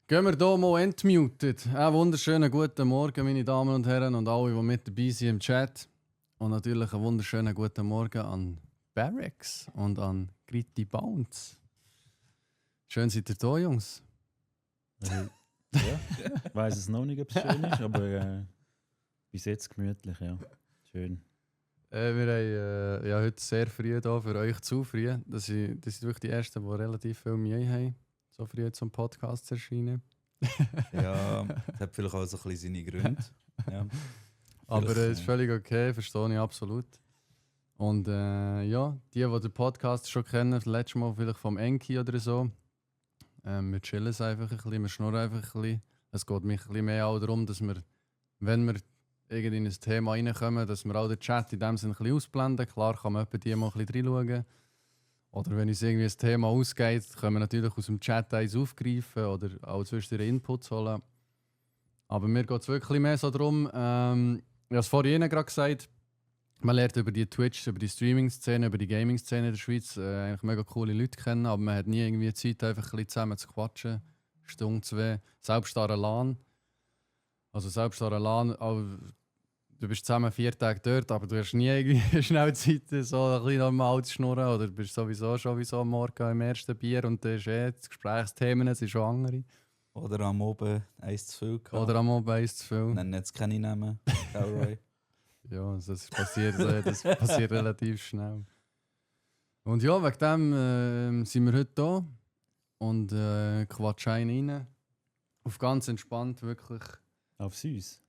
Gehen wir hier mal entmuted. Einen wunderschönen guten Morgen, meine Damen und Herren und alle, die mit dabei sind im Chat. Und natürlich einen wunderschönen guten Morgen an Barracks und an Gritty Bounce. Schön seid ihr da, Jungs. Ja, ich weiss es noch nicht, ob es schön ist, aber bis jetzt gemütlich, ja. Schön. Wir haben heute sehr früh da für euch zu früh. Das sind wirklich die Ersten, die relativ viel Mühe haben, so früh zum Podcast zu erscheinen. Ja, das hat vielleicht auch so ein bisschen seine Gründe. Ja. Aber es ist völlig okay, verstehe ich absolut. Und ja, die den Podcast schon kennen, das letzte Mal vielleicht vom Enki oder so. Wir chillen es einfach ein bisschen, wir schnurren einfach ein bisschen. Es geht mich ein bisschen mehr auch darum, dass wir, wenn wir irgendwie in ein Thema reinkommen, dass wir auch den Chat in dem Sinne ein bisschen ausblenden. Klar kann man etwa die mal ein bisschen reinschauen. Oder wenn uns irgendwie ein Thema ausgeht, können wir natürlich aus dem Chat eins aufgreifen oder auch zwischendurch Inputs holen. Aber mir geht es wirklich mehr so darum, ich habe es vorhin gerade gesagt, man lernt über die Twitch, über die Streaming-Szene, über die Gaming-Szene in der Schweiz eigentlich mega coole Leute kennen, aber man hat nie irgendwie Zeit, einfach ein bisschen zusammen zu quatschen. Stunde, zwei. Selbst an einer LAN. Also selbst an einer LAN, du bist zusammen 4 Tage dort, aber du hast nie irgendwie schnell Zeit, so ein bisschen normal zu schnurren. Oder du bist sowieso schon wie so am Morgen im ersten Bier und dann ist das Gesprächsthemen sind schon andere. Oder am Oben eins zu viel. Gehabt. Oder am Abend eins zu viel. Nennen jetzt keine Namen. Roy. Ja, das passiert relativ schnell. Und ja, wegen dem sind wir heute da und quatschen einen rein. Auf ganz entspannt, wirklich. Auf süß.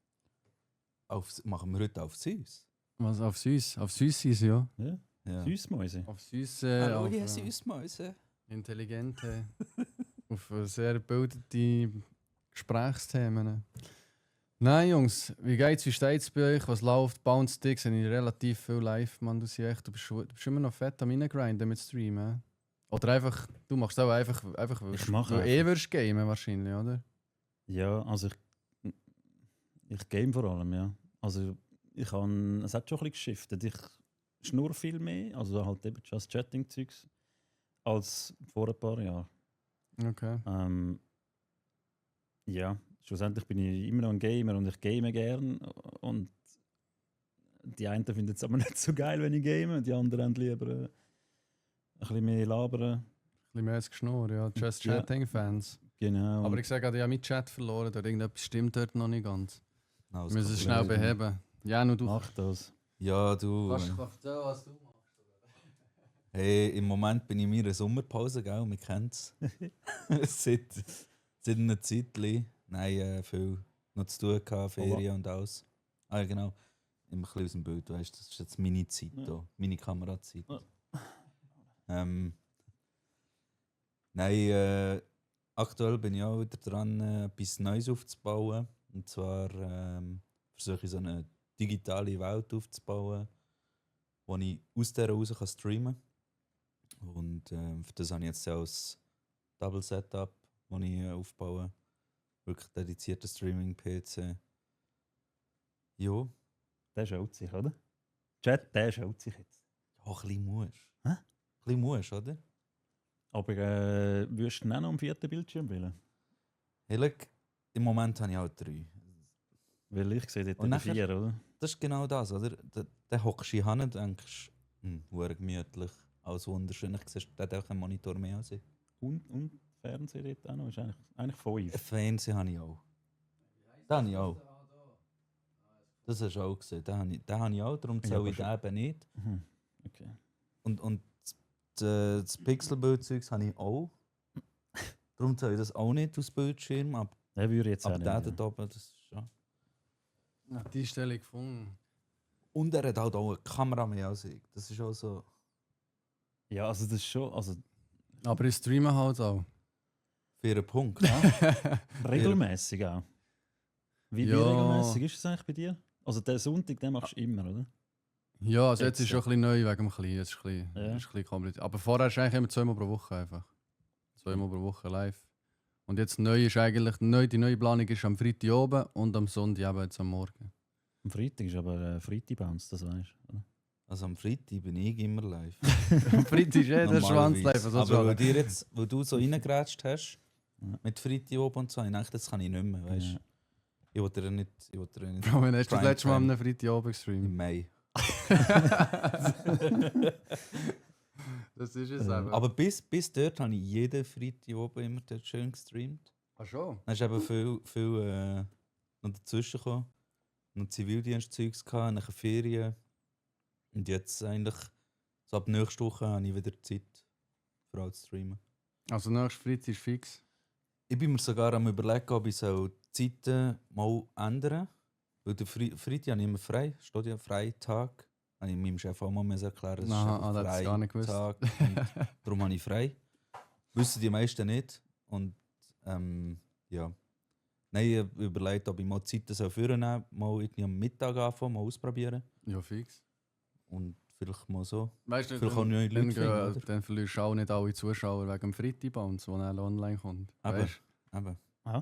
Machen wir heute auf süß? Was, auf süß? Auf süß ist ja. Ja. Ja. Süßmäuse. Auf süß, Hallo, auf ihr Süßmäuse. intelligente, auf sehr gebildete Gesprächsthemen. Nein, Jungs, wie geht's? Wie steht's bei euch? Was läuft? Bounce Sticks sind relativ viel live, Mann. Du bist immer noch fett am Reingrinden mit Streamen. Oder einfach, du machst auch einfach Ich mache du einfach. wirst gamen wahrscheinlich, oder? Ja, also ich game vor allem, ja. Also es hat schon ein bisschen geschiftet. Ich schnurre viel mehr, also halt eben Just Chatting-Zeugs, als vor ein paar Jahren. Okay. Ja, schlussendlich bin ich immer noch ein Gamer und ich game gern. Und die einen finden es aber nicht so geil, wenn ich game, und die anderen haben lieber ein bisschen mehr labern. Ein bisschen mehr als Geschnurr, ja. Just Ja. Chatting-Fans. Genau. Aber ich sage, ich habe meinen Chat verloren, dort irgendetwas stimmt dort noch nicht ganz. No, Wir müssen es schnell beheben. Ja, nur du. mach das. Ja, du. Was du, was du machst. Hey, im Moment bin ich in meiner Sommerpause, gell? Wir kennen es. seit einer Zeit. Nein, viel noch zu tun gehabt, Ferien und alles. Ah, ja, genau. Immer ein bisschen aus dem Bild, weißt du, das ist jetzt meine Zeit hier, meine Kamerazeit. Ja. Nein, aktuell bin ich auch wieder dran, etwas Neues aufzubauen. Und zwar versuche ich so eine digitale Welt aufzubauen, wo ich aus der raus streamen kann. Und für das habe ich jetzt auch ein Double Setup, das ich aufbaue. Wirklich dedizierter Streaming-PC. Ja. Der schaut sich, oder? Chat, der schaut sich jetzt. Ja, ein bisschen musst. Hä? Ein bisschen musst, oder? Aber würdest du auch noch am 4. Bildschirm wählen? Hey, look, im Moment habe ich auch 3. Weil ich sehe dort Und die nachher- 4, oder? Das ist genau das, oder? Dann hockst du in die Hand und denkst, gemütlich, alles wunderschön. Ich sehe, der hat auch einen Monitor mehr als ich. Und Fernseher dort auch noch. Ist eigentlich 5. Fernsehen habe ich auch. Den habe ich auch. Das hast du auch gesehen. Den habe ich auch, darum Ja, zähle ich aber den eben nicht. Mhm. Okay. Und das Pixelbild-Zeugs habe ich auch. Darum zähle ich das auch nicht aus Bildschirm. Aber Den würde ich jetzt auch der nicht. da oben, das ist schon. Ja, die Stelle gefunden. Und er hat halt auch eine Kamera mehr als ich. Das ist auch so. Ja, also das ist schon. Also Aber ich streame halt auch. Für einen Punkt. regelmäßig auch. Wie Ja. regelmäßig ist es eigentlich bei dir? Also den Sonntag, den machst du immer, oder? Ja, also jetzt Jetzt, ist schon ein bisschen neu wegen dem Kleinen. Jetzt ist es Ja. ein bisschen kompliziert. Aber vorher ist eigentlich immer 2 Mal pro Woche einfach. 2 Mal pro Woche live. Und jetzt neu ist eigentlich, die neue Planung ist am Freitag oben und am Sonntag eben jetzt am Morgen. Am Freitag ist aber Freitag Bounce, das weißt du. Also am Freitag bin ich immer live. Am Freitag ist der Normalerweise. Schwanz live. Also Aber weil du so reingeratscht hast, Mit Freitag oben und so. Ich dachte, das kann ich nicht mehr, weißt du. Ja. Ich wollte ja nicht. Bro, wann hast du das letzte Mal Primetime. am Freitag oben Im gestreamt? Mai. Das ist es eben. Aber bis dort habe ich jeden Freitag oben immer dort schön gestreamt. Ach schon? Dann ist eben viel noch dazwischen gekommen. Noch Zivildienstzeugs gehabt, nachher Ferien. Und jetzt eigentlich, so ab nächster Woche, habe ich wieder Zeit für alles zu streamen. Also nächstes Freitag ist fix. Ich bin mir sogar am überlegen, ob ich so die Zeiten mal ändern. Weil der Freitag habe ich immer frei, steht ja Freitag. Habe ich meinem Chef auch mal erklären, das Aha, ist das hat ich gar nicht gewusst. Freitag. Und darum habe ich frei. Wissen die meisten nicht. Und ja. Nein, ich habe überlegt, ob ich mal Zeiten vornehmen soll, mal irgendwie am Mittag anfangen, mal ausprobieren. Ja, fix. Und vielleicht mal so. Weißt du, Vielleicht auch neue Leute finden, oder? dann verlierst du auch nicht alle Zuschauer wegen dem Freitag-Bounce, der dann online kommt. Aber, Weißt? aber.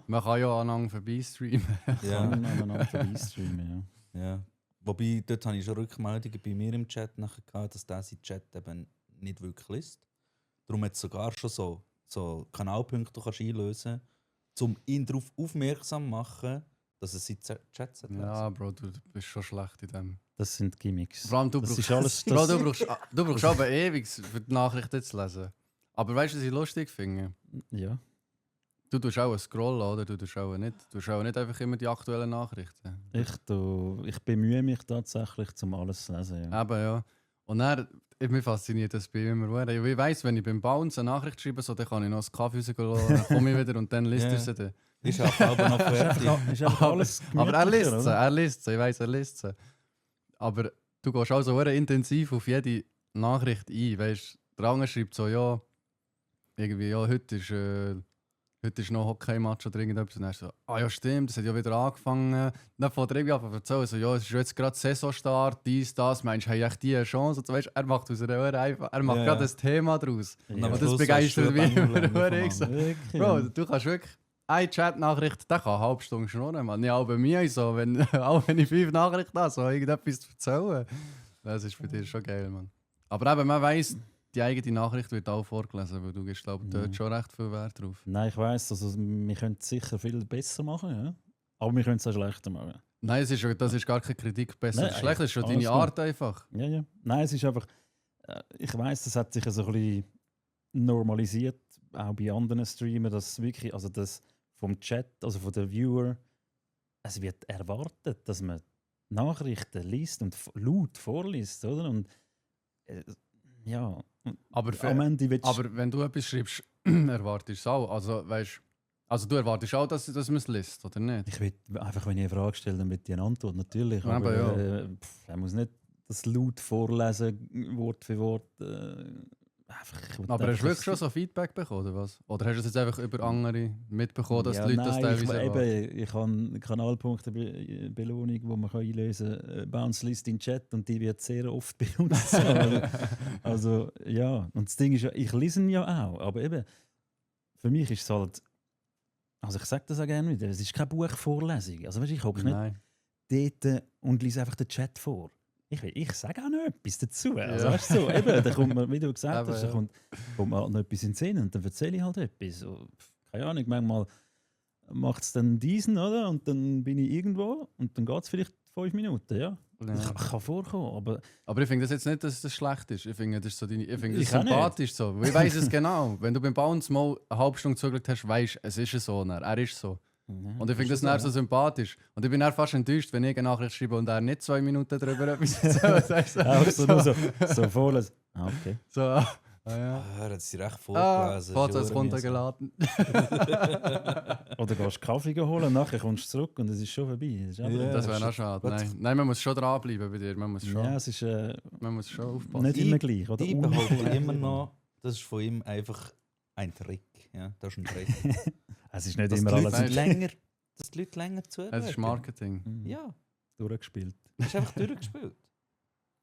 Man kann ja aneinander vorbeistreamen. Ja. Kann aneinander vorbeistreamen, ja. Ja. Wobei, dort habe ich schon Rückmeldungen bei mir im Chat nachher gehabt, dass der seinen Chat eben nicht wirklich liest. Darum hat es sogar schon so Kanalpunkte kannst einlösen, um ihn darauf aufmerksam zu machen, dass er seinen Chat lesen. Ja, Bro, du bist schon schlecht in dem. Das sind Gimmicks. Vor allem du Das brauchst, ist alles- Bro, das- du brauchst aber ewig für die Nachrichten zu lesen. Aber weißt du, was ich lustig finde? Ja. Du tust auch scrollen, oder? Du tust auch nicht einfach immer die aktuellen Nachrichten. Ich bemühe mich tatsächlich, um alles zu lesen. Ja. Eben, ja. Und dann, mich fasziniert das bei mir immer. Sehr. Ich weiss, wenn ich beim Bounce eine Nachricht schreibe, so, dann kann ich noch einen Kaffee rausgehen, dann komme ich wieder und dann liest Ja. er sie dann. Ist auch aber noch fertig. Ist einfach alles Aber er liest gemütlicher, sie, oder? er liest sie, ich weiss, er liest sie. Aber du gehst auch so sehr intensiv auf jede Nachricht ein. Weißt, der andere schreibt so, ja, irgendwie, ja, heute ist noch Hockey-Match oder irgendetwas. Und dann so, ah ja, stimmt, das hat ja wieder angefangen. Dann fängt er irgendwie an zu erzählen, so, ja, es ist jetzt gerade Saisonstart, dies, das. Meinst du, hey, echt die eine Chance? Und so, weißt, er macht aus einer Ohren einfach, er macht Ja. gerade ein Thema daraus. Und Ja. am Und Schluss das begeistert hast du mich eine immer. Bänderlänge Ich so, vom Wirklich, Bro, ja. du kannst wirklich eine Chat-Nachricht, der kann eine halbe Stunde schnurren, man. Ja, auch bei mir so, auch wenn ich 5 Nachrichten habe, so irgendetwas zu erzählen. Das ist bei dir schon geil, Mann. Aber eben, man weiss, die eigene Nachricht wird auch vorgelesen, weil du gehst, glaube ich, dort Mhm. schon recht viel Wert drauf. Nein, ich weiss, also, wir können es sicher viel besser machen, ja. Aber wir können es auch schlechter machen. Nein, das ist gar keine Kritik besser Nein, oder schlecht, das ist schon alles deine gut. Art einfach. Ja, ja. Nein, es ist einfach. Ich weiss, das hat sich so ein bisschen normalisiert, auch bei anderen Streamern, dass wirklich, also das vom Chat, also von den Viewer, es wird erwartet, dass man Nachrichten liest und laut vorliest, oder? Und ja, Aber, am Ende willst aber wenn du etwas schreibst, erwartest du es auch. Also du erwartest auch, dass man es liest, oder nicht? ich will einfach, wenn ich eine Frage stelle, dann will ich eine Antwort, natürlich. Ja, Aber aber er muss nicht das laut vorlesen, Wort für Wort. Ich will Aber hast einfach, du wirklich dass- schon so Feedback bekommen, oder was? Oder hast du es jetzt einfach über andere mitbekommen, dass Ja, die Leute das nein, teilweise erwarten? ich habe Kanalpunkte Belohnung, die man einlösen kann. Bounce List in Chat und die wird sehr oft benutzt. Also ja, und das Ding ist ja, ich lese ihn ja auch, aber eben, für mich ist es halt, also ich sage das auch gerne wieder, es ist keine Buchvorlesung. Also weißt, ich hocke nicht Nein. dort und lese einfach den Chat vor. Ich sage auch noch etwas dazu. Also, Ja. weißt du, so, eben, da kommt man, wie du gesagt Eben, hast, da ja. kommt man halt noch etwas in den Sinn und dann erzähle ich halt etwas. So, keine Ahnung, manchmal macht es dann diesen, oder? Und dann bin ich irgendwo und dann geht es vielleicht 5 Minuten, ja. Ja. Das kann vorkommen, aber Aber ich finde das jetzt nicht, dass das schlecht ist. Ich finde das, so ich finde das Ich auch nicht. sympathisch so. Weil ich weiss es genau. Wenn du beim Bounce mal eine halbe Stunde zugeschaut hast, weißt du, es ist so. Er ist so. Und ich finde das dann so sympathisch. Und ich bin dann fast enttäuscht, wenn ich eine Nachricht schreibe und er nicht 2 Minuten darüber etwas erzählt. Weißt du? Auch so, nur so vorlesen. Ah, okay. So, ah, ja. Ah, er hat sie recht Ah, vorgelesen. Vater ist ist ja runtergeladen. Oder gehst Kaffee holen, nachher kommst du zurück und es ist schon vorbei. Das ist auch Ja. Das das wäre auch ist- schade. was- Nein, man muss schon dranbleiben bei dir. Man muss schon, ja, es ist man muss schon aufpassen. nicht Ich- immer gleich. Oder Ich ungefähr behaupte gleich. immer noch, das ist von ihm einfach ein Trick. Ja, das ist ein Trick. Es ist nicht Dass die, immer Leute alles länger, dass die Leute länger zuhören. Es ist Marketing. Ja, durchgespielt. das ist einfach durchgespielt.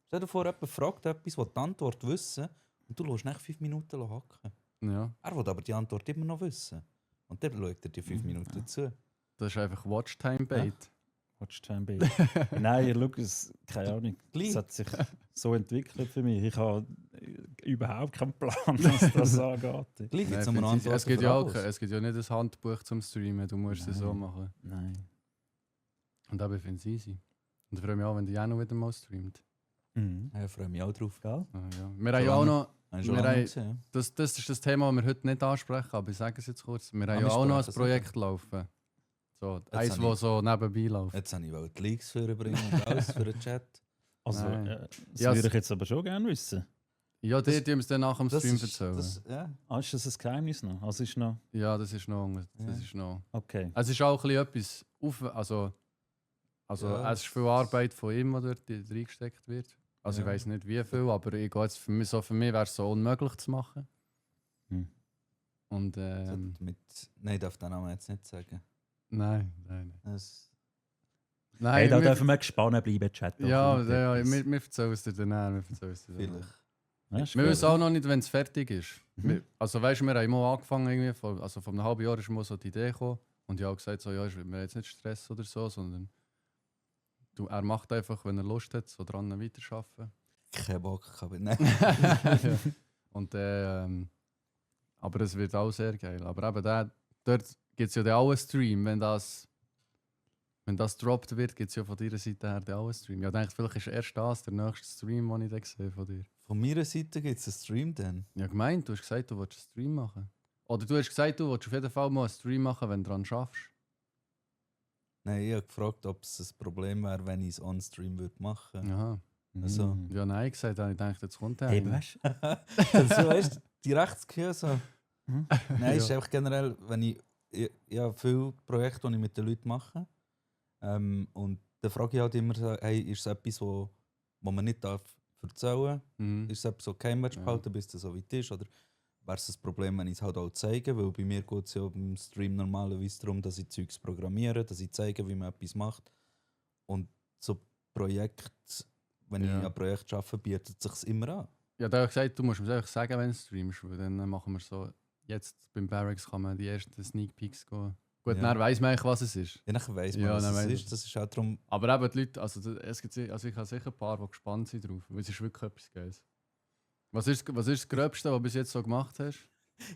Stell dir vor, jemand fragt etwas, wo die Antwort wissen und du lässt nach 5 Minuten hacken. Ja, Er will aber die Antwort immer noch wissen. Und dann schaut er die 5 Minuten zu. das ist einfach Watchtime-Bait. Watch Time Baby. Nein, schau, keine Ahnung. Es hat sich so entwickelt für mich. Ich habe überhaupt keinen Plan, was das angeht. Gleich Nein, jetzt haben wir find's easy. Antworten es gibt für ja auch alles. es gibt ja nicht ein Handbuch zum Streamen, du musst es so Nein. machen. Nein. Und aber ich finde es easy. Und ich freue mich auch, wenn die auch noch wieder mal streamt. Mhm. Ja, ich freue mich auch drauf, gell? Ah, ja. Wir haben ja auch noch, Hast du schon Wir lange haben- gesehen? das ist das Thema, das wir heute nicht ansprechen, aber ich sage es jetzt kurz. Wir haben wir ja auch noch ein sprechen es Projekt laufen. So, eins, habe das ich- so nebenbei läuft. Jetzt habe ich die Leaks vorbringen und alles für den Chat. Also, Nein. das Ja, würde ich jetzt aber schon gerne wissen. Ja, die haben es dann nach dem Stream ist, erzählen. ja. Ah, ist das ein Geheimnis noch? Also ist noch... Ja, das ist noch. Das Ja. ist noch. Okay. Es ist auch ein bisschen etwas also Ja, es ist viel Arbeit von ihm, die dort reingesteckt wird. Also ich Ja. weiß nicht wie viel, aber ich gehe jetzt für mich wäre es so unmöglich zu machen. Hm. Und Nein, ich darf den Namen jetzt nicht sagen. nein. Das, Hey, da wir- dürfen wir gespannt bleiben, Chat. ja, wir erzählen es dir dann. Wir erzählen es dir dann. vielleicht. Ja, ist Wir gut. wissen auch noch nicht, wenn es fertig ist. Mhm. Also weißt du, wir haben mal angefangen, irgendwie, vor einem halben Jahr ist mal so die Idee gekommen. Und ich habe gesagt, so, ja, ich will mir jetzt nicht Stress oder so, sondern er macht einfach, wenn er Lust hat, so dran weiterarbeiten. Kein Bock gehabt. Nein. Ja. Und aber es wird auch sehr geil. Aber eben dort gibt es ja dann auch einen Stream, wenn das droppt wird, gibt es ja von deiner Seite her dann auch einen Stream. Ja, ich denke, vielleicht ist erst das der nächste Stream, den ich dann sehe von dir. Von meiner Seite gibt es einen Stream dann. Ja, gemeint, du hast gesagt, du willst einen Stream machen. Oder du hast gesagt, du willst auf jeden Fall mal einen Stream machen, wenn du daran schaffst. Nein, ich habe gefragt, ob es ein Problem wäre, wenn ich es on-stream machen würde. Aha. Also. Mhm. Ja, nein, gesagt, ich dachte, jetzt kommt der. Hey, eine. weißt du? Also, weißt du, direkt das Gefühl so. Mhm. Nein, es ist Ja. einfach generell, wenn ich habe viele Projekte, die ich mit den Leuten mache. Und dann frage ich halt immer, so, hey, ist es etwas, wo man nicht darf erzählen darf? Mhm. Ist es etwas, so kein Match Ja. behalten, bis es so weit ist? Oder wäre es ein Problem, wenn ich es halt auch zeige? Weil bei mir geht es ja beim Stream normalerweise darum, dass ich Zeugs programmiere, dass ich zeige, wie man etwas macht. Und so Projekte, wenn Ja. ich an Projekt arbeite, bietet es sich immer an. Ja, da habe ich gesagt, du musst mir einfach sagen, wenn du streamst, weil dann machen wir so. Jetzt beim Barracks kann man die ersten Sneak Peeks gehen. Gut, Ja. dann weiss man eigentlich, was es ist. Ja, nachher weiss man, Ja, was dann es weiss ist. Das ist auch darum, Aber eben die Leute, also ich habe sicher ein paar, die gespannt sind drauf, weil es ist wirklich etwas Geiles. Was ist das Gröbste, was du bis jetzt so gemacht hast?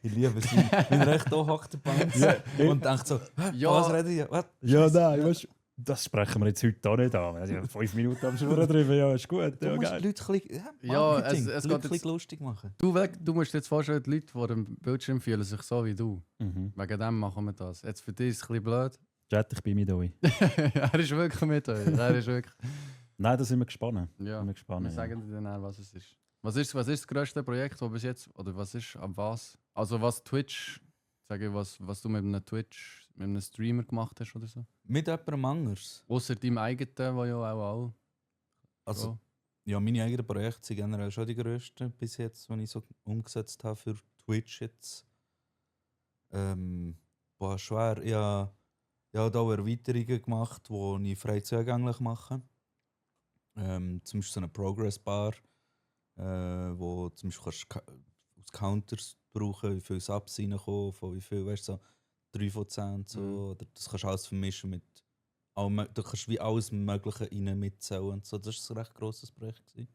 ich liebe es, wenn er echt da hockt, der Banks, und denkt so, Ja. was rede ich? Was? Ja, nein, weißt du, das sprechen wir jetzt heute auch nicht an. Also 5 Minuten am Schnurren drüber, ja, ist gut. Du Ja, musst geil. die Leute ein bisschen, Ja, Marketing, es die geht Leute ein jetzt- bisschen lustig machen. Du musst dir jetzt vorstellen, die Leute vor dem Bildschirm fühlen sich so wie du. Mhm. Wegen dem machen wir das. Jetzt für dich ist es ein bisschen blöd. Chat, ich bin mit euch. Er ist wirklich mit euch. Er ist wirklich. Nein, da sind wir gespannt. Ja, Sind wir gespannt. wir Ja. sagen dir dann auch, was es ist. Was ist das grösste Projekt, das bis jetzt, oder was ist am was? Also was Twitch, sage ich, was du mit einem Streamer gemacht hast oder so? Mit jemandem anders. Außer deinem eigenen, der ja auch Also, so. ja, meine eigenen Projekte sind generell schon die grössten bis jetzt, die ich so umgesetzt habe für Twitch jetzt. Schwer. Ich habe auch Erweiterungen gemacht, die ich frei zugänglich mache. Zum Beispiel so eine Progress Bar, wo zum Beispiel kannst aus Counters brauchen, wie viele Subs reinkommen, von wie viel, weißt du, so 3 von 10 und so. Mhm. Oder das kannst du alles vermischen mit. Du kannst wie alles Mögliche rein mitzählen und so. Das war ein recht grosses Projekt gewesen.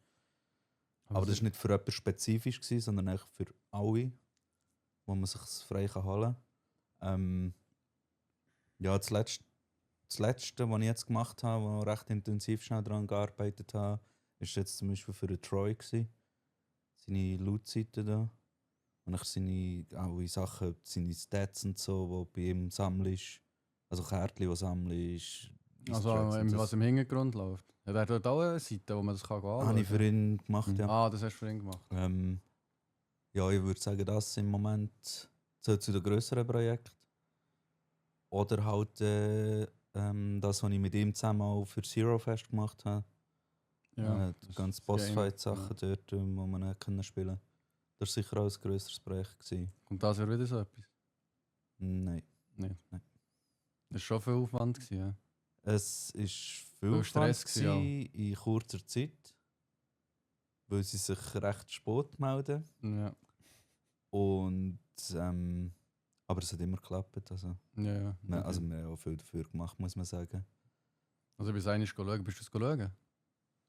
Aber das war nicht für jemanden spezifisch, gewesen, sondern eigentlich für alle, wo man sich frei holen kann. Ja, das Letzte, was ich jetzt gemacht habe, wo ich recht intensiv schnell daran gearbeitet habe, ist jetzt zum Beispiel für den Troy gewesen. Seine Loot-Seite da. Und dann seine Sachen, seine Stats und so, die bei ihm sammelst. Also Kärtchen, die sammelst. Also was im Hintergrund läuft. Ja, der hat dort auch eine Seite, wo man das kann anschauen. Habe ich für ihn gemacht, ja. Ah, das hast du für ihn gemacht. Ja, ich würde sagen, das im Moment zu den grösseren Projekten. Oder halt das, was ich mit ihm zusammen auch für Zero Fest gemacht habe. Ja, Die das ganze ist Game, Bossfight-Sachen dort, die man auch spielen konnte. Das war sicher auch ein grösseres Projekt gewesen. Kommt das ja wieder so etwas? Nein. Das war schon viel Aufwand. Gewesen, ja. Es war viel Viel Stress Stress in kurzer Zeit, weil sie sich recht spät melden. Ja, Und, aber es hat immer geklappt. Also, ja. also wir haben auch viel dafür gemacht, muss man sagen. Also bis einmal schauen. Bist du es schauen?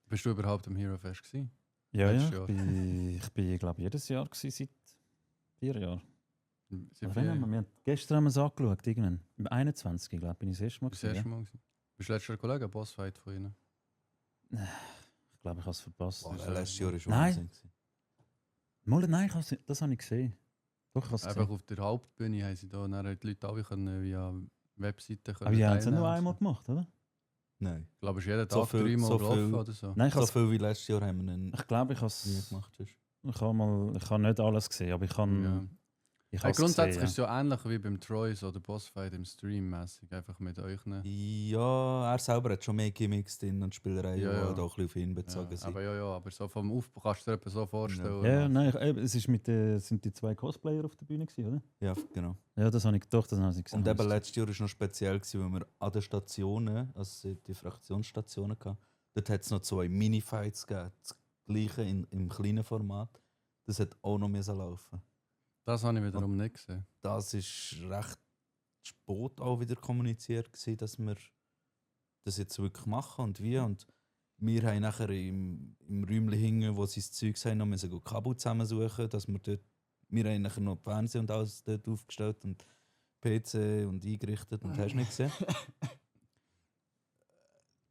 Bist du überhaupt am Hero Fest gewesen? Ja, Letztes ja. Jahr. Ich bin glaube jedes Jahr gewesen, seit 4 Jahren. Seit Wann haben wir gestern haben wir es angeschaut, irgendwann. Im 21. glaube ich, bin ich das erste Mal Das erste gewesen. Mal gewesen. Bist du letztes Jahr schauen, ein Bossfight von ihnen? Ich glaube, ich habe es verpasst. Boah, ist letztes Jahr ist Nein. Wahnsinn gewesen. Mal, nein, das habe ich gesehen. Doch, ich habe es Einfach gesehen. auf der Hauptbühne haben sie da, dann haben die Leute alle können via Webseiten Aber wir haben es ja nur teilnehmen. einmal gemacht, oder? Nein. Ich glaube, es ist jeden So Tag viel- 3 Mal so gelaufen viel- oder so. Nein, So viel wie letztes Jahr haben wir ihn ich glaube, ich habe nie es. gemacht. Sonst. Ich habe nicht alles gesehen, aber ich habe. Ja. Ich Hey, habe grundsätzlich gesehen, ist es ja ähnlich wie beim Troyes oder Bossfight im Stream mäßig, einfach mit euch. Ne? Ja, er selber hat schon mehr Gimmicks drin und Spielereien, Ja, die ja. halt auch ein bisschen auf ihn bezogen Ja, sind. aber so vom Aufbau kannst du dir etwa so vorstellen. Ja, nein, es ist sind die 2 Cosplayer auf der Bühne gewesen, oder? Ja, genau. Ja, das habe ich gesehen. Und eben letztes Jahr war noch speziell, gewesen, weil wir an den Stationen, also die Fraktionsstationen hatten, dort hat es noch 2 Mini-Fights gegeben. Das gleiche im kleinen Format. Das hat auch noch müssen laufen. Das habe ich wiederum nicht gesehen. Das war recht spät auch wieder kommuniziert, gewesen, dass wir das jetzt wirklich machen und wie. Und wir haben nachher im Räumchen hinten, wo sie das Zeug haben, noch müssen Kabel zusammensuchen, dass wir haben nachher noch Fernsehen und alles dort aufgestellt und PC und eingerichtet und hast nicht gesehen.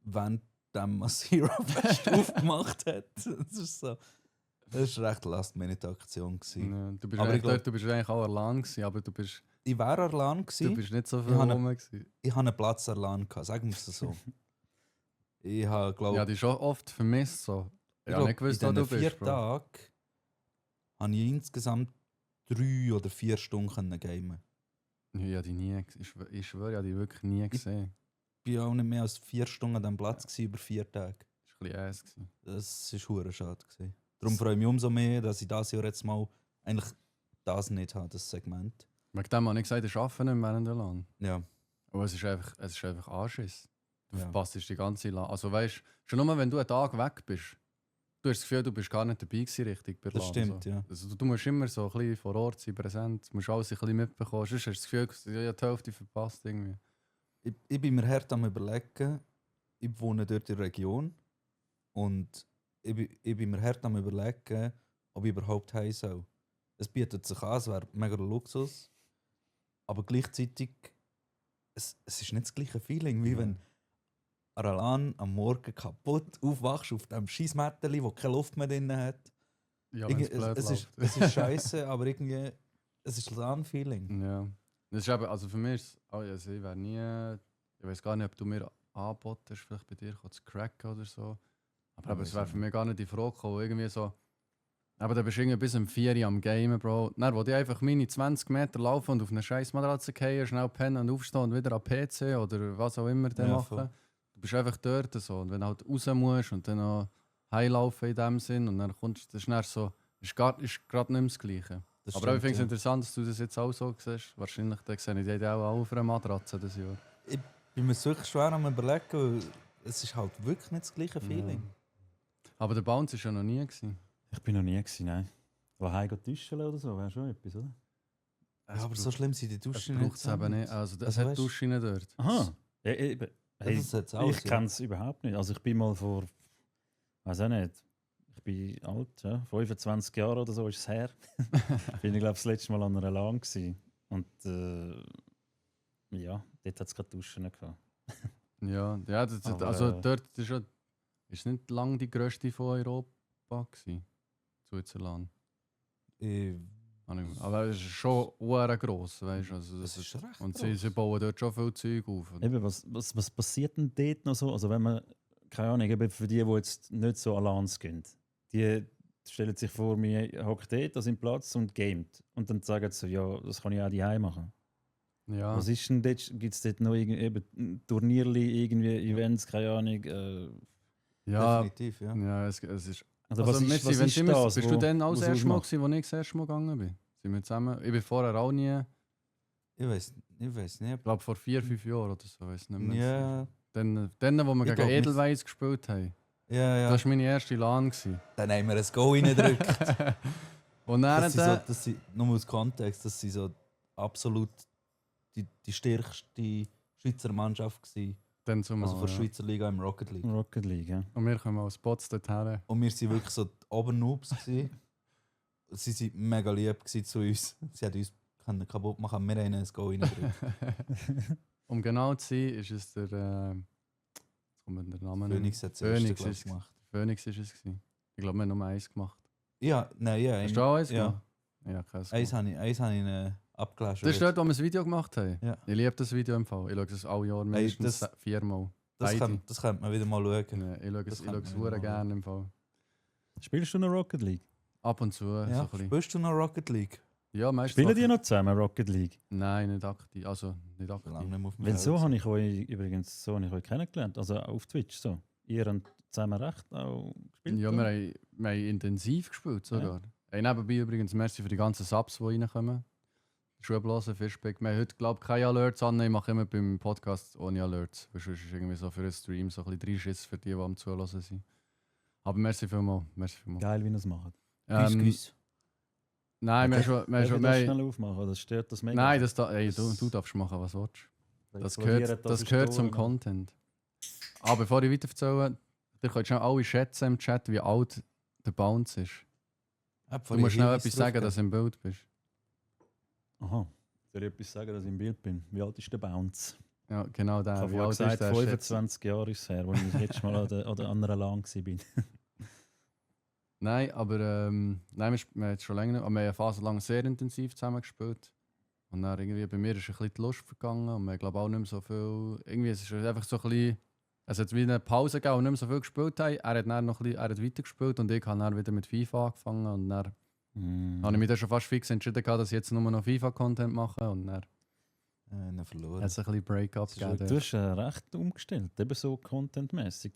Wenn dann Hero Fest aufgemacht hat. Das war recht eine Last-Minute-Aktion. Ja, du bist Aber eigentlich ich glaub- dort, du bist eigentlich auch allein gewesen, aber du bist Ich war allein gewesen. nicht so viel Ich habe rum gewesen. Ich hatte einen Platz allein, sagen wir es so. Ich habe, glaube Ja, die schon oft vermisst so. Ich habe nicht gewusst, wo in du diesen bist. 4 Bro. Tagen habe ich insgesamt 3 oder 4 Stunden können gamen. Ich habe die nie, ich schwöre, ich habe die wirklich nie gesehen. Ich war auch nicht mehr als 4 Stunden an diesem Platz gewesen, über 4 Tage. Das war ein bisschen ass gewesen. Das war verdammt schade. Gewesen. Darum freue ich mich umso mehr, dass ich dieses Jahr jetzt mal eigentlich das nicht habe, das Segment. Wegen dem habe ich gesagt, ich arbeite nicht mehr während der LAN. Ja, Aber es ist einfach Anschiss. Du Ja. verpasst die ganze LAN. Also weißt schon nur, wenn du einen Tag weg bist, du hast das Gefühl, du bist gar nicht dabei gewesen, richtig bei das LAN. stimmt, so. ja. Also, du musst immer so ein bisschen vor Ort sein, präsent. Du musst alles ein bisschen mitbekommen. Sonst hast du das Gefühl, ich habe die Hälfte verpasst irgendwie. Ich bin mir hart am überlegen, ich wohne dort in der Region und ich bin mir hart am überlegen, ob ich überhaupt heim soll. Es bietet sich an, es wäre mega der Luxus, aber gleichzeitig es ist nicht das gleiche Feeling, wie wenn Aralan am Morgen kaputt aufwachst auf dem Scheissmätteli, wo keine Luft mehr drin hat. Ja, Irgendwie- wenn's blöd es läuft. ist scheiße, aber irgendwie es ist ein LAN-Feeling. Ja. Das ist eben, also für mich ist es, also ich wäre nie, ich weiß gar nicht, ob du mir angeboten hast, vielleicht bei dir zu cracken oder so. Aber es wäre für mich gar nicht die Frage gekommen, irgendwie so, aber da bist du irgendwie bis um 4 Uhr am Gamen, Bro. Dann, wo die einfach meine 20 Meter laufen und auf eine scheiß Matratze fallen, schnell pennen und aufstehen und wieder am PC oder was auch immer dann Ja, machen. voll. Du bist einfach dort so. Und wenn du halt raus musst und dann noch heimlaufen in dem Sinn und dann kommst du, das ist dann so, ist gerade nicht mehr das Gleiche. Das Aber ich stimmt, finde es ja. interessant, dass du das jetzt auch so siehst. Wahrscheinlich sehe ich die auch auf einer Matratze das Jahr. Ich bin mir wirklich schwer am überlegen, weil es ist halt wirklich nicht das gleiche Feeling. Aber der Bounce war ja noch nie. Gewesen. Ich bin noch nie gewesen, nein. Daheim duschen oder so, wäre schon etwas, oder? Ja, aber so schlimm sind die Es Duschen braucht es eben nicht. Also, es hat weißt- Duschen nicht dort. Aha. Ja, eben. Hey, das hat's auch, ich kenne es überhaupt nicht. Also ich bin mal vor, weiß auch nicht, ich bin alt, ja, 25 Jahre oder so ist es her. Bin ich glaube das letzte Mal an einer LAN gewesen. Und ja, dort hat es keine Duschen gehabt. Ja, Aber, also dort ist ja, ist nicht lange die grösste von Europa gewesen. Switzerland. Aber es ist schon sehr gross, weißt du. Also Das ist recht und gross. sie bauen dort schon viel Zeug auf. Und Eben, was passiert denn dort noch so? Also wenn man, keine Ahnung, eben für die jetzt nicht so an LANs gehen, die stellen sich vor, mir hockt dort an seinem Platz und gamet. Und dann sagen sie so, ja, das kann ich auch daheim machen. ja, Was ist denn dort? Gibt es dort noch eben Turnierli, irgendwie Events, keine Ahnung? ja, Definitiv, ja. ja, es ist. Also Also, was ist das? Bist du dann auch das erste Mal ausmacht? gewesen, wo ich das erste Mal gegangen bin? Sind wir zusammen? Ich bin vorher auch nie, Ich weiß nicht. ich glaube vor 4-5 Jahren oder so, weiß nicht mehr. Ja, Dann, wo wir Ich gegen glaub nicht. Edelweiss gespielt haben. ja. Das war meine erste LAN. Gewesen. Dann haben wir ein Go reingedrückt. Und dann, Das sind, nur aus Kontext, das sind so absolut die stärkste Schweizer Mannschaft gewesen, Dann zumal, Also von der ja. Schweizer Liga im Rocket League. Rocket League, ja. Und wir kommen als Bots dorthin. Und wir waren wirklich so die Obernoobs gewesen. Sie waren mega lieb gewesen zu uns. Sie haben uns kaputt machen, wir haben ihnen ein Go reingedrückt. Um genau zu sein, ist es der. Jetzt kommt mir der Name nicht. Phoenix hat es Phoenix erst ist- gemacht. Phoenix ist es. Gewesen. Ich glaube, wir haben nur eins gemacht. Ja, nein, ja. Hast du auch eins ja. gemacht? Ja, kein Eins habe ich abgelesen. Das ist dort, wo wir das Video gemacht haben. Ja. Ich liebe das Video im Fall. Ich schaue es alle Jahre mindestens das- 4-mal. Das Beide. könnte man wieder mal schauen. Ja, ich schaue Das es kann man sehr mal gerne im Fall. Spielst du noch Rocket League? Ab und zu. So Ja, ein bisschen. spielst du noch Rocket League? Ja, meistens. Spielen mache die ich- noch zusammen, Rocket League? Nein, nicht aktiv. Also, nicht Lange aktiv. nicht mehr auf dem Weil Feld so sind. habe ich euch übrigens kennengelernt, also auf Twitch so. Ihr habt zusammen recht auch gespielt? Ja, oder? wir haben intensiv gespielt sogar. Hey, nebenbei übrigens, merci für die ganzen Subs, die reinkommen. Schulblasen, Fischbeck. Wir haben heute, glaube ich, keine Alerts an. Ich mache immer beim Podcast ohne Alerts. Weil sonst ist irgendwie so für einen Stream so ein bisschen Schiss für die am Zuhören sind. Aber merci vielmals. Merci vielmals. Geil, wie ihr es macht. Güss. Nein, wir haben schon... Wir haben Darf schon ich das wir, schnell aufmachen? Das stört das mega. nein, du darfst machen, was du willst. Das gehört zum Content. Aber bevor ich weiter erzähle, ihr könnt schnell alle schätzen im Chat, wie alt der Bounce ist. Du musst schnell etwas sagen, dass du im Bild bist. Aha. Soll ich etwas sagen, dass ich im Bild bin? Wie alt ist der Bounce? Ja, genau Ich der. habe Wie vorher alt gesagt, ist der? 25 Jahre ist es her, als ich das letzte Mal an der anderen Lahn war. Nein, aber nein, wir haben jetzt schon länger, aber wir haben eine Phase lang sehr intensiv zusammen gespielt. Und dann irgendwie bei mir ist ein bisschen die Lust vergangen und wir glaube auch nicht mehr so viel. Irgendwie es ist einfach so ein bisschen. Es hat wie eine Pause gegeben und nicht mehr so viel gespielt haben. Er hat dann noch ein bisschen, er hat weitergespielt und ich habe dann wieder mit FIFA angefangen und dann habe ich mich dann schon fast fix entschieden, dass ich jetzt nur noch FIFA-Content mache und dann Verloren. hat es ein bisschen Break-up ist gegeben. Du hast recht umgestellt, eben so contentmäßig.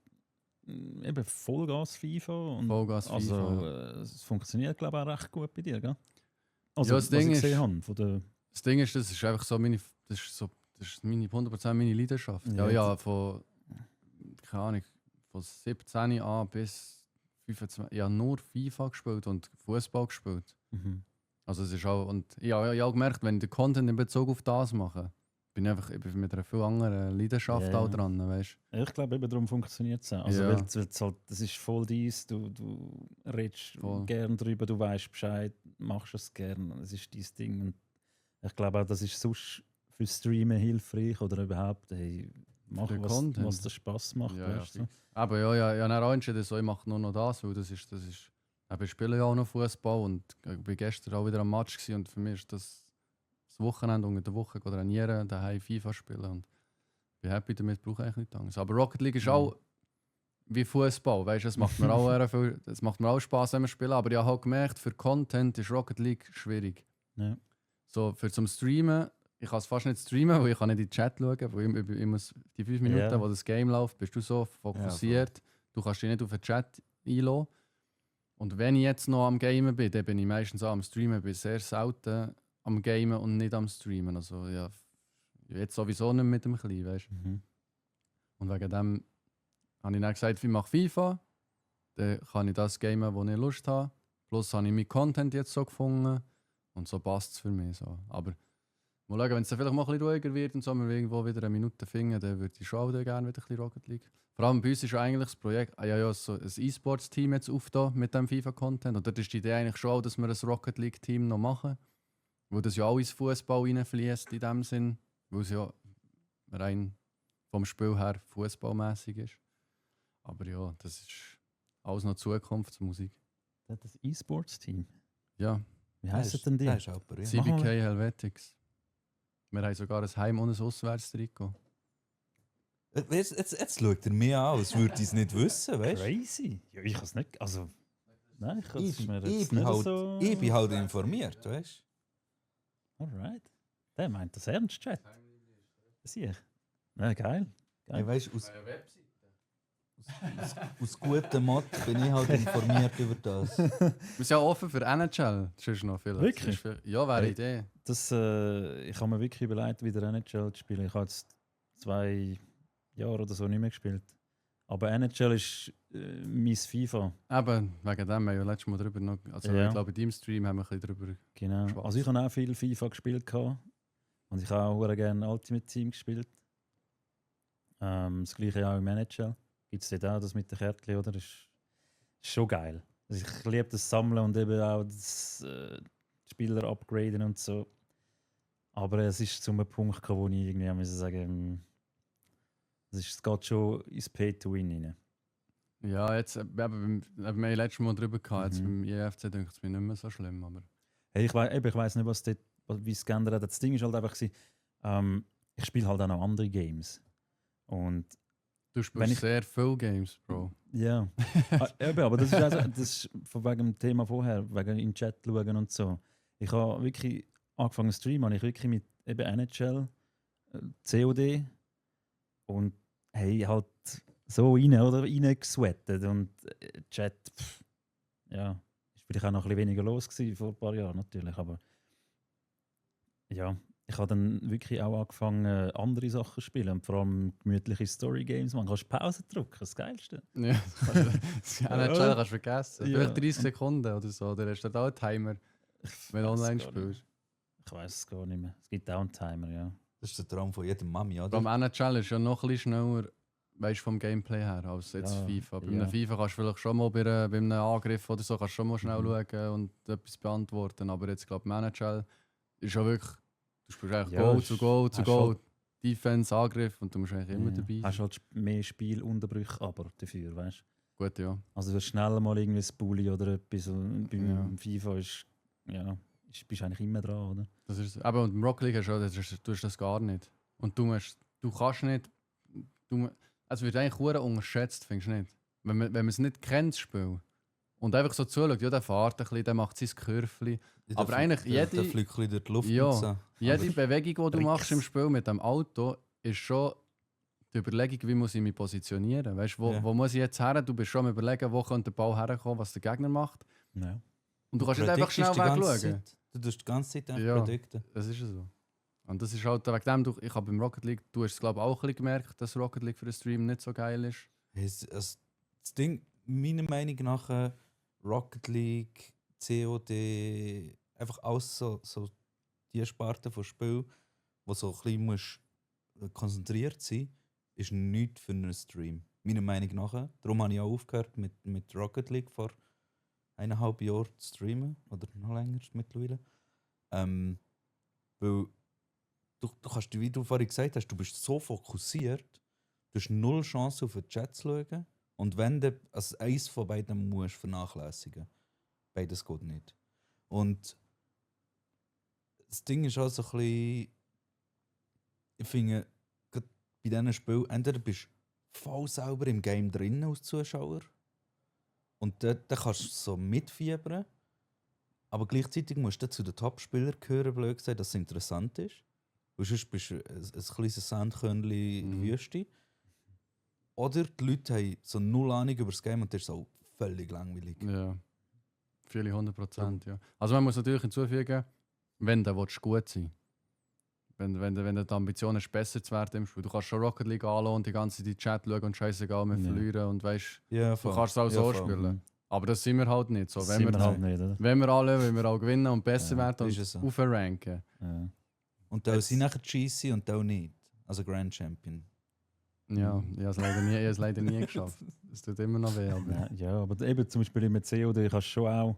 Eben Vollgas FIFA. Und Vollgas also, FIFA. es funktioniert, glaube ich, auch recht gut bei dir, gell? Also, Ja, das Ding was ich ist- gesehen habe, von der Das Ding ist, das ist einfach so meine, das ist meine 100% meine Leidenschaft. Ja, Ja, von, keine Ahnung, von 17 an bis 25, ich habe nur FIFA gespielt und Fußball gespielt. Also es ist auch, und ich habe auch gemerkt, wenn ich den Content in Bezug auf das mache, bin ich bin mit einer viel anderen Leidenschaft Ja, auch ja. dran, weißt Ich glaube, eben darum funktioniert es auch. Also, Ja. weil's halt, das ist voll dies, du redest Voll. gern drüber, du weißt Bescheid, machst es gern, es ist dein Ding. Und ich glaube auch, das ist sonst für Streamen hilfreich oder überhaupt, hey, mach Für was, Content. was dir Spaß macht. Ja, weißt du? fix. Aber ja, ich habe dann auch entschieden, so, ich mache nur noch das, weil das ist ich spiele ja auch noch Fußball und ich war gestern auch wieder am Match gewesen, und für mich ist das Wochenende unter der Woche trainieren, daheim FIFA spielen und bin happy damit, brauche eigentlich nichts anderes. Aber Rocket League ist auch wie Fußball, weißt du, es macht mir auch es macht mir auch Spaß, wenn wir spielen, aber ich habe halt gemerkt, für Content ist Rocket League schwierig. Ja. So, für zum Streamen, ich kann es fast nicht streamen, weil ich kann nicht in den Chat schauen, weil ich muss die 5 Minuten, Ja. wo das Game läuft, bist du so fokussiert, du kannst dich nicht auf den Chat einlassen. Und wenn ich jetzt noch am Gamen bin, dann bin ich meistens auch am Streamen, bin sehr selten am Gamen und nicht am Streamen. Also ja, jetzt sowieso nicht mit dem Kleinen, weißt du. Mhm. Und wegen dem habe ich dann gesagt, ich mache FIFA, dann kann ich das gamen, wo ich Lust habe. Plus habe ich meinen Content jetzt so gefunden und so passt es für mich. So. Aber mal schauen, wenn es dann vielleicht mal ein bisschen ruhiger wird und so, wir irgendwo wieder eine Minute finden, dann würde ich schon auch gerne wieder ein bisschen Rocket League. Vor allem bei uns ist ja eigentlich das Projekt, so ein E-Sports-Team jetzt aufgetan mit dem FIFA-Content. Und dort ist die Idee eigentlich schon auch, dass wir ein Rocket League-Team noch machen. Wo das ja auch ins Fußball reinfließt in dem Sinn. Weil es ja rein vom Spiel her fußballmäßig ist. Aber ja, das ist alles noch Zukunftsmusik. Das E-Sports-Team. Ja, Wie heisst denn die? Das ist auch berühmt. Mach mal. CBK Helvetics. Wir haben sogar ein Heim- und ein Auswärtstrikot. Jetzt schaut er mir an, als würde ich es nicht wissen, weißt du? Crazy. Ja, ich kann es nicht. Also, nein, ich kann es Ich, mir ich, jetzt bin nicht halt, so. ich bin halt informiert, weißt Alright. Der meint das ernst, Chat. Sieh ich. Na, geil. du? Geil. Weißt, aus gutem Mott bin ich halt informiert über das. Wir sind ja offen für NHL. Das ist noch viel. Wirklich? Ja, wäre eine Hey. Idee. Das, ich habe mir wirklich überlegt, wieder NHL zu spielen. Ich habe jetzt 2 Jahre oder so nicht mehr gespielt. Aber NHL ist mein FIFA. Eben, wegen dem haben wir ja letztes Mal drüber noch. Also, Ja. ich glaube, in deinem Stream haben wir ein bisschen drüber. Genau. Schwarz. Also ich habe auch viel FIFA gespielt. Und ich habe auch gerne Ultimate Team gespielt. Das gleiche auch im NHL. Gibt es dort auch das mit den Kärtchen, oder? Ist schon geil. Also ich liebe das Sammeln und eben auch das Spieler upgraden und so. Aber es ist zu einem Punkt gekommen, wo ich irgendwie muss sagen, es geht schon ins Pay-to-Win rein. Ja, jetzt, wir haben letztes Mal drüber gehabt, jetzt beim IFC denke ich es mir nicht mehr so schlimm, aber... Hey, ich weiss nicht, wie es geändert hat. Das Ding ist halt einfach, ich spiele halt auch noch andere Games. Und Du spielst sehr viele Games, Bro. ja, eben, aber das ist, das ist von wegen dem Thema vorher, wegen im Chat schauen und so. Ich habe wirklich angefangen zu streamen, habe ich wirklich mit eben NHL, COD und hey, halt so reingesweatet und Chat, ja, ist vielleicht auch noch ein bisschen weniger los gewesen vor ein paar Jahren natürlich, aber ja, ich habe dann wirklich auch angefangen, andere Sachen zu spielen und vor allem gemütliche Story-Games. Man kannst Pause drücken, das Geilste. Ja, das NHL kannst du vergessen. Ja. Vielleicht 30 Sekunden oder so, oder hast du da auch einen Timer, wenn du online spielst? Ich weiß es gar nicht mehr. Es gibt auch einen Timer, ja. Das ist der Traum von jedem Mami, oder? Beim NHL ist ja noch ein bisschen schneller, weißt, vom Gameplay her, als jetzt Ja, FIFA. Bei ja. einem FIFA kannst du vielleicht schon mal bei einem Angriff oder so kannst du schon mal schnell schauen und etwas beantworten. Aber jetzt glaube ich, NHL ist ja wirklich, du spielst eigentlich Ja, Goal ist- zu Goal zu hast Goal, halt- Defense, Angriff und du musst eigentlich immer Ja. dabei Hast sein. halt mehr Spielunterbrüche aber dafür, weißt du? Gut, ja. Also du hast schneller mal irgendwie ein Bulli oder etwas und beim Ja. FIFA bist du eigentlich immer dran, oder? Das ist, aber und im Rocket League hast du hast das gar nicht. Und du kannst nicht. Es wird eigentlich hure unterschätzt, findest du nicht? Wenn man es nicht kennt, das Spiel. Und einfach so zuschaut, ja, der fährt ein bisschen, der macht sein Kürfli. Aber eigentlich Der jede, fliegt ein bisschen durch die Luft Ja. raus. jede Bewegung, die du Tricks. machst im Spiel mit dem Auto, ist schon die Überlegung, wie muss ich mich positionieren. Weißt, Ja. wo muss ich jetzt her? Du bist schon am Überlegen, wo könnte der Ball herkommen, was der Gegner macht. Ja. Und du kannst nicht einfach schnell Prediktest die ganze wegschauen. Zeit. Du tust die ganze Zeit einfach Ja. predikten. Das ist ja so. Und das ist halt wegen dem, ich habe beim Rocket League, du hast es glaube ich auch ein bisschen gemerkt, dass Rocket League für den Stream nicht so geil ist. Das Ding, meiner Meinung nach, Rocket League, COD, einfach alles so die Sparte von Spiel, wo so ein bisschen musst, konzentriert sein, ist nichts für einen Stream. Meiner Meinung nach. Darum habe ich auch aufgehört mit Rocket League vor 1,5 Jahren zu streamen. Oder noch länger mittlerweile. Weil du kannst, wie du vorhin gesagt hast, du bist so fokussiert, du hast null Chance auf den Chat zu schauen. Und wenn du eins von beiden musst vernachlässigen, beides geht nicht. Und das Ding ist auch so ein bisschen, ich finde, gerade bei diesen Spielen, entweder bist du voll sauber im Game drin als Zuschauer und dort kannst du so mitfiebern, aber gleichzeitig musst du zu den Top-Spielern gehören, blöd gesagt, dass es interessant ist. Weil sonst bist du ein kleines Sandkörnchen in der Wüste. Oder die Leute haben so null Ahnung über das Game und das ist so völlig langweilig. Ja. Viele 100%, ja. Also man muss natürlich hinzufügen, wenn du gut sein willst. Wenn du die Ambition hast, besser zu werden im Spiel. Du kannst schon Rocket League anschauen und die ganze Zeit in den Chat schauen und scheißegal, wir Ja. verlieren und weißt, Ja, du kannst es auch so spielen. Aber das sind wir halt nicht so. Das Wenn sind wir, wir halt nicht, oder? wenn wir alle, wenn wir auch gewinnen und besser Ja, werden ist und es so. aufranken. Ja. Und da sind nachher GC und da nicht. Also Grand Champion. Ja, ich habe es leider nie geschafft. Es tut immer noch weh. Aber Ja, aber eben zum Beispiel im COD kannst du schon auch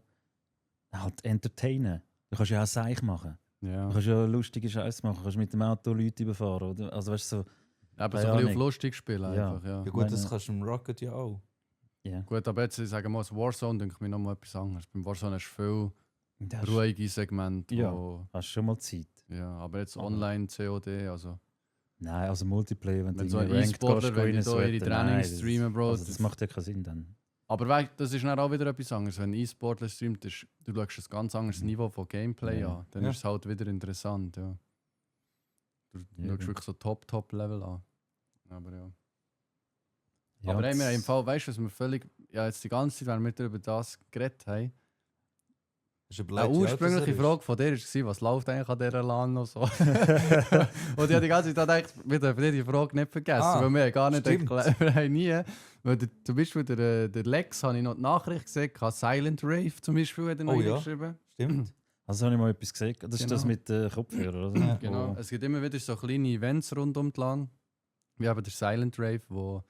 halt entertainen. Du kannst ja auch Seich machen. ja. Du kannst ja lustige Scheiße machen. Du kannst mit dem Auto Leute überfahren. Oder? Also weißt du, so, Aber Keine so ein bisschen auf Ahnung. lustig spielen Ja. einfach, ja. Ja gut, das meine- kannst du im Rocket ja auch. ja. Gut, aber jetzt sagen wir mal, das Warzone denke ich mir noch mal etwas anderes. Beim Warzone hast du Das viel ruhige Segmente. Ja. Wo, hast schon mal Zeit. ja, aber jetzt Aber- online COD, also Nein, also Multiplayer, wenn wenn du so ein irgendwie ranked E-Sportler, gehst, wenn die gehen da ihre sweaten, Trainings nein, streamen, Bro. Also das macht ja keinen Sinn dann. Aber das ist dann auch wieder etwas anderes. Wenn ein E-Sportler streamt, du schaust ein ganz anderes Niveau von Gameplay Ja. an. Dann Ja. ist es halt wieder interessant, ja. Du Ja, schaust genau. wirklich so Top-Level an. Aber ja. Ja, aber hey, wir haben im das- Fall, weißt du, was wir völlig, ja, jetzt die ganze Zeit, wenn wir über das geredet haben, Hast du eine überlegt, wie alt das ursprüngliche er ist? Frage von dir war, was läuft eigentlich an dieser LAN noch so? Und ich habe die ganze Zeit gedacht, wir dürfen die Frage nicht vergessen, weil wir haben gar nicht stimmt. erklärt, wir haben nie, weil zum Beispiel der Lex, habe ich noch die Nachricht gesehen, Silent Rave zum Beispiel, hat er noch Oh ja. geschrieben. Stimmt. Also habe ich mal etwas gesehen. Das ist das Genau. mit Kopfhörer, oder? Ja. Genau, es gibt immer wieder so kleine Events rund um die LAN. wie eben der Silent Rave, wo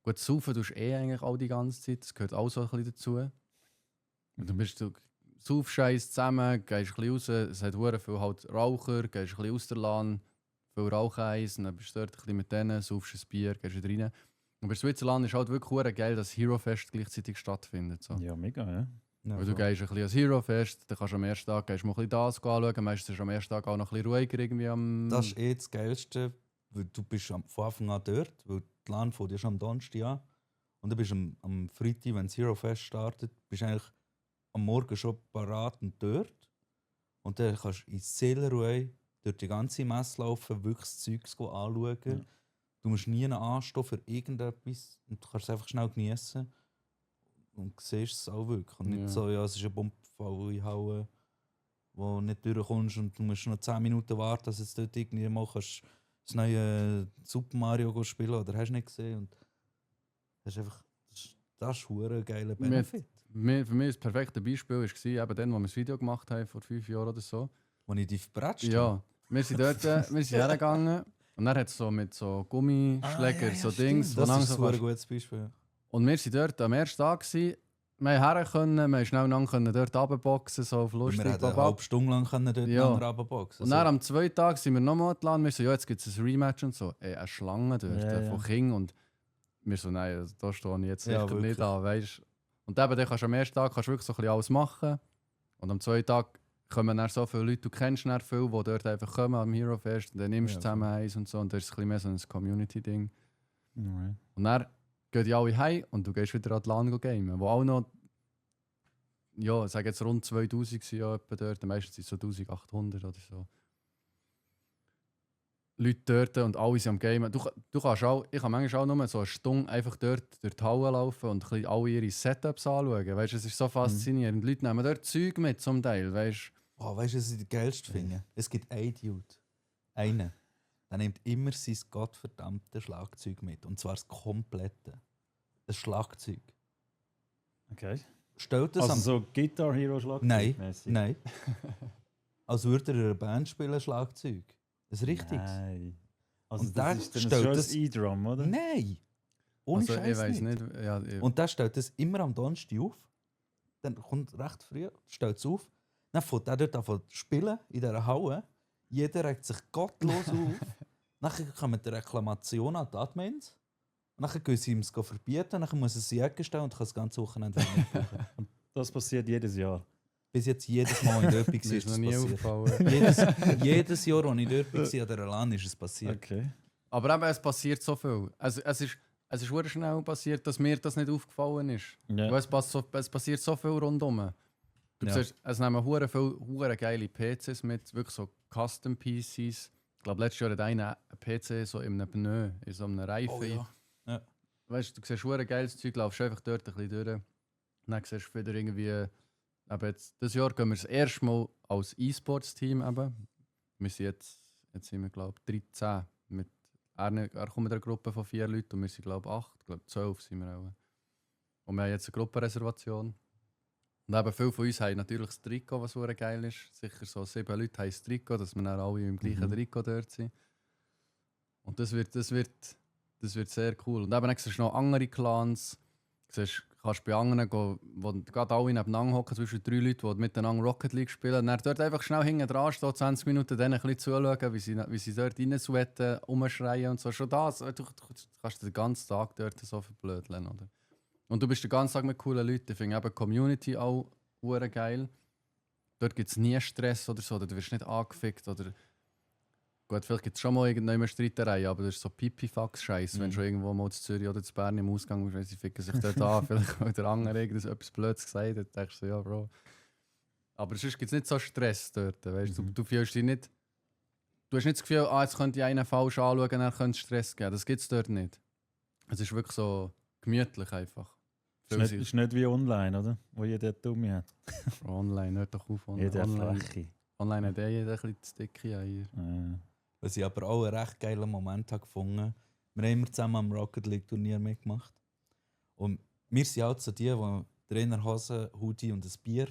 gut saufen tust eigentlich auch die ganze Zeit, das gehört auch so ein bisschen dazu. Und dann bist du saufst zusammen, gehst ein bisschen raus, es hat hure viel halt Raucher, gehst ein bisschen aus der LAN, viel Raucheis, und dann bist du dort ein bisschen mit denen, saufst ein Bier, gehst wieder rein. Und bei Switzerland ist halt wirklich hure geil, dass Hero Fest gleichzeitig stattfindet. So. Ja, mega, ja. Ja, Weil du voll. gehst ein bisschen ans Hero Fest, dann kannst du am ersten Tag gehst du mal ein bisschen das anschauen, meistens ist am ersten Tag auch noch ein bisschen ruhiger irgendwie am... Das ist das Geilste, weil du bist von Anfang an dort, weil die LAN von dir ist am Donnerstag an. Und du bist am Freitag, wenn das Hero Fest startet, bist du eigentlich am Morgen schon parat und dort. Und dann kannst du in Seelenruhe durch die ganze Messe laufen, wirklich das Zeugs anschauen. Ja. Du musst nie anstehen für irgendetwas und du kannst es einfach schnell genießen. Und siehst es auch wirklich. Und nicht Ja. so, ja, es ist ein Bombenfall in Hauen, wo du nicht durchkommst und du musst noch 10 Minuten warten, dass du dort irgendwie mal kannst das neue Super Mario spielen oder hast du nicht gesehen. Und das ist einfach, das ist ein geiler Benefit. Für mich das perfekte Beispiel war, eben dann, wo wir das Video gemacht haben, vor 5 Jahren oder so. Als ich dich verbratscht Ja, wir sind dort wir sind hergegangen und dann hat es so mit so Gummischläger, so Dings. wo Das dann ist so ein kannst- gutes Beispiel. Und wir sind dort am ersten Tag. Gewesen. Wir haben her können, wir haben schnell lang können dort runterboxen, so auf Wir lustig. hätten eine babab. halbe Stunde lang können dort Ja. runterboxen. Und dann am zweiten Tag sind wir nochmal dran. Wir so, ja, jetzt gibt es ein Rematch und so. Ey, eine Schlange dort Ja, von ja. King. Und wir so, nein, also, da stehe ich jetzt Ja, sicher nicht wirklich. an, weißt. Und eben, dann kannst du am ersten Tag kannst du wirklich so ein bisschen alles machen. Und am zweiten Tag kommen dann so viele Leute, du kennst dann viele, die dort einfach kommen am Hero Fest. Und dann nimmst du Ja, zusammen eins und so. Und das ist ein bisschen mehr so ein Community-Ding. Ja. Und dann gehen die alle heim und du gehst wieder an die LAN gamen. Wo auch noch, ja, ich sage jetzt rund 2000 waren ja etwa dort, meistens sind es so 1800 oder so. Leute dort und alle sind am Gamen. Du kannst auch, ich kann manchmal auch nur so eine Stunde einfach dort durch die Halle laufen und ein bisschen alle ihre Setups anschauen. Weißt, es ist so faszinierend. Die Leute nehmen dort Zeug mit zum Teil. Weißt, Oh, weißt du, was ich das Geilste finde? Es gibt einen Dude. Einen. Der nimmt immer sein gottverdammte Schlagzeug mit. Und zwar das komplette. Ein Schlagzeug. Okay. Stellt das Also am... so Guitar Hero Schlagzeug. Nein. Als würde er in einer Band spielen, Schlagzeug. Das ist richtig. Nein. Also Und das der ist dann stellt schon das- ein E-Drum, oder? Nein! Ohne also, ich Scheiß weiß nicht. nicht. Ja, Und der stellt das immer am Donnerstag auf. Dann kommt recht früh, stellt es auf. Dann fängt der dort an zu spielen in dieser Halle. Jeder regt sich gottlos auf. Nachher kommt die Reklamation an die Admins. Nachher gehen sie ihm es verbieten. Dann muss er sie Ecke stellen und kann das ganze Wochenende nicht brauchen. Das passiert jedes Jahr. Bis jetzt jedes Mal in dort war, mir ist ist noch das nie passiert. aufgefallen. Jedes Jahr, als ich dort war, an dieser LAN, ist es passiert. Okay. Aber eben, es passiert so viel. Also, es ist sehr schnell passiert, dass mir das nicht aufgefallen ist. Ja. Weil es passiert so viel rundum. Du Ja. siehst, es nehmen viele geile PCs mit, wirklich so Custom PCs. Ich glaube, letztes Jahr hat einer einen PC so in einem Pneu, in so einem Reifen. Oh, ja. Weißt du, siehst ein geiles Zeug, laufst einfach dort ein bisschen durch. Und dann siehst du wieder irgendwie. Aber jetzt, dieses Jahr gehen wir das erste Mal als E-Sports-Team. Wir sind jetzt sind wir, glaube ich, 13. Er kommt mit einer Gruppe von 4 Leuten und wir sind, glaube ich, 8. Ich glaube, 12 sind wir auch. Und wir haben jetzt eine Gruppenreservation. Und eben viele von uns haben natürlich das Trikot, was sehr geil ist. Sicher so 7 Leute haben das Trikot, dass wir dann alle im gleichen Trikot dort sind. Und das wird sehr cool. Und eben dann siehst du noch andere Clans. Kannst bei anderen gehen, wo gerade alle nebeneinander hocken, zum Beispiel 3 Leute, die miteinander Rocket League spielen. Und dann dort einfach schnell hinten dran stehen, 20 Minuten denen ein bisschen zuschauen, wie sie dort reinsweaten, rumschreien und so. Schon das, du kannst den ganzen Tag dort so verblödeln, oder? Und du bist den ganzen Tag mit coolen Leuten. Ich finde eben die Community auch hure geil. Dort gibt es nie Stress oder so, oder du wirst nicht angefickt. Oder gut, vielleicht gibt es schon mal irgendeine Streiterei, aber das ist so Pipifax-Scheiß. Wenn du schon irgendwo mal zu Zürich oder zu Bern im Ausgang bist, sie ficken sich dort an, vielleicht weil der andere etwas Blödes gesagt hat, denkst du so, ja, Bro. Aber sonst gibt es nicht so Stress dort. Weißt? Du fühlst dich nicht. Du hast nicht das Gefühl, jetzt könnte ich einen falsch anschauen, dann könnte es Stress geben. Das gibt es dort nicht. Es ist wirklich so gemütlich einfach. Ist nicht wie online, oder? Wo jeder Dumme hat. Online, hört doch auf. Jeder Online, Fläche. online hat jeder ein bisschen zu dicke Eier. Was ich aber auch einen recht geilen Moment habe gefunden. Wir haben immer zusammen am Rocket League Turnier mitgemacht. Und wir sind auch so die Trainerhosen, Hoodie und ein Bier,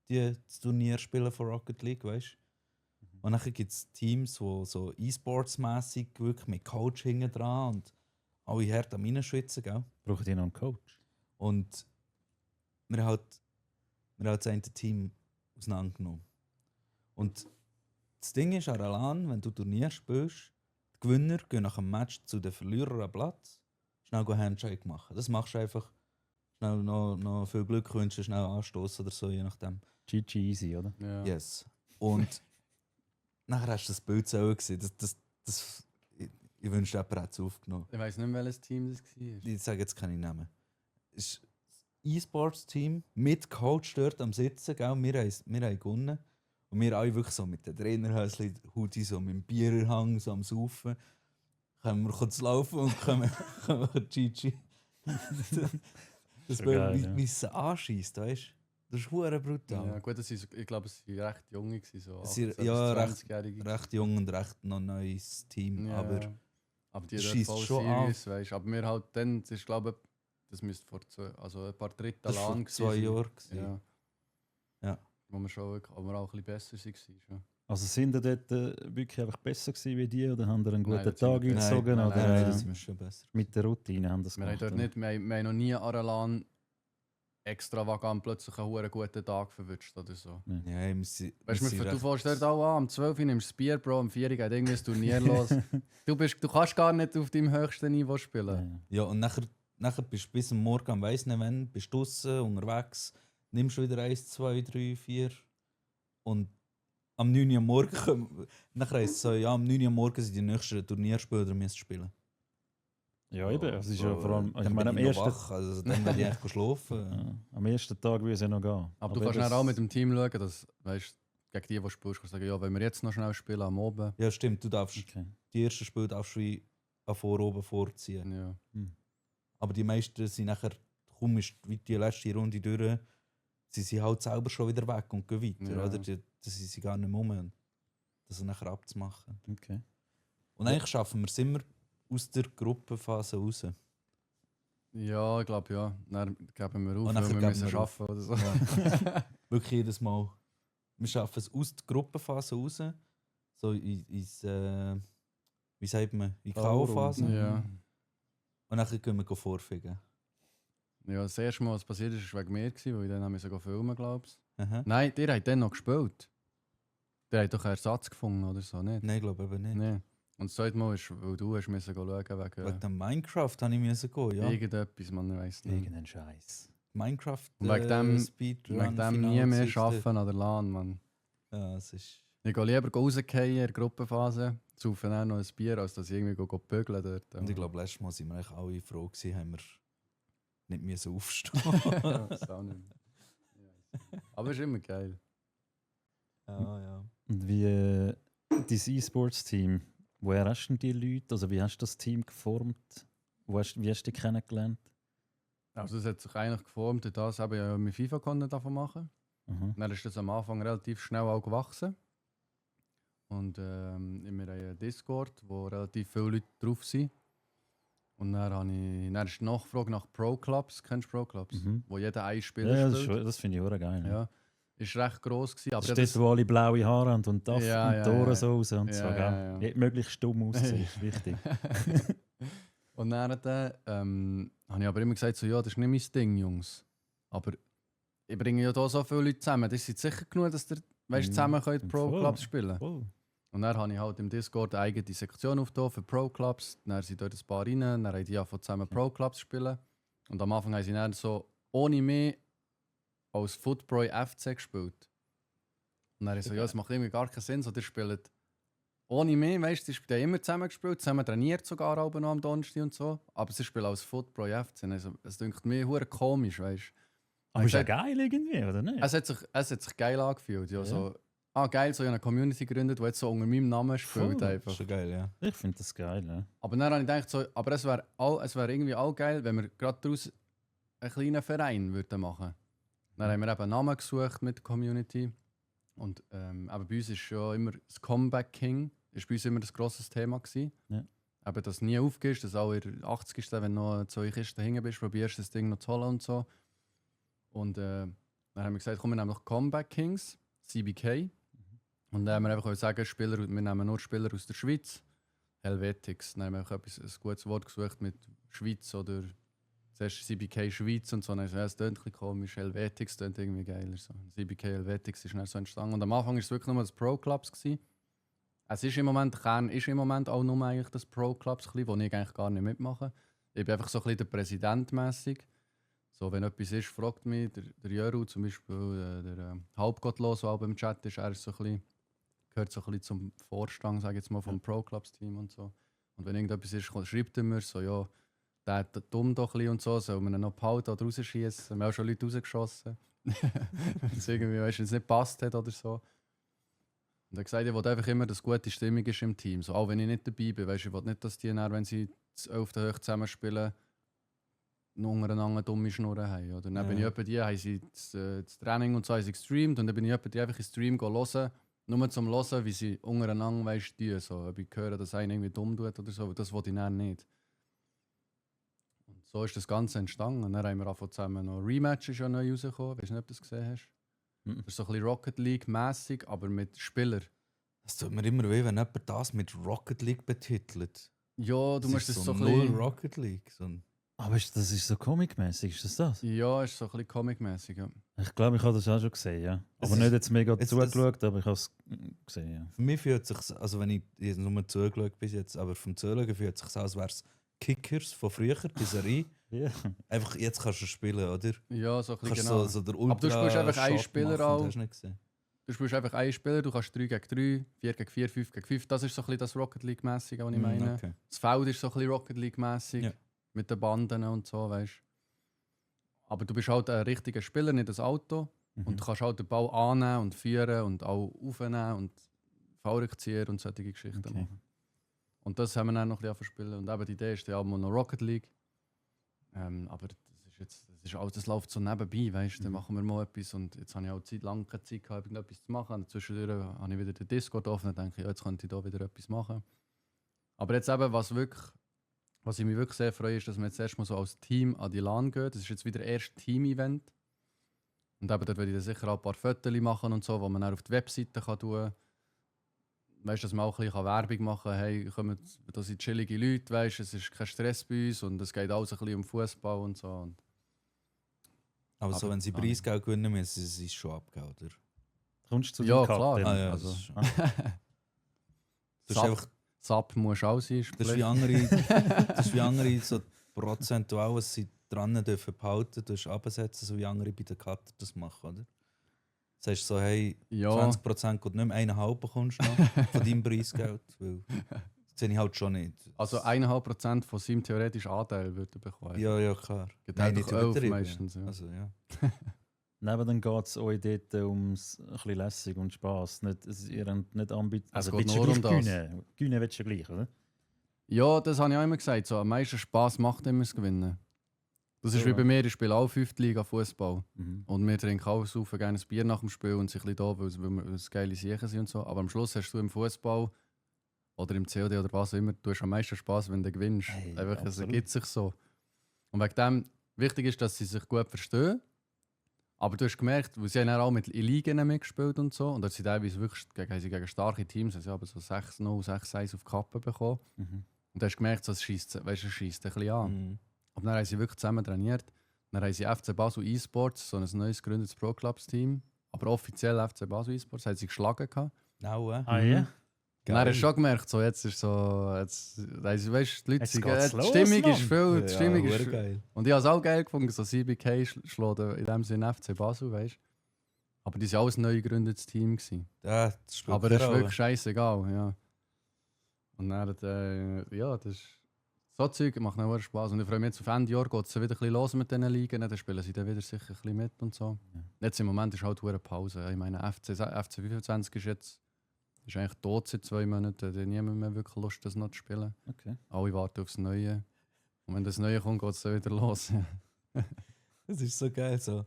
die das Turnier spielen von Rocket League, weißt du? Und dann gibt es Teams, die so E-Sports-mässig wirklich mit Coach hinten dran und alle hart am Reinschwitzen, gell? Braucht ihr noch einen Coach? Und wir haben das eine Team auseinandergenommen. Und das Ding ist, an LAN, wenn du Turnier spielst, die Gewinner gehen nach dem Match zu den Verlierern am Platz, schnell einen Handshake machen. Das machst du einfach, schnell noch viel Glück wünschen, schnell anstoßen oder so, je nachdem. GG easy, oder? Ja. Yes. Und nachher hast du das Bild selber gesehen. Ich wünschte, jemand hätte es aufgenommen. Ich weiss nicht mehr, welches Team das war. Ich sage jetzt keine Namen. Es ist ein E-Sports-Team mit Coach dort am Sitzen. Gell? Wir haben gewonnen. Und wir alle wirklich so mit den Trainerhäuschen, Hoodie, so mit dem Biererhang, so am Saufen. Können wir kurz laufen und können GG. Das So Bild, geil, ja. wie es anschießt, weißt du? Das ist verdammt brutal. Ja, gut, ich glaube, es waren recht junge, so Sie- 18- ja, bis 20-Jährige. Recht jung und recht noch neues Team. Ja, Aber die es dort scheisst voll schon serious, weißt. Aber wir halt dann, das ist glaube ich, das müsste vor ein paar Drittel das war lang vor 2 Jahren. Ja. Ja. Wo wir schon wirklich, aber auch ein bisschen besser waren. Schon. Also sind ihr dort wirklich einfach besser gewesen wie die oder haben ihr einen guten Nein, das Tag sind wir besser. eingezogen? Nein, oder Nein, nein, das sind wir schon besser. mit der Routine haben das Wir haben gemacht? dort oder? nicht, wir haben noch nie an einer LAN extravagant plötzlich einen verdammt guten Tag verwünscht oder so. Ja, wir sind, Weißt wir du, sind du recht- fährst dort auch an, am 12 Uhr nimmst du das Bier, Bro, am 4 Uhr geht irgendwie ein Turnier los. Du kannst gar nicht auf deinem höchsten Niveau spielen. Ja. Ja, und nachher bist du bis am Morgen, am weiss nicht wann, bist du draussen, unterwegs, nimmst wieder 1, 2, 3, 4 und am 9 Uhr am Morgen, nachher heisst es so, ja, am 9 Uhr am Morgen sind die nächsten Turnierspiele, die müssen spielen. Ja, eben. Es ist ja Bro, vor allem, dann ich meine, am bin ich noch ersten, wach, also dann will ich echt schlafen. ja, am ersten Tag will es ja noch gehen. Aber du kannst dann auch mit dem Team schauen, dass, weißt, gegen die spielst, kannst du sagen, ja, wenn wir jetzt noch schnell spielen am Oben. Ja, stimmt, du darfst, Okay. die ersten Spiele darfst du wie an oben vorziehen. Ja. Aber die meisten sind nachher, kaum ist die letzte Runde durch, sie sind halt selber schon wieder weg und gehen weiter. Ja. Oder? Das sind sie gar nicht mehr um, das nachher abzumachen. Okay. Und eigentlich schaffen wir es immer aus der Gruppenphase raus. Ja, ich glaube ja. Dann geben wir auf, Und weil nachher wir geben müssen wir auf. arbeiten oder so. Wirklich jedes Mal. Wir schaffen es aus der Gruppenphase raus, so ins, wie sagt man, in die K.O.-Phase. Ja. Und dann gehen wir vorfigen. Ja, das erste Mal, was passiert ist, war wegen mir, weil ich dann haben wir filmen, glaube ich. Aha. Nein, ihr habt dann noch gespielt. Ihr habt doch einen Ersatz gefunden oder so, nicht? Nein, ich glaube eben nicht. Nee. Und das zweite Mal ist, weil du hast müssen schauen wegen Wegen dem Minecraft habe ich müssen gehen, ja. irgendetwas, man weiß nicht. Irgendein Scheiß. Minecraft Und wegen dem- Speedrun, Wegen dem nie mehr arbeiten an der LAN, Mann. Ja, es ist... Ich gehe lieber rausgehen in der Gruppenphase, saufen dann noch ein Bier, als dass ich irgendwie bügeln dort. Und ich glaube, letztes Mal sind wir eigentlich alle froh gewesen, haben wir nicht müssen aufstehen. Ja, das ist auch nicht mehr. Ja. Aber es ist immer geil. ja. Und wie dein E-Sports-Team, woher hast du denn die Leute? Also wie hast du das Team geformt? Wie hast du die kennengelernt? Also es hat sich eigentlich geformt, durch das habe ich ja mit FIFA davon machen. Aha. Dann ist das am Anfang relativ schnell auch gewachsen. Und wir haben einen Discord, wo relativ viele Leute drauf sind. Und dann ist die Nachfrage nach Pro-Clubs. Kennst du Pro-Clubs? Mhm. Wo jeder ein Spieler Ja, das, spielt. das finde ich auch geil. Ja. Ist recht gross gewesen. Das Aber ist dort, wo alle blaue Haare haben und die Affen Ja, und ja, die Ohren ja. so raus und Ja, so. ja, Gell? ja. Möglichst stumm aussehen, ist wichtig. Und dann habe ich aber immer gesagt, so, ja, das ist nicht mein Ding, Jungs. Aber ich bringe ja hier so viele Leute zusammen. Das ist sicher genug, dass ihr zusammen könnt Pro-Clubs spielen. Voll. Und dann habe ich halt im Discord eine eigene Sektion aufgetan für Pro-Clubs. Dann sind dort ein paar rein, dann haben die angefangen zusammen Pro-Clubs spielen. Und am Anfang haben sie dann so ohne mich als Footbro FC gespielt. Und dann habe ich so, ja, das macht irgendwie gar keinen Sinn. So, die spielen ohne mich, weißt du, die haben immer zusammen gespielt, zusammen trainiert sogar auch noch am Donnerstag und so. Aber sie spielen als Footbro FC. Also, es klingt mir hure komisch, weißt du. Aber ist ja gesagt- geil irgendwie, oder nicht? Es hat sich geil angefühlt. Ja, Ja. so, geil, so eine Community gegründet, die jetzt so unter meinem Namen spielt. Voll. Das Einfach. ist schon geil, ja. Ich finde das geil. Ja. Aber dann habe ich gedacht, so, aber es wäre irgendwie auch geil, wenn wir gerade daraus einen kleinen Verein würden machen. Dann haben wir eben einen Namen gesucht mit der Community. Und aber bei uns ist ja immer das Comeback King, ist bei uns immer das grosses Thema gewesen. Ja. Eben, dass du nie aufgehst, dass auch in der 80. wenn du noch 2 Kisten hinten bist, probierst das Ding noch zu holen und so. Und dann haben wir gesagt, komm, wir nehmen noch Comeback Kings, CBK. Und dann haben wir einfach sagen, wir nehmen nur Spieler aus der Schweiz. Helvetics. Dann haben wir einfach ein gutes Wort gesucht mit Schweiz oder zuerst CBK Schweiz und so. Dann es tönt ein bisschen komisch. Helvetics tönt irgendwie geiler. So. CBK Helvetics ist dann so entstanden. Und am Anfang war es wirklich nur das Pro-Clubs. Es ist im Moment, Kern ist im Moment auch nur eigentlich das Pro-Clubs, wo ich eigentlich gar nicht mitmache. Ich bin einfach so ein bisschen der Präsident mäßig. So, wenn etwas ist, fragt mich der Jöru zum Beispiel, der Halbgottlos, der auch beim Chat ist, er ist so ein bisschen, gehört so ein bisschen zum Vorstand, sage ich jetzt mal, vom Pro-Clubs-Team und so. Und wenn irgendetwas ist, schreibt er mir so, ja, der hat dumm doch ein bisschen und so, soll man ihn noch behalten oder rausschießen? Wir haben auch schon Leute rausgeschossen. Wenn es irgendwie nicht passt hat oder so. Und er hat gesagt, ich will einfach immer, dass gute Stimmung ist im Team. So, auch wenn ich nicht dabei bin. Weißt, ich will nicht, dass die dann, wenn sie das 11. Hoch zusammenspielen, noch untereinander dumme Schnurren haben. Oder dann bin ich etwa die, haben sie das Training und so haben sie gestreamt und dann bin ich etwa die einfach in Stream hören, nur zum Hören, wie sie untereinander weißt, so, ob ich höre, dass einer irgendwie dumm tut oder so, das wollte ich dann nicht. Und so ist das Ganze entstanden. Und dann haben wir angefangen zusammen noch Rematch ist ja neu rausgekommen. Weißt du nicht, ob du das gesehen hast? Das ist so ein bisschen Rocket League-mässig, aber mit Spielern. Das tut mir immer weh, wenn jemand das mit Rocket League betitelt. Ja, du musst es es so so ein null bisschen... Rocket League. So ein Aber das ist so comic-mäßig, ist das? Ja, ist so ein bisschen comic-mäßig, ja. Ich glaube, ich habe das auch schon gesehen, ja. Es Aber ist- nicht jetzt mega es- zugeschaut, aber ich habe es gesehen, ja. Für mich fühlt es sich, also wenn ich jetzt nur zugeschaut bis jetzt, aber vom Zuschauen fühlt es sich so, als wäre es Kickers von früher, die Serie. Ja. Einfach jetzt kannst du spielen, oder? Ja, so ein bisschen Kannst genau. so der Aber du spielst einfach einen Shot Spieler machen, auch. Hast du nicht gesehen? Du spielst einfach einen Spieler, du kannst 3 gegen 3, 4 gegen 4, 5 gegen 5. Das ist so ein bisschen das Rocket League-mäßige, was ich meine. Okay. Das Feld ist so ein bisschen Rocket League-mäßig. Ja. Mit den Banden und so, weißt du. Aber du bist halt ein richtiger Spieler, nicht das Auto. Und du kannst halt den Ball annehmen und führen und auch aufnehmen und Fallrückzieher und solche Geschichten Okay. machen. Und das haben wir dann noch ein bisschen verspielen. Und eben die Idee ist ja auch noch Rocket League. Aber das ist alles, das läuft so nebenbei, weißt du. Dann machen wir mal etwas und jetzt habe ich auch lange keine Zeit gehabt, irgendetwas zu machen. Und zwischendurch habe ich wieder den Discord offen und denke, ja, jetzt könnte ich da wieder etwas machen. Aber jetzt eben, was ich mich wirklich sehr freue, ist, dass wir jetzt erstmal so als Team an die LAN gehen. Das ist jetzt wieder das erste Team-Event. Und eben dort werde ich dann sicher auch ein paar Fotos machen und so, die man dann auf die Webseite kann tun kann. Weißt du, dass man auch ein bisschen Werbung machen kann. Hey, da sind chillige Leute, weißt, es ist kein Stress bei uns und es geht alles ein bisschen um Fußball und so. Und Aber so, Aber- wenn sie Preisgeld gewinnen müssen, sie es schon abgehen, oder? Kommst du zu Ja, dem Cut klar. dann? Ah, ja, also- das ist, Ah. das ist einfach, SAP muss auch sein. das ist wie andere so prozentual, was sie dran dürfen behalten, du absetzen, so wie andere bei den Cutter das machen, oder? Das heißt so, hey, Ja, 20% geht nicht mehr, 1,5 bekommst du noch von deinem Preisgeld, weil das sehe ich halt schon nicht. also 1,5% von seinem theoretischen Anteil würde er bekommen. Ja, klar. Geht Nein, einfach nicht 11 übertrieben. meistens. Ja. Also, ja. Nein, dann geht es euch dort ums ein bisschen lässig und Spass. Ihr habt nicht Ambitionen. Also geht willst du nur um gleich das. gewinnen? Gewinnen willst du gleich, oder? Ja, das habe ich auch immer gesagt. So, am meisten Spass macht immer das Gewinnen. Das ist So, wie ja. bei mir, ich spiele auch 5. Liga Fußball. Mhm. Und wir trinken auch super gerne ein Bier nach dem Spiel und sind ein bisschen da, weil es geile Sachen sind und so. Aber am Schluss hast du im Fußball oder im COD oder was auch immer, du hast am meisten Spass, wenn du gewinnst. Hey, Einfach, es absolut. ergibt sich so. Und wegen dem, wichtig ist, dass sie sich gut verstehen. Aber du hast gemerkt, weil sie haben auch mit in Ligen mitgespielt und so. Und dort sind teilweise wirklich gegen starke Teams, also sie haben so 6-0, 6-1 auf die Kappe bekommen. Mhm. Und du hast gemerkt, so, es scheisst ein bisschen an. Mhm. Aber dann haben sie wirklich zusammen trainiert. Dann haben sie FC Basel E-Sports, so ein neues gegründetes Pro-Clubs-Team. Aber offiziell FC Basel E-Sports, haben sie geschlagen. Gehabt. Genau, Ah ja? Und dann hast du schon gemerkt, so, jetzt ist so. Jetzt, weißt, die Leute Jetzt sind, geht's die los, Stimmung Mann. ist viel. Die Stimmung ja, ist viel. geil. Und ich habe es auch geil gefunden, so CBK schlägt in dem Sinne FC Basel, weißt du. Aber die waren alles neu gegründetes Team. Gewesen. Ja, das spielt Aber keine das ist Rolle. wirklich scheißegal, ja. Und dann, ja, das ist. So Zeug macht auch Spaß. Und ich freue mich jetzt auf Ende Jahr, geht es wieder ein bisschen los mit diesen Ligen. Dann spielen sie dann wieder sicher ein bisschen mit und so. Ja. Jetzt im Moment ist halt eine Pause. Ich meine, FC 25 ist jetzt ist eigentlich tot seit 2 Monaten. Da hat niemand mehr wirklich Lust, das noch zu spielen. Okay. Alle warten aufs Neue. Und wenn das Neue kommt, geht es dann wieder los. Das ist so geil. So.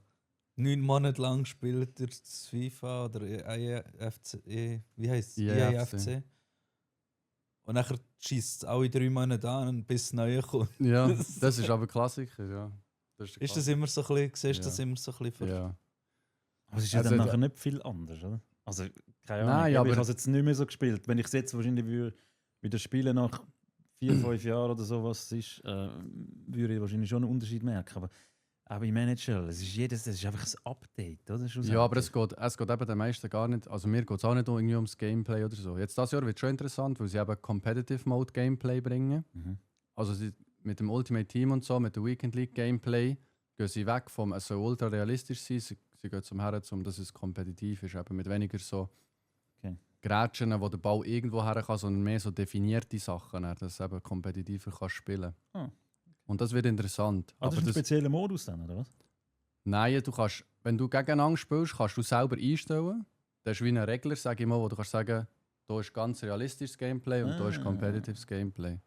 9 Monate lang spielt er das FIFA oder EAFC, wie heisst es? EAFC. EAFC. Und dann schießt es alle 3 Monate an, bis das Neue kommt. Ja, das ist aber Klassiker, ja. Das der Ist das immer so ein bisschen, siehst du Ja. das immer so ein bisschen Ja. Aber es ist ja Also, dann nachher nicht viel anders, oder? Also Keine Ahnung. Nein, Ich aber- habe es jetzt nicht mehr so gespielt. Wenn ich es jetzt wahrscheinlich wieder spielen nach 4-5 Jahren oder so, was es ist, würde ich wahrscheinlich schon einen Unterschied merken. Aber auch im NHL, es ist einfach ein Update, oder? Ja, aber es geht eben den meisten gar nicht. Also mir geht es auch nicht irgendwie ums Gameplay oder so. Jetzt dieses Jahr wird es schon interessant, weil sie eben Competitive Mode Gameplay bringen. Mhm. Also mit dem Ultimate Team und so, mit dem Weekend League Gameplay, gehen sie weg vom, es soll ultra realistisch sein, sie gehen zum Herren, dass es kompetitiv ist, eben mit weniger so Okay. Grätschen, wo der Ball irgendwo her kann, sondern mehr so definierte Sachen, dass du eben kompetitiver kannst spielen. Ah. Und das wird interessant. Das ist ein spezieller Modus dann, oder was? Nein, du kannst, wenn du gegeneinander spielst, kannst du selber einstellen. Das ist wie ein Regler, sage ich mal, wo du kannst sagen, da ist ganz realistisches Gameplay und da ist competitives Gameplay.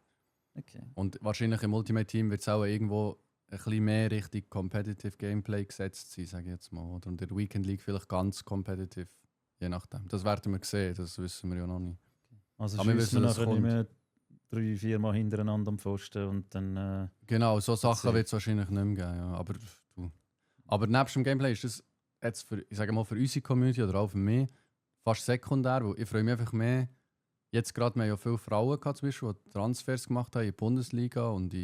Okay. Und wahrscheinlich im Ultimate Team wird es auch irgendwo ein bisschen mehr Richtung Competitive Gameplay gesetzt sein, sage ich jetzt mal. Oder in der Weekend League vielleicht ganz competitive, je nachdem. Das werden wir sehen, das wissen wir ja noch nicht. Also Aber wir schießt man wissen, dass nachher es nicht mehr 3-4 Mal hintereinander am Pfosten und dann... Genau, so Sachen sehen. wird es wahrscheinlich nicht mehr geben. Ja. Aber nebst dem Gameplay ist das jetzt für, ich sage mal, für unsere Community oder auch für mich fast sekundär, weil ich freue mich einfach mehr. Jetzt gerade, wir haben ja viele Frauen gehabt, zum Beispiel, die Transfers gemacht haben in die Bundesliga und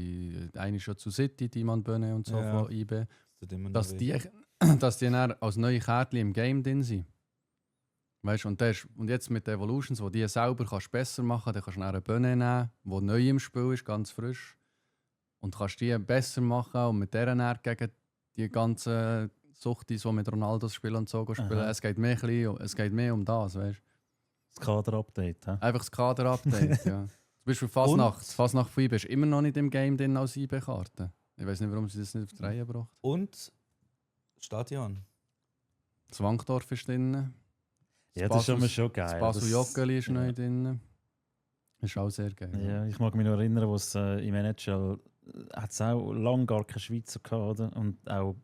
eine schon zu City, die man Böhne und so Ja. von IB. tut immer noch Dass weh. dass die dann als neue Kärtchen im Game drin sind. Weißt, und jetzt mit den Evolutions, wo die selber kannst besser machen, dann kannst du dann eine Böhne nehmen, die neu im Spiel ist, ganz frisch. Und kannst die besser machen und mit der dann gegen die ganzen Suchtis, die mit Ronaldo spielen und so spielen. Aha. Es geht mehr um das, weißt du? das Kader-Update. hä? Einfach das Kader-Update, ja. Zum Beispiel Fasnacht von IB ist immer noch nicht im Game drin als IB-Karte. Ich weiß nicht, warum sie das nicht auf die Reihe gebracht. Und Stadion. Das Wankdorf ist drin. Ja, das ist immer schon geil. Das Basel-Joggeli ist ja. neu drin. Ist auch sehr geil. Ja, ich mag mich noch erinnern, wo es im NHL hat es auch lange gar keine Schweizer gehabt, oder? Und auch,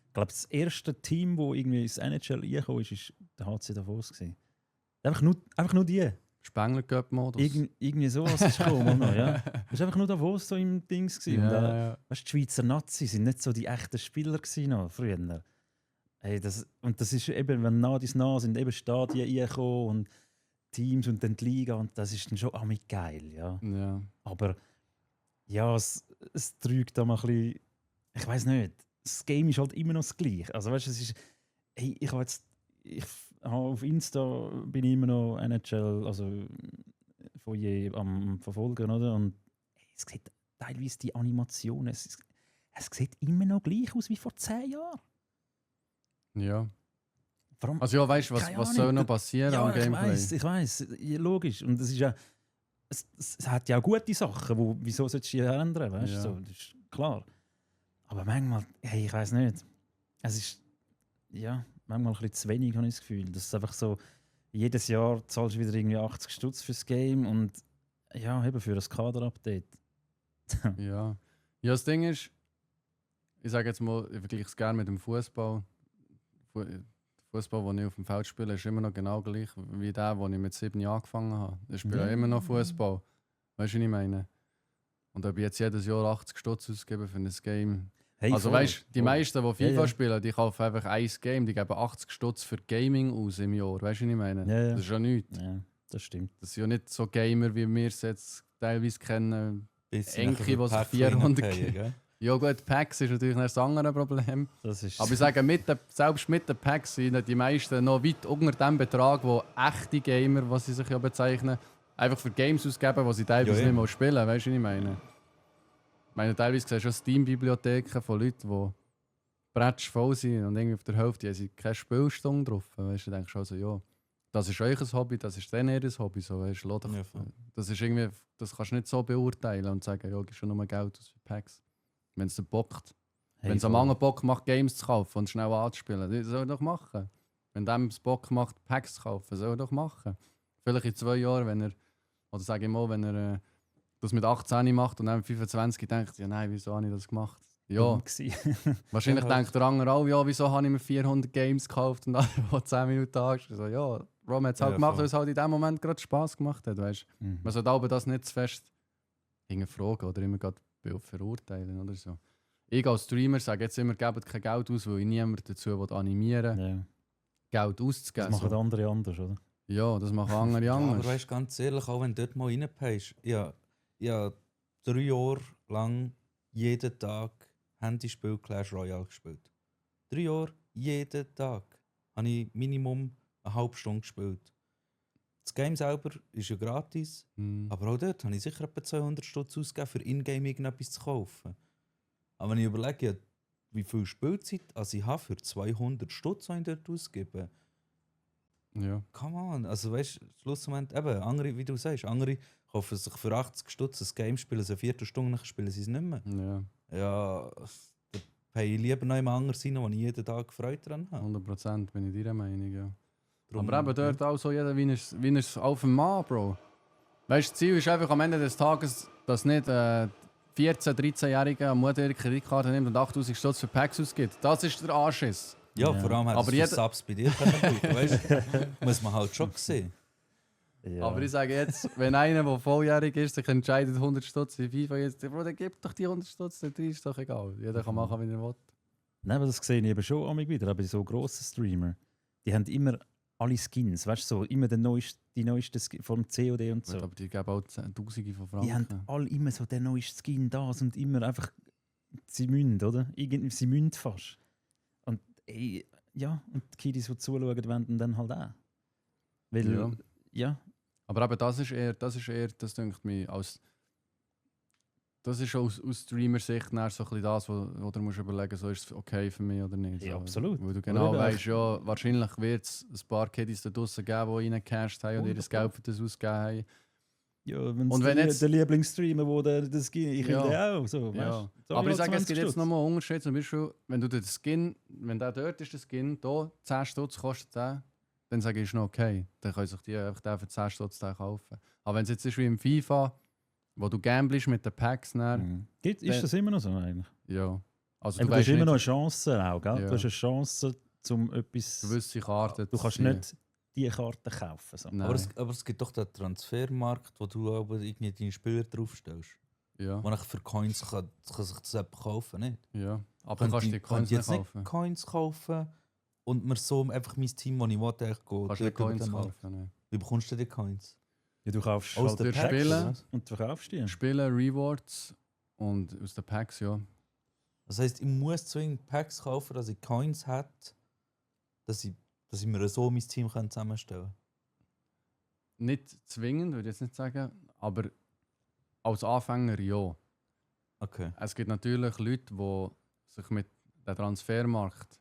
ich glaube, das erste Team, das irgendwie ins NHL reingekommen ist, war der HC Davos gewesen. Einfach nur die. Spengler Cup Modus. Irgendwie sowas ist gekommen. Noch, ja. Das war einfach nur Davos so im Dings gewesen. Und, ja. weißt, die Schweizer Nazis sind nicht so die echten Spieler gewesen noch, früher. Hey, das ist eben, wenn nah dies nah sind, eben Stadien reingekommen und Teams und dann die Liga und das ist dann schon auch mit geil, ja. Ja. Aber ja, es trügt da mal ein bisschen. Ich weiß nicht. Das Game ist halt immer noch das Gleiche. Also weißt du, es ist. Hey, ich habe auf Insta bin ich immer noch NHL, also von je am Verfolgen, oder? Und es sieht teilweise die Animationen, es sieht immer noch gleich aus wie vor 10 Jahren. Ja. Vor allem, Also ja, weißt du, was Keine soll Ahnung, noch passieren am Gameplay? Ich weiß, ja, logisch. Und es ist ja. Es hat ja auch gute Sachen, wieso solltest du die ändern, weißt du? Ja. So, das ist klar. Aber manchmal, hey, ich weiß nicht. Es ist ja manchmal ein bisschen zu wenig, habe ich das Gefühl. Das ist einfach so, jedes Jahr zahlst du wieder irgendwie 80 Stutz fürs Game und ja, eben für das Kader-Update. Ja. Ja, das Ding ist, ich sage jetzt mal, ich vergleiche es gerne mit dem Fußball. Fußball, den ich auf dem Feld spiele, ist immer noch genau gleich wie der, den ich mit 7 Jahren angefangen habe. Ich spiele Ja. immer noch Fußball. Weißt du, was ich meine? Und ob ich jetzt jedes Jahr 80 Stutz ausgebe für ein Game. Hey, Also voll, weißt du, die voll. meisten, die FIFA Ja, ja. spielen, die kaufen einfach ein Game, die geben 80 Stutz für Gaming aus im Jahr. Weißt du, was ich meine? Ja, ja. Das ist ja nichts. Ja, das stimmt. Das sind ja nicht so Gamer, wie wir es jetzt teilweise kennen. Bisschen Enki, nachher die sich Pack 400 reinfallen, gell? Ja gut, Packs ist natürlich ein anderes Problem. Das ist Aber ich sage, selbst mit den Packs sind die meisten noch weit unter dem Betrag, wo echte Gamer, was sie sich ja bezeichnen, einfach für Games ausgeben, die sie teilweise Ja, nicht mal spielen. Weißt du, was ich meine? Ich meine, teilweise siehst du schon Steam-Bibliotheken von Leuten, die bretsch voll sind und irgendwie auf der Hälfte haben sie keine Spielstunde drauf. Weißt du, denkst du also, ja, das ist euch ein Hobby, das ist dann ihr Hobby. So, weißt, du, Ja, voll. das ist irgendwie, das kannst du nicht so beurteilen und sagen, ja, gibst schon nur Geld aus für Packs. Wenn es dir bockt. Wenn es am anderen Bock macht, Games zu kaufen und schnell anzuspielen, das soll er doch machen. Wenn dem es Bock macht, Packs zu kaufen, soll er doch machen. Vielleicht in 2 Jahren, wenn er, oder sage ich mal, wenn er das mit 18 macht und dann mit 25 denkt, ja nein, wieso habe ich das gemacht? Ja, wahrscheinlich Ja, halt. denkt der andere auch, ja, wieso habe ich mir 400 Games gekauft und dann 10 Minuten angestellt. So, ja, Rom hat es halt Ja, gemacht, voll. weil es halt in dem Moment gerade Spass gemacht hat, weißt du. Mhm. Man sollte aber das nicht zu fest hinterfragen oder immer gerade verurteilen oder so. Ich als Streamer sage jetzt immer, gebt kein Geld aus, weil ich niemand dazu animieren will, Ja. Geld Das auszugeben. machen So. andere anders, oder? Ja, das machen andere Ja, aber anders. weißt du, ganz ehrlich, auch wenn du dort mal reinpayst, ja 3 Jahre lang jeden Tag Handyspiel Clash Royale gespielt. 3 Jahre, jeden Tag habe ich Minimum eine halbe Stunde gespielt. Das Game selber ist ja gratis, Hm. aber auch dort habe ich sicher etwa 200 Stutz ausgegeben, für Ingame irgendetwas zu kaufen. Aber wenn ich überlege, wie viel Spielzeit ich habe für 200 Stutz, die ich dort ausgebe, Ja. come on. Also weißt du, Schlussmoment, eben, andere, wie du sagst, andere kaufen sich für 80 Stutz ein Game, spielen es eine Viertelstunde, dann spielen sie es nicht mehr. Ja, Ja, da pay ich lieber noch jemand anders rein, wo ich jeden Tag Freude dran habe. 100% bin ich deiner Meinung, ja. Drum, Aber eben dort auch so jeder, wie er es auf dem Mann, Bro. Weißt du, das Ziel ist einfach am Ende des Tages, dass nicht 14-, 13-Jährige eine mutige Kreditkarte nimmt und 8000 Stutz für Packs ausgibt. Das ist der Anschiss. Ja, Ja. vor allem hat Aber es für jeder- Subs bei dir können brauchen, weißt du? Muss man halt schon sehen. Ja. Aber ich sage jetzt, wenn einer, der volljährig ist, sich entscheidet 100 Stutz in FIFA, jetzt, Bro, dann gib doch die 100 Stutz, dann ist doch egal. Jeder kann machen, wie er will. Nein, aber das sehe ich eben schon amig wieder. Aber so grosse Streamer, die haben immer alle Skins, weißt du, so immer die neuesten Skins vom COD und so. Aber die geben auch Tausende von Die haben Franken. alle immer so den neuesten Skin da und immer einfach, sie müssen, oder? Irgendwie, sie müssen fast. Und ey, ja, und die Kiddies, die zuschauen, wollen dann halt auch. Weil, Ja. ja, Aber eben das das denkt mir, das ist aus Streamer-Sicht nachher so ein bisschen das, wo du musst überlegen, so ist es okay für mich oder nicht. Ja, So, absolut. Weil du genau Oder? weißt, ja, wahrscheinlich wird es ein paar Kiddies da draussen geben, die reingecashed haben und ihr 100%. Geld für das ausgegeben haben. ja Und wenn jetzt- der Lieblingsstreamer, wo der Skin, ich will Ja. den auch, so, Ja. weißt du? Aber ich sage, es 20 gibt jetzt Stutz. nochmal einen Unterschied. Zum Beispiel, wenn du den Skin, wenn der dort ist, der Skin, hier 10 Stutz kostet der, dann sage ich, ist noch okay. Dann können sich die einfach den für 10 Stutz den kaufen. Aber wenn es jetzt ist wie im FIFA, wo du gamblest mit den Packs, dann, Mhm. Ist Der- das immer noch so eigentlich? ja. Also Aber du du hast weißt immer nicht, noch eine Chance auch, gell? Ja. Du hast eine Chance, um etwas... gewisse Karten Du zu kannst ziehen. nicht die Karte kaufen. So. Nein. Aber es gibt doch den Transfermarkt, wo du aber irgendwie deine Spieler draufstellst. Ja, Wo ich für Coins kann sich das jemand kaufen, nicht? ja. Aber du kannst die Könnte Coins ich nicht jetzt kaufen. nicht Coins kaufen und mir so einfach mein Team, das ich will, echt Du kannst nicht Coins kaufen. Ne. Wie bekommst du die Coins? Ja, du kaufst Aus halt den die Packs, Packs oder was? und du verkaufst die. Spielen, Rewards und aus den Packs, ja. Das heisst, ich muss zwingend Packs kaufen, dass ich Coins habe, dass ich mir so mein Team zusammenstellen kann. Nicht zwingend, würde ich jetzt nicht sagen, aber als Anfänger ja. Okay. Es gibt natürlich Leute, die sich mit dem Transfermarkt,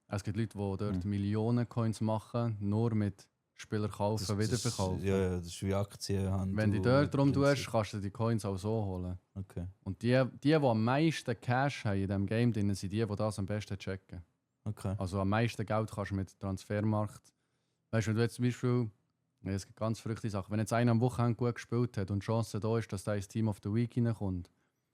es gibt Leute, die dort Millionen Coins machen, nur mit Spieler kaufen, wiederverkaufen. Ja, das ist wie Aktienhandel. Wenn du dort drum Prinzip. tust, kannst du die Coins auch so holen. Okay. Und die am meisten Cash haben in diesem Game, drin, sind die das am besten checken. Okay. Also am meisten Geld kannst du mit Transfermarkt. Weißt du, wenn du jetzt zum Beispiel, ja, es gibt ganz verrückte Sachen, wenn jetzt einer am Wochenende gut gespielt hat und die Chance da ist, dass der ins Team of the Week reinkommt,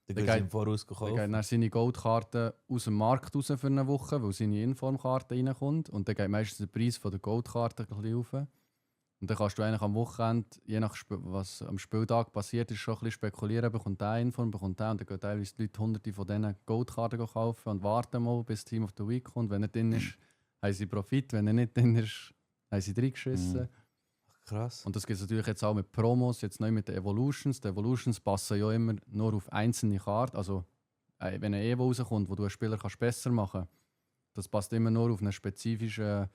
Dann Der gehen sie geht- im Voraus dann kaufen. geht dann seine Goldkarte aus dem Markt raus für eine Woche, weil seine Informkarte reinkommt. Und dann geht meistens der Preis von der Goldkarte ein bisschen rauf. Und dann kannst du eigentlich am Wochenende, je nach was am Spieltag passiert ist, schon ein bisschen spekulieren, bekommt der Inform, bekommt der. Und dann gehen teilweise die Leute hunderte von diesen Goldkarten kaufen und warten mal, bis das Team of the Week kommt. Wenn er drin ist, haben sie Profit. Wenn er nicht drin ist, haben sie reingeschissen. Krass. Und das gibt es natürlich jetzt auch mit Promos, jetzt neu mit den Evolutions. Die Evolutions passen ja immer nur auf einzelne Karten. Also, wenn ein Evo rauskommt, wo du einen Spieler kannst besser machen kannst, das passt immer nur auf einen spezifischen.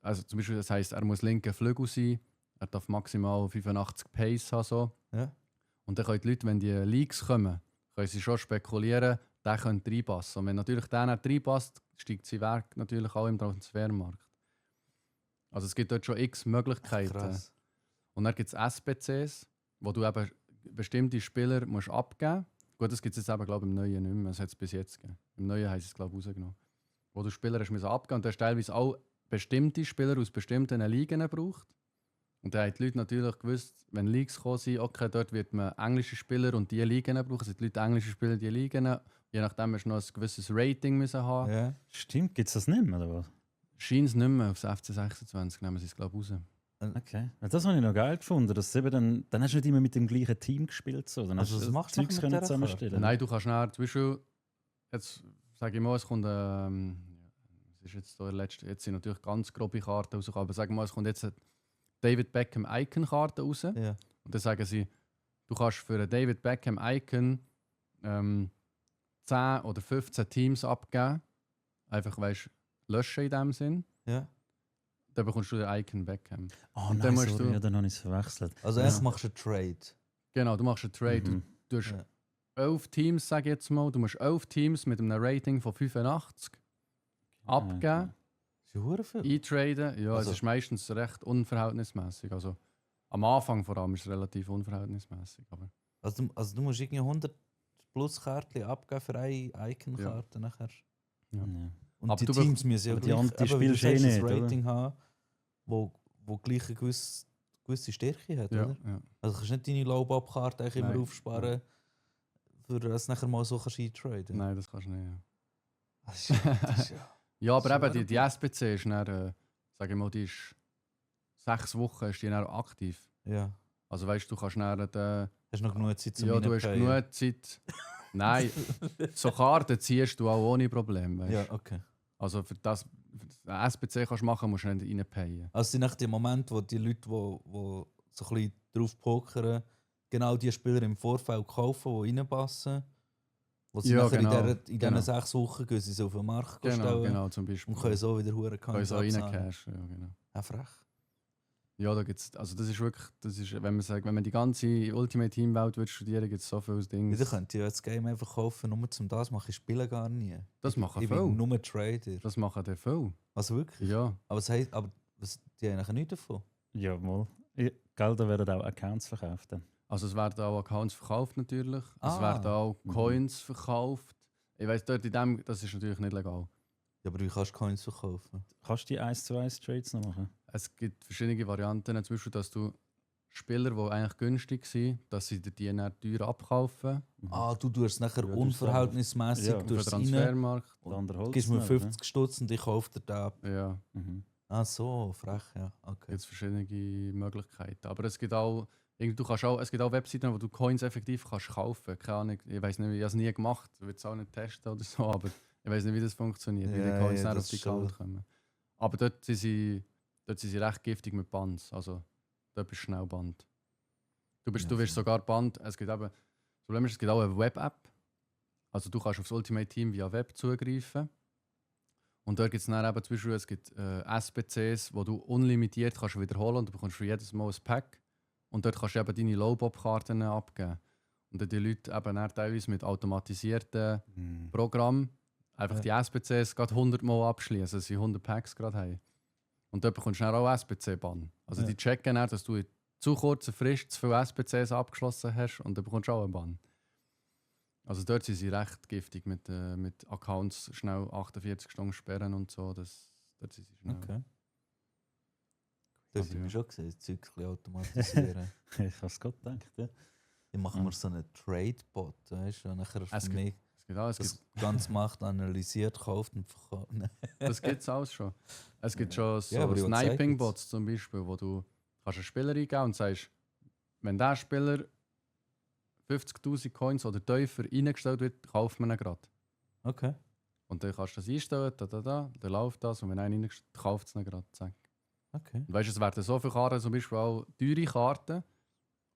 Also, zum Beispiel, das heisst, er muss linker Flügel sein, er darf maximal 85 Pace haben. So. Ja. Und dann können die Leute, wenn die Leaks kommen, können sie schon spekulieren, der könnte reinpassen. Und wenn natürlich der nicht reinpasst, steigt sein Werk natürlich auch im Transfermarkt. Also es gibt dort schon x Möglichkeiten. Krass. Und dann gibt es SBCs, wo du eben bestimmte Spieler musst abgeben musst. Gut, das gibt es jetzt eben, glaube ich, im Neuen nicht mehr. Das hat es bis jetzt gegeben. Im Neuen haben sie es, glaube ich, rausgenommen. Wo du Spieler hast müssen abgeben und du hast teilweise auch bestimmte Spieler aus bestimmten Ligen gebraucht. Und dann haben die Leute natürlich gewusst, wenn Leagues gekommen sind, okay, dort wird man englische Spieler und die Ligen brauchen. Also die Leute englische Spieler, die Ligen. Je nachdem hast du noch ein gewisses Rating müssen haben. Ja. Stimmt, gibt es das nicht mehr, oder was? Scheint es nicht mehr. Aufs FC 26 nehmen sie es, glaube ich, raus. Okay. Ja, das habe ich noch geil gefunden. Dass eben dann hast du nicht immer mit dem gleichen Team gespielt. So. Dann Also hast was du machst du Zeugs mit können dieser zusammenstellen. Nein, du kannst nachher, zum Beispiel, jetzt sage ich mal, es kommt, es ist jetzt, da jetzt sind natürlich ganz grobe Karten rausgekommen, aber sag mal, es kommt jetzt David Beckham Icon-Karte raus. Ja. Und dann sagen sie, du kannst für einen David Beckham Icon 10 oder 15 Teams abgeben. Einfach, weißt, löschen in dem Sinn. Ja. Dann bekommst du den Icon Beckham. Oh Und nein, dann musst sorry, du- ja, dann habe ich es verwechselt. Also Ja. eigentlich machst du einen Trade. Genau, du machst einen Trade. Mhm. Du hast Ja. 11 Teams, sage ich jetzt mal. Du musst 11 Teams mit einem Rating von 85 abgeben, Das ist ja hure viel. eintraden. Ja, Also- es ist meistens recht unverhältnismäßig. Also am Anfang vor allem ist es relativ unverhältnismäßig. Aber Also du musst irgendwie 100 plus Kärtchen abgeben für eine Icon-Karte nachher. Ja. Ja. Und Aber die du Teams müssen ja aber die gleich, anderen eben, wie du spielst du eh sagst, ein nicht, oder? Rating haben, wo gleich eine gewisse Stärke hat, ja, oder? ja. Also du kannst nicht deine Low-Up-Karte eigentlich immer Nein, aufsparen, für das nachher mal so kannst eintraden. Nein, das kannst du nicht. Ja, Das ist ja... ja aber Das eben ist die SBC ist dann, sag ich mal, die ist 6 Wochen ist die dann aktiv. Ja. Also weißt du, kannst dann Hast du noch genug Zeit zum ja, du hast Reinpayen? genug Zeit. Nein, so Karten ziehst du auch ohne Problem. Weißt? Ja, okay. Also für das SBC kannst du machen, musst du nicht reinpayen. Also sind echt die Momente, wo die Leute, die so ein bisschen drauf pokern, genau die Spieler im Vorfeld kaufen, die reinpassen. Wo sie Ja, nachher genau, in diesen genau. 6 Wochen gehen sie so auf den Markt Genau, stellen genau, zum Beispiel. und können so wieder hure Können so abzahlen. reincashen, ja, genau. Ja, frech. Ja, da gibt's, also das ist wirklich, das ist, wenn man sagt, wenn man die ganze Ultimate Team Welt will studieren, gibt es so viele Dinge. Wieder könnt ihr ja das Game einfach kaufen, nur zum das machen. Ich spiele gar nie. Das machen Ich viele. bin nur Trader. Das machen die viel. Also wirklich? Ja. Aber, das heisst, aber die haben nachher nichts davon. Jawohl. Ja, gell, da werden auch Accounts verkauft. Dann. Also es werden auch Accounts verkauft natürlich. Es Ah. werden auch Mhm. Coins verkauft. Ich weiss, dort in dem, das ist natürlich nicht legal. Ja, aber wie kannst du Coins verkaufen? Kannst du die 1:1 Trades noch machen? Es gibt verschiedene Varianten, zum Beispiel, dass du Spieler, die eigentlich günstig sind, dass sie dir die dann teuer abkaufen Mhm. Ah, du tust es nachher Ja, du unverhältnismäßig Ja, auf den durchs rein, Transfermarkt. Der andere holt's gibst mir nicht, 50 Stutz und ich kaufe dir den ab. Ja, ne? Mhm. Ah so, frech, ja. Okay. gibt es verschiedene Möglichkeiten. Aber es gibt auch, du kannst auch, es gibt auch Webseiten, wo du Coins effektiv kannst kaufen. Keine Ahnung, ich weiß nicht, ich habe es nie gemacht, ich würde es auch nicht testen oder so, aber ich weiß nicht, wie das funktioniert, wie die Ja, Coins ja, dann das auf die ist schon- Account kommen. Aber dort sind sie recht giftig mit Bands. Also dort bist du schnell Band. Du Ja, wirst voll. sogar Band. Es gibt eben, das Problem ist, es gibt auch eine Web-App. Also du kannst aufs Ultimate Team via Web zugreifen. Und dort gibt es dann eben zum Beispiel, es gibt SBCs, wo du unlimitiert kannst wiederholen und du bekommst für jedes Mal ein Pack. Und dort kannst du eben deine Low-Bob-Karten abgeben. Und dann die Leute eben dann teilweise mit automatisierten Mhm. Programm einfach die SBCs gerade 100 Mal abschließen, dass sie 100 Packs gerade haben. Und dort bekommst du dann auch SBC-Bann. Also Ja. die checken dann, dass du in zu kurzer Frist zu viele SBCs abgeschlossen hast und dann bekommst du auch einen Bann. Also dort sind sie recht giftig mit Accounts schnell 48 Stunden sperren und so. Dort sind sie schnell. Okay. Das Aber haben ja. wir schon gesehen, das Zeug ein bisschen automatisieren. Ich habe es gerade gedacht. Ja. Dann machen wir so einen Trade-Bot, weißt du, und nachher Es für gibt- mich Es gibt alles, das ganze Macht analysiert, kauft und verkauft. Nein. das gibt es alles schon. Es gibt schon so Ja, aber ich will sagen, Sniping-Bots zum Beispiel, wo du kannst einen Spieler eingeben und sagst, wenn der Spieler 50'000 Coins oder tiefer reingestellt wird, kauft man ihn gerade. Okay. Und dann kannst du das einstellen, dann läuft das und wenn einer reingestellt kauft es ihn gerade. Zack. Okay. Und weißt du, es werden so viele Karten, zum Beispiel auch teure Karten,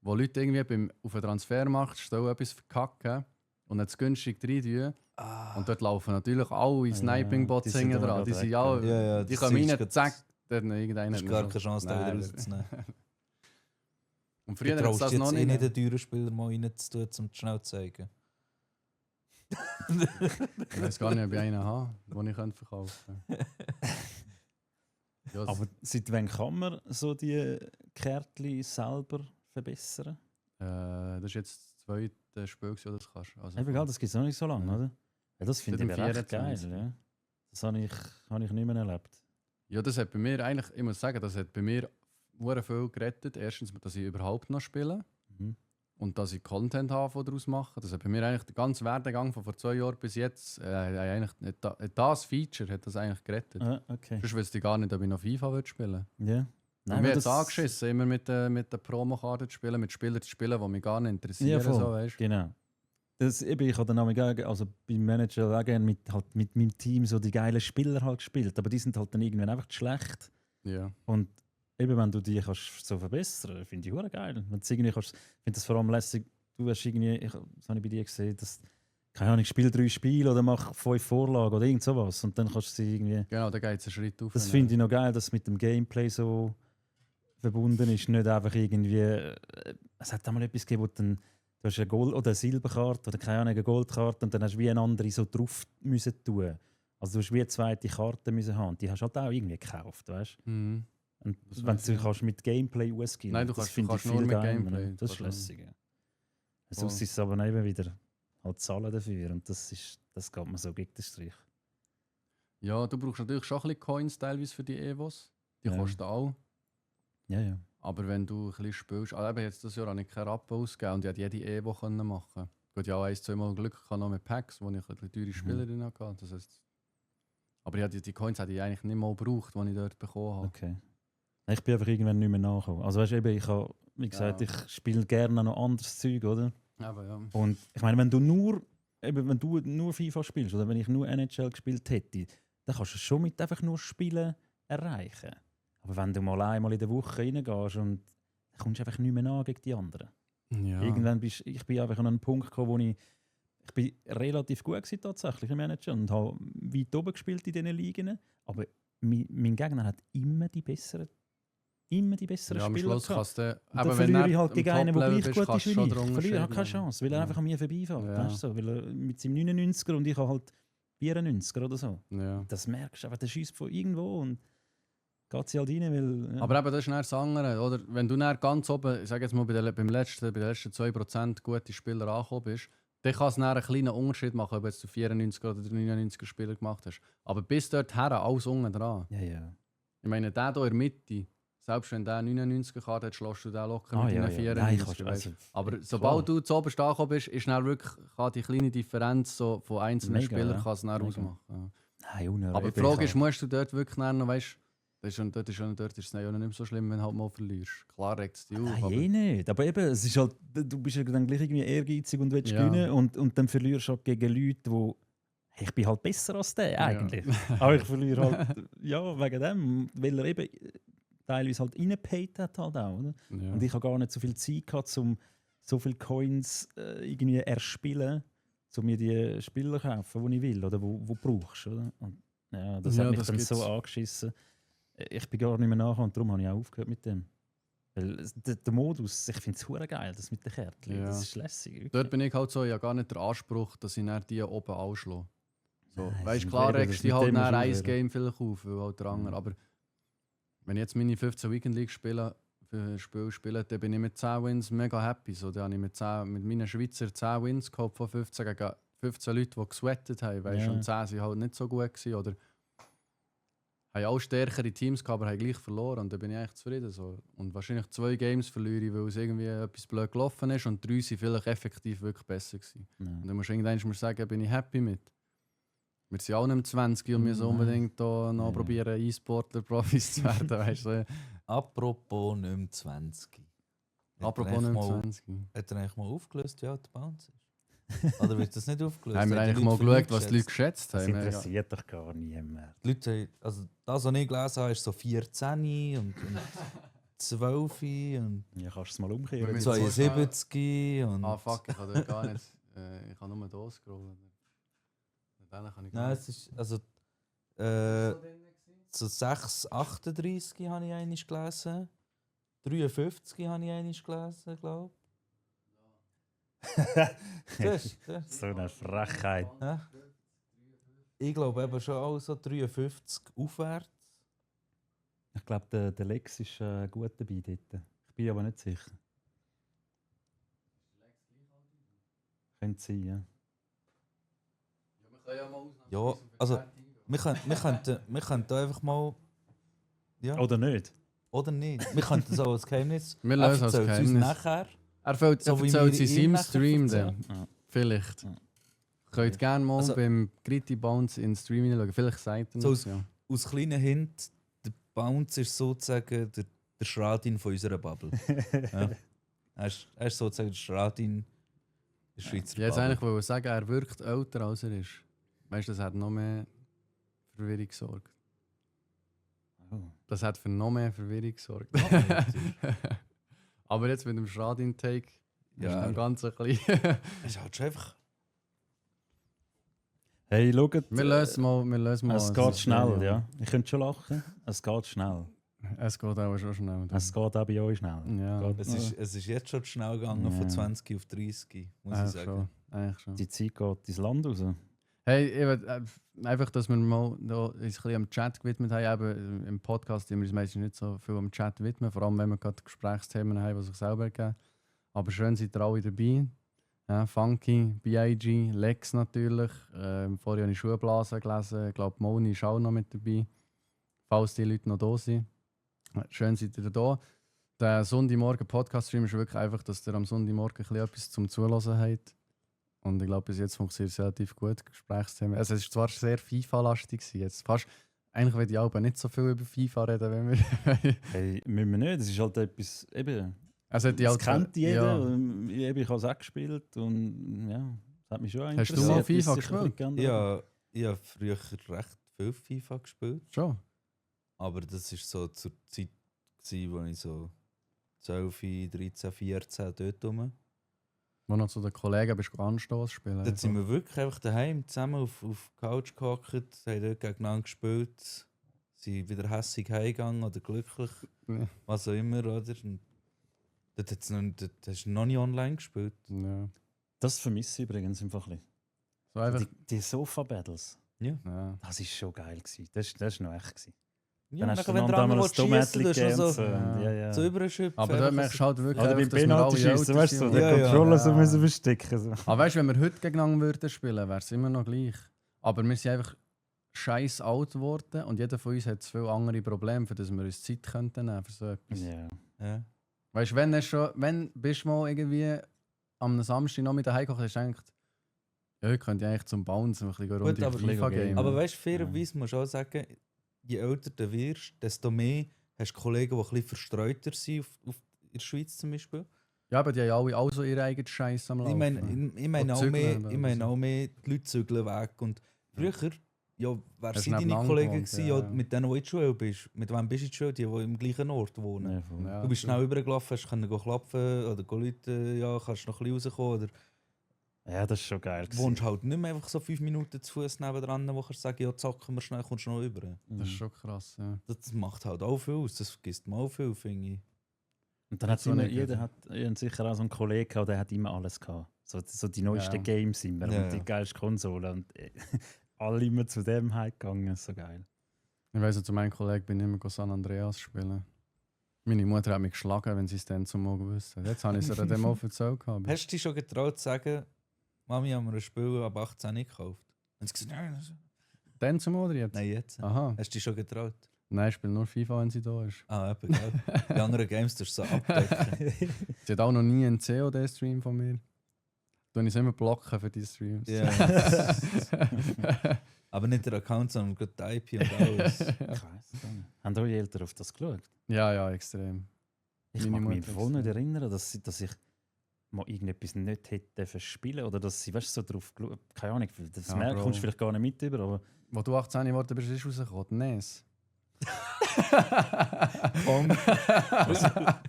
wo Leute irgendwie auf den Transfermarkt stellen, etwas verkacken und dann zu günstig rein tun. Ah. Und dort laufen natürlich alle Sniping-Bots die sind hinten immer dran. gerade Die sind weg, ja, ja, ja, die das kommen ist rein, grad- zack, dann irgendeiner. hast gar keine Chance, da wieder rauszunehmen. Und Du früher hat es traust das jetzt noch eh nicht. nicht den teuren Spieler mal reinzutun, um schnell zu zeigen. Ich weiß gar nicht, ob ich einen habe, den ich verkaufen könnte. Ja, Aber seit wann kann man so die Kärtchen selber verbessern? das ist jetzt das zweite Spiel, das du das kannst. Also Eben, gell, das gibt es noch nicht so lange, Ja. oder? Ja, das finde ich Seit dem recht geil. 24. Ja. Das habe ich nicht mehr erlebt. Ja, das hat bei mir eigentlich, ich muss sagen, das hat bei mir sehr viel gerettet. Erstens, dass ich überhaupt noch spiele Mhm. und dass ich Content habe, von daraus mache. Das hat bei mir eigentlich den ganzen Werdegang von vor 2 Jahren bis jetzt, eigentlich nicht, das Feature hat das eigentlich gerettet. Ah, okay. Sonst wüsste ich gar nicht, ob ich noch FIFA will spielen Ja. würde. Mir weil hat es angeschissen, immer mit der Promokarten zu spielen, mit Spielern zu spielen, die mich gar nicht interessieren. Ja, voll. So, weißt. Genau. Das, eben, ich habe dann auch gerne, also beim Manager auch gerne mit meinem Team so die geilen Spieler halt gespielt, aber die sind halt dann irgendwann einfach schlecht. Ja. Und eben, wenn du die kannst so verbessern, finde ich hure geil. Wenn du irgendwie kannst, ich finde das vor allem lässig. Du hast irgendwie, das habe ich bei dir gesehen, dass keine Ahnung, spiel 3 Spiele oder mach 5 Vorlagen oder irgend sowas und dann kannst du sie irgendwie. Genau, da geht es einen Schritt auf. Das finde ich noch geil, dass es mit dem Gameplay so verbunden ist, nicht einfach irgendwie. Es hat einmal etwas gegeben, wo du hast eine Gold- oder eine Silberkarte oder keine Ahnung, eine Goldkarte und dann hast du wie eine andere so drauf müssen tun. Also du hast wie eine zweite Karte müssen haben. Die hast du halt auch irgendwie gekauft, weißt du? Mhm. Und Das wenn weiss du ich kannst mit Gameplay ausgehen, Nein, du das kannst finde ich nur viel mit geiler, Gameplay. ne? Das ist Kannst lässig. Ja. Voll. Sonst ist es aber eben wieder halt zahlen dafür und das geht mir so gegen den Strich. Ja, du brauchst natürlich schon ein bisschen Coins teilweise für die Evos. Die Ja. kosten auch. Ja, ja. Aber wenn du ein bisschen spielst, also eben jetzt das Jahr habe ich keine Rappen ausgegeben und ich hätte jede Evo können machen. Ich hatte ja auch 1-2 Mal Glück gehabt noch mit Packs, wo ich ein bisschen teure Spieler drin hatte. Das heisst, aber ich hatte die Coins hätte ich eigentlich nicht mal gebraucht, die ich dort bekommen habe. Okay. Ich bin einfach irgendwann nicht mehr nachgekommen. Also weißt du, eben, ich habe, wie gesagt, Ja. ich spiele gerne noch anderes Zeug, oder? Aber ja. Und ich meine, wenn du nur FIFA spielst oder wenn ich nur NHL gespielt hätte, dann kannst du es schon mit einfach nur Spielen erreichen. Aber wenn du mal einmal in der Woche reingehst und dann kommst du einfach nicht mehr nach gegen die anderen. Ja. Irgendwann ich bin einfach an einen Punkt gekommen, wo ich bin relativ gut gewesen, tatsächlich im Manager und habe weit oben gespielt in diesen Ligen. Aber mein Gegner hat immer die besseren Ja, Spieler am Schluss gehabt. kannst du, Und aber dann wenn verliere du ich halt am gegen einen, der Top-Level gleich bist, gut ist kannst du wie schon ich. den Ich verliere, habe keine Unterschied Chance, weil er machen. einfach an mir vorbeifährt. Ja. Weißt du, so, weil er mit seinem 99er und ich habe halt 94er oder so. Ja. Das merkst du einfach, der schießt von irgendwo und geht sie halt rein, weil... Ja. Aber eben, das ist dann das andere, oder? Wenn du dann ganz oben, ich sage jetzt mal bei den letzten 2% gute Spieler angekommen bist, dann kann es dann einen kleinen Unterschied machen, ob jetzt du 94 oder 99er Spieler gemacht hast. Aber bis dorthin, alles unten dran. Ja, ja. Ich meine, der hier in der Mitte, selbst wenn der 99er-Karte hat, schlägst du den locker mit deinen 94. Nein, weißt. also, Aber klar. sobald du zu oberst angekommen bist, ist dann wirklich, kann die kleine Differenz so von einzelnen Mega, Spielern ja. kann es dann Mega. ausmachen. Ja. Nein, unerhört. Aber die Frage ist, musst du dort wirklich noch, weißt dort ist es ja nicht mehr so schlimm, wenn du halt mal verlierst. Klar regt es dich auf. Nein, Aber eh nicht. Aber eben, es ist halt, du bist ja dann gleich irgendwie ehrgeizig und willst Ja. gewinnen und dann verlierst du halt gegen Leute, die ich bin halt besser als der eigentlich. Ja. Aber ich verliere halt, ja, wegen dem, weil er eben teilweise halt reingepaid hat halt auch, oder? Ja. Und ich habe gar nicht so viel Zeit gehabt, um so viele Coins irgendwie erspielen, um mir die Spieler zu kaufen, die ich will oder wo brauchst, oder? Und, ja, das Ja, hat mich das dann so gibt's. angeschissen. Ich bin gar nicht mehr nachgekommen und darum habe ich auch aufgehört mit dem. Weil der Modus, ich finde es hure geil, das mit den Kärtchen. Ja. Das ist lässig. Wirklich. Dort bin ich halt so, ich habe gar nicht den Anspruch, dass ich dann die oben anschlage. So, Nein, weißt, das klar ist eben, regst das du dich mit halt dem nach musst du ein aufhören. Game vielleicht auf, weil halt der andere. Mhm. Aber wenn ich jetzt meine 15 Weekend League spiele, dann bin ich mit 10 Wins mega happy. So, dann habe ich mit meinen Schweizer 10 Wins gehabt von 15 gegen 15 Leute, die gesweatet haben. Weißt, Ja. und 10 waren halt nicht so gut gewesen, oder haben auch stärkere Teams gehabt, aber haben gleich verloren. Und dann bin ich eigentlich zufrieden. So. Und wahrscheinlich 2 Games verliere ich, weil es irgendwie etwas blöd gelaufen ist. Und 3 sind vielleicht effektiv wirklich besser gewesen. Ja. Und dann musst du irgendwann mal sagen, bin ich happy mit. Wir sind auch nicht 20 und müssen Nein. unbedingt da noch Ja. probieren, E-Sportler-Profis zu werden. Weißt du? Apropos nicht mehr 20. Apropos nicht 20. Hat er eigentlich mal aufgelöst, ja, der Bounce ist? Oder wird das nicht aufgelöst? Haben wir Hat die eigentlich mal Leute geschaut, was die Leute geschätzt? geschätzt Das haben? interessiert doch gar niemand. Die Leute haben, also das, was ich gelesen habe, ist so 14 und 12 und Ja, kannst du es mal umkehren. Wir jetzt? müssen- 72 und... Ah fuck, ich kann dort gar nicht. Ich kann nur hier scrollen. Dann kann ich gar Nein, nicht. es ist, also... so 6, 38 habe ich einmal gelesen. 53 habe ich einmal gelesen, glaube ich. So eine Frechheit. Ja? Ich glaube eben schon auch so 53 aufwärts. Ich glaube, der Lex ist gut dabei dort. Ich bin aber nicht sicher. Könnte sein, ja. Ja, also wir könnten einfach mal... Ja, Oder nicht? oder nicht? Wir könnten so als Geheimnis... Wir lösen erzählt das es uns Geheimnis. nachher. Er So erzählt wie es wir in ihm seinem nachher Stream erzählen. dann. Ja. Vielleicht. Ja. Könnt gerne mal Also- beim Gritty Bounce in den Stream hineinschauen. Vielleicht sagt er So uns, ja. Aus kleinen Hint, der Bounce ist sozusagen der Schradin von unserer Bubble. Ja. Er ist sozusagen der Schradin der Schweizer Ich wollte Bubble. eigentlich wollen sagen, er wirkt älter als er ist. Weißt du, das hat noch mehr Verwirrung gesorgt. Oh. Das hat für noch mehr Verwirrung gesorgt. Aber jetzt mit dem Schadintake ist Ja. dann ganz ein bisschen... Es ist halt schon einfach. Hey, schaut, wir lösen mal. es geht schnell, ja. Ich könnte schon lachen. Es geht schnell. Es geht auch schon schnell. Es geht auch bei euch schnell. Ja, Geht, Es ist jetzt schon schnell gegangen, Ja. von 20 auf 30, muss ich eigentlich sagen. schon. Eigentlich schon. Die Zeit geht ins Land raus. Hey, einfach, dass wir mal da uns ein bisschen am Chat gewidmet haben. Eben, im Podcast haben wir uns meistens nicht so viel am Chat widmen, vor allem wenn wir gerade Gesprächsthemen haben, die sich selber ergeben. Aber schön seid ihr alle dabei. Ja, Funky, B.I.G., Lex natürlich. Vorher habe ich Schuhblasen gelesen. Ich glaube, Moni ist auch noch mit dabei. Falls die Leute noch da sind. Schön seid ihr da. Der Sonntagmorgen-Podcast-Stream ist wirklich einfach, dass ihr am Sonntagmorgen ein bisschen etwas zum Zuhören habt. Und ich glaube, bis jetzt funktioniert es relativ gut, Gesprächsthemen. Also es ist zwar sehr FIFA-lastig jetzt. Eigentlich will ich aber nicht so viel über FIFA reden, wenn wir... Hey, müssen wir nicht. Das ist halt etwas, eben, Also die das kennt jeder. Ja. Und ich habe es auch gespielt und ja, das hat mich schon Hast du interessiert. mal FIFA wie es sich ein gespielt? bisschen geändert hat. Ich habe früher recht viel FIFA gespielt. Schon. Aber das war so zur Zeit, wo ich so 12, 13, 14 dort rum. Wo noch zu den Kollegen bist du Anstoß spielen. Dort sind wir wirklich einfach daheim zusammen auf die Couch gehockt, haben dort gegeneinander gespielt, sind wieder hässig heimgegangen oder glücklich, Ja. was auch immer, oder? Und dort hast du noch nie online gespielt. Ja. Das vermisse ich übrigens einfach ein bisschen. So einfach... Die Sofa-Battles, Ja. Ja. das war schon geil gewesen. Das war noch echt gewesen. Ja, Dann hast du wenn der einander andere ein schießen, Tomatli du hast noch so, gegeben. Ja. Ja. so überschüpft. Aber da merkst du halt wirklich, Oder einfach, beim dass wir alle Penalty-Schiessen, älter weißt du, so sind. den Ja, ja. Controller so Ja. müssen verstecken. So. Aber weißt du, wenn wir heute gegeneinander würden spielen, wäre es immer noch gleich. Aber wir sind einfach scheiß alt geworden und jeder von uns hat zu viele andere Probleme, für das wir uns Zeit könnten nehmen für so etwas. Ja. Ja. Weißt du, wenn bist du mal irgendwie am Samstag noch mit daheim gekocht, hast du gedacht, ja, heute könnte ich eigentlich zum Bounce ein bisschen Gut, Runde aber- FIFA-Game. Aber weißt du, fairerweise musst du auch sagen, je älter du wirst, desto mehr hast du Kollegen, die ein bisschen verstreuter sind, in der Schweiz zum Beispiel. Ja, aber die haben alle auch so ihre eigenen Scheiß am Laufen. Ich meine Oder auch, zügeln mehr, eben oder so. auch mehr, die Leute zügeln weg. Und früher, ja, wer Hast du sind deine nebeneinander Kollegen gewohnt, gewesen, ja, ja, ja. mit denen du in die Schule bist? Mit wem bist du in die Schule? Die im gleichen Ort wohnen. Ja, voll. Ja, Du bist true. schnell übergelaufen, hast können klopfen oder Leute, ja, kannst noch ein bisschen rauskommen. Oder Ja, das ist schon geil gewesen. wohnst halt nicht mehr einfach so 5 Minuten zu Fuß nebendran, wo kannst sagen, ja, zocken wir schnell, kommst du noch über. Das ist schon krass, ja. Das macht halt auch viel aus, das vergisst man auch viel, finde ich. Und dann hat So immer, nicht jeder gehört. hat sicher auch so einen Kollegen gehabt, der hat immer alles gehabt. So die neuesten Ja. Games immer Ja, und die ja. geilste Konsole. Und alle immer zu dem heimgegangen, so geil. Ich weiss, zu meinem Kollegen bin ich immer San Andreas spielen. Meine Mutter hat mich geschlagen, wenn sie es dann zum Mal gewusst hat. Jetzt habe ich es ihr dann mal erzählt. gehabt. Hast du dich schon getraut zu sagen, Mami, haben wir ein Spiel ab 18 nicht gekauft? Und sie gesagt, nein, Dann zum Mal oder jetzt? nein, jetzt. Aha. Hast du dich schon getraut? Nein, ich spiele nur FIFA, wenn sie da ist. Ah, eben, gell? Die anderen Games tust du so abdecken. Sie hat auch noch nie einen COD-Stream von mir. Tue ich immer blocken für die Streams. Ja. Aber nicht der Account, sondern gerade die IP und alles. Krass. Haben eure Eltern auf das geschaut? Ja, ja, extrem. Ich Meine mag mich Mutter voll nicht extrem. erinnern, dass ich mal irgendetwas nicht hätte spielen oder dass sie, weißt du, so drauf geschaut, keine Ahnung, das Ja, merkst Bro. kommst du vielleicht gar nicht mit über, aber Wo du 18 geworden bist, ist rausgekommen. NES. Pong.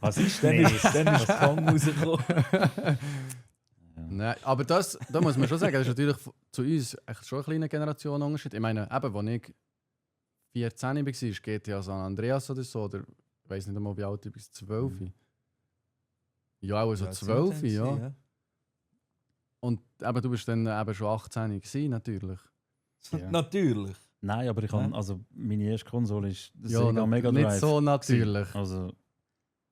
was ist Dann denn ist Pong rausgekommen. Nein, aber da muss man schon sagen, das ist natürlich zu uns echt schon ein kleiner Generationenunterschied. Ich meine, eben, als ich 14 war, ist GTA San Andreas oder so, oder ich weiß nicht einmal, wie alt du bist, 12. Ja, auch so Ja, 12, sind ja. wir Und eben, du bist dann eben schon 18 gewesen, natürlich. Ja. Natürlich. Nein, aber ich Ja. habe, also meine erste Konsole ist Ja, Sega Mega Drive. nicht so natürlich. Also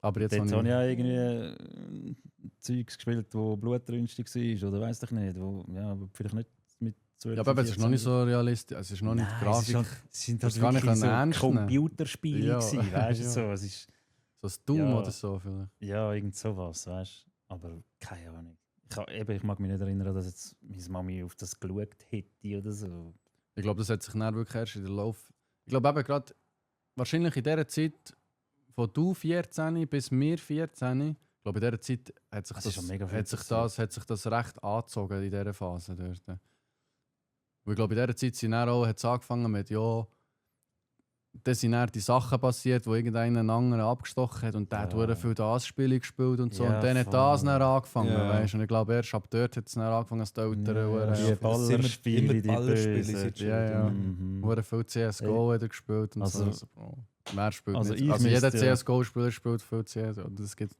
Aber jetzt dort habe habe ich... ich auch irgendwie Zeugs gespielt, wo blutrünstig war oder weiss ich nicht, wo ja, aber vielleicht nicht mit 12. Ja, aber es ist noch nicht so realistisch. Es ist noch nicht Nein, Grafik. Es sind das halt gar nicht wirklich so ernst nehmen. Computerspiele Ja. gewesen, weißt du, Ja. so. Es ist, So ein Doom Ja. oder so vielleicht. ja, irgend sowas, weißt du. Aber keine Ahnung. Ich mag mich nicht erinnern, dass jetzt meine Mami auf das geschaut hätte oder so. Ich glaube, das hat sich dann wirklich erst in der Lauf... Ich glaube eben gerade, wahrscheinlich in dieser Zeit, von du 14 bis mir 14, ich glaube in dieser Zeit hat sich Das ist schon mega viel hat sich das recht angezogen in dieser Phase dort. Und ich glaube in dieser Zeit sind dann auch, hat es angefangen mit, ja, dann sind dann die Sachen passiert, wo irgendeinen anderen abgestochen hat und der hat Ja. viel das Spiel gespielt und so. Ja, und dann hat voll. das dann angefangen, Ja. weißt du? Und ich glaube, erst ab dort hat es dann angefangen, dass die Eltern Ja, hure- die immer Ballerspiele, die Ballerspiele Bösen. sind schuld. Ja, ja. Mhm. hure viel CSGO hat er gespielt und Also- so. Bro. Wer spielt also nicht? ich Also jeder müsste ja- CSGO-Spieler spielt viel CSGO. Und es gibt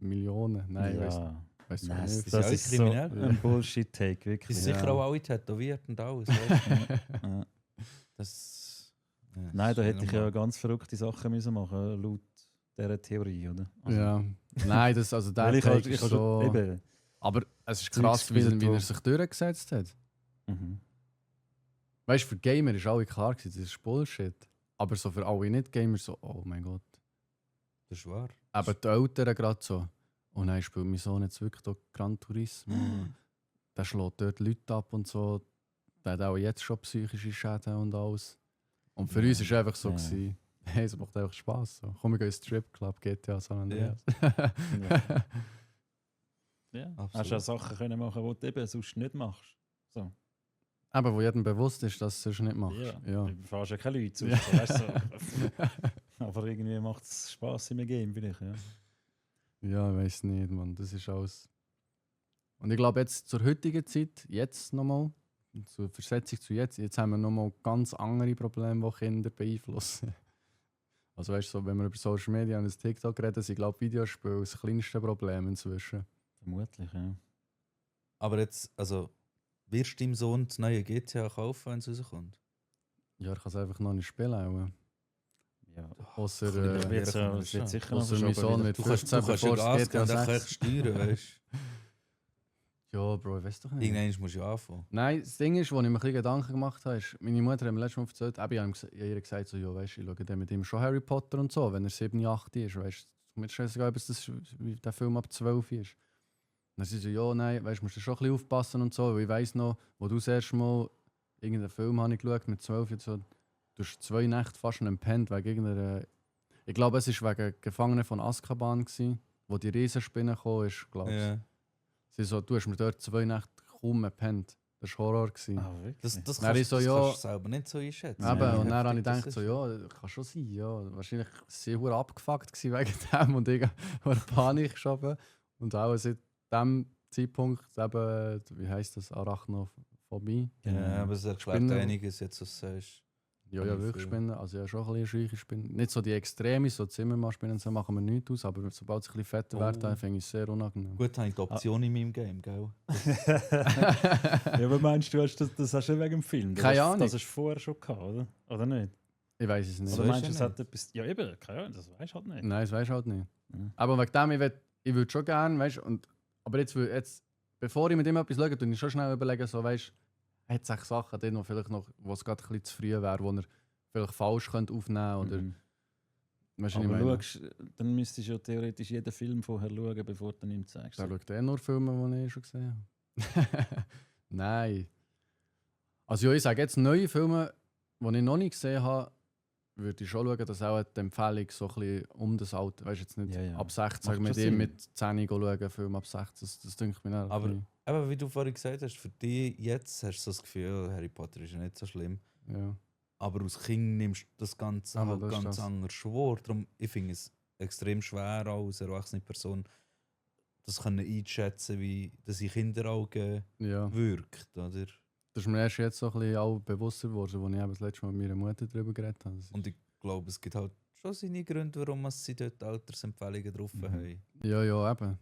Millionen. Nein, ja. weiss nicht. Nein, nicht. das alle ist so kriminell. ein Bullshit-Take, Die wirklich. sind sicher Ja. auch alle tätowiert und alles. Weißt du? Ja. Das, ja, Nein, da das ist hätte ich ja normal. ganz verrückte Sachen müssen machen, laut dieser Theorie, oder? Also, Ja. Nein, das, also der weil ich Take halt, ist ich halt so... eben. Aber es ist Zeugs krass, wie gewesen, er wo- sich durchgesetzt hat. Mhm. Weißt du, für Gamer ist alle klar gewesen, das ist Bullshit. Aber so für alle Nicht-Gamer so, oh mein Gott. Das ist wahr. Aber die Eltern gerade so, oh nein, spielt mein Sohn jetzt wirklich dort Gran Turismo? Der schlägt dort Leute ab und so. Der hat auch jetzt schon psychische Schäden und alles. Und für Ja. uns war es einfach so, Ja. gewesen, hey, es macht einfach Spass. So. Komm, wir gehen ins Stripclub, GTA San Andreas. Ja. Absolut. Hast du auch Sachen können machen, die du eben sonst nicht machst. Aber wo jedem bewusst ist, dass du es nicht machst. Ja. Du fährst ja keine Leute Ja. sonst, so, weißt du? Aber irgendwie macht es Spass im Game, vielleicht. Ja. Ja, ich weiß nicht, Mann. Das ist alles. Und ich glaube, jetzt zur heutigen Zeit, jetzt nochmal, zur Versetzung zu jetzt haben wir nochmal ganz andere Probleme, die Kinder beeinflussen. Also, weißt du, so, wenn wir über Social Media und das TikTok reden, sind, glaube ich, Videospiele das kleinste Problem inzwischen. Vermutlich, ja. Aber jetzt, also, wirst du deinem Sohn das neue GTA kaufen, wenn es rauskommt? Ja, ich kann es einfach noch nicht spielen. Auch. Ja. Ausser, Ein bisschen äh, Es kann man wird sicher schon. noch ausser mein verschoben Sohn wieder. wird Du kannst 15, ja bevor Gas es geben und dann GTA kannst 6. du steuern, weißt Ja, Bro, ich weiß doch du? nicht. Irgendwann musst du ja anfangen. Nein, das Ding ist, wo ich mir ein bisschen Gedanken gemacht habe, ist, meine Mutter hat mir letztes Mal erzählt, ich habe ihr gesagt, so, ja, weißt, ich schaue dann mit ihm schon Harry Potter und so, wenn er 7, 8 ist, weißt du, mir ist scheißegal, ob es wie der Film ab 12 ist. Dann sie so, ja, nein, weißt, musst du schon ein bisschen aufpassen und so, weil ich weiss noch, wo du das erste Mal irgendeinen Film habe ich geschaut mit 12 und so, du hast 2 Nächte fast schon gepennt wegen irgendeiner, ich glaube, es war wegen Gefangenen von Azkaban gewesen, wo die Riesenspinne gekommen ist, glaube ich. Ja. Sie so, du hast mir dort 2 Nächte kaum gepennt. Das war Horror gewesen. Ah, wirklich? Das Dann kannst, ich so, das ja. kannst du selber nicht so einschätzen. Eben, Ja, und dann habe heftig ich das gedacht, ist. so, ja, kann schon sein, ja. Wahrscheinlich sehr hure abgefuckt gewesen wegen dem und ich habe Panik geschoben. Und auch seit dem Zeitpunkt eben, wie heisst das, Arachnophobie. Ja, aber es erklärt Spinnen- einiges, jetzt was du sagst. Ja, Kann ja, ich wirklich fühlen. Spinnen. Also ja, schon ein bisschen scheuche Spinnen. Nicht so die Extreme, so Zimmermannspinnen, so machen wir nichts aus, aber sobald sie ein bisschen fetter Oh. werden, finde ich es sehr unangenehm. Gut, habe ich die Option in meinem Game, gell? Ja, aber meinst du, das hast du wegen dem Film? Keine Ahnung. Das hast du vorher schon gehabt, oder? Oder nicht? Ich weiß es nicht. So Oder ist meinst du, ja es hat etwas. Ja, eben, keine Ahnung, das weißt du halt nicht. Nein, das weiß ich halt nicht. Ja. Aber wegen dem, ich würde schon gerne, weißt du, aber jetzt, bevor ich mit ihm etwas schaue, tue ich schon schnell überlegen, so, weißt du, hat es echt Sachen drin, wo vielleicht noch, wo es gerade ein bisschen zu früh wäre, wo er vielleicht falsch könnte aufnehmen oder, Mhm. weißt du, was ich Aber meine? schaust, dann müsstest du ja theoretisch jeden Film vorher schauen, bevor du ihn ihm zeigst. Da schaut er nur Filme, die ich schon gesehen habe. Nein. Also ja, ich sage jetzt, neue Filme, die ich noch nicht gesehen habe, würde ich schon schauen, dass auch die Empfehlung so ein bisschen um das Alter, weißt du, jetzt nicht Ja, ja. ab 16 Macht mit schon ihm Sinn. mit 10 schauen, Film ab 16, das denke ich mir auch. Aber- ein Aber wie du vorhin gesagt hast, für dich jetzt hast du so das Gefühl, Harry Potter ist ja nicht so schlimm. bisschen, ja. Aber als Kind nimmst du das Ganze Aber halt das ist ganz das. anders schwor. Darum, ich finde es extrem schwer, auch als erwachsene Person das können einschätzen, wie das in Kinderaugen Ja. wirkt. Oder? Das ist mir erst jetzt so ein bisschen auch bewusster geworden, als ich eben das letzte Mal mit meiner Mutter darüber geredet habe. Das ist- Und ich glaube, es gibt halt schon seine Gründe, warum sie dort Altersempfehlungen drauf Mhm. haben. Ja, ja, eben.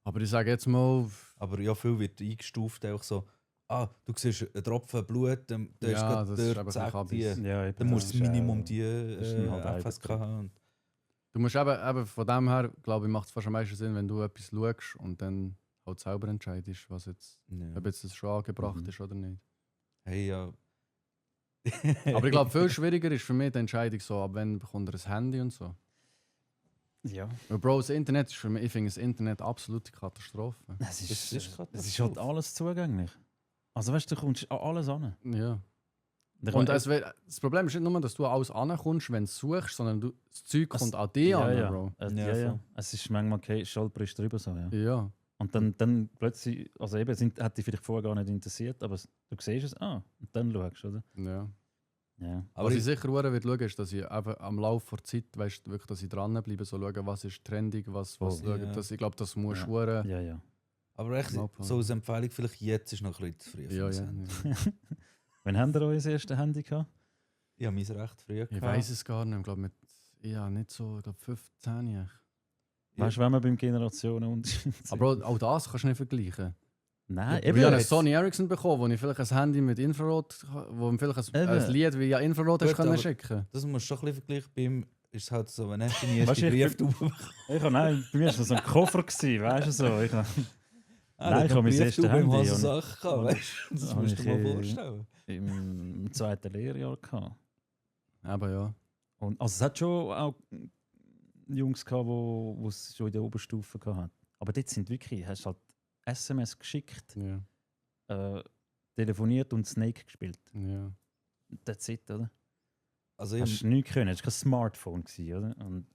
Aber ich sage jetzt mal, Aber ja, viel wird eingestuft, auch so, du siehst einen Tropfen Blut, dann Ja, ist gerade das ist dort, eben zack, ein die. bisschen Ja, eben, Dann musst du das ist, Minimum die das ist dann halt auch FSK übertrieben. haben. du musst eben von dem her, glaube ich, macht es fast am meisten Sinn, wenn du etwas schaust und dann halt selber entscheidest, was jetzt, Ja. ob jetzt das schon angebracht Mhm. ist oder nicht. Hey, ja. Aber ich glaube, viel schwieriger ist für mich die Entscheidung so, ab wann bekommt er ein Handy und so. Ja. Weil Bro, das Internet ist für mich, ich finde das Internet absolute Katastrophe. Es ist, Es ist es ist halt alles zugänglich. Also weißt du, du kommst an alles an. Ja. Da Und kann- das Problem ist nicht nur, dass du alles ankommst, wenn du es suchst, sondern das Zeug Es- kommt an dich ja, an, ja. Bro. Ja, Ja, ja. voll. Es ist manchmal okay, Stolper drüber so, ja. Ja. Und dann plötzlich, hat dich vielleicht vorher gar nicht interessiert, aber du siehst es, und dann schaust du, oder? Ja. Ja. Aber Was ich ich, sicher schauen wird schauen, ist, dass ich einfach am Laufe der Zeit, weißt, wirklich, dass ich dranbleibe, so schauen, was ist trendig, was Oh, schauen. ja. Ich glaube, das muss Ja. schauen. Ja, ja. aber echt, Mal so als Empfehlung, vielleicht jetzt ist noch ein bisschen zu früh für Ja, das ja, Handy. ja. Wann habt ihr euer erstes Handy gehabt? Ich habe meins recht früh Ich gehabt. weiß es gar nicht. Ich glaube, nicht so, ich glaube 15. Ja. Weißt du, wenn wir beim Generationenunterschied sind? Aber auch das kannst du nicht vergleichen. Nein, Ja, eben. Ich habe eine jetzt- Sony Ericsson bekommen, wo ich vielleicht ein Handy mit Infrarot, wo ihm vielleicht ein Eben. Lied via Infrarot Gut, hast können aber- schicken. Das musst du schon ein bisschen vergleichen. Bei ihm ist es halt so, wenn hast du deine Weißt erste du, ich Brieftube Ich habe, nein, bei mir war das so ein Koffer, gewesen, weißt du so. Ich habe Nein, ich habe mein erstes Brieftube im Handy Hosensack gehabt, und- weißt du? Das habe musst du ich, dir mal vorstellen. im zweiten Lehrjahr gehabt. Aber ja. Und, also es hat schon auch Jungs gehabt, die es schon in der Oberstufe gehabt. Aber dort sind wirklich, hast halt SMS geschickt, Ja. telefoniert und Snake gespielt. Ja. That's it, oder? Also Hast ich, du nichts können, es war kein Smartphone, gewesen, oder? Und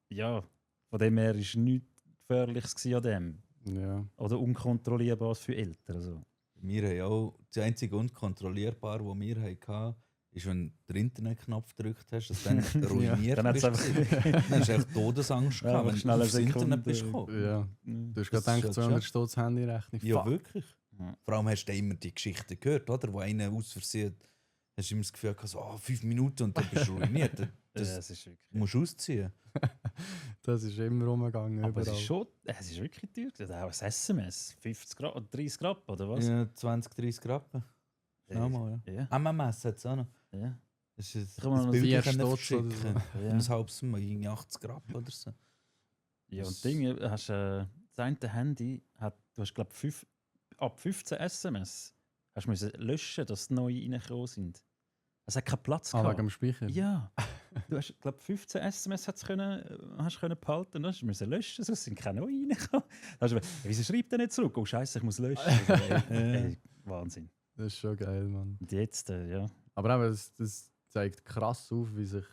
ja, von dem her war nichts Gefährliches gewesen an dem. Ja. Oder unkontrollierbares für Eltern. Also. wir haben auch, das einzige Unkontrollierbare, was wir hatten, ist, wenn du den Internetknopf gedrückt hast, dass dann ruiniert Dann hat es bist. einfach. Dann hast du echt Todesangst Ja, gehabt, aber wenn du schnell eine aufs Internet Sekunde. bist gekommen. Ja. Du hast Das gerade ist gedacht, schon 200 Stutz Handyrechnung. Ja, Fuck. wirklich. Ja. Vor allem hast du immer die Geschichten gehört, oder? Wo einer aus Versehen, hast du immer das Gefühl gehabt, so, 5 Minuten und dann bist du ruiniert. Das Ja, es ist wirklich. musst du ausziehen. Das ist immer rumgegangen. Aber es überall. ist schon, es ist wirklich teuer. gewesen. Auch ein SMS, 50 Grad oder 30 Grad oder was? Ja, 20, 30 Rappen. Schnell mal, ja. Ja, MMS hat es auch noch. ja. Das ist Kann man ein noch Bild 4 können Stutz oder verschicken. so. Ja. Um halbes Mal, irgendwie 80 Rappen oder so. Ja, und Ding, hast, das eine Handy hat, du hast glaube ab 15 SMS hast du müssen löschen, dass neue reingekommen sind. Es hat keinen Platz Ah, wegen gehabt. dem Speicher? Ja, du hast glaube 15 SMS hast können behalten, dann hast du müssen löschen, sonst sind keine neue reingekommen. Dann hast du gesagt, wieso schreibt er nicht zurück? Oh Scheiße, ich muss löschen. Ey, Wahnsinn. Das ist schon geil, Mann. Und jetzt, ja. Aber eben, das zeigt krass auf, wie sich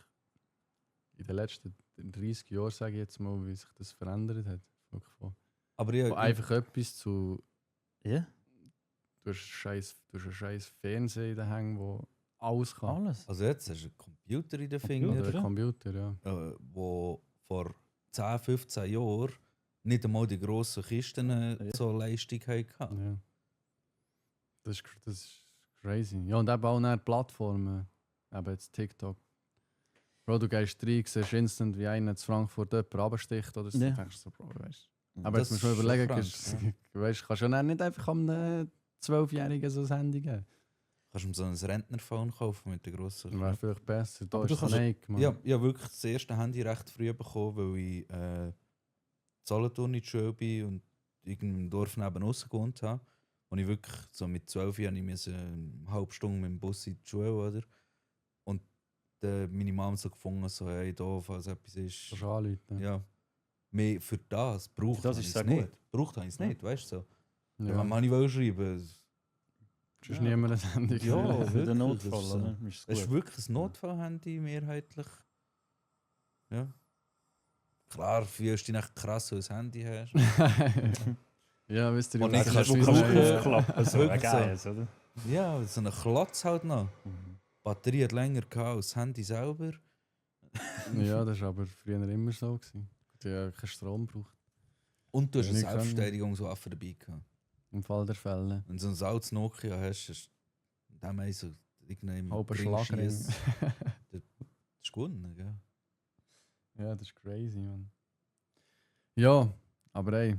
in den letzten 30 Jahren, sage ich jetzt mal, wie sich das verändert hat. Wirklich von Aber ja, einfach etwas zu. Ja, Du hast einen scheiß Fernseher in den Hängen, wo alles kann. alles. also jetzt hast du einen Computer in den Computer. Fingern, Oder ein ja. Computer, ja. wo vor 10, 15 Jahren nicht einmal die grossen Kisten Ja. so Leistung hatten. ja. Das ist crazy. Ja, und eben auch nach Plattformen. Eben jetzt TikTok. Bro, du gehst rein, siehst instant, wie einer in Frankfurt jemand runtersticht oder so. Ja. Dann denkst du so, Bro, weißt du. Aber Das jetzt musst du mal ist schon überlegen, krank, weißt, kannst du ja nicht einfach einem 12-Jährigen so ein Handy geben. Kannst du ihm so ein Rentnerphone kaufen mit der grossen Wäre vielleicht besser. Da Aber ist du kannst- Snake, Mann. Ich habe wirklich das erste Handy recht früh bekommen, weil ich Solothurn in die Schule bin und irgendeinem Dorf neben uns gewohnt habe. Und ich wirklich so mit 12 Jahren musste eine halbe Stunde mit dem Bus in die Schule, oder? Und meine Mama so gefunden, so, hey, da, falls etwas ist. Kannst du anrufen. Ja. Mehr für das braucht Das ich ist es sehr nicht. gut. Braucht ich es Ja. nicht, weißt du? So. Ja. Wenn man nicht schreiben will, Sonst niemand ein Handy. Ja, Ja, für wirklich, den Notfall, das ist so. oder? Ist es es ist gut. wirklich ein Notfallhandy mehrheitlich. Ja. Klar, fühlst du dich nicht krass, wenn du ein Handy hast. Ja, wisst ihr, Und wie ich das kann ist, schon wie so kaum eine- aufklappen, so Wirklich geil, oder? Ja, so ein Klotz halt noch. Mhm. Die Batterie hat länger gehabt als das Handy selber. Ja, das war aber früher immer so. Gewesen. Die haben keinen Strom braucht. Und du hast Ja, eine nicht können. Selbstverteidigungswaffe dabei gehabt. Im Fall der Fälle. Wenn du so ein altes Nokia hast, hast du dem so irgendeinem Halber Ring Schlagring. schiessen. Das ist gewonnen, gell? Ja, das ist crazy, man. Ja, aber ey,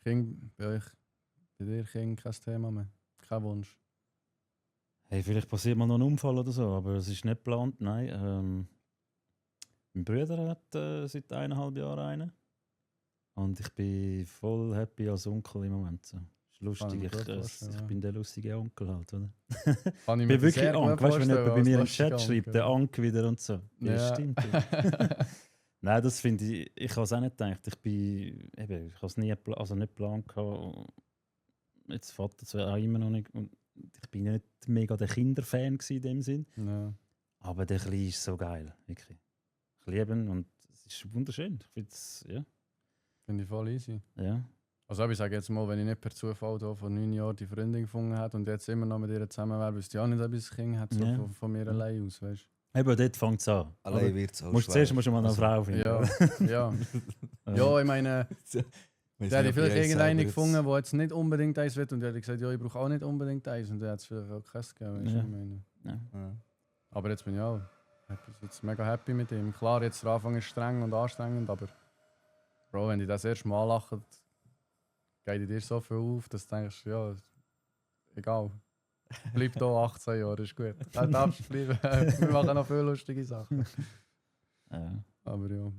Kind, bei dir Kind kein Thema mehr. Kein Wunsch. Hey, vielleicht passiert mal noch ein Unfall oder so, aber es ist nicht geplant, nein. Mein Bruder hat seit 1,5 Jahren einen. Und ich bin voll happy als Onkel im Moment. So. Ist lustig, Kann ich mir ich, gut vorstellen, ich ja. bin der lustige Onkel halt, oder? Kann Ich bin wirklich sehr gut Ank, weißt du, wenn jemand bei vorstellen, mir im als Chat lustiger schreibt, der Ank wieder und so. Ja, Ja. stimmt. Ja. Nein, das finde ich habe es auch nicht gedacht. Ich habe es nie nicht geplant gehabt. Jetzt Vater zu werden auch immer noch nicht. Und ich bin nicht mega der Kinderfan gewesen in dem Sinn. Ja. Aber der Kleine ist so geil, wirklich. Ich liebe ihn und es ist wunderschön. Ich finde es, ja. Finde ich voll easy. Ja. Also ich sage jetzt mal, wenn ich nicht per Zufall da vor 9 Jahren die Freundin gefunden hätte und jetzt immer noch mit ihr zusammen wäre, wüsste ich auch nicht, ob ich ein Kind hätte, so Ja. von mir allein aus, weißt Eben, dort fängt es an. Allein wird es auch Musst zuerst musst du mal eine Also, Frau du? finden. Ja, ja. Ja, ich meine, da hätte ich vielleicht irgendeine gefunden, der jetzt nicht unbedingt eins will und der hat gesagt, ja, ich brauche auch nicht unbedingt eins und der hat es vielleicht auch keins gegeben, weißt du, Ja. ich meine. Ja. Aber jetzt bin ich auch jetzt mega happy mit ihm. Klar, jetzt der Anfang ist streng und anstrengend, aber Bro, wenn die das erste Mal lachen, geht dir so viel auf, dass du denkst, ja, egal. Bleib hier 18 Jahre, ist gut. Du darfst bleiben. Wir machen noch viele lustige Sachen. Ja. Aber ja.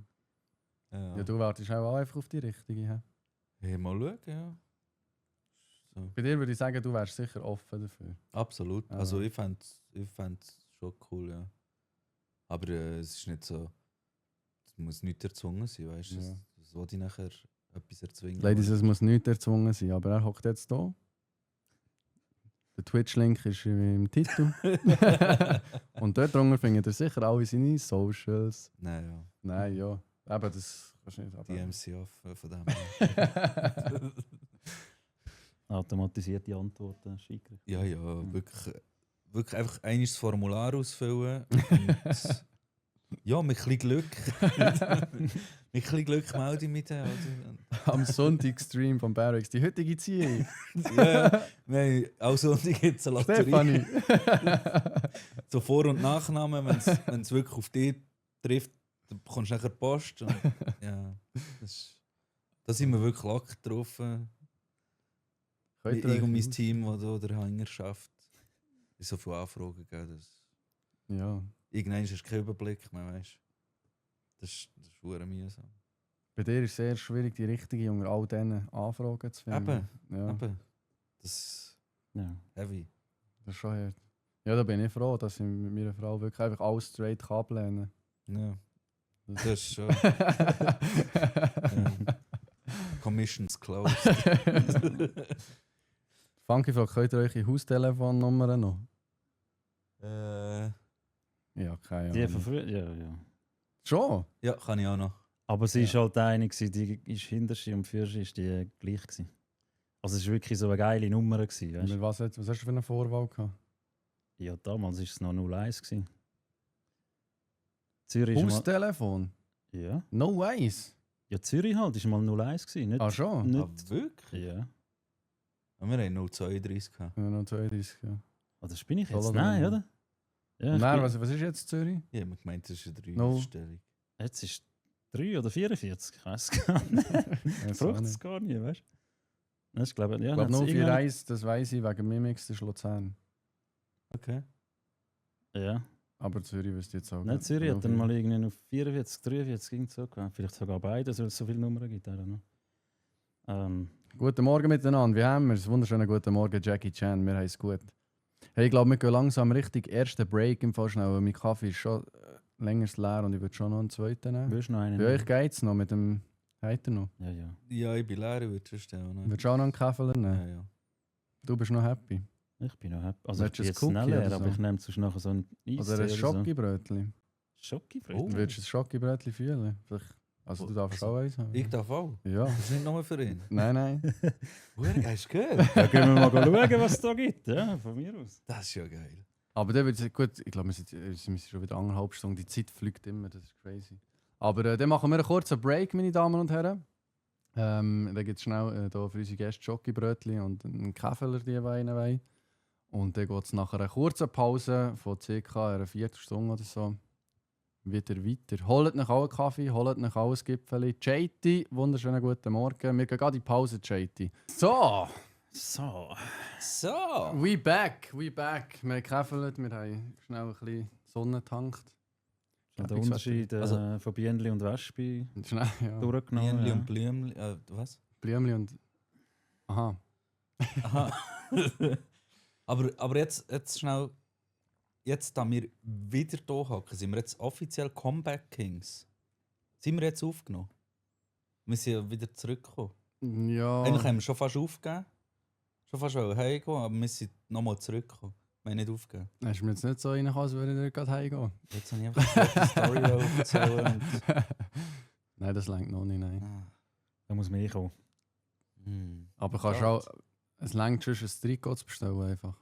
Ja. Ja, du wartest auch einfach auf die richtige. He? Hey, mal schauen, ja. So. Bei dir würde ich sagen, du wärst sicher offen dafür. Absolut. Ja. Also ich fände es schon cool, ja. Aber es ist nicht so, es muss nicht erzwungen sein, weißt du? Ja. Das will ich nachher etwas erzwingen. Ladies, es muss nicht erzwungen sein, aber er hockt jetzt hier. Der Twitch-Link ist im Titel. Und dort drunter findet ihr sicher alle seine Socials. Nein, ja. Nein, ja. Eben, das kannst du nicht Die abheben. MC off von dem her. Automatisierte Antworten, schicker. Ja, ja, wirklich einfach einmal das Formular ausfüllen. Und ja, mit ein bisschen Glück. Mit ein bisschen Glück melde ich mich dann. Oder? Am Sonntag-Stream von Barracks. Die heutige Ziehung. Ja, nein, auch Sonntag gibt es eine Lotterie. Stefanie. So Vor- und Nachnamen, wenn es wirklich auf dich trifft, dann bekommst du nachher Post. Und, ja, da sind wir wirklich locker getroffen. Könnt ihr Ich euch und mein aus- Team, das hier der Hänger schafft. Es so viele Anfragen gegeben, dass Ja. irgendwann hast du keinen Überblick mehr, weißt. Das ist verdammt mühsam. Bei dir ist es sehr schwierig, die richtige unter all diesen Anfragen zu finden. Ja, Eben. Das ist Ja. heavy. das ist schon hart. Ja, da bin ich froh, dass ich mit meiner Frau wirklich einfach alles straight kann ablehnen Ja, kann. das ist schon. Commissions closed. Funky fragt, könnt ihr eure Haustelefonnummer noch? Ja, keine Die Ahnung. von früher, ja. Schon? Ja, kann ich auch noch. Aber sie Ja. ist halt eine, die ist hinterste und führste ist die gleich gewesen. Also es war wirklich so eine geile Nummer gewesen, weißt? Mit was hast du für eine Vorwahl gehabt? Ja, damals war es noch 01 gewesen. Zürich ist mal, Haustelefon? ja. No ways. Ja, Zürich halt ist mal 01 gewesen, nicht? Ah, schon? nicht Ah, wirklich? ja. Ja, wir haben 032 gehabt. Ja, noch 32. Ja. Oh, das bin ich jetzt. Solothurn. Nein, oder? Ja, Und ich dann, bin- was ist jetzt Zürich? Ich habe gemeint, das ist eine No. 3-Stellung. Jetzt ist 3 oder 44, ich weiß es gar nicht. Jetzt auch Fragt nicht. es gar nicht, weißt du? Das ist, glaube ich, ja, Ich glaube, hat's nur für irgendwann- Reis, das weiss ich, wegen Mimix, das ist Luzern. Okay. Ja, Aber Zürich wüsste ich jetzt auch. nicht Zürich hat dann mal irgendwie auf 44, 43 ging so gehabt. Vielleicht sogar beide, weil es so viele Nummern gibt. I don't know. Guten Morgen miteinander, wie haben wir es? Wunderschönen guten Morgen, Jackie Chan, wir haben es gut. Hey, ich glaube, wir gehen langsam richtig ersten Break im Fall schnell, weil mein Kaffee ist schon länger leer und ich würde schon noch einen zweiten nehmen. willst du noch einen? Bei euch geht es noch mit dem Heiter noch. Ja, ja. Ja, ich bin leer, ich würde schon stellen. Würdest du auch noch einen Kaffee nehmen? Ja, ja. Du bist noch happy. Ich bin noch happy. Also Willst ich du bin ein jetzt Cookie schneller, oder aber so? ich nehme sonst nachher so ein Eis. Oder ein Schokibrötchen. Schokibrötchen? Oh. Würdest du ein Schokibrötchen fühlen? Vielleicht- Also du darfst Also, auch eins haben. Ich darf auch. Ja. Das ist nicht nur für ihn. Nein, nein. Hast du gehört? Da können wir mal schauen, was es da gibt. Ja, von mir aus. Das ist ja geil. Aber der wird gut, ich glaube, wir sind schon wieder 1,5 Stunden. Die Zeit fliegt immer, das ist crazy. Aber dann machen wir einen kurzen Break, meine Damen und Herren. Dann gibt es schnell hier für unsere Gäste Schokibrötchen und einen Kaffee, die wir einen wollen. Und dann geht es nach einer kurzen Pause von ca. einer Viertelstunde oder so wieder weiter. Holt euch auch einen Kaffee, holt euch auch ein Gipfeli. Chaiti, wunderschönen guten Morgen. Wir gehen gerade in die Pause, Chaiti. So, So. So. we back. Wir haben gekäffelt, wir haben schnell ein bisschen Sonne getankt. Der Etwas Unterschied Also- von Bienenli und Wespe Schnell, ja. durchgenommen. Blümli Ja. und Blümli. Was? Blümli und... Aha. Aha. aber jetzt schnell. Jetzt, da wir wieder hier hocken, sind wir jetzt offiziell Comeback Kings. Sind wir jetzt aufgenommen? Wir sind ja wieder zurückgekommen. Ja. Eigentlich haben wir schon fast aufgegeben. Schon fast heimgehen, aber wir sind nochmal zurückgekommen. Wir haben nicht aufgegeben. Hast du mir jetzt nicht so reingekommen, als würde ich gerade heimgehen? Jetzt habe ich einfach die Story erzählen. Und, Nein, das längt noch nicht, nein. ah. Da muss man kommen. Aber kannst Ja. auch, es reicht schon, ein Trikot zu bestellen einfach.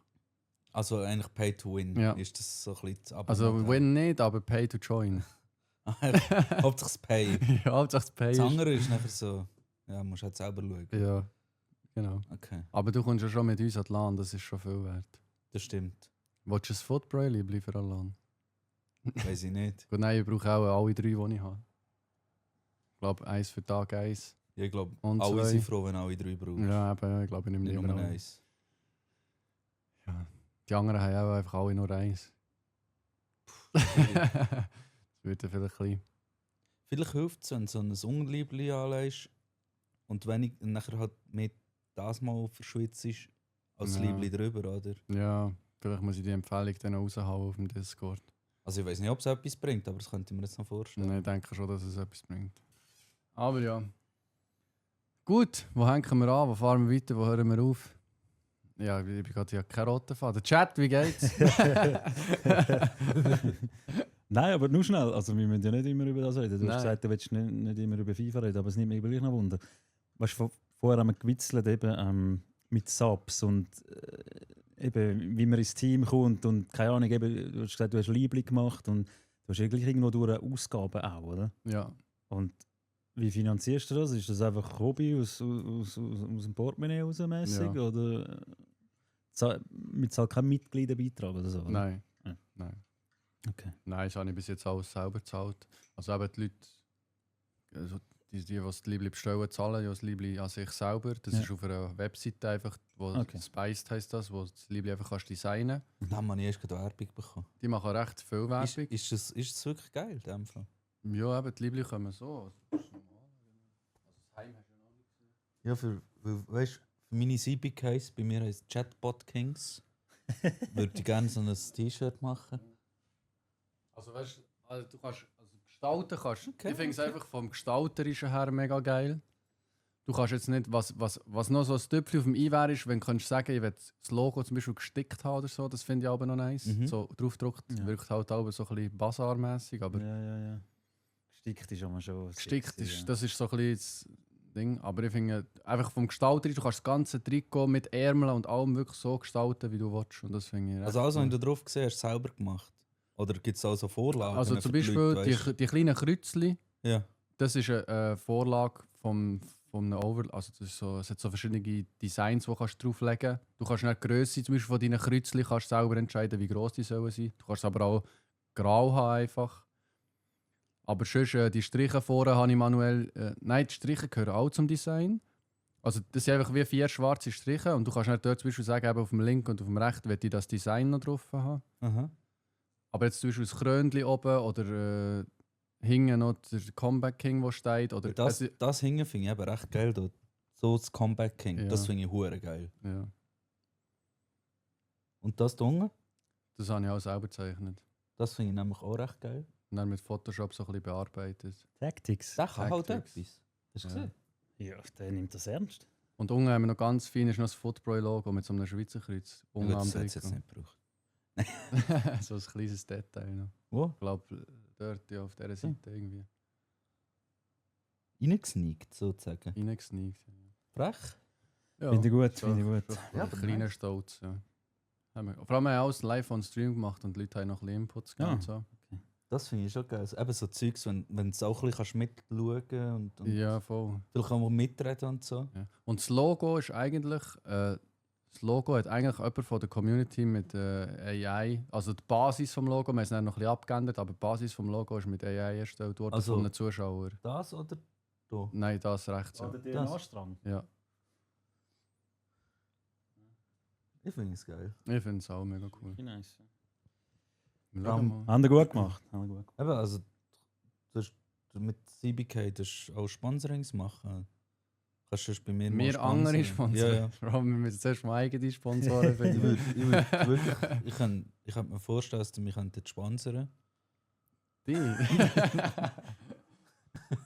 Also eigentlich Pay to Win. Ja. Ist das so ein bisschen das Also Abo-Modell? Win nicht, aber Pay to Join. Hauptsache das Pay. Ja, Hauptsache das Pay Das ist. andere ist nachher so, ja, musst halt selber schauen. Ja, genau. Okay, Aber du kommst ja schon mit uns an Land, das ist schon viel wert. das stimmt. Willst du ein Football bleiben an Land? Weiß ich nicht. Gut, nein, ich brauche auch alle 3, die ich habe. Ich glaube, eins für Tag 1. Ja, ich glaube, Und alle 2. sind froh, wenn alle 3 brauchen. Ja, eben, ja, ich glaube, ich nehme Nicht lieber nur alle. eins. Ja. Die anderen haben auch einfach alle nur eins. Das wird ja vielleicht ein bisschen. Vielleicht hilft es, wenn du so ein Unliebli anlegst und wenn ich nachher halt mit das mal verschwitzt ist, als Ja. Liebli drüber, oder? Ja, vielleicht muss ich die Empfehlung dann raushauen auf dem Discord. Also ich weiß nicht, ob es etwas bringt, aber das könnte ich mir jetzt noch vorstellen. Nein, ich denke schon, dass es etwas bringt. Aber ja. Gut, wo hängen wir an? Wo fahren wir weiter? Wo hören wir auf? Ja, ich bin gerade ja kein roter Faden. Chat, wie geht's? Nein, aber nur schnell. Also, wir müssen ja nicht immer über das reden. Du Nein. hast gesagt, du willst nicht immer über FIFA reden, aber es nimmt mich gleich noch Wunder. Weißt du, vorher haben wir gewitzelt eben, mit Subs und eben, wie man ins Team kommt und keine Ahnung, eben, du hast gesagt, du hast Liebling gemacht und du hast ja gleich irgendwo durch Ausgaben auch, oder? Ja. Und wie finanzierst du das? Ist das einfach Hobby aus dem Portemonnaie rausmässig Ja. oder mit keinem Mitgliederbeitrag oder so? Oder? Nein. Ja. Nein. Okay. Nein, das habe ich bis jetzt alles selber gezahlt. Also eben die Leute, also die das Liebling bestellen, zahlen ja das Liebling an sich selber. Das Ja. ist auf einer Webseite einfach, wo Okay. Spiced heisst das, wo das Liebling einfach kannst designen. Und dann habe ich erst gerade Werbung bekommen. Die machen recht viel Werbung. Ist das wirklich geil, in dem Fall? Ja, eben, die Liebling kommen so. Das ist normal. Also das Heim hast du ja noch nicht gesehen. Ja, weißt du, für meine CB-Case, bei mir heißt Chatbot Kings, würde ich gerne so ein T-Shirt machen. Also weißt du, also du kannst gestalten kannst. Okay, Ich finde es okay. einfach vom Gestalterischen her mega geil. Du kannst jetzt nicht, was noch so ein Tüpfchen auf dem i wäre, ist, wenn du kannst sagen, ich will das Logo zum Beispiel gestickt haben oder so, das finde ich aber noch nice. Mhm. So draufgedruckt Ja. wirkt halt auch so ein bisschen basarmässig, aber Ja. Gestickt ist aber schon. gestickt sexy, ist, das ist so ein bisschen das Ding. Aber ich finde, einfach vom Gestalterischen, du kannst das ganze Trikot mit Ärmeln und allem wirklich so gestalten, wie du willst. Und das finde ich recht Also alles, was cool. du drauf gesehen hast, selber gemacht? Oder gibt es auch so Vorlagen? Also für zum die Beispiel Leute, weisst die kleinen Kreuzchen. Ja. Das ist eine Vorlage vom einem also das ist so, es hat so verschiedene Designs, die kannst du drauflegen kannst. Du kannst nicht die Grösse zum Beispiel von deinen Kreuzchen kannst selber entscheiden, wie gross die sollen sein. Du kannst aber auch grau haben einfach. Aber sonst, die Striche vorne habe ich manuell... nein, die Striche gehören auch zum Design. Also das sind einfach wie 4 schwarze Striche und du kannst nicht dort zum Beispiel sagen, eben auf dem linken und auf dem rechten will ich das Design noch drauf haben. Aha. Aber jetzt zum Beispiel das Krönchen oben oder hinten noch der Comeback King, der steht. Oder Das Hingen finde ich eben recht geil. Dort. So das Comeback King, Ja. das finde ich hure geil. ja, Und das da unten, das habe ich auch selber gezeichnet. das finde ich nämlich auch recht geil. Und dann mit Photoshop so ein bisschen bearbeitet. Tactics. Der kann halt Tactics. etwas. Hast du Ja. gesehen? Ja, der nimmt das ernst. Und unten haben wir noch ganz fein ist noch das Football-Logo mit so einem Schweizer Kreuz. Ja, Unten gut, am das hat es jetzt Trikot. nicht gebraucht. So ein kleines Detail noch. Wo? Ich glaube, dort ja, auf dieser Seite irgendwie Reingesneakt, sozusagen. reingesneakt. Frech? Ja, Finde ich gut, so finde ich gut. Ja, Ja, ein aber kleiner nice. Stolz. Ja. Vor allem haben wir alles live on Stream gemacht und die Leute haben noch ein bisschen Inputs gegeben. Ah. Und so. Das finde ich schon geil. Also, eben so Zeugs, wenn du es auch ein bisschen mitschauen kannst und Ja, voll. vielleicht kann man mitreden und so. Ja. Und das Logo ist eigentlich, das Logo hat eigentlich jemand von der Community mit AI, also die Basis vom Logo, wir haben es dann noch ein bisschen abgeändert, aber die Basis vom Logo ist mit AI erstellt worden Also- von einem Zuschauer. Das oder da? Nein, das rechts. Ja. Oder Das- DNA-Strang. Ja, Ich finde es geil. ich finde es auch mega cool. Nice. Wir schauen mal. Haben wir gut gemacht. Haben wir gut gemacht. Eben, also mit CBK das auch Sponsorings machen. Kannst du bei mir mal Wir andere sponsern? Sponsoren. Ja, ja. Vor allem, wir müssen zuerst mal eigene Sponsoren Ich finden. würde wirklich, ich könnte mir vorstellen, dass du mich sponsern Die?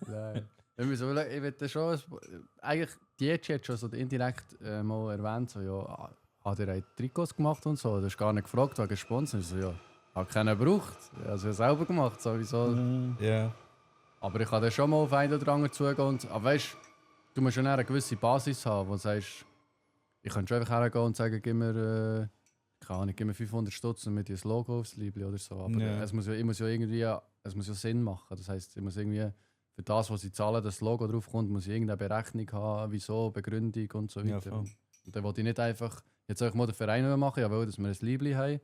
Nein. Wir müssen überlegen, ich will schon, eigentlich die hat schon so indirekt mal erwähnt, so, ja, hat er Trikots gemacht und so, du hast gar nicht gefragt wegen Sponsor. Ich so, ja, hat keiner gebraucht, also ich selber gemacht sowieso. Ja. Aber ich kann dann schon mal auf einen oder anderen zugehen und, aber weißt, Du musst ja dann eine gewisse Basis haben, wo du sagst, ich könnte schon einfach hergehen und sagen, keine Ahnung, gib mir 500 Stutz und mit dir ein Logo aufs Liebli oder so. Aber Ja. es muss ja Sinn machen. Das heisst, ich muss irgendwie für das, was sie zahlen, dass das Logo drauf kommt, muss ich irgendeine Berechnung haben, wieso, Begründung und so Ja, weiter. voll. Und dann wollte ich nicht einfach jetzt soll ich mal den Verein machen, ja, weil dass wir ein Liebli haben,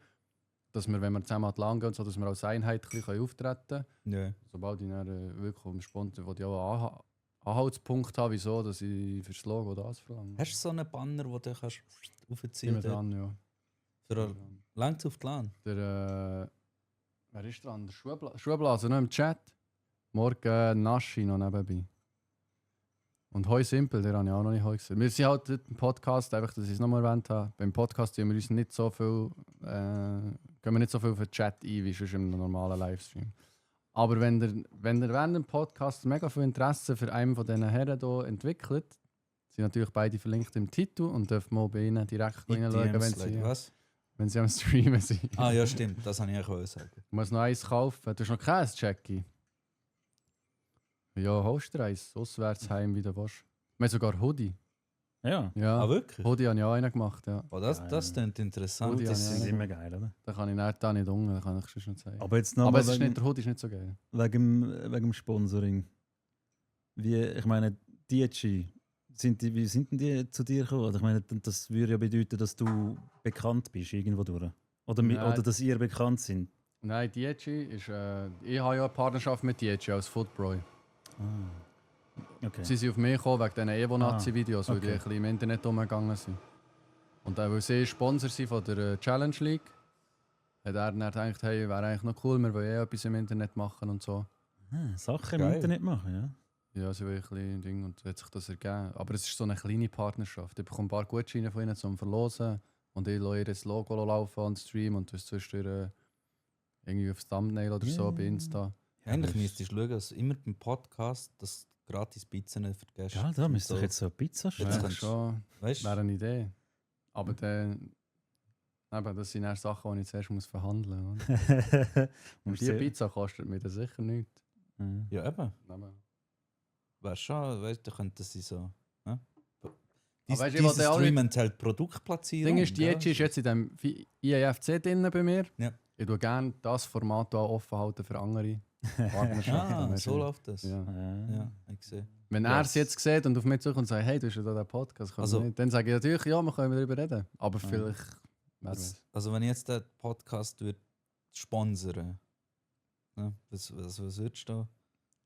dass wir, wenn wir zusammen an die Lang gehen, so, dass wir als Einheit ein bisschen auftreten können. Ja. Sobald ich dann wirklich um Sponsor, wo ich auch einen Anhaltspunkt habe, wieso, dass ich für das Logo das verlange. Hast du so einen Banner, den du kannst Sind aufziehen wir kannst? dran, ja. Für langt auf die LAN? Wer ist dran? Der Schuhblaser noch im Chat. Morgen Naschi noch nebenbei. Und Heu Simpel, der habe ich auch noch nicht heute gesehen. Wir sind halt dort im Podcast, einfach, dass ich es nochmal erwähnt habe. Beim Podcast tun wir uns nicht so viel, gehen wir nicht so viel für den Chat ein, wie sonst im normalen Livestream. Aber wenn ihr während dem Podcast mega viel Interesse für einen von diesen Herren hier entwickelt, sind natürlich beide verlinkt im Titel und dürfen mal bei ihnen direkt reinschauen, Was? wenn sie am Streamen sind. Ah ja, stimmt, das wollte ich auch sagen. Du musst noch eins kaufen. Du hast noch keins, Jackie? Ja, holst du eins. Auswärtsheim, wie du willst. Wir haben sogar Hoodie. Ja, Ja, Ah, wirklich? Hoodie habe ich auch einen gemacht, ja. Oh, das klingt interessant. Hoodie das habe ist ich immer geil, oder? Da kann ich nicht, da nicht unten, da kann ich sonst nicht sagen. Aber jetzt noch Aber mal es ist nicht, der Hoodie ist nicht so geil. wegen dem Sponsoring. Ich meine, DG, wie sind denn die zu dir gekommen? Oder ich meine, das würde ja bedeuten, dass du bekannt bist irgendwo durch. Oder, Nein. oder dass ihr bekannt sind. Nein, DG ist. Ich habe ja eine Partnerschaft mit DG als Footbroy. Okay. Sie sind auf mich gekommen wegen diesen Evo-Nazi-Videos, weil die okay. ein bisschen im Internet umgegangen sind. Und weil sie Sponsor sind von der Challenge League, hat er dann gedacht, hey, wäre eigentlich noch cool, wir wollen etwas im Internet machen und so. Sachen Geil. im Internet machen, ja. Ja, sie will ein bisschen Ding und hat sich das ergeben. Aber es ist so eine kleine Partnerschaft. Ich bekomme ein paar Gutscheine von ihnen zum Verlosen und ich lasse ihr das Logo laufen on Stream und das zwischendurch irgendwie aufs Thumbnail oder so bei Insta. Eigentlich müsstest du schauen, dass immer beim Podcast das gratis Pizzen für die Gäste. Ja, da müsste so. ich jetzt so eine Pizza Jetzt stellen. Ja, kannst- schon, Weißt wäre du? eine Idee. Aber dann, eben, das sind eher Sachen, die ich zuerst muss verhandeln muss. Und die Pizza kostet mir dann sicher nichts. Ja, eben. Aber Wäre schon, weißt du, da könnten sie so. Ja? weißt du, Dieses ich wollte auch Stream nicht- enthält das Produktplatzierung. Ding ist, die ist jetzt in dem IAFC drin bei mir. Ja. Ich tue gerne das Format auch offen halten für andere Partnerschaften. Ah, weißt du. so läuft das. Ja. Ja, ich sehe. Wenn er es jetzt sieht und auf mich zukommt und sagt, hey, du hast ja da den Podcast, kannst du Also- nicht? Dann sage ich natürlich, ja, wir können darüber reden. Aber vielleicht, wer weiß. Also wenn ich jetzt den Podcast würde sponsern, ne? was würdest du da?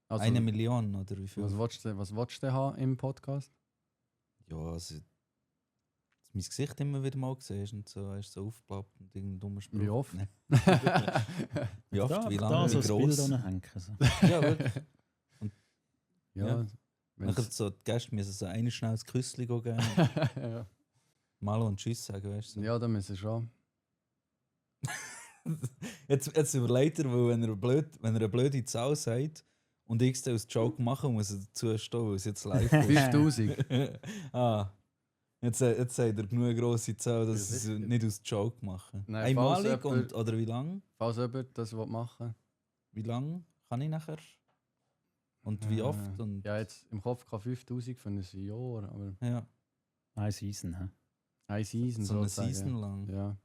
Also, 1 Million oder wie viel? was willst du denn haben im Podcast? Ja, also dass mein Gesicht immer wieder mal siehst und so, hast so aufgeplappt und irgendeinen dummen Spruch. Wie oft? Nee. Wie oft, Da, wie da lange, so wie ein Bild groß? anhängen. So. Ja, wirklich. Ja, Ja. wenn's- Nachher so, die Gäste müssen so ein schnell ein Küsschen geben, ja. mal und Tschüss sagen, weißt du. So. Ja, da müssen schon. Jetzt überlegt er, weil wenn er eine blöde Zahl sagt und ich es als Joke machen, muss er dazu stehen, weil es jetzt live ist. 5000. Ah, jetzt sagt er genug eine grosse Zahl, dass Ja, sie es sicher. nicht als Joke machen. Nein, falls Einmalig jemand- oder wie lang? Falls jemand das machen will. Wie lang kann ich nachher? Und wie oft? Und Ja, jetzt im Kopf kann 5000 für ein Jahr, aber ja, Ein Season, hä? ein Season so eine sozusagen. Season lang. Ja. Und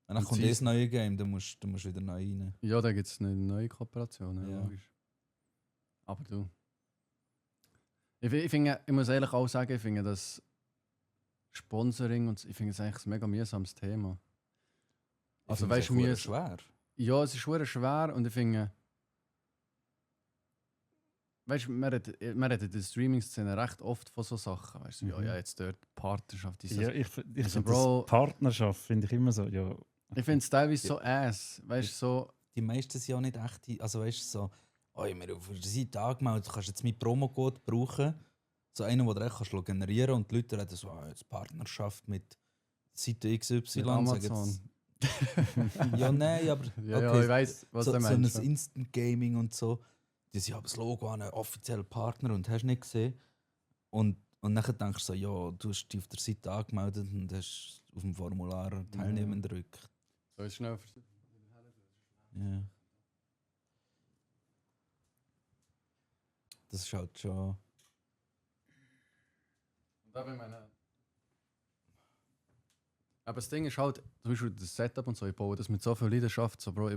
dann Und kommt Season- das neue Game, dann musst du wieder neu rein. Ja, da gibt es eine neue Kooperation, ja, Ja. logisch. Aber du. Ich finde, ich muss ehrlich auch sagen, ich finde das Sponsoring und ich finde es eigentlich ein mega mühsames Thema. Also Ich finde es weißt du, echt mir schwer. ja, es ist schwer und ich finde, weißt du, man redet in der Streaming-Szene recht oft von so Sachen, weißt du, Mhm. ja, jetzt dort Partnerschaft, ist Ja, ich finde Also, das Bro- Partnerschaft finde ich immer so, ja. Ich finde es teilweise so ass, weißt du, so. Die meisten sind ja nicht echte, also weißt du, so, oh, ich mir auf der Seite angemeldet, du kannst jetzt meinen Promocode brauchen. So einen, den du echt kannst generieren und die Leute reden so, jetzt Partnerschaft mit Seite XY. Mit sagen Amazon. jetzt- Ja, nein, aber Ja, ja, okay, ich weiß, was so, du so ein meinst. ja. Instant Gaming und so. Die haben das Logo an einen offiziellen Partner und hast nicht gesehen. Und nachher denkst du so, ja, du hast dich auf der Seite angemeldet und hast auf dem Formular Teilnehmen gedrückt. So ist schnell. Ja. Das ist halt schon. Aber ich meine. Aber das Ding ist halt, zum Beispiel das Setup und so, ich baue das mit so viel Leidenschaft, so, Bro,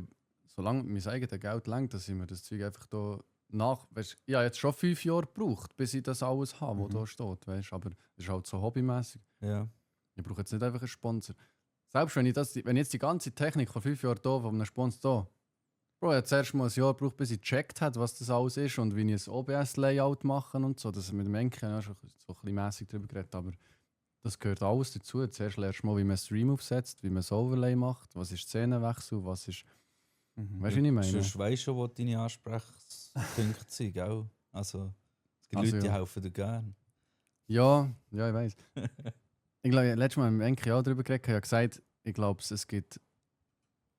solange mein eigenes Geld lenkt, dass ich mir das Zeug einfach da weißt, ich habe jetzt schon 5 Jahre gebraucht, bis ich das alles habe, was da steht, weißt, aber das ist halt so hobbymäßig. Ja. Ich brauche jetzt nicht einfach einen Sponsor. Selbst wenn ich jetzt die ganze Technik von 5 Jahren da von einem Sponsor da, Bro, ich habe zuerst mal ein Jahr gebraucht, bis ich gecheckt habe, was das alles ist und wie ich ein OBS-Layout mache und so. Das mit dem Enkel ja schon so ein bisschen mässig drüber geredet, aber das gehört alles dazu. Zuerst lernst du mal, wie man Stream aufsetzt, wie man das Overlay macht, was ist Szenenwechsel, was ist... Weißt du, wie ich meine? Du weißt schon, wo deine Ansprechpunkte sind, gell? Also, es gibt Also, Leute, die ja. helfen dir gerne. Ja, ich weiß. Ich glaube, letztes Mal mit dem Enkel auch darüber geredet, ich habe gesagt, ich glaube, es gibt...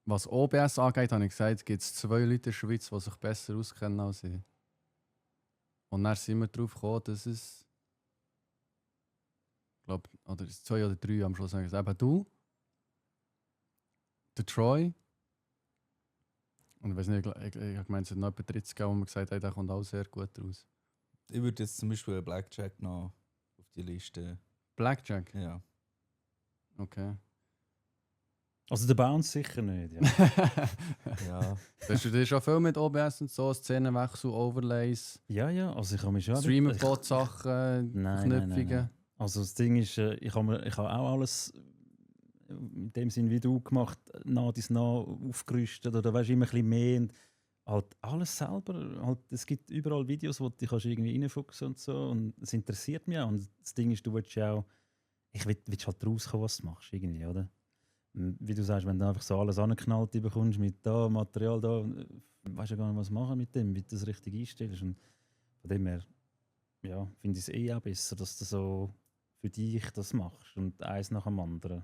Was OBS angeht, habe ich gesagt, gibt es 2 Leute in der Schweiz, die sich besser auskennen als ich. Und dann sind wir darauf gekommen, dass es... Ich glaube, oder 2 oder 3 am Schluss haben gesagt, eben du, der Troy, und ich weiß nicht, ich habe gemeint, es hat noch etwa 30 gegeben, wo man gesagt hat, der kommt auch sehr gut raus. Ich würde jetzt zum Beispiel Blackjack noch auf die Liste. Blackjack? Ja. Okay. Also der Bounce sicher nicht, ja. Ja. Hast du dir schon viel mit OBS und so, Szenenwechsel, Overlays, ja, also ich habe mich schon... Streamer-Bot-Sachen, Knöpfungen? Nein. Also das Ding ist, ich habe auch alles in dem Sinn wie du gemacht, nach aufgerüstet oder weißt immer ein bisschen mehr und halt alles selber. Halt, es gibt überall Videos, wo du dich kannst irgendwie reinfuchsen und so und es interessiert mich auch. Und das Ding ist, du willst ja auch, willst halt rauskommen, was du machst irgendwie, oder? Und wie du sagst, wenn du einfach so alles angeknallt bekommst mit da Material da, weißt du gar nicht, was machen mit dem, wie du das richtig einstellst. Und von dem her, ja, finde ich es auch besser, dass du so für dich das machst und eins nach dem anderen.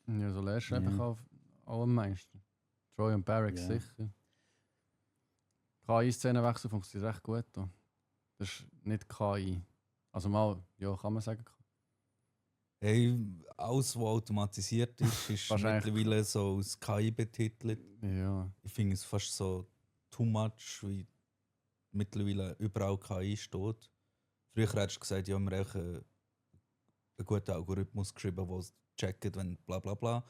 Ja, so lernst du Ja. einfach auch am meisten. Troy und Barrack Ja. sicher. KI-Szenenwechsel funktioniert recht gut. Da. Das ist nicht KI. Also mal, ja, kann man sagen. Hey, alles, was automatisiert ist, ist Wahrscheinlich. mittlerweile so als KI betitelt. Ja. Ich finde es fast so too much, wie mittlerweile überall KI steht. Früher hättest du gesagt, ja, wir haben einen guten Algorithmus geschrieben, der es checkt, wenn bla bla bla.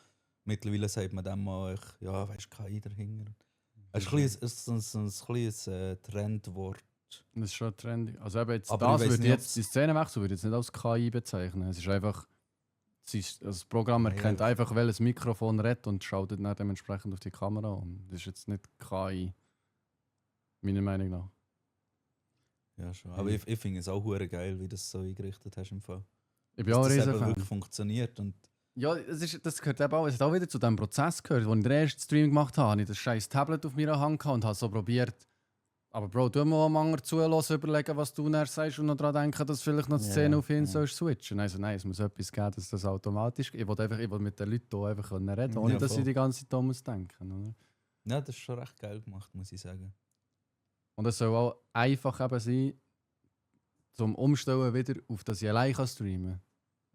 Mittlerweile sagt man dem mal, ja, weißt du, KI dahinter. Es ist ein kleines Trendwort. Das ist schon trendy. Also eben jetzt, Aber ich das weiss würde nicht, jetzt, die Szenenwechsel würde ich jetzt nicht als KI bezeichnen. Es ist einfach, das Programm erkennt Ja. einfach, welches Mikrofon redet und schaltet dann dementsprechend auf die Kamera um. Das ist jetzt nicht KI. Meiner Meinung nach. Ja, schon. Aber ich finde es auch hure geil, wie du das so eingerichtet hast im Fall. Ich bin auch ein Dass das riesen eben Fan. wirklich funktioniert. Und Ja, das gehört eben auch, es hat auch wieder zu diesem Prozess gehört. Als ich den ersten Stream gemacht habe, habe ich das scheiß Tablet auf meiner Hand gehabt und habe so probiert. Aber Bro, du musst am anderen zuhören, überlegen, was du nachher sagst und noch daran denken, dass vielleicht noch die Szene auf ihn sollst switchen. Also nein, es muss etwas geben, dass das automatisch geht. Ich will mit den Leuten hier einfach reden können, ohne Ja, dass voll. sie die ganze Zeit da muss denken. Oder? ja, das ist schon recht geil gemacht, muss ich sagen. Und es soll auch einfach eben sein, zum Umstellen wieder auf das ich allein kann streamen.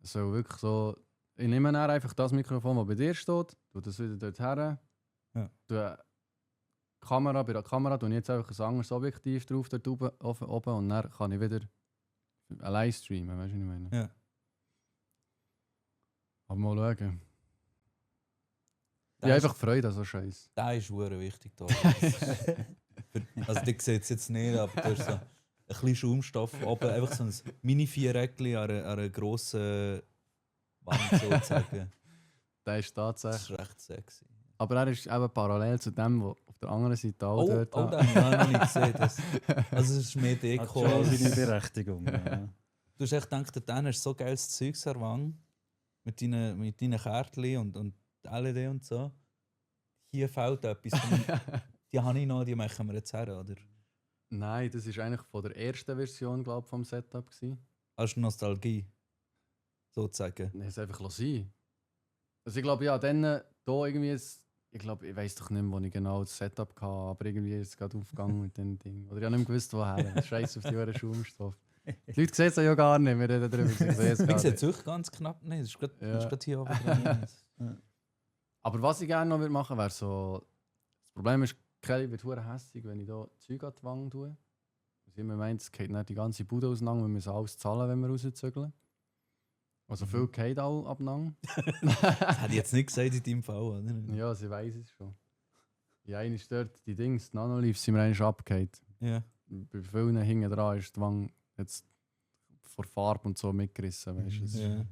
Es soll wirklich so, ich nehme dann einfach das Mikrofon, das bei dir steht, tu das wieder dort her. Ja. Bei der Kamera tue ich jetzt einfach ein anderes Objektiv drauf, dort oben und dann kann ich wieder allein streamen, weißt du, was ich meine? Ja. Aber mal schauen. Ich Der habe ist- einfach Freude an so Scheiß. Der ist hure wichtig da. Also die sieht es jetzt nicht, aber da ist so ein bisschen Schaumstoff oben, einfach so ein Mini-Viereckchen an einer grossen Wand sozusagen. Der ist Das tatsächlich. ist recht sexy. Aber er ist eben parallel zu dem, was auf der anderen Seite auch Oh, dort den habe ich noch nicht gesehen. Also es ist mehr Hat Deko. schon als- seine Berechtigung. Ja. Du hast echt gedacht, der hast so geiles Zeugs erwangen. Mit deinen Kärtchen und LED und so. Hier fehlt etwas. Die habe ich noch, die machen wir jetzt her, oder? Nein, das war eigentlich von der ersten Version, glaube ich, vom Setup gewesen. Als Nostalgie. Sozusagen. Nein, es einfach sein. Also ich glaube, ja, dann da irgendwie ich weiß doch nicht mehr, wo ich genau das Setup hatte, aber irgendwie ist es gerade aufgegangen mit dem Ding. Oder ich habe nicht mehr gewusst, woher. Scheiß auf die hohen Schaumstoff. Die Leute sehen es ja gar nicht, wir reden darüber. Sie sehen es Ich gar sehe nicht. es wirklich ganz knapp nicht. Das ist gerade Ja. hier oben dran. Aber was ich gerne noch machen würde, wäre so... Das Problem ist, Kelly wird verdammt hässig, wenn ich da Zeug an die Wange tue. sie immer meint, es geht nicht die ganze Bude auseinander, wir müssen alles zahlen, wenn wir rauszügeln. Also viel geht auch abeinander. Das hätte ich jetzt nicht gesagt in deinem Fall, oder? Ja, sie weiß es schon. Ja, eine stört die Dings, die Nanoleafs sind mir eigentlich abgefallen. Ja. Bei vielen hinten dran ist die Wange jetzt vor Farbe und so mitgerissen. Weißt, du. Ja.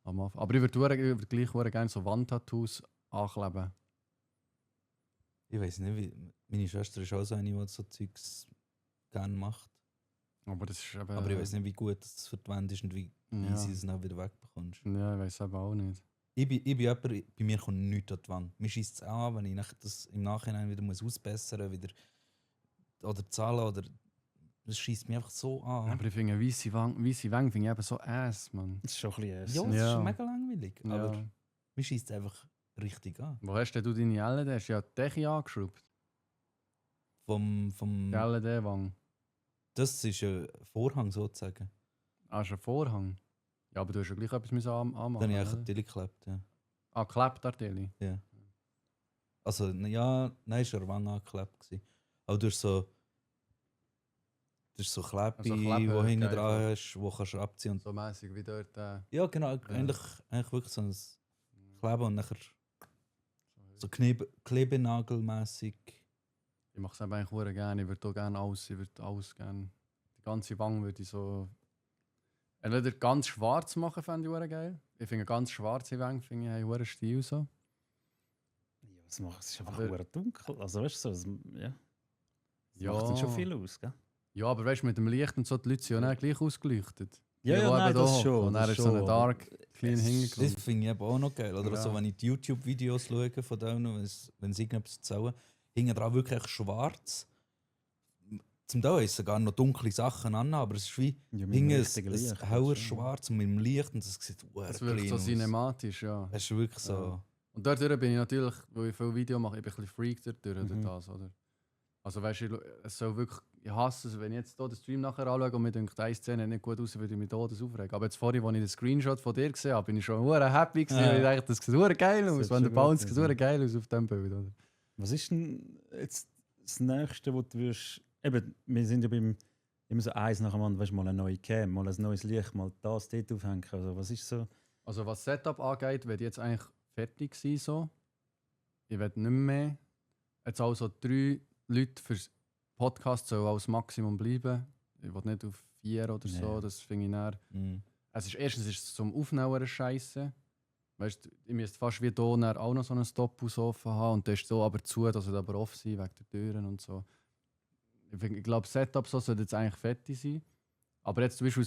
Aber ich würde gleich gerne so Wandtattoos ankleben. Ich weiß nicht, meine Schwester ist auch so eine, die so Zeugs gerne macht. Aber das ist eben, Aber ich weiß nicht, wie gut das für die Wand ist und wie easy du es dann wieder wegbekommst. Ja, ich weiß aber auch nicht. Ich bin jemand, bei mir kommt nichts an die Wand. Mir schießt es auch an, wenn ich das im Nachhinein wieder muss ausbessern muss oder zahlen oder das schießt mich einfach so an. Aber ich finde weisse Wange finde ich eben so ass, man. Das ist schon ein bisschen Ja, es Ja. ist mega langweilig. Ja. Aber mir schießt es einfach richtig an. Wo hast denn du deine LED? Hast du ja die Decke angeschraubt? Vom Die LED-Wange. Das ist ein Vorhang sozusagen. Ah, ist ein Vorhang. Ja, aber du hast ja gleich etwas anmachen. Dann habe ich oder? einfach geklebt, ja. Ah, geklebt Arteli. Ja. Also, ja, nein, es war eine Wange angeklebt gewesen. Aber du hast so. Das ist so Kleber, Also die Kleber, hinten geil, dran voll. hast, wo kannst du abziehen. Und So mäßig wie dort. ja, genau, eigentlich wirklich so ein Kleber und nachher so klebenagelmässig. Ich mache es eigentlich sehr gerne. Ich würde auch gerne alles gerne. Die ganze Wange würde ich so. Entweder ganz schwarz machen, fände ich sehr geil. Ich finde ganz schwarze Wange finde ich einen Stil so. Ja, was macht es? ist einfach Aber- sehr dunkel. Also weißt du, so, ja. Das Ja. macht dann schon viel aus, gell? Ja, aber weißt du, mit dem Licht und so, die Leute sind ja nicht gleich ausgeleuchtet. Ja, Die, ja, die nein, eben das da schon, hocken. Und das dann ist so ein schon, dark, clean Das Hintergrund. finde ich eben auch noch geil. Oder Ja. so, wenn ich die YouTube-Videos schaue von denen, wenn sie irgendetwas erzählen, hinten dran wirklich schwarz. Zum Teil ist sogar noch dunkle Sachen an, aber es ist wie Ja, mit dem hinten richtigen ein Licht, hauer das schon. schwarz und mit dem Licht und das sieht Es wirkt so clean aus. cinematisch, ja. Es ist wirklich so. Ja. Und dadurch bin ich natürlich, weil ich viele Videos mache, ich bin ein bisschen Freak durch Mhm. das, oder? Also weißt du, es soll wirklich, ich hasse es, wenn ich jetzt hier den Stream nachher anschaue und mir denke, eine Szene nicht gut aus, würde ich mich hier das aufregen. Aber jetzt vorhin, als ich den Screenshot von dir gesehen habe, bin ich schon sehr happy gewesen, Ja. weil ich dachte, das sieht sehr geil Das aus, sieht wenn der schon Bounce gut sieht aus, sehr geil aus auf diesem Bild, oder? Was ist denn jetzt das Nächste, was du würdest... Eben, wir sind ja immer so eins nach dem anderen, weißt du, mal eine neue Cam, mal ein neues Licht, mal das dort aufhängen. Also was ist so... Also was Setup angeht, werde ich jetzt eigentlich fertig sein, so. Ich werde nicht mehr. Jetzt also 3 Leute für Podcast sollen als Maximum bleiben. Ich will nicht auf 4 oder so, Nee. das finde ich näher. Mhm. Erstens ist es zum Aufnehmen Scheiße. Weißt du, ich müsste fast wie hier auch noch so einen Stop-Haus offen haben und das ist so aber zu, dass es aber offen sein wegen der Türen und so. Ich glaube, das Setup so sollte jetzt eigentlich fertig sein. Aber jetzt zum Beispiel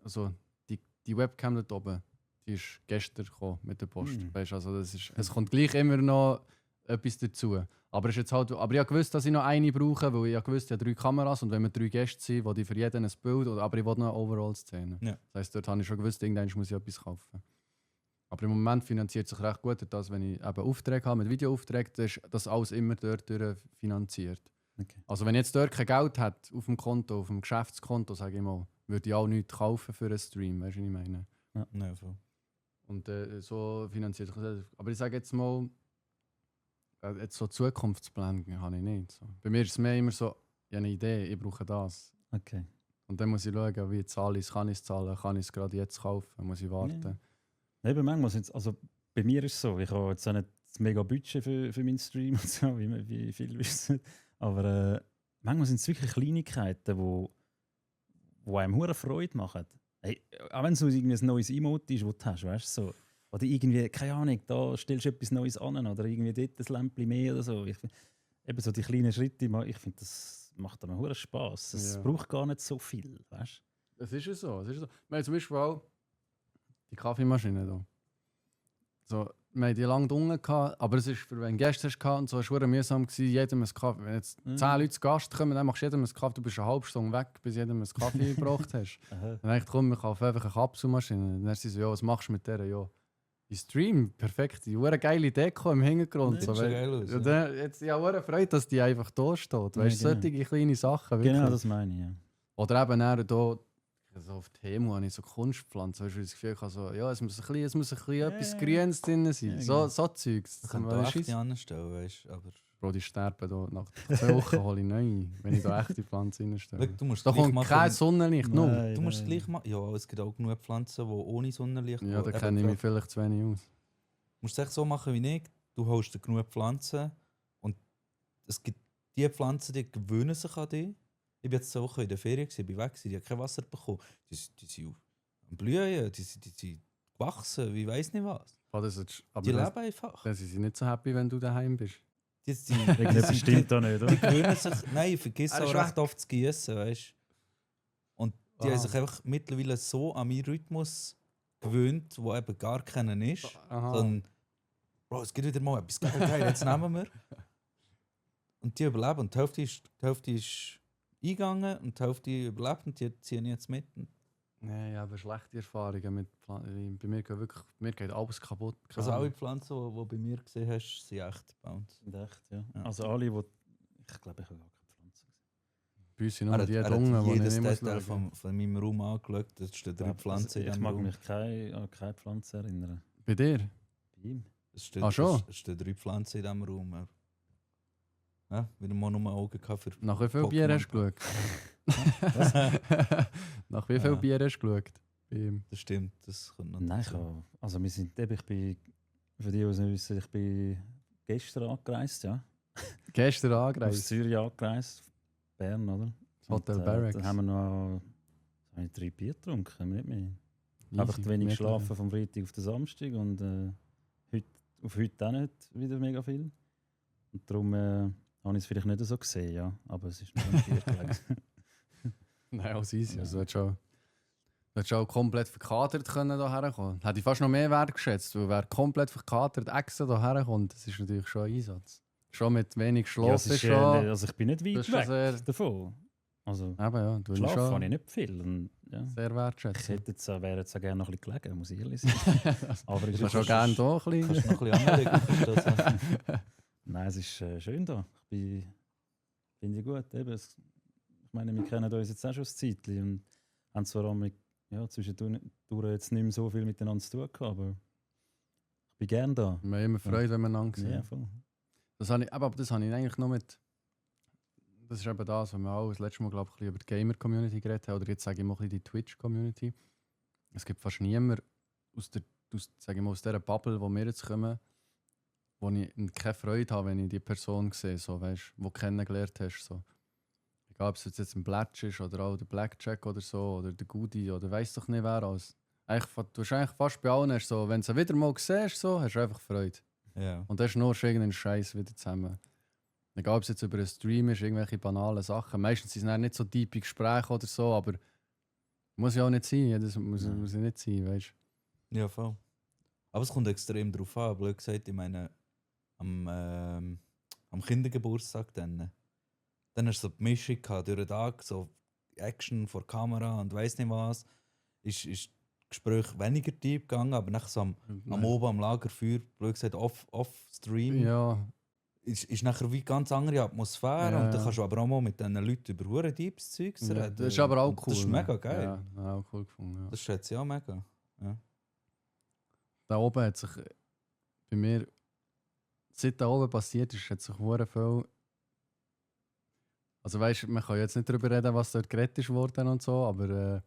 also die Webcam dort oben, die ist gestern gekommen mit der Post. Weißt, also es kommt gleich immer noch etwas dazu. Aber ich habe gewusst, dass ich noch eine brauche, weil ich gewusst, ich habe 3 Kameras und wenn wir 3 Gäste sind, wo die für jeden ein Bild, aber ich wollte noch eine Overall-Szene. Ja. Das heisst, dort habe ich schon gewusst, irgendwann muss ich etwas kaufen. Aber im Moment finanziert sich recht gut, dass wenn ich eben Aufträge habe, mit Videoaufträgen, dann ist das alles immer dort finanziert. Okay. Also wenn jetzt dort kein Geld hat auf dem Konto, auf dem Geschäftskonto, sage ich mal, würde ich auch nichts kaufen für einen Stream, weißt du, was ich meine? Ja, voll. Und so finanziert sich das. Aber ich sage jetzt mal, jetzt so Zukunftspläne habe ich nicht. So. Bei mir ist es mehr immer so, ich habe eine Idee, ich brauche das. Okay. Und dann muss ich schauen, wie zahle ich es, kann ich es zahlen, kann ich es gerade jetzt kaufen, muss ich warten. Ja. Eben, manchmal sind's, also bei mir ist es so, ich habe jetzt auch nicht das mega Budget für meinen Stream und so, wie viel wissen. Aber manchmal sind es wirklich Kleinigkeiten, wo einem hure Freude machen. Hey, auch wenn es so irgendwie ein neues Emote ist, das du hast, weißt du, so. Oder irgendwie, keine Ahnung, da stellst du etwas Neues an oder irgendwie dort ein Lämpchen mehr oder so. Eben so die kleinen Schritte, ich finde, das macht einem hure Spass. Es Ja. braucht gar nicht so viel, weißt Es ist ja so, es ist so. Wir haben zum Beispiel auch die Kaffeemaschine hier. So, wir haben die lange unten gehabt, aber es ist für wenn du Gäste hast und so, es war verdammt mühsam gewesen, jedem ein Kaffee. Wenn jetzt 10 Leute zu Gast kommen, dann machst du jedem ein Kaffee, du bist eine halbe Stunde weg, bis jedem ein Kaffee gebraucht hast. Aha. Dann dachte ich, komm, wir kaufen einfach eine Kapselmaschine. Dann sie so, ja, was machst du mit der? Ja, ich stream, perfekt, die eine geile Deko im Hintergrund. Sieht So, schon weil- geil aus, ja, ja. dann, jetzt, ich habe sehr Freude, dass die einfach da steht. Weißt du, Ja, genau. solche kleine Sachen. Wirklich. Genau, das meine ich, ja. Oder eben dann hier, so auf Temu habe ich so Kunstpflanzen, weißt du, das Gefühl, ich habe so, ja, es muss ein bisschen Ja, etwas ja. Grünes drin sein. Ja, so, genau. so Zeugs. Das könnte Weißt auch du, echt anstellen, weißt du. Aber Bro, die sterben da. Nach 2 Wochen hole ich neue, wenn ich da echte Pflanzen reinstelle. Du musst Da gleich kommt machen, kein Sonnenlicht, null. Nein, Du musst es nein. gleich machen. Ja, es gibt auch genug Pflanzen, die ohne Sonnenlicht. Ja, wo da eben kenne ich mich grad- vielleicht zu wenig aus. Du musst es echt so machen wie ich. Du holst dir genug Pflanzen und es gibt die Pflanzen, die gewöhnen sich an dich. Ich bin jetzt 2 Wochen in der Ferien, ich bin weg, die haben kein Wasser bekommen. Die sind am Blühen, die sind gewachsen, wie weiß nicht was. Oh, das ist, aber Die das, leben einfach. dann sind sie nicht so happy, wenn du daheim bist. Irgendetwas stimmt da nicht, Die oder? gewöhnen sich, nein, ich vergesse Er auch ist recht oft zu gießen, weißt du. Und die haben Ah. sich einfach mittlerweile so an meinen Rhythmus gewöhnt, wo eben gar keinen ist. Aha. Sondern, Bro, es geht wieder mal etwas geil, jetzt nehmen wir. Und die überleben. Und die Hälfte ist eingegangen und die Hälfte überlebt und die ziehen jetzt mit. Nein, ich habe schlechte Erfahrungen mit Pflanzen. Bei mir geht alles kaputt. Also alle Pflanzen, die du bei mir gesehen hast, sind echt Bounce. Sind echt, ja. Ja. Also alle, die... Ich glaube, ich habe gar keine Pflanze gesehen. Bei uns sind Er nur hat, die er Dungen, hat die ich jedes nicht muss Detail schauen. von meinem Raum angeschaut. Da stehen 3 Pflanzen in Ich diesem mag Raum. mich an keine Pflanze erinnern. Bei dir? Bei ihm. Es stehen, Ah, schon? Es stehen 3 Pflanzen in diesem Raum. Ja, wieder mal nur Augen gehabt für Nach wie viel Bier hast du geschaut? Nach wie viel Ja. Bier hast du geschaut? Bei ihm? Das stimmt, das kommt noch Nein, dazu. also wir sind eben, ich bin, für die, die es nicht wissen, ich bin gestern angereist, ja. Gestern Aus angereist. Zürich angereist, Bern, oder? Hotel Und, Barracks. Dann haben wir noch habe ich 3 Bier getrunken, nicht mehr. Einfach Easy, zu wenig wirklich. geschlafen vom Freitag auf den Samstag und heute auch nicht wieder mega viel. Und darum habe ich es vielleicht nicht so gesehen, ja. Aber es ist nur ein Bier gelegen. Nein, alles easy. Ja. Also, du hättest auch komplett verkatert können hierher kommen. Hätte ich fast noch mehr Wert geschätzt, weil wer komplett verkatert extra hierher kommt, das ist natürlich schon ein Einsatz. Schon mit wenig Ja, Schlaf es ist ist schon... also ich bin nicht das weit ist schon weg sehr... davon. Also Eben ja, du hast schlafen habe schon ich nicht viel. Und, ja. sehr Ich wertschätzen. hätte jetzt, wäre jetzt auch gerne noch ein bisschen gelegen, muss ich ehrlich sein. Aber Ich es würde ist schon gerne hier ein bisschen... Kannst du noch ein bisschen anlegen? Verstehst du? Nein, es ist schön da. Finde ich gut. Eben, ich meine, wir kennen uns jetzt auch schon ein Zeitchen und haben zwar auch zwischendurch jetzt nicht mehr so viel miteinander zu tun gehabt, aber ich bin gerne da. Wir haben immer Freude, wenn wir einander sehen. Ja, voll. Das habe ich, aber das habe ich eigentlich noch mit... Das ist eben das, was wir auch das letzte Mal, glaube ich, ein bisschen über die Gamer-Community geredet haben. Oder jetzt sage ich mal ein bisschen die Twitch-Community. Es gibt fast niemanden sage ich mal, aus dieser Bubble, wo wir jetzt kommen, wo ich keine Freude habe, wenn ich die Person sehe, so, weißt, die du kennengelernt hast. So. Egal, ob es jetzt ein Blatch ist oder auch der Blackjack oder so, oder der Goody oder weiss doch nicht wer alles. Du hast eigentlich fast bei allen, so, wenn du sie wieder mal siehst, so, hast du einfach Freude. Ja. Und dann ist nur irgendein Scheiß wieder zusammen. Egal, ob es jetzt über einen Stream ist, irgendwelche banalen Sachen. Meistens sind es dann nicht so tiefe Gespräche oder so, aber muss ja auch nicht sein. Das muss ja nicht sein, weißt du. Ja, voll. Aber es kommt extrem drauf an. Blöd gesagt, ich meine, am Kindergeburtstag dann hast du so die Mischung gehabt, durch den Tag, so Action vor Kamera und weiss nicht was. Ist das Gespräch weniger tief gegangen, aber nachher so am Oben am Lagerfeuer, blöd gesagt, off-stream, Ja, ist nachher wie ganz andere Atmosphäre. Ja, Und dann ja. kannst du aber auch mal mit diesen Leuten über hure Deeps Zeugs ja, reden. das ist aber auch Und cool. Das ist mega geil. Ja, auch cool gefunden. Ja. Das schätze ich auch mega. Ja. Da oben hat sich bei mir, seit da oben passiert ist, hat sich hure viel. Also weißt du, man kann jetzt nicht darüber reden, was dort gerettet worden und so, aber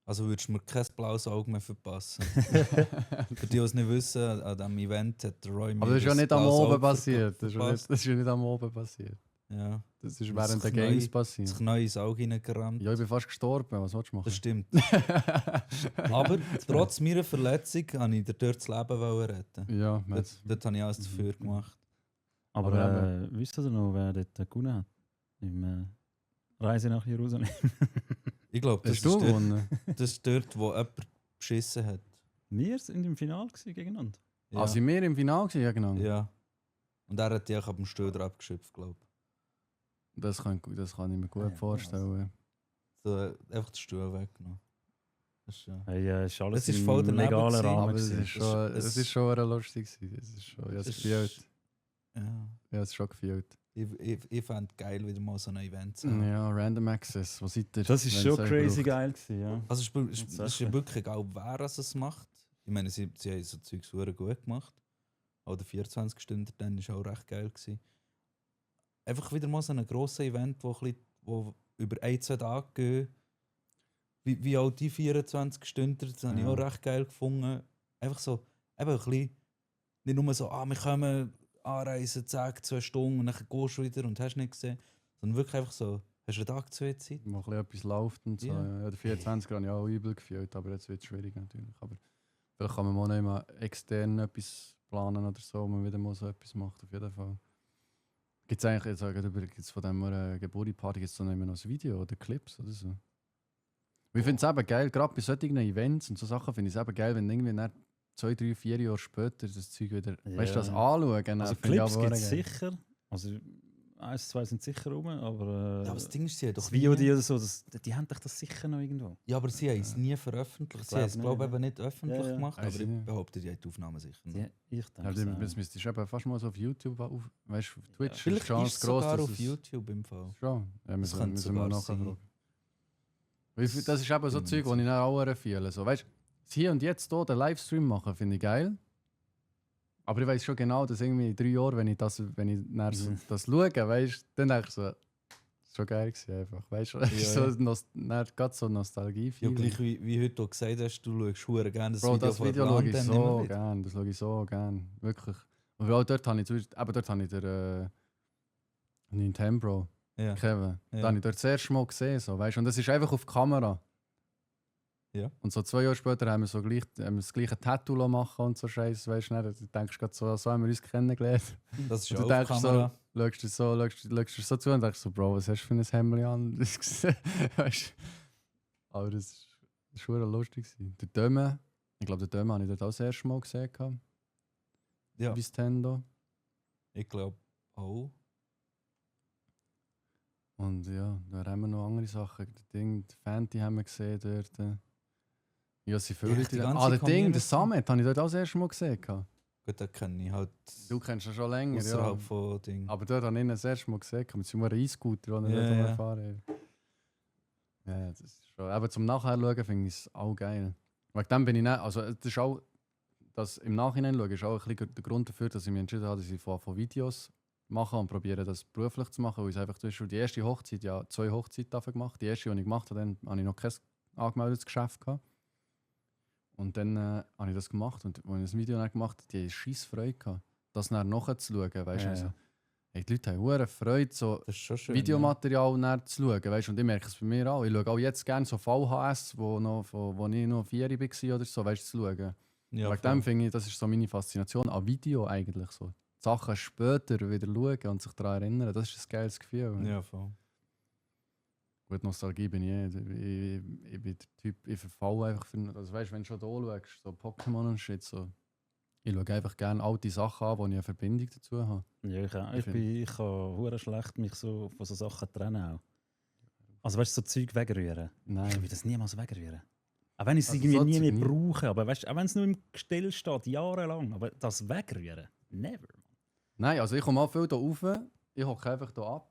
Also würdest du mir kein blaues Auge mehr verpassen. Für die, die es nicht wissen, an diesem Event hat der Roy mir aber das ist ja ein nicht am blaues Oben Auge passiert. Das ist ja verpasst. nicht, das ist ja nicht am Oben passiert. Ja, Das ist Und während der sich Games sich passiert. neu ins Auge hineingerammt. Ja, ich bin fast gestorben. Was willst du machen? Das stimmt. Aber trotz meiner Verletzung wollte ich dir dort das Leben retten. Ja, Dort habe ich alles dafür gemacht. Aber Aber wisst ihr noch, wer dort gewonnen hat? Im Reise nach Jerusalem. Ich glaube, das, hast du ist dort- gewonnen? das ist dort, wo jemand beschissen hat. Wir sind im Finale gewesen gegeneinander. Ja. Ah, sind wir im Finale gewesen? Ja, genau. Ja. Und er hat dich ab dem Stuhl abgeschöpft, glaube ich. Das kann ich mir gut Ah, ja, vorstellen. So, einfach den Stuhl weggenommen. Das ist ja. Hey, ist alles Es ist im voll daneben legalen gewesen, Rahmen. Aber es gewesen. ist schon, Es- es ist schon lustig gewesen. Es ist schon, ich habe es Es- gefühlt. Ja. Ich habe es schon gefühlt. Ich fände es geil, wieder mal so ein Event zu haben. Ja, Random Access, wo seid ihr? Das ist wenn's schon euch crazy braucht? geil gewesen, ja. Also es ist Tatsächlich. ja wirklich egal, wer es macht. Ich meine, sie haben so Zeugs verdammt gut gemacht. Auch der 24 Stunden dann war auch recht geil gewesen. einfach wieder mal so ein grosses Event, wo über 1-2 Tage geht. Wie auch die 24 Stunden, das habe ich Ja. auch recht geil gefunden. Einfach so, eben ein bisschen, nicht nur so, wir können anreisen, zack, 2 Stunden und dann gehst du wieder und hast nicht gesehen. Sondern wirklich einfach so, hast du einen Tag, 2 Zeit. Wo ein bisschen etwas läuft und so. Ja. Ja, der 24 habe ich auch übel gefühlt, aber jetzt wird es schwierig natürlich. Aber vielleicht kann man mal nicht mal extern etwas planen oder so, wo man wieder mal so etwas macht, auf jeden Fall. Gibt es eigentlich jetzt gibt's von dieser Geburtstagsparty gibt's so noch immer noch ein Video oder Clips oder so? Ich finde es eben geil, gerade bei solchen Events und so Sachen finde ich es eben geil, wenn irgendwie nach 2, 3, 4 Jahre später das Zeug wieder, weißt du, das anschauen. Dann Also finde ich Clips aber gibt es geil. sicher. Also 1, 2 sind sicher rum, aber Ja, aber das Ding ist, sie haben doch das Video, nie, die oder so, die haben doch das sicher noch irgendwo. ja, aber sie haben es nie veröffentlicht. Ich Sie haben es, glaub glaube ich, nicht, eben nicht öffentlich Ja, ja. gemacht, Haben aber sie ich nicht. behaupte, die haben die Aufnahmen sicher noch. Ja, ich Ja, denke das müsstest du eben fast mal so auf YouTube auf, weißt du, auf Twitch. Vielleicht die Chance ist es sogar dass auf es- YouTube im Fall. Schon. Ja, Das müssen könnte wir sogar nachher sein. fragen. Das ist eben so Bin mir Zeug, nicht das ich dann auch fühle. So, weißt du, das hier und jetzt hier den Livestream machen, finde ich geil. Aber ich weiß schon genau, dass irgendwie in 3 Jahren, wenn ich dann das schaue, weißt du, dann denke ich so, das ist schon geil gewesen einfach. Weißt du, Ja, gerade so Nostalgie. Ja, gleich wie heute du gesagt hast, du schaust verdammt gerne das Bro, Video das von Video schaue ich Brandon so immer wieder. gerne. Das schaue ich so gerne. Wirklich. Und auch dort habe ich, dort habe ich den Nintendo Ja. Kevin. Ja. Den habe ich dort das erste Mal gesehen. So, weißt? Und das ist einfach auf Kamera. Ja. Und so 2 Jahre später haben wir das gleiche Tattoo machen und so Scheiße. Weißt du, du denkst gerade so haben wir uns kennengelernt. Das ist Und ja du auch auf denkst Kamera. schaust du so zu und denkst so, Bro, was hast du für ein Hemd an? Weißt du? Aber das war schon lustig. Der Döme, ich glaube, der Döme habe ich dort auch das erste Mal gesehen. Ja, Nintendo. ich glaube auch. Und ja, da haben wir noch andere Sachen. Die Fenty haben wir gesehen dort. Ja, sie viele Ja, Leute. die ganze Ah, der Community. Summit habe ich dort auch das erste Mal gesehen. Gut, das kenne ich halt Du kennst ihn schon länger, außerhalb ja. von Ding. Aber dort habe ich ihn das erste Mal gesehen, mit seinem E-Scooter, den er Ja, dort ja. fahren. Ja, das ist schon. Aber zum Nachher finde ich es auch geil. Wegen dem bin ich nicht, also das ist auch, das im Nachhinein schauen, ist auch ein bisschen der Grund dafür, dass ich mich entschieden habe, dass ich von Videos mache und probiere das beruflich zu machen, weil ich einfach schon die erste Hochzeit, ja 2 Hochzeiten dafür gemacht. Die erste, die ich gemacht habe, dann habe ich noch kein angemeldetes Geschäft gehabt. Und dann habe ich das gemacht und als ich das Video dann gemacht habe, die hatte scheiss Freude gehabt, das dann nachzuschauen. Weißt du, Ja, so, ja. hey, die Leute haben hure Freude, so Das ist schon schön. Videomaterial dann zu schauen. Weißt du, und ich merke es bei mir auch. Ich schaue auch jetzt gerne so VHS, wo ich noch 4 war oder so, weißt du, zu schauen. Ja, Wegen dem finde ich, das ist so meine Faszination an Video eigentlich. So. Die Sachen später wieder schauen und sich daran erinnern, das ist ein geiles Gefühl. Ja, voll. Gut, Nostalgie bin ich bin der Typ, ich verfalle einfach für, also weißt, wenn du schon da schaust, so Pokémon und Shit, so. Ich schaue einfach gerne alte Sachen an, wo ich eine Verbindung dazu habe. Ja, ich auch. Ich Ich kann hure schlecht mich so von so Sachen trennen auch. Also weißt du, so Zeug wegrühren. Ich Nein. will das niemals wegrühren. Auch wenn ich es Also irgendwie so nie Zeug mehr nie. brauche, aber weißt, auch wenn es nur im Gestell steht, jahrelang, aber das wegrühren, never. Nein, also ich komme auch viel hier rauf, ich hocke einfach hier ab,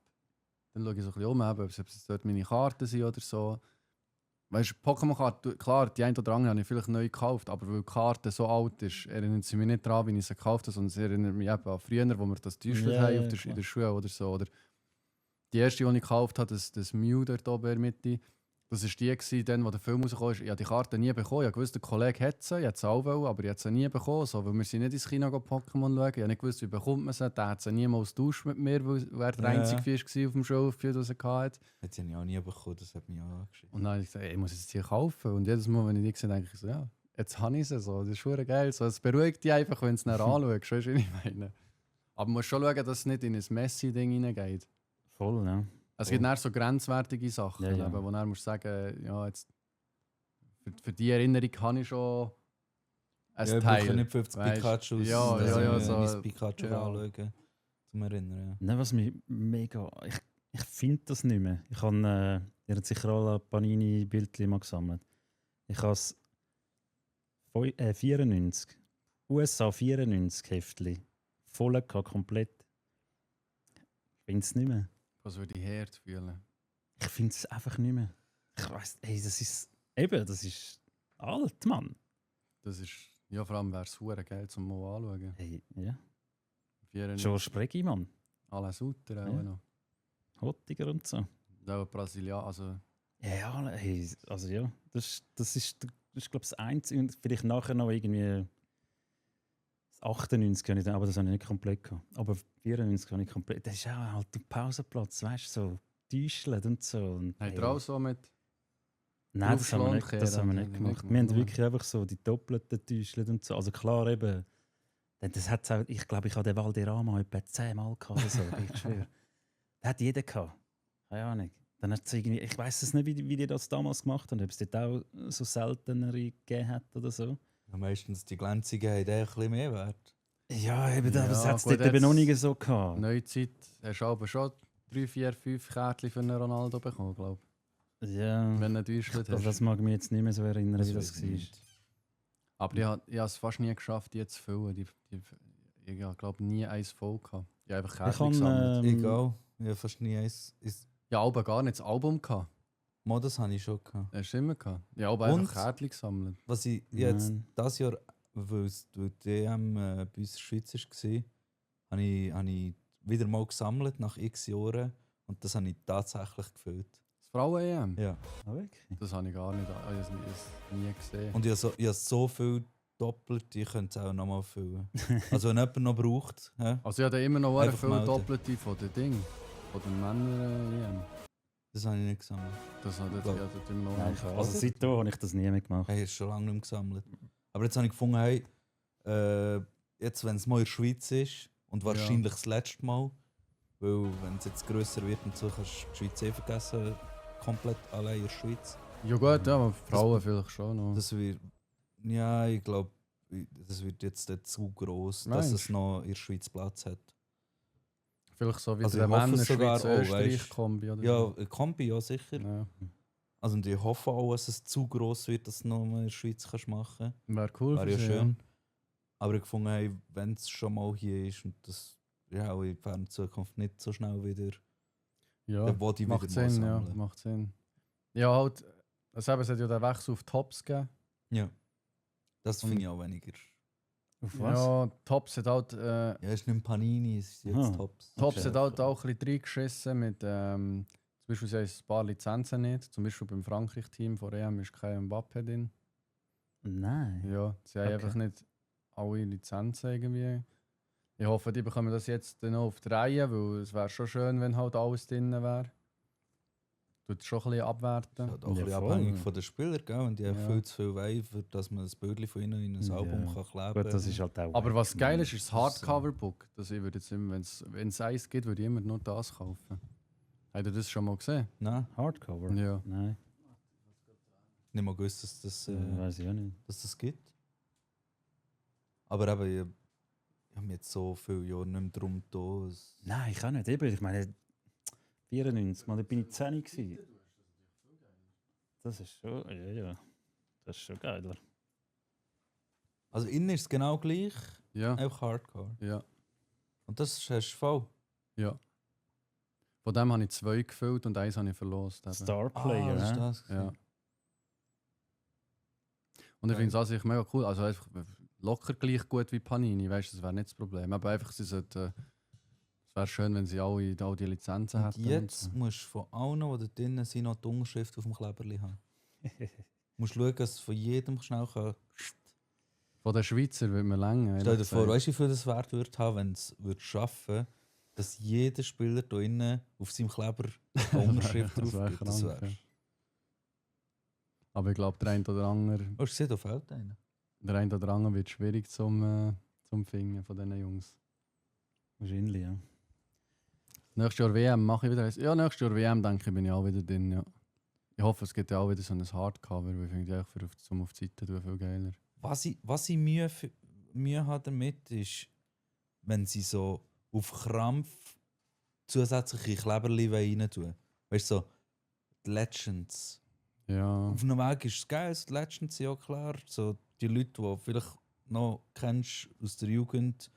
dann schaue ich so ein bisschen um, ob es dort meine Karten sind oder so. Weißt du, Pokémon-Karten, klar, die eine oder andere habe ich vielleicht neu gekauft, aber weil die Karte so alt ist, erinnert sie mich nicht daran, wie ich sie gekauft habe, sondern sie erinnert mich eben an früher, wo wir das T-Shirt Ja, haben ja, in der klar. Schule oder so. Oder die erste, die ich gekauft habe, das Mew dort oben in der Mitte, das war die, gewesen, dann, wo der Film rauskam. Ich habe die Karte nie bekommen. Ich wusste, der Kollege hat sie, ich hätte sie auch wollen, aber ich hätte sie nie bekommen. So, weil wir sind nicht ins Kino Pokémon schauen. Ich habe nicht gewusst, wie bekommt man sie. Der hat sie niemals tauscht mit mir, weil er der Ja. einzige Fisch war auf dem Schulhof, das er hatte. Hätte ich auch nie bekommen, das hat mich auch angeschrieben. Und dann habe ich gesagt, ey, ich muss jetzt hier kaufen. Und jedes Mal, wenn ich die sehe, denke ich so, ja, jetzt habe ich sie so. Das ist schon geil. So, es beruhigt dich einfach, wenn du es nachher anschaust. Weißt du, was ich meine? Aber man muss schon schauen, dass es nicht in ein Messi-Ding hineingeht. Voll, ja. Es gibt dann so grenzwertige Sachen, Ja, ja. eben, wo dann musst du sagen, ja, jetzt, für die Erinnerung kann ich schon ein Ja, ich Teil. brauche nicht 50 Weißt, Pikachus, ja, dass ja, ja, ich so, mein Pikachu ja. anschauen zum Erinnern. Ja. Nein, was mich mega. Ich finde das nicht mehr. Ich habe ihr habt sicher alle Panini-Bildchen mal gesammelt. Ich habe es 94, USA 94 Heftli. Voll gehabt, komplett. Ich finde es nicht mehr. Was würde ich Herd fühlen? Ich finde es einfach nicht mehr. Ich weiss, ey, das ist. Eben, das ist alt, Mann. Das ist, ja, vor allem wäre es hure geil zum mal anschauen. Hey, ja. 94. George Preggy, Mann. Alles Sutter auch Ja. noch. Hottiger und so. Auch Brasilianer, also Ja, hey, also ja, das ist glaube ich, das Einzige. Und vielleicht nachher noch irgendwie das 98 habe ich dann, aber das habe ich nicht komplett gehabt. Aber 94 habe ich komplett. Das ist auch halt der Pausenplatz, weißt du, so täuschelt und so. Und, habt ihr auch so mit... Nein, das haben wir nicht, Aufschlagen das haben wir kehren, nicht haben wir nicht gemacht. Wir haben gemacht, wirklich einfach so die doppelten Täuschelt und so. Also klar eben, das hat's auch, ich glaube, ich habe den Valderrama etwa 10-mal gehabt oder so, ich schwöre. Das hat jeder gehabt. Keine Ahnung. Dann hat's irgendwie, ich weiß es nicht, wie die das damals gemacht haben, ob es dort auch so seltenere gegeben hat oder so. Ja, meistens die glänzigen haben ein bisschen mehr Wert. Ja, eben, Ja, aber das hat es gut, dort eben noch jetzt- nie so gehabt. Neuzeit hast du aber schon 3, 4, 5 Kärtchen für einen Ronaldo bekommen, glaube Ja, ich. Wenn du nicht aber hast. das mag ich mich jetzt nicht mehr so erinnern, wie das weiß ich war. nicht. Aber ich habe es fast nie geschafft, die zu füllen. Ich glaube nie eins voll gehabt. Ich habe einfach Ich Kärtchen kann, gesammelt. Egal. Ich habe fast nie eins. Ja, aber gar nicht das Album gehabt. Mal, das habe ich schon gehabt. Hast du immer gehabt? Ja, aber Und? einfach Kärtchen gesammelt. Was ich jetzt Nein. dieses Jahr, weil die EM bei uns in der Schweiz war, habe ich wieder mal gesammelt nach x Jahren und das habe ich tatsächlich gefüllt. Das Frauen-EM? Ja. Ah, wirklich? Das habe ich gar nicht, ich habe es nie gesehen. Und ich habe so viel doppelt, ich könnte es auch nochmal füllen. Also wenn jemand noch braucht, hä, Also ich habe immer noch Einfach viel melden. Doppelte von den Dingen. Von den Männern-EM. das habe ich nicht gesammelt. Das hat Ja. dort immer noch Nein, nicht. also seitdem habe ich das nie mehr gemacht. Hey, ich habe schon lange nicht mehr gesammelt. Aber jetzt habe ich gefunden, hey, jetzt wenn es mal in der Schweiz ist und wahrscheinlich das letzte Mal, weil wenn es jetzt grösser wird und so, kannst du die Schweiz vergessen, komplett allein in der Schweiz. Ja gut, ja, aber Frauen vielleicht schon noch. Das wird, ja, ich glaube, das wird jetzt nicht zu groß, dass es Meinst du? noch in der Schweiz Platz hat. Vielleicht so wie Also der ich hoffe es sogar auch, Männer-Schweiz-Österreich-Kombi oder Ja, so. ein Kombi, ja sicher. Ja. Also und ich hoffe auch, dass es zu gross wird, dass du noch mal in der Schweiz kannst machen Wäre cool kannst. Wäre ja für sie, schön. Aber ich gefunden, hey, wenn es schon mal hier ist und das ja auch in ferner Zukunft nicht so schnell wieder, Ja, dann wollte ich macht wieder mal Sinn, ja, sammeln. macht Sinn. Ja, halt, es hat ja den Wechsel auf Tops gegeben. Ja. Das Und- finde ich auch weniger. Auf was? Ja, Tops hat halt, Ja, es ist nicht Panini, es ist jetzt Aha. Tops. Tops Okay. hat halt auch ein bisschen reingeschissen mit, zum Beispiel sie haben ein paar Lizenzen nicht. Zum Beispiel beim Frankreich-Team von EM ist kein Mbappé drin. Nein. Ja, sie haben Okay. einfach nicht alle Lizenzen irgendwie. Ich hoffe, die bekommen das jetzt dann noch auf die Reihe, weil es wäre schon schön, wenn halt alles drin wäre. Tut es schon ein bisschen Das abwerten. ist halt auch ein Ja, bisschen voll. abhängig von den Spielern, gell? Und die haben Ja. viel zu viel Weih, für dass man ein Bild von ihnen in ein Ja. Album kann kleben Gut, das ist halt auch. Aber was geil ist, ist das Das ist so. Hardcover-Book. Das ich würde jetzt immer, wenn es eins gibt, würde ich immer nur das kaufen. Habt ihr das schon mal gesehen? Nein, Hardcover? Ja. Nein, nicht mal gewusst, dass weiß ich auch nicht. das gibt. Aber eben, ich habe mich jetzt so viele Jahre nicht mehr drum getan. Nein, ich auch nicht. Eben, ich meine, 94, mal, da bin ich 10 gewesen. Das ist schon, ja. Das ist schon geiler. Also innen ist es genau gleich, Ja, einfach Hardcore. ja, Und das hast du voll. ja. Von dem habe ich 2 gefüllt und eins habe ich verlost. eben. Star Player, das ist hä? das. Ja. Und ich finde es an sich mega cool. Also einfach locker gleich gut wie Panini, weißt du, das wäre nicht das Problem. Aber einfach, sie sollten, es wäre schön, wenn sie alle die Lizenzen Und hätten. jetzt so. musst du von allen, die da drinnen sind, noch die Unterschrift auf dem Kleberli haben. Du musst schauen, dass du von jedem schnell kann. Von den Schweizer würde man länger. Stell dir vor, weißt du, wie viel das wert würde haben, wenn es schaffen, dass jeder Spieler da innen auf seinem Kleber eine Unterschrift Das drauf wär gibt. Das krank, wär's. ja. Aber ich glaube, der eine oder andere, Hast du gesehen, da fehlt einer. wird schwierig zum Finden von diesen Jungs. Wahrscheinlich, ja. Nächstes Jahr WM mache ich wieder eins. Ja, nächstes Jahr WM denke ich, bin ich auch wieder drin. Ja. Ich hoffe, es gibt ja auch wieder so ein Hardcover, weil ich finde ich zum auf die Seite tun viel geiler. Was ich Mühe habe damit, ist, wenn sie so auf Krampf zusätzliche Kleberli rein tun. Weißt du, so die Legends. Ja, Auf einem Weg ist es geil, die Legends, ja klar. So die Leute, die du vielleicht noch kennst aus der Jugend,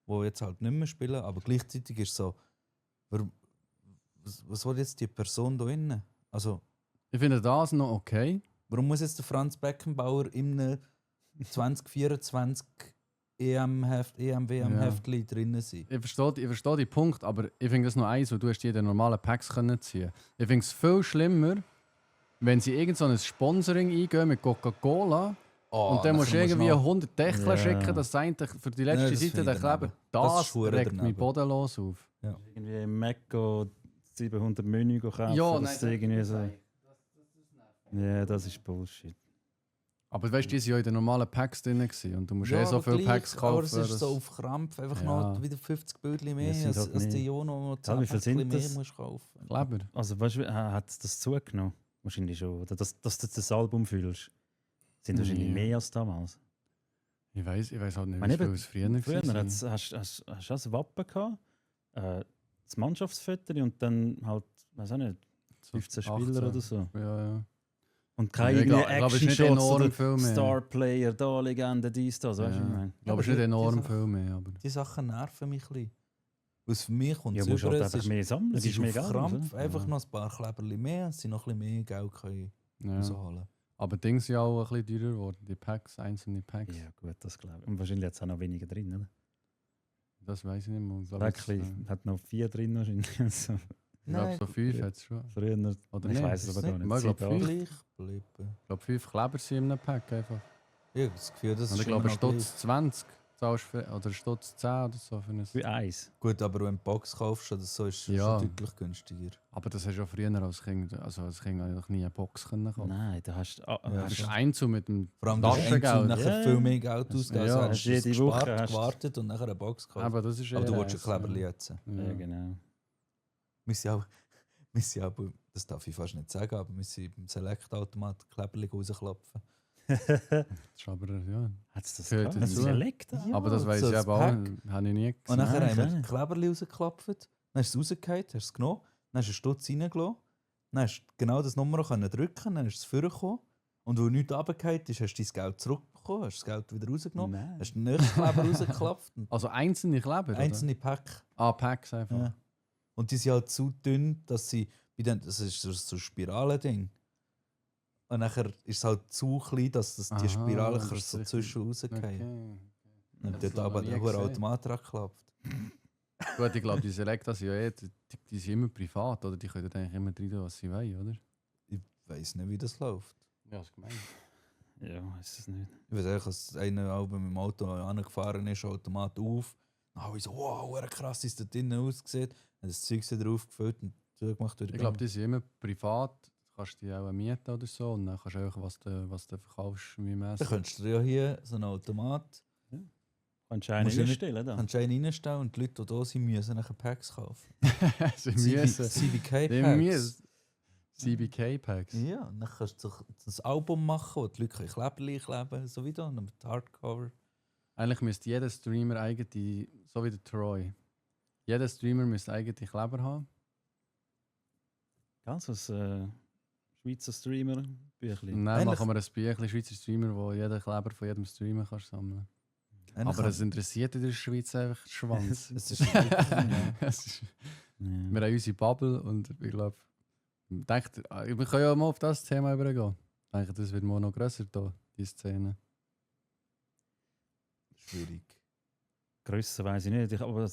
die jetzt halt nicht mehr spielen, aber gleichzeitig ist es so, was will jetzt die Person da innen? Also, ich finde das noch okay. warum muss jetzt der Franz Beckenbauer im 2024 EM-WM-Heftchen drin sind. Ich verstehe den Punkt, aber ich finde das noch eins, wo du hast die in den normalen Packs können ziehen. Ich finde es viel schlimmer, wenn sie irgend so ein Sponsoring eingehen mit Coca-Cola und dann musst du irgendwie 100 Dächler schicken, dass du eigentlich für die letzte das Seite finde den ich Kleber. daneben. Das ist Das verdammt regt mich daneben. bodenlos auf. Irgendwie im Mecco 700 Menü kaufen. Ja, das nein, irgendwie so. Ja, das ist Bullshit. Aber weißt du, die waren ja in den normalen Packs drin gewesen und du musst so aber viele gleich, Packs kaufen. Aber es ist dass- so auf Krampf einfach Ja. noch wieder 50 Bildchen mehr, Ja, sind als, halt als mehr. die Jono, die Ja, wie viel 10 sind mehr das? musst kaufen. Kleber. Also, weißt du, hat es das zugenommen? Wahrscheinlich schon. Oder dass du das Album fühlst. Sind wahrscheinlich Ja. mehr als damals. Ich weiß halt nicht, Meine, wie viel es früher Früher war. hast du ein Wappen gehabt, das Mannschaftsfoto und dann halt, weiß auch nicht, 15 Spieler oder so. Ja. Und keine Ja, ich irgendwie glaub, es ist nicht Action-Shots enorm oder viel mehr. Star-Player, da Legende, dies, das. Weißt du, was ich meine? Ich glaube, es ist aber nicht enorm die viel mehr. Aber Die Sachen nerven mich ein bisschen. Weil für mich kommt Ja, es musst über, halt es einfach ist, mehr sammeln. es Das ist ist mir auf egal. Krampf oder? einfach Ja. noch ein paar Kleberli mehr, dass sie noch ein bisschen mehr Geld können ja. rausholen. Aber Dinge sind auch ein bisschen teurer geworden. Die Packs, einzelne Packs. Ja, gut, das glaube ich. Und wahrscheinlich hat es auch noch weniger drin, oder? Das weiß ich nicht mehr. Ich glaube, Wirklich, hat noch 4 drin wahrscheinlich. So. ich glaube, so 5 hat es schon. Früher, Oder ich nicht? weiß es Ist aber gar nicht- nicht. Ich glaube, 7, 8. Gleich bleiben. Ich glaube, 5 Kleber sind in einem Pack einfach. Ich habe das Gefühl, das Und ist ich glaube, immer ein noch gleich. Stutz 20 zahlst für, oder ein Stutz 10 oder so für ein. Für eins. Gut, aber wenn du eine Box kaufst oder so, ist es Ja. schon deutlich günstiger. Aber das hast du ja früher als Kind. Also als Kind eigentlich nie eine Box können kaufen. Nein, da hast du. Ja, Das ist schon. Einzel mit dem Vor allem, du hast Taschengeld. nachher Ja, viel ja. mehr Geld ausgegeben. Ja, Also hast hast du jede es Woche gespart, hast- gewartet und nachher eine Box gekauft. Aber das ist Aber du eher willst schon eins, Kleberli jetzt. Ja, genau. Wir sind auch, das darf ich fast nicht sagen, aber wir sind beim Select-Automat Kleberli rausklopfen. Das ist aber, ja. Hat es das Gehört gehabt? dazu. Selekta? Ja, aber das weiß so ich ein aber auch. Pack. Habe ich nie Und gesehen. nachher Nein, haben wir keine. die Kleberli rausgeklopft, dann hast du es rausgehauen, hast es genommen, dann hast du einen Stutz reingelassen, dann hast du genau das Nummer können drücken, dann hast du es vorgekommen und wo nichts runtergefallen ist, hast du dein Geld zurückbekommen, hast das Geld wieder rausgenommen, Nein. hast den nächsten Kleber rausgeklopft und Also einzelne Kleber? oder? einzelne Pack. Ah, Packs einfach. Ja. Und die sind halt zu dünn, dass sie, das ist so ein Spiralending. Und nachher ist es halt zu klein, dass das die Aha, Spirale das kannst so ist zwischen rausgehen. Okay. Und Das dort noch aber nie der gesehen. Automat dran geklappt. Gut, ich glaube, die Selecta sind ja die sind immer privat, oder? Die können eigentlich immer rein, was sie wollen, oder? Ich weiß nicht, wie das läuft. Ja, ist gemein. Ja, ist es nicht. Ich weiß eigentlich, dass einer auch mit dem Auto angefahren ist, Automat auf. Dann habe ich so, wow, wer krass ist da drinnen ausgesehen. Dann das Zeug drauf gefüllt und zugemacht. Ich glaube, die sind immer privat. Du kannst die auch mieten oder so. Und dann kannst du auch, was du verkaufst, wie Dann mäßig. könntest du ja hier so einen Automat Kannst du einen Musst du nicht- einstellen dann? kannst du einen reinstellen und die Leute, die da sind, müssen nachher Packs kaufen. Sie müssen. Die CBK-Packs. müssen. CBK-Packs. Ja, und dann kannst du ein Album machen, wo die Leute Kleberli kleben, so wie da, und mit Hardcover. Eigentlich müsste jeder Streamer eigene, so wie der Troy. Jeder Streamer müsste eigene Kleber haben. Ganz als Schweizer Streamer Büchli. Und dann Eigentlich- machen wir ein Büchlein Schweizer Streamer, wo jeder Kleber von jedem Streamer kannst sammeln. Eigentlich Aber es interessiert in der Schweiz einfach den Schwanz. es ist wirklich, Es ist- Ja. Wir haben unsere Bubble und ich glaube, wir können ja mal auf das Thema übergehen. Ich denke, das wird mal noch grösser da, die Szene. schwierig. Grösser weiß ich nicht. Aber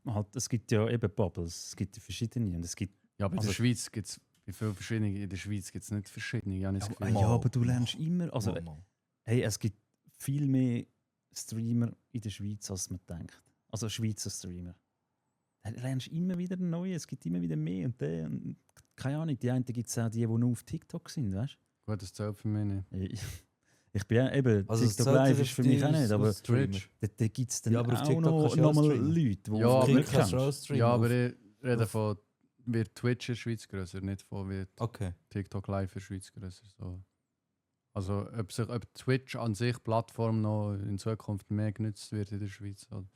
halt, es gibt ja eben Bubbles. Es gibt verschiedene. Und es gibt, Ja, aber in Also- der Schweiz gibt es, bei vielen verschiedenen, in der Schweiz gibt es nicht verschiedene. Ich habe das Gefühl. Mal. aber du lernst immer. Also, Mal. hey, es gibt viel mehr Streamer in der Schweiz, als man denkt. Also Schweizer Streamer. Du lernst immer wieder neue, es gibt immer wieder mehr und der. Und keine Ahnung, die einen gibt es auch die nur auf TikTok sind, weißt Gut, das zählt für mich nicht. du? Ich bin ja eben, Also es TikTok zählt Live ja ist für auf mich die auch nicht, aber Streamer. da gibt es dann Ja, aber auf auch TikTok noch, kannst du ja auch mal streamen. Leute, die Ja, du aber Kick nicht kannst du kennst. auch streamen. Ja, aber auf- ich rede auf- von, wird Twitch in der Schweiz grösser, nicht von wird Okay. TikTok Live in der Schweiz grösser. So. Also ob Twitch an sich Plattform noch in Zukunft mehr genutzt wird in der Schweiz. Oder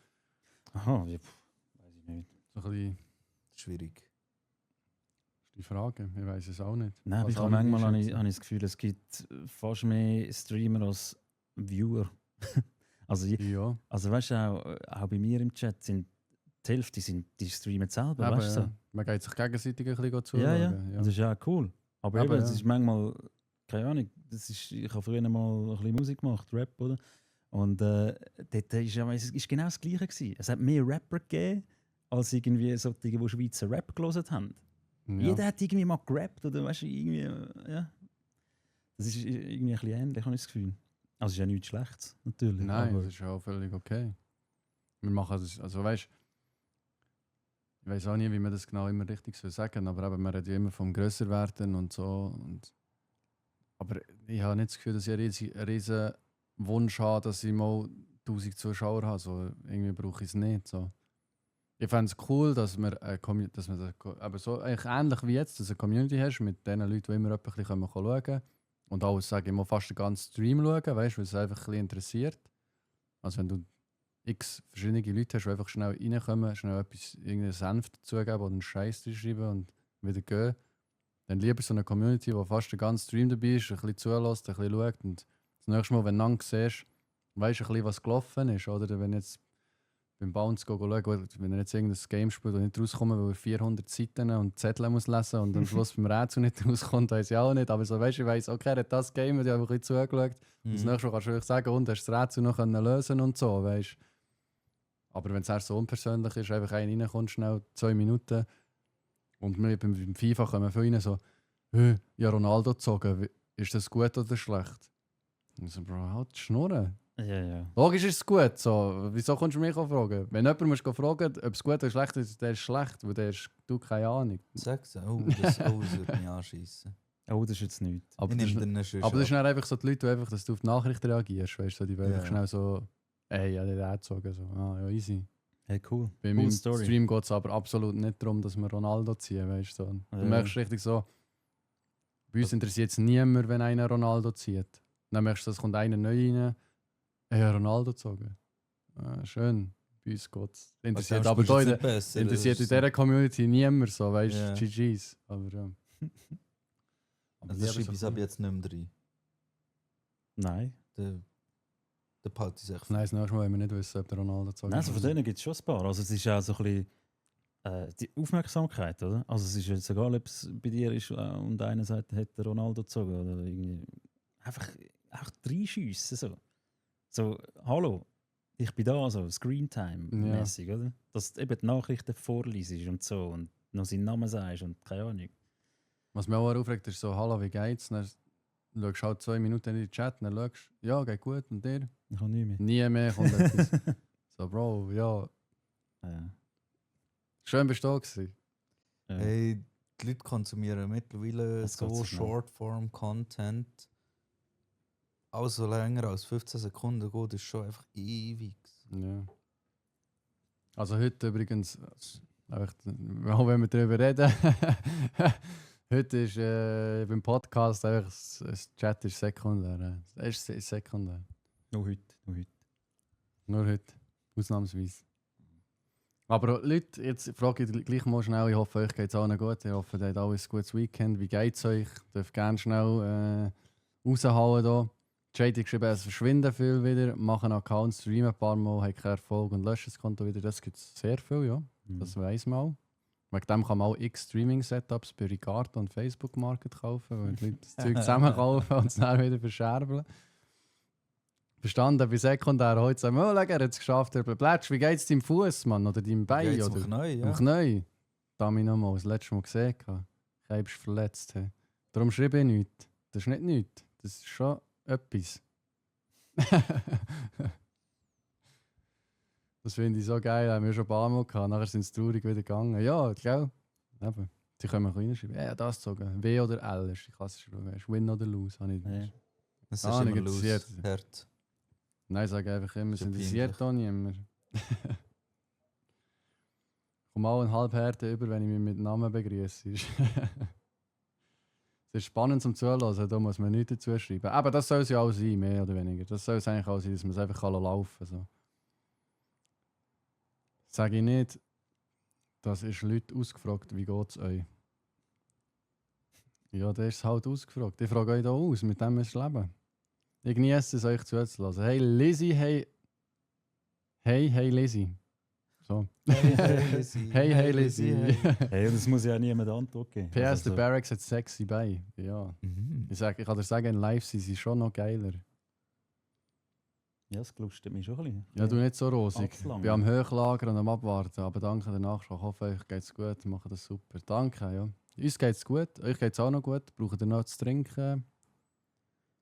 Aha, ja, weiß ich nicht. so ein bisschen Schwierig. ist die Frage. Ich weiß es auch nicht. Nein, aber Was ich habe alle manchmal habe einschätzen. ich das Gefühl, es gibt fast mehr Streamer als Viewer. also, Ja, also weißt du, auch bei mir im Chat sind die Hälfte die streamen selber, aber weißt du? ja. Man geht sich gegenseitig ein bisschen So. zuschauen. Ja, ja, das ist ja auch cool. Aber, Aber eben, es ja. ist manchmal, keine Ahnung, ich habe früher mal ein bisschen Musik gemacht, Rap, oder? Und dort ist genau das Gleiche gewesen. Es hat mehr Rapper gegeben, als irgendwie solche, die Schweizer Rap gelesen haben. Ja. Jeder hat irgendwie mal gerappt oder weißt du, irgendwie, ja. Das ist irgendwie ein bisschen ähnlich, habe ich das Gefühl. Also es ist ja nichts Schlechtes, natürlich. Nein, aber das ist auch völlig okay. Wir machen das, also weißt, ich weiß auch nie, wie man das genau immer richtig soll sagen, aber eben, man redet ja immer vom grösser werden und so. Aber ich habe nicht das Gefühl, dass ich einen riesen Wunsch habe, dass ich mal 1000 Zuschauer habe. So, irgendwie brauche ich es nicht. So. Ich fände es cool, dass man, aber so eigentlich ähnlich wie jetzt, dass du eine Community hast mit den Leuten, die immer ein bisschen schauen können. Und auch, sage ich mal, fast den ganzen Stream schauen, weißt du, weil es einfach ein bisschen interessiert. Also wenn du x verschiedene Leute hast, die einfach schnell reinkommen, schnell etwas, irgendeinen Senf dazugeben oder einen Scheiß schreiben und wieder gehen, dann lieber so eine Community, die fast den ganzen Stream dabei ist, ein bisschen zulässt, ein bisschen schaut und das nächste Mal, wenn du dann siehst, weißt du ein bisschen, was gelaufen ist. Oder wenn jetzt beim Bounce schauen, wenn er jetzt irgendein Game spielt und nicht rauskommt, weil er 400 Seiten und Zettel muss lesen und am Schluss beim Rätsel nicht rauskommt, weiß ich auch nicht. Aber so, weißt du, ich weiss, okay, er hat das Game, ich habe ein bisschen zugeschaut. Das nächste Mal kannst du wirklich sagen, und hast das Rätsel noch lösen und so, weißt. Aber wenn es erst so unpersönlich ist, einfach einer reinkommt, schnell 2 Minuten und wir beim FIFA kommen von ihnen so, ja, Ronaldo gezogen, ist das gut oder schlecht? Und so, Bro, halt die Schnurren. ja. Logisch ist es gut, so. Wieso kommst du mich fragen? Wenn jemand musst fragen, ob es gut oder schlecht ist, der ist schlecht, weil der ist, du keine Ahnung. Sag's, das würde mich anschiessen. Oh, das ist jetzt nichts. Aber Ich das, nehme ist, den nicht aber das sind dann einfach so die Leute, die einfach, dass du auf die Nachricht reagierst, weißt du, die wollen einfach Ja. schnell so, ey, ja, der hat gezogen, so, ah, ja, easy. Hey, cool. Bei Cool meinem Story. Stream geht es aber absolut nicht darum, dass wir Ronaldo ziehen, weißt du. So. Du Ja. merkst richtig so, bei uns interessiert es niemand, wenn einer Ronaldo zieht. Dann merkst du, es kommt einer neu rein, ja, Ronaldo gezogen. Ah, schön, bei uns geht es. Interessiert aber da interessiert in dieser Community niemand so, weißt du, Ja. GGs. Aber ja. Aber Also die das haben schreibe ich so ab jetzt nicht mehr rein. Nein. Der behalte ich sich. Nein, das nächste Mal, wenn wir nicht wissen, ob der Ronaldo gezogen Nein, also von denen gibt es schon ein paar. Also es ist auch so ein bisschen die Aufmerksamkeit, oder? Also es ist jetzt egal, ob es bei dir ist und einer sagt, hätte Ronaldo gezogen oder irgendwie. Einfach reinschiessen so. So, hallo, ich bin da, so Screentime-mäßig, oder? Dass du eben die Nachrichten vorliest und so und noch seinen Namen sagst und keine Ahnung. Was mich auch aufregt, ist so, hallo, wie geht's? Dann schaust du halt 2 Minuten in den Chat, dann schaust du, ja, geht gut, und dir? Ich habe nie mehr. Nie mehr kommt etwas. So, Bro, ja, Ja. schön bist du da gewesen. Ja. Hey, die Leute konsumieren mittlerweile Das geht so so schnell. Shortform-Content. Also länger als 15 Sekunden geht, ist schon einfach ewig. Ja. Also heute übrigens, einfach, auch wenn wir darüber reden, heute ist beim Podcast einfach, das Chat ist sekundär. Es ist sekundär. Nur heute. Nur heute, ausnahmsweise. Aber Leute, jetzt frage ich gleich mal schnell, ich hoffe, euch geht es allen gut. Ich hoffe, ihr habt alles ein gutes Weekend. Wie geht es euch? Ihr dürft gerne schnell raushauen hier. Jade hat geschrieben, es verschwinden viel wieder, machen Accounts, streamen ein paar Mal, haben keinen Erfolg und löschen das Konto wieder. Das gibt es sehr viel, ja. Das weiss man auch. Wegen dem kann man auch x Streaming-Setups bei Ricardo und Facebook Market kaufen, weil die Leute das Zeug zusammenkaufen und es dann wieder verscherbeln. Verstanden, bei Sekundär heute sagen, oh, er hat es geschafft, er bleibt. Wie geht es deinem Fuß, Mann? Oder deinem Bein? Geht's Oder am Knie, ja. am Knie? Da habe ich noch mal das letzte Mal gesehen. Ich habe verletzt. He. Darum schreibe ich nichts. Das ist nicht nichts. Das ist schon etwas. Das finde ich so geil. Haben wir schon ein paar Mal gehabt. Nachher sind sie traurig wieder gegangen. Ja, ich glaube. Eben. Sie können auch reinschreiben. Ja, das gezogen. W oder L ist die klassische Frage. Win oder lose? Habe ich Ja. Das ist Ah, immer nicht interessiert. los. Hart. Nein, ich sage einfach immer, es So interessiert auch niemand. Ich komme auch einen halb Härte über, wenn ich mich mit Namen begrüße. Es ist spannend zum Zuhören, da muss man nichts dazu schreiben. Aber das soll es ja auch sein, mehr oder weniger. Das soll es eigentlich auch sein, dass man es einfach laufen kann. So. Sage ich nicht, das ist Leute ausgefragt, wie geht es euch? Ja, das ist halt ausgefragt. Ich frage euch da aus, mit dem müsst ihr leben. Ich genieße es, euch zuzulassen. Hey Lizzie, hey. Hey Lizzie. So. Hey Lizzie. Hey, das muss ja niemand Antwort geben. PS, Also, der Barracks hat sexy bei. Ja. Mhm. Ich kann dir sagen, in live sind sie schon noch geiler. Ja, das gelustet mich schon ein bisschen. Ja, du nicht so rosig. Ich Allzulang. bin am Hochlagern und am Abwarten, aber danke der Nachschlag. Ich hoffe, euch geht es gut, wir machen das super. Danke, ja. Uns geht es gut, euch geht es auch noch gut. Braucht ihr noch zu trinken?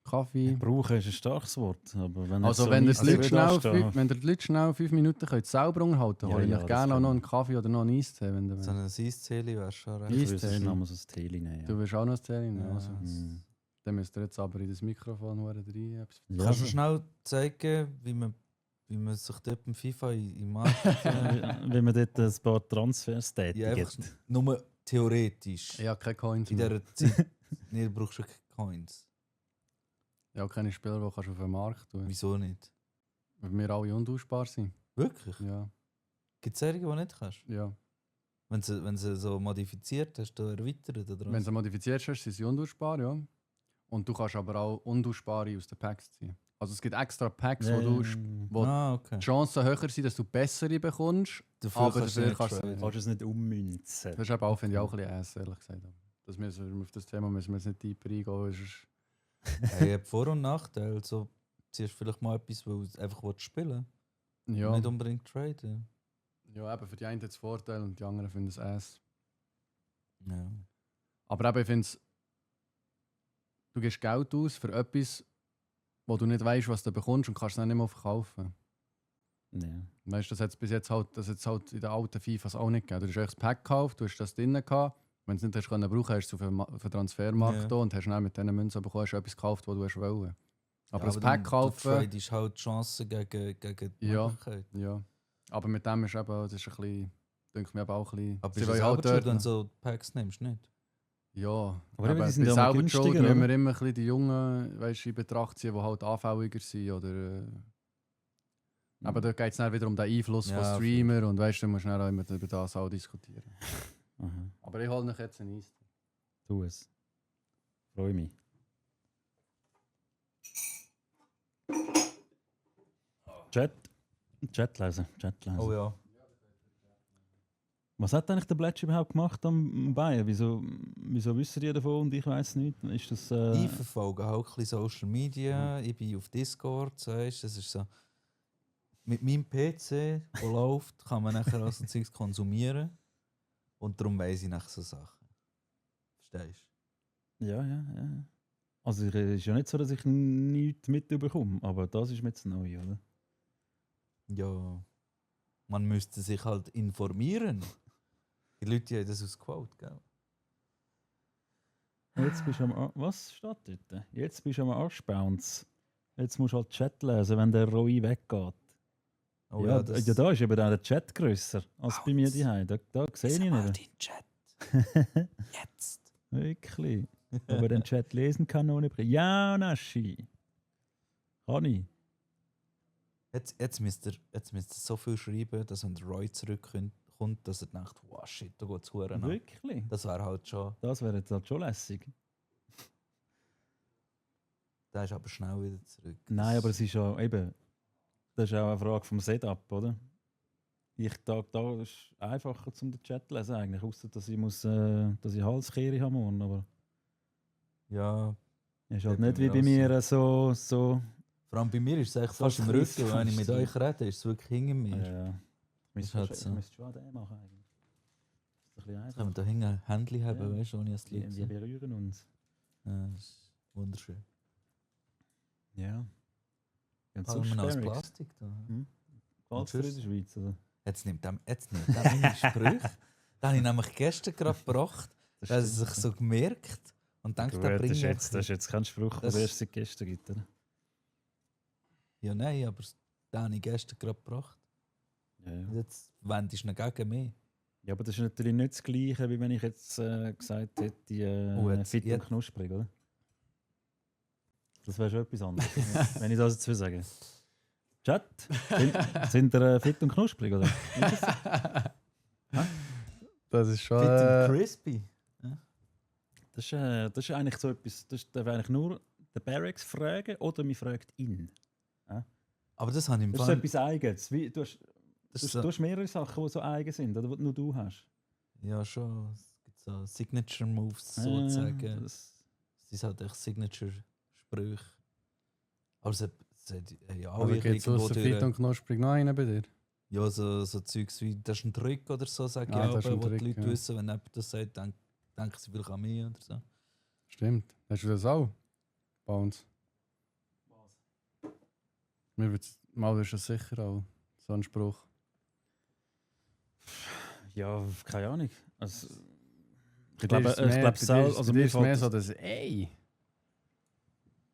Kaffee? Brauchen ist ein starkes Wort. Aber wenn Also jetzt wenn ihr so die ein Leute Eis schnell, würde wenn ihr die Leute schnell 5 Minuten könnt selber unterhalten Ja, hole ich ja, euch das gerne auch können noch wir. einen Kaffee oder noch einen Eistee, wenn ihr So wollt. ein Eiszähli wäre schon recht. Eis- Ich würde Eistee. noch mal so ein Tee nehmen. Du Ja. willst auch noch ein Tee nehmen? Ja. Also. Hm. Dann müsst ihr jetzt aber in das Mikrofon rein. Ja, Kannst du so. schnell zeigen, wie man sich dort im FIFA im Markt... Wenn man dort ein paar Transfers ja, einfach tätigt. nur theoretisch. Ich habe keine Coins In mehr. dieser Zeit... Nee, du brauchst schon keine Coins. Ich habe keine Spieler, die kannst du auf den Markt tun. Wieso nicht? Weil wir alle undauschbar sind. Wirklich? Ja, Gibt es solche, die nicht kannst? ja. Wenn sie so modifiziert hast, du erweitert oder Wenn was? du modifiziert hast, sind sie undauschbar, ja. Und du kannst aber auch undauschbare aus den Packs ziehen. Also es gibt extra Packs, wo du wo Okay. die Chancen höher sind, dass du bessere bekommst. Dafür aber kannst du dafür nicht kannst du- traden. Kannst du es nicht ummünzen? Das ist eben auch, finde ich, auch ein bisschen ass, ehrlich gesagt. Das müssen wir, auf das Thema müssen wir jetzt nicht tiefer eingehen. Sonst- Hey, hat Vor- und Nachteile. Also, ziehst vielleicht mal etwas, weil du einfach spielen willst. Ja, Nicht unbedingt traden. ja, eben für die einen hat es Vorteile und die anderen finden es ass. Ja. Aber eben, ich finde es, du gibst Geld aus für etwas, wo du nicht weißt, was du bekommst und kannst es dann nicht mehr verkaufen. Ja. Weißt du, das hat es bis jetzt halt, das hat's halt in den alten FIFAs auch nicht gegeben. Du hast echt das Pack gekauft, du hast das drinnen gehabt. Wenn du es nicht hast können brauchen, hast du es auf den Transfermarkt Ja. da und hast dann mit diesen Münzen bekommen, hast du etwas gekauft, was du hast wollen. Aber das Ja, Pack Du kaufen, tradest halt die Chancen gegen die Ja. Möglichkeit. ja. Aber mit dem ist eben, das ist ein bisschen, denke ich mir eben auch ein bisschen. Aber sie bist du wollen selber schuld, wenn noch- du so Packs nimmst, nicht? Ja, Aber eben, die eben, sind bei ja mal selber günstiger, schuld müssen wir oder? immer ein bisschen die Jungen, weißt, in Betracht ziehen, die halt anfälliger sind. Oder, aber da geht es dann wieder um den Einfluss Ja, von Streamer und weißt, du musst dann auch immer über das auch diskutieren. Aha. Aber ich hole noch jetzt ein Eis. Tu es. Freue mich. Chat lesen. Oh ja. Was hat eigentlich der Bletch überhaupt gemacht am Bein? Wieso wissen die davon und ich weiß nicht? Ist das, Ich verfolge auch ein bisschen Social Media. Ich bin auf Discord, so weißt, das ist so. Mit meinem PC, der läuft, kann man nachher auch so Zeugs konsumieren. Und darum weiss ich nachher so Sachen. Verstehst ja. Also es ist ja nicht so, dass ich nichts mitbekomme, aber das ist mir jetzt neu, oder? du? Ja. Man müsste sich halt informieren. Die Leute haben das ausgequote, gell? Jetzt bist du was steht dort? Jetzt bist du am Arschbounce. Jetzt musst du halt Chat lesen, wenn der Roy weggeht. Oh ja, das ja, da ist eben auch der Chat grösser als bei mir daheim. Da sehe ich mal nicht. den Chat. Jetzt. Wirklich. Aber den Chat lesen kann ohne Brille. Ja, Naschi. Kann ich. Jetzt müsst ihr so viel schreiben, dass wenn der Roy zurückkommt, dass er denkt, wow, shit, da geht's Huren an. Wirklich? Das wäre halt schon. Das wäre jetzt halt schon lässig. Der ist aber schnell wieder zurück. Nein, aber es ist ja eben. Das ist auch eine Frage vom Setup, oder? Da ist einfacher zum den Chat lesen eigentlich, außer dass ich dass ich Halskehre habe morgen, aber Ja. ist halt Ja, nicht bei wie mir bei auch mir so. Vor allem bei mir ist es eigentlich So fast im ein Rücken. kleines Wenn ich mit Fenster. euch rede, ist es wirklich hinter mir. Ja. Das Ich ist halt so. müsste schon an den machen eigentlich. Das ist ein Jetzt können wir bisschen da hinten ein Händchen haben, Ja. weißt du, ohne das Lied. Wir berühren uns. Ja, das ist wunderschön. Ja. Und Haben sonst wir noch aus Barracks. Plastik da? Gefällt's dir in der Schweiz, oder? Jetzt nimmt er meine Sprüche. Den habe ich nämlich gestern gerade gebracht. Da hat er sich so gemerkt und denkt, Gut, er das bringt ist einfach- jetzt kein Spruch, Das- der erst seit gestern gibt, oder? Ja, nein, aber den habe ich gestern gerade gebracht. Ja, Und jetzt wendest du ihn gegen mich. Ja, aber das ist natürlich nicht das Gleiche, wie wenn ich jetzt gesagt hätte, Oh, jetzt- fit und jetzt- knusprig, oder? Das wäre schon etwas anderes, wenn ich das jetzt will sagen. Chat, sind ihr fit und knusprig, oder? Ist das? Das ist schon. Fit and crispy. Das ist eigentlich so etwas, das darf eigentlich nur den Barracks fragen oder man fragt ihn. Aber das habe ich im Das ist so Fall. etwas Eigenes. Wie, du Das ist hast so, mehrere Sachen, die so eigen sind, oder die nur du hast. ja, schon. Es gibt so Signature Moves Ah, sozusagen. das- Es sind halt echt Signature-Sprüche. Aber es ja, Also gibt es ausser Fit und Knusprig noch einen bei dir? ja, so Zeugs wie, das ist ein Trick oder so, sage Ah, ich das ist auch, ein wo Trick, die Leute ja. wissen, wenn jemand das sagt, denken sie vielleicht an mich oder so. Stimmt. Hast du das auch bei uns? Mir wird's, mal ist das sicher auch so ein Spruch. Ja, keine Ahnung. Also, ich Bei dir glaube, ist es ich mehr- glaube bei dir selbst, ist- also bei dir mir ist es mehr fällt so das, das «Ey!»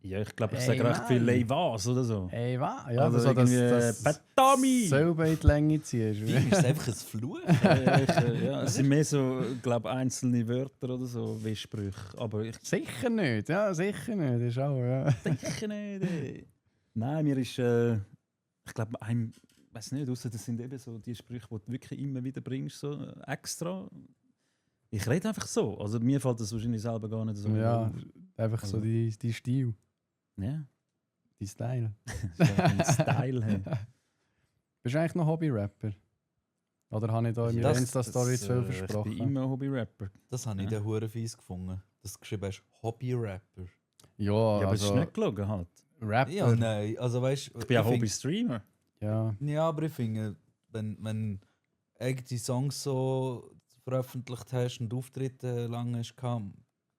ja, ich glaube, ich Hey, sage recht viel Mann. «Ey, was» oder so. «Ey, was?» Ja, Oder so irgendwie das «Patami!» selber in die Länge ziehst. Wie, ist es einfach ein Fluch? Ja, es sind mehr so, glaube einzelne Wörter oder so, wie Sprüche. Aber ich Sicher nicht, ja, sicher nicht. Ist auch, ja. denke nicht. Nein, mir ist, ich glaube, weiß nicht, ausser das sind eben so die Sprüche, die du wirklich immer wieder bringst, so extra. Ich rede einfach so. Also mir fällt das wahrscheinlich selber gar nicht so Ja, auf. einfach so Also- die Stil, Ja, die Style. das ist ein Style. Hey. Bist du eigentlich noch Hobby-Rapper? Oder habe ich da in meiner Das- Insta-Story zu viel Ich bin versprochen? immer Hobby-Rapper. Das habe ich Ja. den Huren fies gefunden. Dass du geschrieben hast, Hobby-Rapper. Ja, Ja, aber es ist also nicht gelogen halt. Rapper. Ja, nein, also weißt du... Ich bin auch Hobby-Streamer. Ja, Ja, aber ich finde, wenn eigene Songs so veröffentlicht hast und Auftritte lange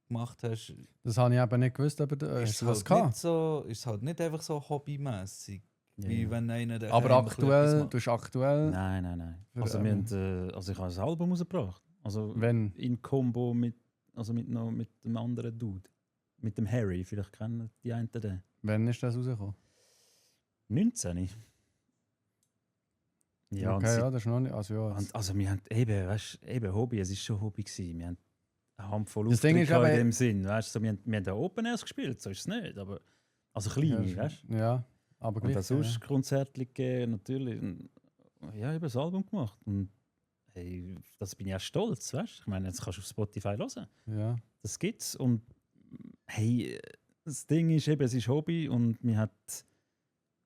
gemacht hast, das habe ich eben nicht gewusst, aber hast ist du es das halt gehabt? nicht so, ist es halt nicht einfach so hobbymäßig, wie Ja. wenn einer der Aber heim ein bisschen etwas aktuell, macht. du hast aktuell, Nein. Für, Also, wir haben, also ich habe ein Album rausgebracht. Also wenn, in Kombo mit dem anderen Dude. Mit dem Harry, vielleicht kennen die einen den. wenn ist das rausgekommen? 19. Ja, und okay, sie- ja, das ist noch nicht, also ja. und, also wir haben eben Hobby, es ist schon Hobby gewesen. Wir haben eine Handvoll Das Ding Auftritte ist gehabt in aber- dem Sinn. Weißt, so, wir haben da Open Airs gespielt, so ist es nicht. Aber, also kleine, ja, weißt du? Ja, aber Und gleich. dann sonst Konzerte gegeben, natürlich. Und, ja, eben das Album gemacht. Und hey, das bin ich auch stolz, weißt du? Ich meine, jetzt kannst du auf Spotify hören. Ja. Das gibt's. Und hey, das Ding ist eben, es ist Hobby und mir hat.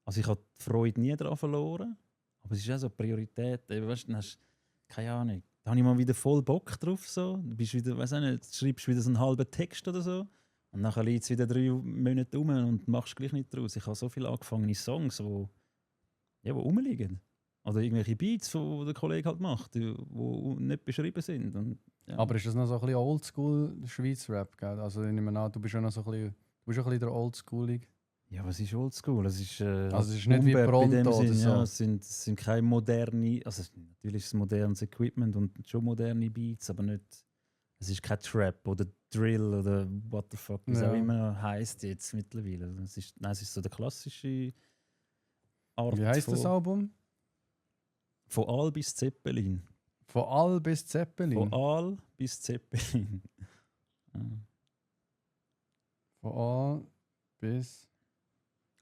Also ich habe die Freude nie daran verloren. Aber es ist auch so eine Priorität. Eben, weißt, dann hast du keine Ahnung. Da habe ich mal wieder voll Bock drauf. So. Du bist wieder, weiss auch nicht, schreibst wieder so einen halben Text oder so. Und nachher liegt es wieder 3 Monate rum und machst gleich nicht draus. Ich habe so viele angefangene Songs, die rumliegen. Oder irgendwelche Beats, die der Kollege halt macht, die nicht beschrieben sind. Und, ja. Aber ist das noch so ein bisschen Oldschool Schweiz-Rap, gell? Also ich nehme an, du bist ja noch so ein bisschen, du bist ein bisschen der Oldschoolig. Ja, was ist oldschool? Es ist, Also es ist nicht wie Boom-Bap in dem Pronto oder Sinn, so. ja, es sind keine moderne, also natürlich ist es modernes Equipment und schon moderne Beats, aber nicht, es ist kein Trap oder Drill oder what the fuck, wie es Ja. auch immer heisst jetzt mittlerweile. Also es ist so der klassische Art Wie heisst das von, Album? von Aal bis Zeppelin. Von All bis Zeppelin. Von Aal bis Zeppelin. Ja. Von All bis.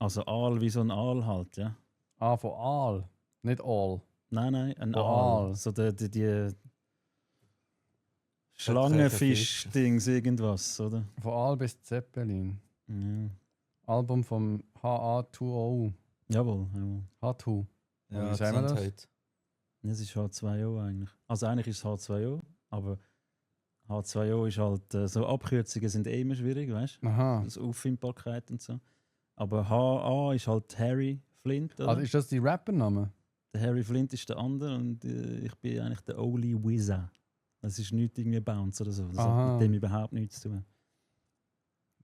Also Aal wie so ein Aal halt, ja. Ah, von All. Nicht All. Nein, ein Von Aal. Aal. So die Fisch. Schlangenfisch-Dings, irgendwas, oder? Von All bis Zeppelin. Ja. Album vom HA2O. Jawohl. H2. Ja, Wie sagen wir das? Gesundheit. Es ist H2O eigentlich. Also eigentlich ist es H2O, aber H2O ist halt, so Abkürzungen sind eh immer schwierig, weißt du? Aha. Das Auffindbarkeit und so. Aber HA ist halt Harry Flint, oder? Also ist das die Rappername? Der Harry Flint ist der andere und ich bin eigentlich der Oli Wizza. Das ist nichts irgendwie Bounce oder so. Das Aha. hat mit dem überhaupt nichts zu tun.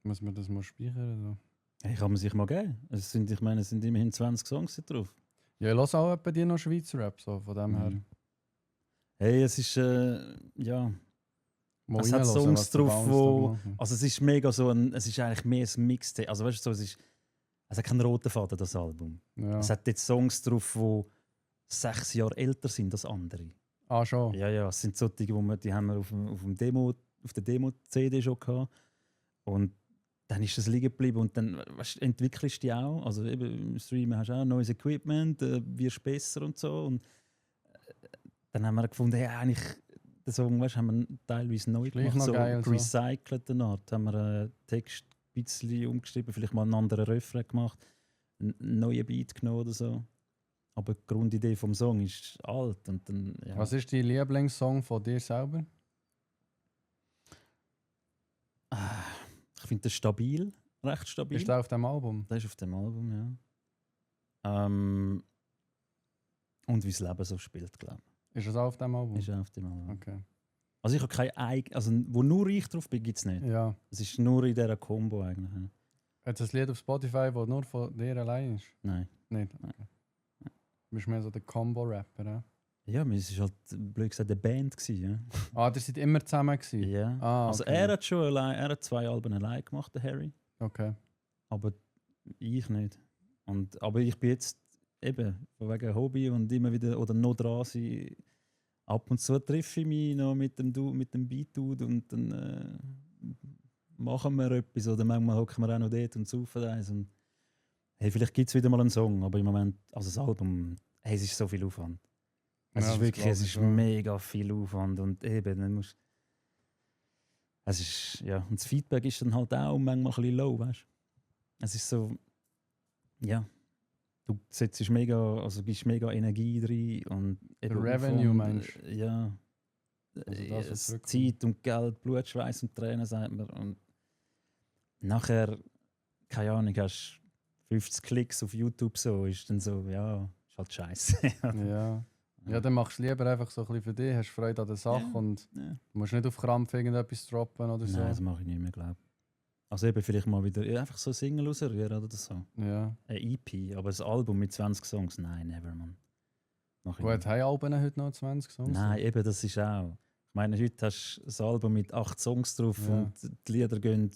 Muss man das mal speichern? So? Hey, kann man sich mal geben. Ich meine, es sind immerhin 20 Songs drauf. Ja, ich höre auch bei dir noch Schweizer Rap, so von dem her. Mhm. Hey, es ist, ja... Mal Es hat reinhören, Songs was die drauf, Bounce da wo... machen. Also es ist mega so es ist eigentlich mehr ein Mixtape. Also weißt du, so, es hat keinen roten Faden, das Album. Ja. Es hat jetzt Songs drauf, die 6 Jahre älter sind als andere. Ah, schon. Ja, es sind solche, die haben wir auf der Demo-CD schon gehabt. Und dann ist das liegen geblieben und dann weißt, entwickelst du die auch. Also eben im Streamen hast du auch neues Equipment, wirst besser und so. Und dann haben wir gefunden, ja, eigentlich, den Song weißt, haben wir teilweise neu Gleich gemacht, noch so geil, so. recycelten Art. Haben wir einen Text ein bisschen umgeschrieben, vielleicht mal einen anderen Refrain gemacht, einen neuen Beat genommen oder so. Aber die Grundidee vom Song ist alt. Und dann, ja. Was ist dein Lieblingssong von dir selber? Ich finde das stabil, recht stabil. Ist der auf dem Album? Das ist auf dem Album, ja. Und wie das Leben so spielt, glaube ich. Ist das auch auf dem Album? Ist auch auf dem Album. Okay. Also ich habe keine eigene, also wo nur ich drauf bin, gibt es nicht. Ja. Es ist nur in dieser Combo eigentlich. Ja. Hat es ein Lied auf Spotify, das nur von dir allein ist? Nein. Nicht? Okay. Du bist mehr so der Combo-Rapper, ja? Ja, aber es war halt, blöd gesagt, eine Band. Gewesen, ja. Ah, ihr seid immer zusammen gewesen? Ja. Ah, Also okay. er hat schon allein, er hat 2 Alben allein gemacht, der Harry. Okay. Aber ich nicht. Aber ich bin jetzt eben von wegen Hobby und immer wieder oder noch dran sein. Ab und zu treffe ich mich noch mit dem Beat-Dude und dann machen wir etwas. Oder manchmal hocken wir auch noch dort und saufen eins. Und hey, vielleicht gibt es wieder mal einen Song, aber im Moment, also das Album, hey, es ist so viel Aufwand. Es Ja, ist das wirklich, glaub es ich ist schon. mega viel Aufwand und eben, dann musst, es ist, ja, und das Feedback ist dann halt auch manchmal ein bisschen low, weißt du? Es ist so, ja, du setzt mega, also gibst mega Energie rein und eben Revenue, Aufwand, meinst ja. Also das, was Es zurückkommt. Zeit und Geld, Blut, Schweiß und Tränen, sagt man. Und nachher, keine Ahnung, hast 50 Klicks auf YouTube, so ist dann so, ja, ist halt scheiße. Ja. Ja, dann machst du lieber einfach so ein bisschen für dich, hast Freude an der Sache Ja. und Ja. du musst nicht auf Krampf irgendetwas droppen oder so. Nein, das mache ich nicht mehr, glaube ich. Also eben vielleicht mal wieder ja, einfach so ein Single rausrühren oder so. Ja. Ein EP, aber ein Album mit 20 Songs, nein, never, man. Mach ich Gut, nicht. haben Alben heute noch 20 Songs? Nein, eben, das ist auch. Ich meine, heute hast du ein Album mit 8 Songs drauf Ja. und die Lieder gehen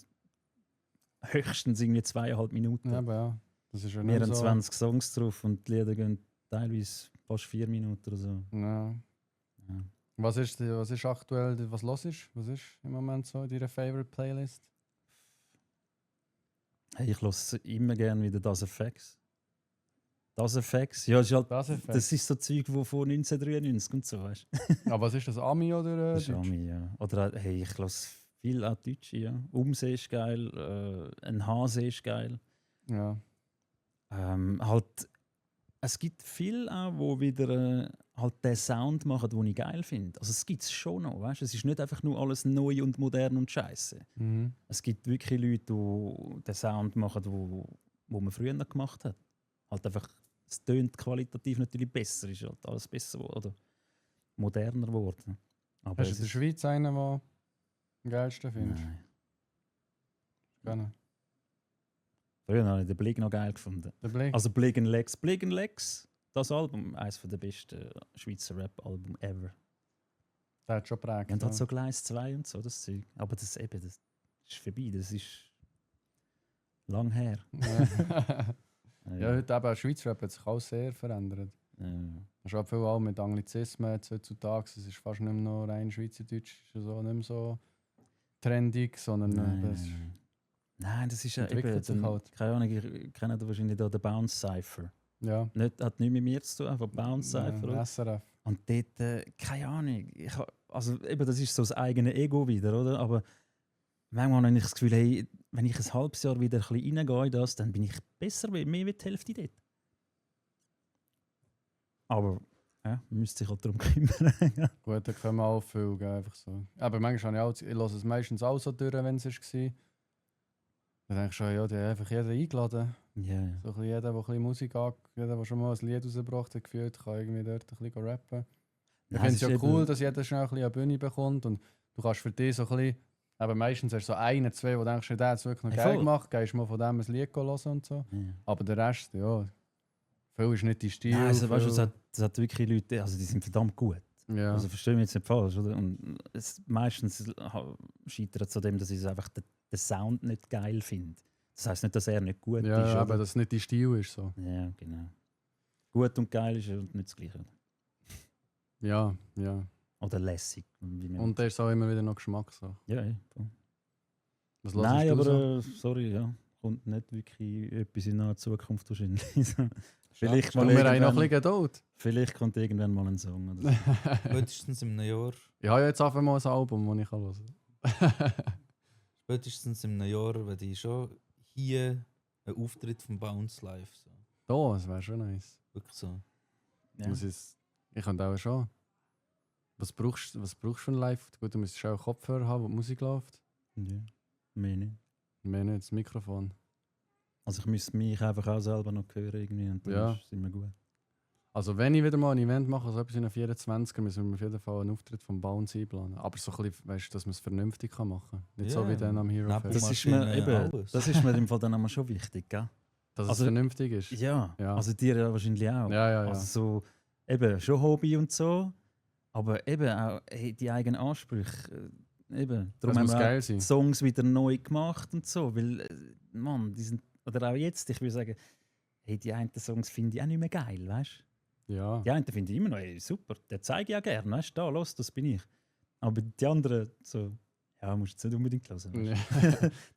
höchstens irgendwie 2,5 Minuten. Ja, aber ja. Das ist ja Wir nicht haben so. 20 Songs drauf und die Lieder gehen teilweise fast 4 Minuten oder so. Ja. Ja. Was ist aktuell, was los ist? Was ist im Moment so in deiner Favorite Playlist? Hey, ich höre immer gerne wieder Das Effects. Das Effects, ja, ist halt, Das Effekt. das ist so Zeug, wo von 1993 und so, weißt du? Aber was ist das, Ami oder Das ist Deutsch? Ami, ja. Oder auch, hey, ich höre viel auch Deutsche, ja. Umsee ist geil, ein Hase ist geil. Ja. Halt, es gibt viel auch, wo wieder halt den Sound machen, den ich geil finde. Also es gibt es schon noch, weißt du? Es ist nicht einfach nur alles neu und modern und scheiße. Mhm. Es gibt wirklich Leute, die den Sound machen, wo man früher noch gemacht hat. Halt einfach, es tönt qualitativ natürlich besser, ist halt alles besser oder moderner geworden. Aber Hast du es in der ist- Schweiz einen, den du am geilsten findest? Nein. Gerne. Früher habe ich den Blick noch geil gefunden. Der Blick? Also Blick and Legs. Blick and Legs, das Album, eines der besten Schweizer Rap-Alben ever. der hat schon geprägt. Ja, und ja. hat so Gleis 2 und so, das Zeug. Aber das, eben, das ist vorbei, das ist lang her. Ja, heute eben, Schweizer Rap hat sich auch sehr verändert. Ja. Es ist auch viel auch mit Anglizismen jetzt heutzutage. Es ist fast nicht mehr nur rein Schweizerdeutsch, es ist so nicht mehr so trendig, sondern das Nein, das ist ja entwickelt eben, sich dann, halt. keine Ahnung, ich kenne da wahrscheinlich da den Bounce Cypher. Ja. Hat nichts mit mir zu tun, einfach Bounce Cypher. oder? SRF. Und dort, keine Ahnung, also eben, das ist so das eigene Ego wieder, oder? Aber manchmal habe ich das Gefühl, hey, wenn ich ein halbes Jahr wieder ein bisschen reingehe in das, dann bin ich besser, mehr wie die Hälfte dort. Aber ja, man müsste sich halt darum kümmern. Gut, da können wir auch viel, gell, einfach so. Aber manchmal habe ich höre es meistens auch so durch, wenn es war. Dann denke ich schon, ja, die haben einfach jeden eingeladen. Ja, ja. So ein bisschen jeder, der ein bisschen Musik jeder, der schon mal ein Lied rausgebracht hat, gefühlt, kann irgendwie dort ein bisschen rappen. Ich Nein, finde es ja ist cool, eben- dass jeder schnell ein bisschen eine Bühne bekommt und du kannst für dich so ein bisschen, aber meistens hast du so einen, zwei, wo du denkst, der hat es wirklich noch Hey, geil voll. gemacht, gehst mal von dem ein Lied hören und so. Ja. Aber der Rest, ja, viel ist nicht dein Stil. Nein, also, weißt du, viel- es hat wirklich Leute, also die sind verdammt gut. ja. Also verstehe mich jetzt nicht falsch, oder? Und meistens scheitert es an dem, dass ich einfach den Sound nicht geil finde. Das heisst nicht, dass er nicht gut Ja, ist. aber Oder? dass es nicht dein Stil ist. So. Ja, genau. Gut und geil ist ja nicht das Gleiche. Ja, ja. Oder lässig. Wie man Und da ist auch immer wieder noch Geschmack. So. ja, ja. Voll. Was Nein, hörst du aber so? Sorry, ja. Kommt nicht wirklich etwas in naher Zukunft wahrscheinlich. Vielleicht, Wir mal haben noch ein irgendwann, bisschen Geduld. vielleicht kommt irgendwann mal ein Song. Oder so. Spätestens in einem Jahr. Ich habe ja jetzt einfach mal ein Album, das ich hören kann. Spätestens in einem Jahr werde ich schon hier einen Auftritt von Bounce live. So. Da, das wäre schon nice. Wirklich so. Ja. Ich könnte auch schon. Was brauchst du für ein Live? Gut, du müsstest auch einen Kopfhörer haben, wo die Musik läuft. Ja. Mehr nicht. Mehr nicht, das Mikrofon. Also ich müsste mich einfach auch selber noch hören irgendwie und dann Ja. ist es immer gut. Also wenn ich wieder mal ein Event mache, so etwas in den 24er, müssen wir auf jeden Fall einen Auftritt vom Bounce einplanen. Aber so ein bisschen, weißt du, dass man es vernünftig kann machen kann. Nicht so Ja, wie dann am Hero neben- Fest. Das ist, mir, Maschine, eben, alles. das ist mir im Fall dann auch schon wichtig, gell? Dass also- es vernünftig ist. Ja, Ja. also dir ja wahrscheinlich auch. Ja, ja, ja. Also so, eben, schon Hobby und so, aber eben auch die eigenen Ansprüche. Eben, Das darum muss haben wir geil auch sein. die Songs wieder neu gemacht und so, weil, Mann, die sind, oder auch jetzt, ich würde sagen, hey, die einen Songs finde ich auch nicht mehr geil, weißt du? Ja. Die einen finde ich immer noch, ey, super, den zeige ich auch gerne, weißt du, da, los, das bin ich. Aber die anderen, so, ja, musst du jetzt nicht unbedingt hören. Ja,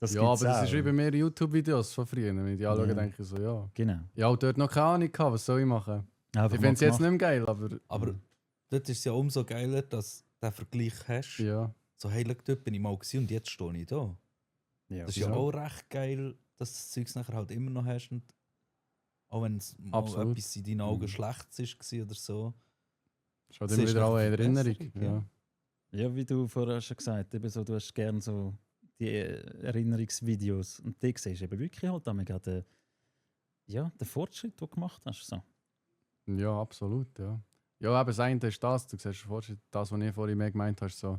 Das ja, aber gibt's das auch. ist wie bei mir YouTube-Videos von früher. Wenn ich die anschaue, Ja. denke ich so, ja. Genau. Ja, auch dort noch keine Ahnung gehabt, was soll ich machen? Einfach Ich mal finde es jetzt gemacht. nicht mehr geil, aber... Aber dort ist es ja umso geiler, dass du den Vergleich hast. Ja, So heilig dort bin ich mal gewesen und jetzt stehe ich da. Ja, Das ist ja Ja. auch recht geil, dass du das Zeugs nachher halt immer noch hast. Und auch wenn es mal Absolut. etwas in deinen Augen Mhm. schlecht war oder so. ist halt Das immer ist wieder auch eine eine Erinnerung. Verbesserung, Ja. ja. Ja, wie du vorher schon gesagt hast, eben so, du hast gerne so die Erinnerungsvideos. Und die siehst du eben wirklich halt damit den Fortschritt, den du gemacht hast. So. Ja, absolut, ja. Ja, aber das eine ist das, du siehst Fortschritt, das, was ich vorhin mehr gemeint habe, so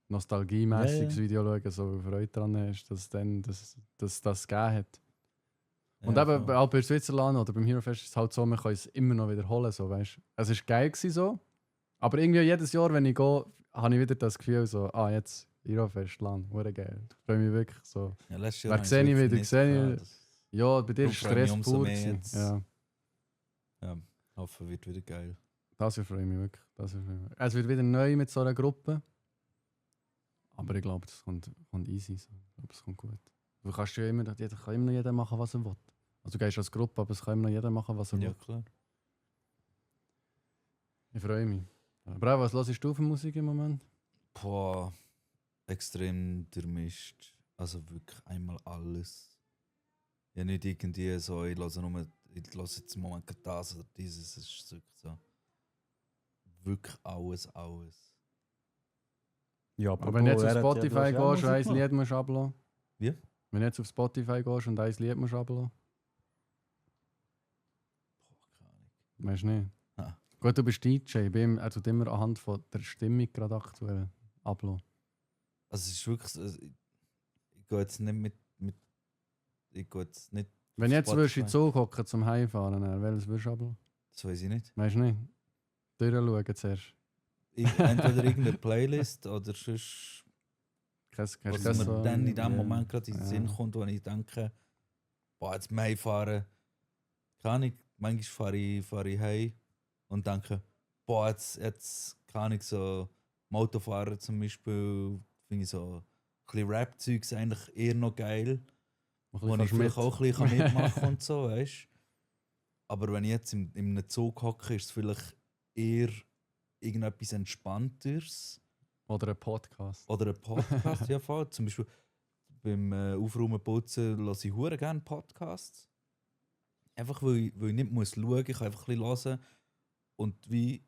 nostalgiemäßiges Ja, ja. Video schauen, so Freude daran hast, dass dann das gegeben hat. Und Ja, eben voll. auch bei Switzerland oder beim Hero Fest ist es halt so, man kann es immer noch wiederholen, so, weißt. Es war geil gewesen, so, aber irgendwie jedes Jahr, wenn ich gehe, habe ich wieder das Gefühl, so, jetzt Hero Fest, Land, hure geil. Ich freue mich wirklich so. Ja, letztes Jahr Wer habe ich sehe ich wirklich wieder, nicht sehe ich- gehabt. Ja, bei dir Darum ist freue ich mich Stress umso pur. mehr gewesen. jetzt. Ja. Ja, hoffe, wird wieder geil. Das freue ich mich wirklich. Das freue ich mich. Es wird wieder neu mit so einer Gruppe. Aber ich glaube, das kommt easy. So. Ich glaube, es kommt gut. Du kannst ja immer, jeder kann immer noch jeder machen, was er will. Also du gehst als Gruppe, aber es kann immer noch jeder machen, was er Ja, will. klar. Ich freue mich. Aber auch, was hörst du für Musik im Moment? Boah, extrem durchmischt. Also wirklich einmal alles. Ja, nicht irgendwie so, ich höre jetzt im Moment gerade das oder dieses. Es ist wirklich so. Wirklich alles. Ja, Aber wenn du jetzt auf er hat Spotify du hast ja auch gehst und ein Musik Lied musst ablassen. Wie? Wenn du jetzt auf Spotify gehst und ein Lied musst ablassen. Boah, keine Ahnung. Weißt du nicht? Ah. Gut, du bist DJ. Bei ihm, er tut immer anhand von der Stimmung gerade aktuell ablassen. Also es ist wirklich so, ich gehe jetzt nicht ich gehe jetzt nicht, Wenn du jetzt Spotify. würdest in den Zug hocken zum Heimfahren, welches würdest du ablassen? das weiß ich nicht. Weißt du nicht? Durchschauen zuerst. Entweder irgendeine Playlist oder sonst, Hast was du mir so? dann in dem ja. Moment gerade in den Ja. Sinn kommt, wo ich denke, boah, jetzt mehr fahren. Keine Ahnung, manchmal fahre ich heim und denke, boah, jetzt kann ich so Motorfahren zum Beispiel, finde ich so ein bisschen Rap-Zeugs eigentlich eher noch geil, wo ich vielleicht auch ein bisschen mitmachen kann und so, weißt. Aber wenn ich jetzt in einem Zug hocke, ist es vielleicht eher irgendetwas Entspannteres. Oder ein Podcast. Oder ein Podcast, ja voll. Zum Beispiel beim Aufräumen, Putzen höre ich hure gerne Podcasts. Einfach weil ich nicht muss schauen, ich kann einfach ein bisschen hören und wie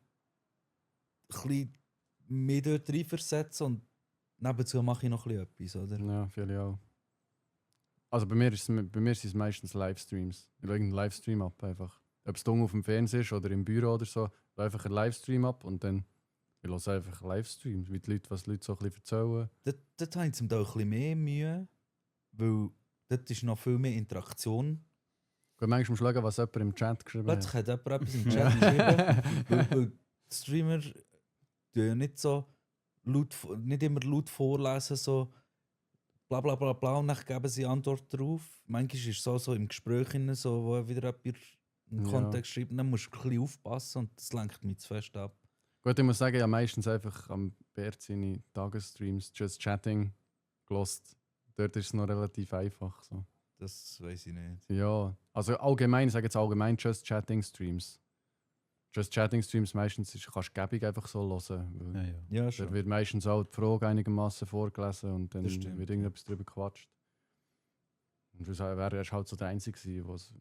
ein bisschen mich dort reinversetzen und nebenzu mache ich noch ein bisschen etwas, oder? Ja, viele auch. Also bei mir sind es meistens Livestreams. Ich schaue einen Livestream ab einfach. Ob es auf dem Fernseher ist oder im Büro oder so, ich schaue einfach einen Livestream ab und dann ich höre einfach Livestreams, wie was die Leute so ein bisschen erzählen. Dort habe ich zum Teil ein bisschen mehr Mühe, weil dort ist noch viel mehr Interaktion. Gut, manchmal musst du schauen, was jemand im Chat geschrieben Plötzlich hat. hat jemand etwas im Chat geschrieben, weil die Streamer tun ja nicht so laut, nicht immer laut vorlesen, so bla bla bla bla und dann geben sie Antwort darauf. Manchmal ist es so im Gespräch, so, wo wieder jemand einen Ja. Kontext schreibt, dann musst du ein bisschen aufpassen und das lenkt mich zu fest ab. Gut, ich muss sagen, ich habe meistens einfach am Bert seine Tagesstreams Just Chatting gelost. Dort ist es noch relativ einfach. So. Das weiß ich nicht. Ja, also allgemein, ich sage jetzt allgemein Just Chatting Streams. Just Chatting Streams meistens kannst du gäbig einfach so hören. Weil Ja, ja. Ja, da schon. wird meistens auch die Frage einigermaßen vorgelesen und dann Das stimmt, wird ja. irgendetwas drüber gequatscht. Und das wäre erst halt so der Einzige gewesen, was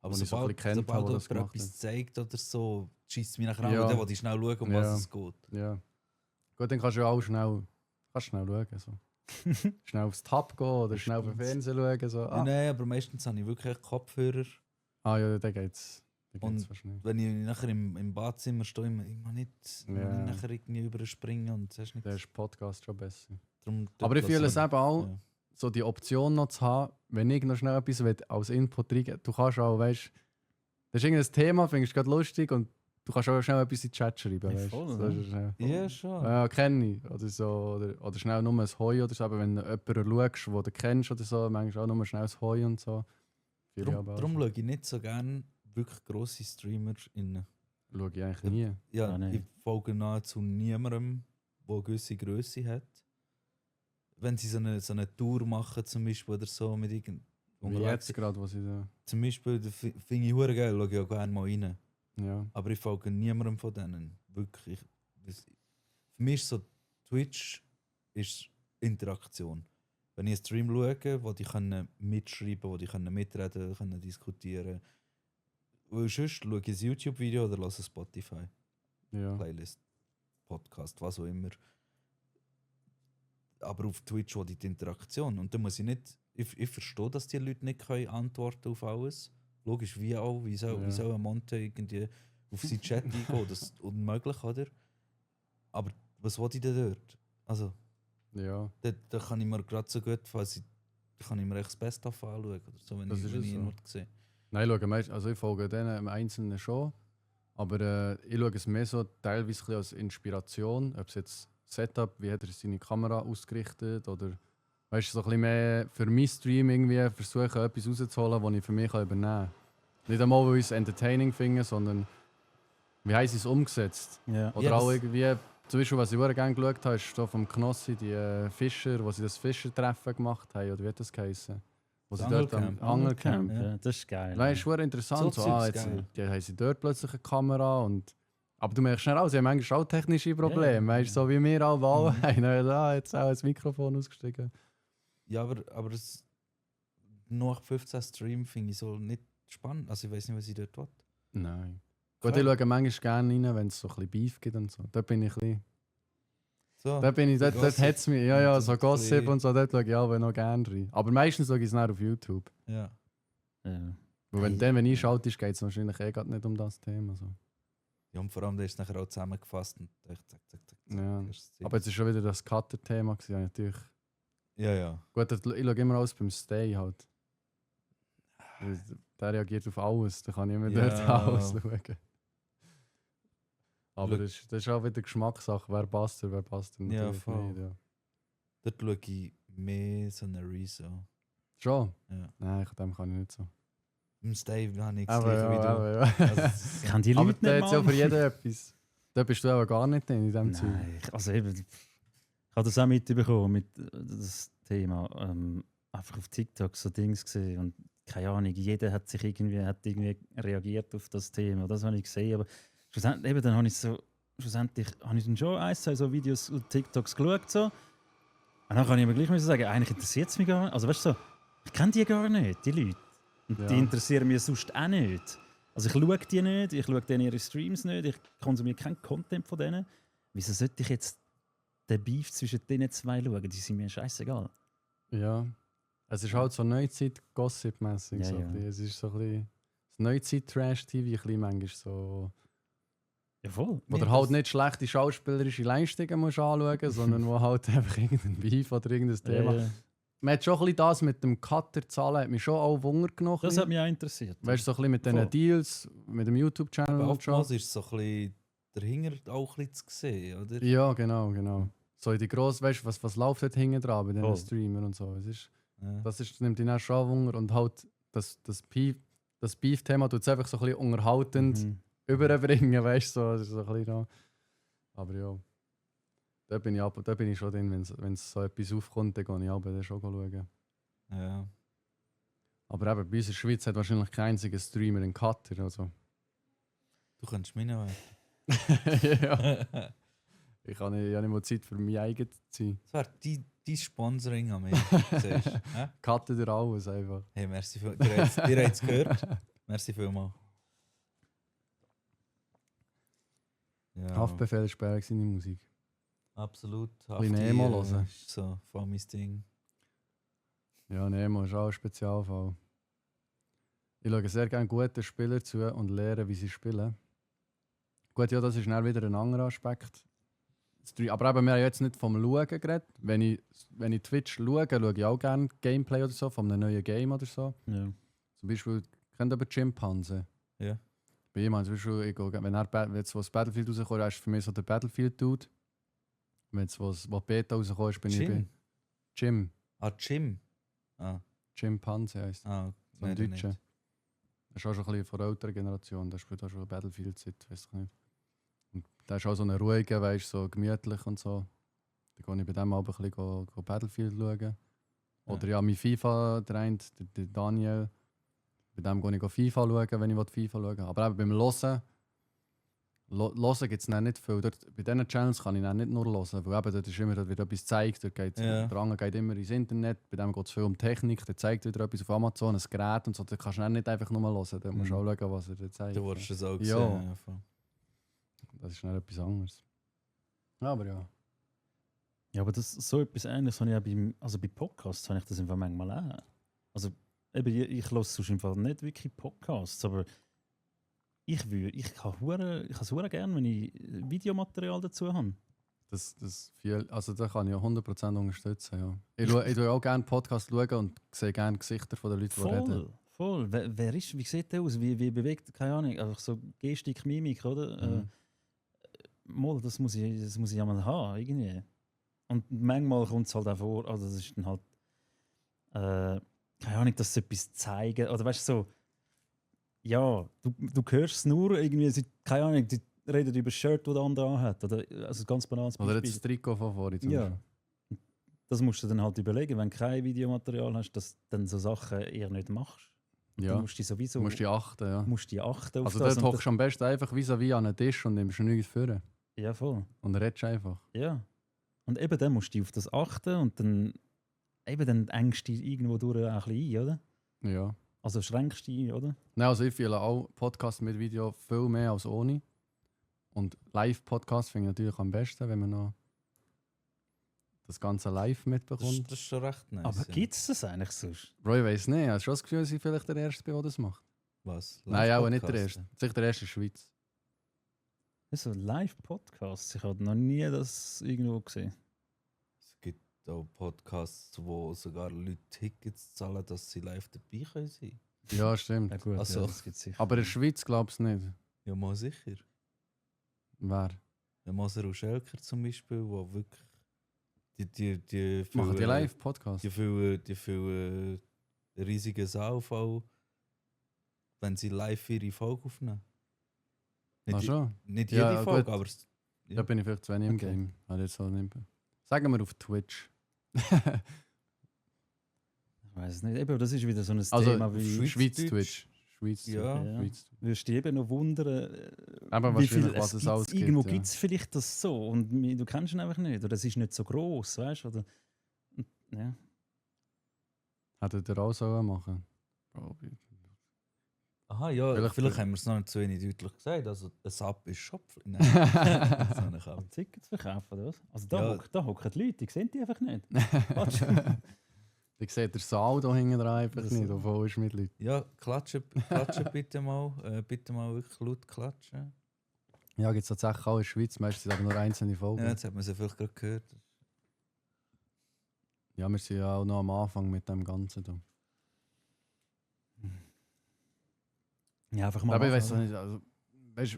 Aber wo ich so ein sobald, bisschen kennt habe, sobald der das jemand gemacht etwas hat. zeigt oder so, schießt es mich nachher Ja. an, dann will ich schnell schauen, um Ja. was es geht. Ja. Gut, dann kannst du ja auch schnell schauen. So. schnell aufs Tab gehen oder schnell auf den Fernseher schauen. So. Nein, aber meistens habe ich wirklich Kopfhörer. Ja, da geht's. Und fast nicht. wenn ich nachher im Badezimmer stehe, ich mag nicht nachher irgendwie überspringen und das ist nicht. Der ist Podcast schon besser. Darum, Aber ich fühle es eben auch, ja. so die Option noch zu haben, wenn ich noch schnell etwas als Input reingeben, du kannst auch, weißt, das ist irgendein Thema, findest du gerade lustig und du kannst auch schnell etwas in den Chat schreiben. Ja, Weißt? voll, So, ja. ist, Ja, schon. ja, kenne ich. Oder, so, oder schnell nur ein Hoi oder so, aber wenn du jemanden schaust, den du kennst oder so, manchmal auch nur schnell ein Hoi und so. Darum schaue ich nicht so gerne wirklich grosse Streamer in. Schaue ich eigentlich nie. Ja, Ah, ich folge nahezu niemandem, der eine gewisse Größe hat. Wenn sie so eine Tour machen zum Beispiel oder so mit Wie jetzt gerade, was ich da... Zum Beispiel, finde ich hure geil, schaue ich auch gerne mal rein. Ja. Aber ich folge niemandem von denen. Wirklich. Für mich ist so Twitch ist Interaktion. Wenn ich einen Stream schaue, wo die können mitschreiben, wo die können mitreden, können diskutieren. Weil sonst schaue ich ein YouTube-Video oder höre ein Spotify, Ja. Playlist, Podcast, was auch immer. Aber auf Twitch will ich die Interaktion. Und da muss ich nicht. Ich verstehe, dass die Leute nicht können antworten auf alles. Logisch, wie auch. Wie soll ein Monte irgendwie auf seinen Chat eingehen? Das ist unmöglich, oder? Aber was will ich denn dort? Also, Ja. da kann ich mir gerade so gut, kann ich mir echt das Best-of anschauen. Oder so, wenn Das ich ist wenn es ich so. ihn sehe. Nein, ich folge denen im Einzelnen schon. Aber ich schaue es mehr so teilweise ein bisschen als Inspiration. Ob es jetzt Setup, wie hat er seine Kamera ausgerichtet oder weißt du, so ein bisschen mehr für mein Stream irgendwie versuchen, etwas rauszuholen, das ich für mich übernehmen kann. Nicht einmal, weil ich es entertaining finde, sondern wie haben sie es umgesetzt. Ja. Oder Ja, auch das- irgendwie, zum Beispiel, was ich sehr gerne geschaut habe, ist da vom Knossi die Fischer, wo sie das Fischertreffen gemacht haben, oder wie hat das geheißen? Wo sie Das dort am Angelcamp. Angelcamp. Ja, das ist geil. Weißt du, interessant. So So, Zeugs jetzt geil. die haben sie dort plötzlich eine Kamera und. Aber du merkst schnell auch, sie haben manchmal auch technische Probleme. Ja. Weißt du, so wie wir alle auch Mhm. haben. Jetzt auch das Mikrofon ausgestiegen. Ja, aber es, nach 15 Stream finde ich so nicht spannend. Also ich weiß nicht, was ich dort will. Nein. Gut, Klar. ich schaue manchmal gerne rein, wenn es so ein bisschen Beef gibt und so. Da bin ich ein bisschen. So, Da bin ich, so dort Gossip. hat es mich. Ja, ja, Und so ein Gossip bisschen- und so, dort schaue ich auch noch gerne rein. Aber meistens schaue ich es dann auf YouTube. Ja. Ja. Weil wenn einschautest, geht es wahrscheinlich gerade nicht um das Thema. So. Ja, und vor allem, der ist nachher auch zusammengefasst und echt zack, zack, zack. Ja. Erstes Ding. Aber jetzt ist schon wieder das Cutter-Thema gewesen, ja, natürlich. Ja, ja. Gut, ich schaue immer alles beim Stay halt. Der reagiert auf alles, da kann ich immer Ja. dort alles schauen. Aber Schau- das ist auch wieder Geschmackssache, wer passt und wer passt und Ja, natürlich voll. nicht. Ja. Dort schaue ich mehr so eine Rezo. Schon? Ja. Nein, dem kann ich nicht so. Im Stay habe ich das Aber gleiche wie du. ja. Also, es ist Ich kann die Aber Leute da nicht hat es ja mal. für jeden etwas. Da bist du aber gar nicht drin in diesem Zeug. Nein, also eben, ich habe das auch mitbekommen mit das Thema. Einfach auf TikTok so Dings gesehen und keine Ahnung, jeder hat irgendwie reagiert auf das Thema. Das habe ich gesehen, aber schlussendlich, eben, dann habe ich dann schon ein, zwei so Videos und TikToks geschaut so. Und dann kann ich mir gleich sagen, eigentlich interessiert es mich gar nicht. Also weißt du so, ich kenne die gar nicht, die Leute. Und Ja. die interessieren mich sonst auch nicht. Also ich schaue die nicht, ich schaue denen ihre Streams nicht, ich konsumiere keinen Content von denen. Wieso sollte ich jetzt den Beef zwischen den zwei schauen? Die sind mir scheißegal. Ja. Es ist halt so Neuzeit-Gossip-mässig. Ja, so ja. ein bisschen. Es ist so ein bisschen das Neuzeit-Trash-TV, ein bisschen manchmal so. Ja voll. Wo du halt nicht schlechte schauspielerische Leistungen musst anschauen, sondern wo halt einfach irgendein Beef oder irgendein Thema. Ja, ja. Man hat schon ein bisschen das mit dem Cutter-Zahlen, hat mich schon auch Wunder genommen. Das hat mich auch interessiert. Weißt du, so ein bisschen mit Voll. diesen Deals, mit dem YouTube-Channel Aber und schon. oftmals ist es so ein bisschen dahinter auch ein bisschen zu sehen, oder? Ja, genau. So in die grossen, weißt du, was läuft dort hinten dran bei den Voll. Streamern und so. Ja. Das nimmt ihn auch schon Wunder und halt das Beef-Thema tut es einfach so ein bisschen unterhaltend Mhm. überbringen, weißt du, so, das ist so ein bisschen da. Aber ja, da bin ich schon drin, wenn es so etwas aufkommt, dann gehe ich aber schon schauen. Ja. Aber eben, bei uns in der Schweiz hat wahrscheinlich kein einziger Streamer einen Cutter, also. Du kannst mich nicht Ja. Ich habe nicht mal Zeit für mein eigenes zu sein. Das wäre dein Sponsoring an mich. Siehst du? Hä? Cutter dir alles einfach. Hey, merci viel. Ihr habt es gehört. Merci vielmals. Ja. Haftbefehl ist bei seine Musik. Absolut. bisschen Nemo hören. Ist so voll mein Ding. Ja, Nemo ist auch ein Spezialfall. Ich schaue sehr gerne guten Spielern zu und lehre, wie sie spielen. Gut, ja, das ist dann wieder ein anderer Aspekt. Aber eben, wir haben jetzt nicht vom Schauen geredet. Wenn ich Twitch schaue ich auch gerne Gameplay oder so, von einem neuen Game oder so. Ja. Zum Beispiel, kennt ihr aber Chimpanse? Ja. Bei ihm, zum Beispiel, wenn jetzt was Battlefield rauskommt, ist für mich so der Battlefield-Dude. Wenn jetzt was Beta rauskommt, ist, bin ich bei Jim. Jim. Ah, Chimpanse heisst so im nein, Deutschen. nicht. Das ist auch schon ein bisschen von der älteren Generation. Der spielt auch schon Battlefield-Zeit, weiß ich nicht. Und der ist auch so ein ruhiger, weißt, so gemütlich und so. Dann gehe ich bei dem aber ein bisschen go Battlefield schauen. Oder ja, mein FIFA, der Daniel. Bei dem gehe ich FIFA schauen, wenn ich FIFA schauen will. Aber eben beim Hören gibt es nicht viel. Dort, bei diesen Channels kann ich dann nicht nur hören, weil eben dort ist immer, dort wird etwas gezeigt. Der andere geht immer ins Internet, bei dem geht es viel um Technik, der zeigt wieder etwas auf Amazon, ein Gerät und so. Da kannst du dann nicht einfach nur hören, da musst du auch schauen, was er dir zeigt. Du wolltest es auch Ja. sehen. Ja, voll. Das ist dann etwas anderes. Aber ja. Ja, aber das so etwas Ähnliches habe ich auch bei Podcasts habe ich das einfach manchmal auch. Also eben, ich höre sonst einfach nicht wirklich Podcasts, aber ich habe es sehr gerne, wenn ich Videomaterial dazu habe. Da kann ich ja 100% unterstützen. Ja. Ich schaue auch gerne Podcasts schauen und sehe gerne Gesichter von den Leuten, die reden. Voll. Wie sieht der aus? Wie bewegt, keine Ahnung, einfach so Gestik, Mimik, oder? Das muss ich ja mal haben, irgendwie. Und manchmal kommt es halt auch vor, also das ist dann halt, keine Ahnung, dass sie etwas zeigen, oder weißt du, so, ja, du hörst es nur irgendwie, keine Ahnung, die reden über das Shirt, das der andere anhat, oder also ganz banales Beispiel. Oder jetzt das Trikot von vorhin zum Ja. Beispiel. Das musst du dann halt überlegen, wenn du kein Videomaterial hast, dass du dann so Sachen eher nicht machst. Ja. Du musst dich sowieso Du musst die achten, ja. auf Also das. dort hockst du am besten einfach vis-à-vis an einen Tisch und nimmst nichts vor. Ja, voll. Und redest einfach. Ja. Und eben dann musst du auf das achten und dann engst du dich irgendwo durch auch ein bisschen ein, oder? Ja. Also schränkst du dich ein, oder? Nein, also ich fühle auch Podcasts mit Video viel mehr als ohne. Und Live-Podcasts finde ich natürlich am besten, wenn man noch das Ganze live mitbekommt. Das ist schon recht nice. Aber gibt es das eigentlich sonst? Bro, ich weiss nicht. Hast du schon das Gefühl, dass ich vielleicht der Erste bin, der das macht? Was? Nein, auch nicht der Live-Podcasten? Erste. Sicher der Erste in der Schweiz. So Live-Podcasts? Ich habe noch nie das irgendwo gesehen. Es gibt auch Podcasts, wo sogar Leute Tickets zahlen, dass sie live dabei können sein. Ja, stimmt. Ja gut, Also- ja, das gibt's sicher. Aber in der Schweiz glaubst du nicht. Ja, mal sicher. Wer? Der Moser und Schelker zum Beispiel, wo wirklich die Machen die Live-Podcasts? Die füllen riesige Saal voll, wenn sie live ihre Folge aufnehmen. Ach schon? Nicht Ja, jede Folge, gut. aber Da ja. bin ich vielleicht zu wenig im Okay. Game. Habe jetzt so nicht. Sagen wir auf Twitch. Ich weiß es nicht. Eben, das ist wieder so ein Also Thema wie. Schweiz-Twitch. Schweiz Ja. Ja. Schweiz. Wirst du dich eben noch wundern, Aber wie viel wahrscheinlich, was es alles gibt, irgendwo ja. gibt es vielleicht das so und du kennst ihn einfach nicht oder es ist nicht so groß, weißt du? Oder ja. Hättet ihr auch so machen? Bro, Aha, ja, Vielleicht- vielleicht haben wir es noch nicht so wenig deutlich gesagt. Also, ein Sub ist Schopf. Nein, das habe ich auch. Tickets verkaufen oder was? Also Ja. da hocken die Leute, die sehen die einfach nicht. Warte. Ich sehe den Saal da hinten dran einfach Das- nicht, der voll ist mit Leuten. Ja, klatschen bitte mal. Bitte mal wirklich laut klatschen. Ja, gibt es tatsächlich auch in der Schweiz, meistens sind aber nur einzelne Folgen. Ja, jetzt hat man sie vielleicht gerade gehört. Ja, wir sind ja auch noch am Anfang mit dem Ganzen. Da. Ja, einfach mal. Aber ich machen, weiß auch oder? nicht, also, weißt,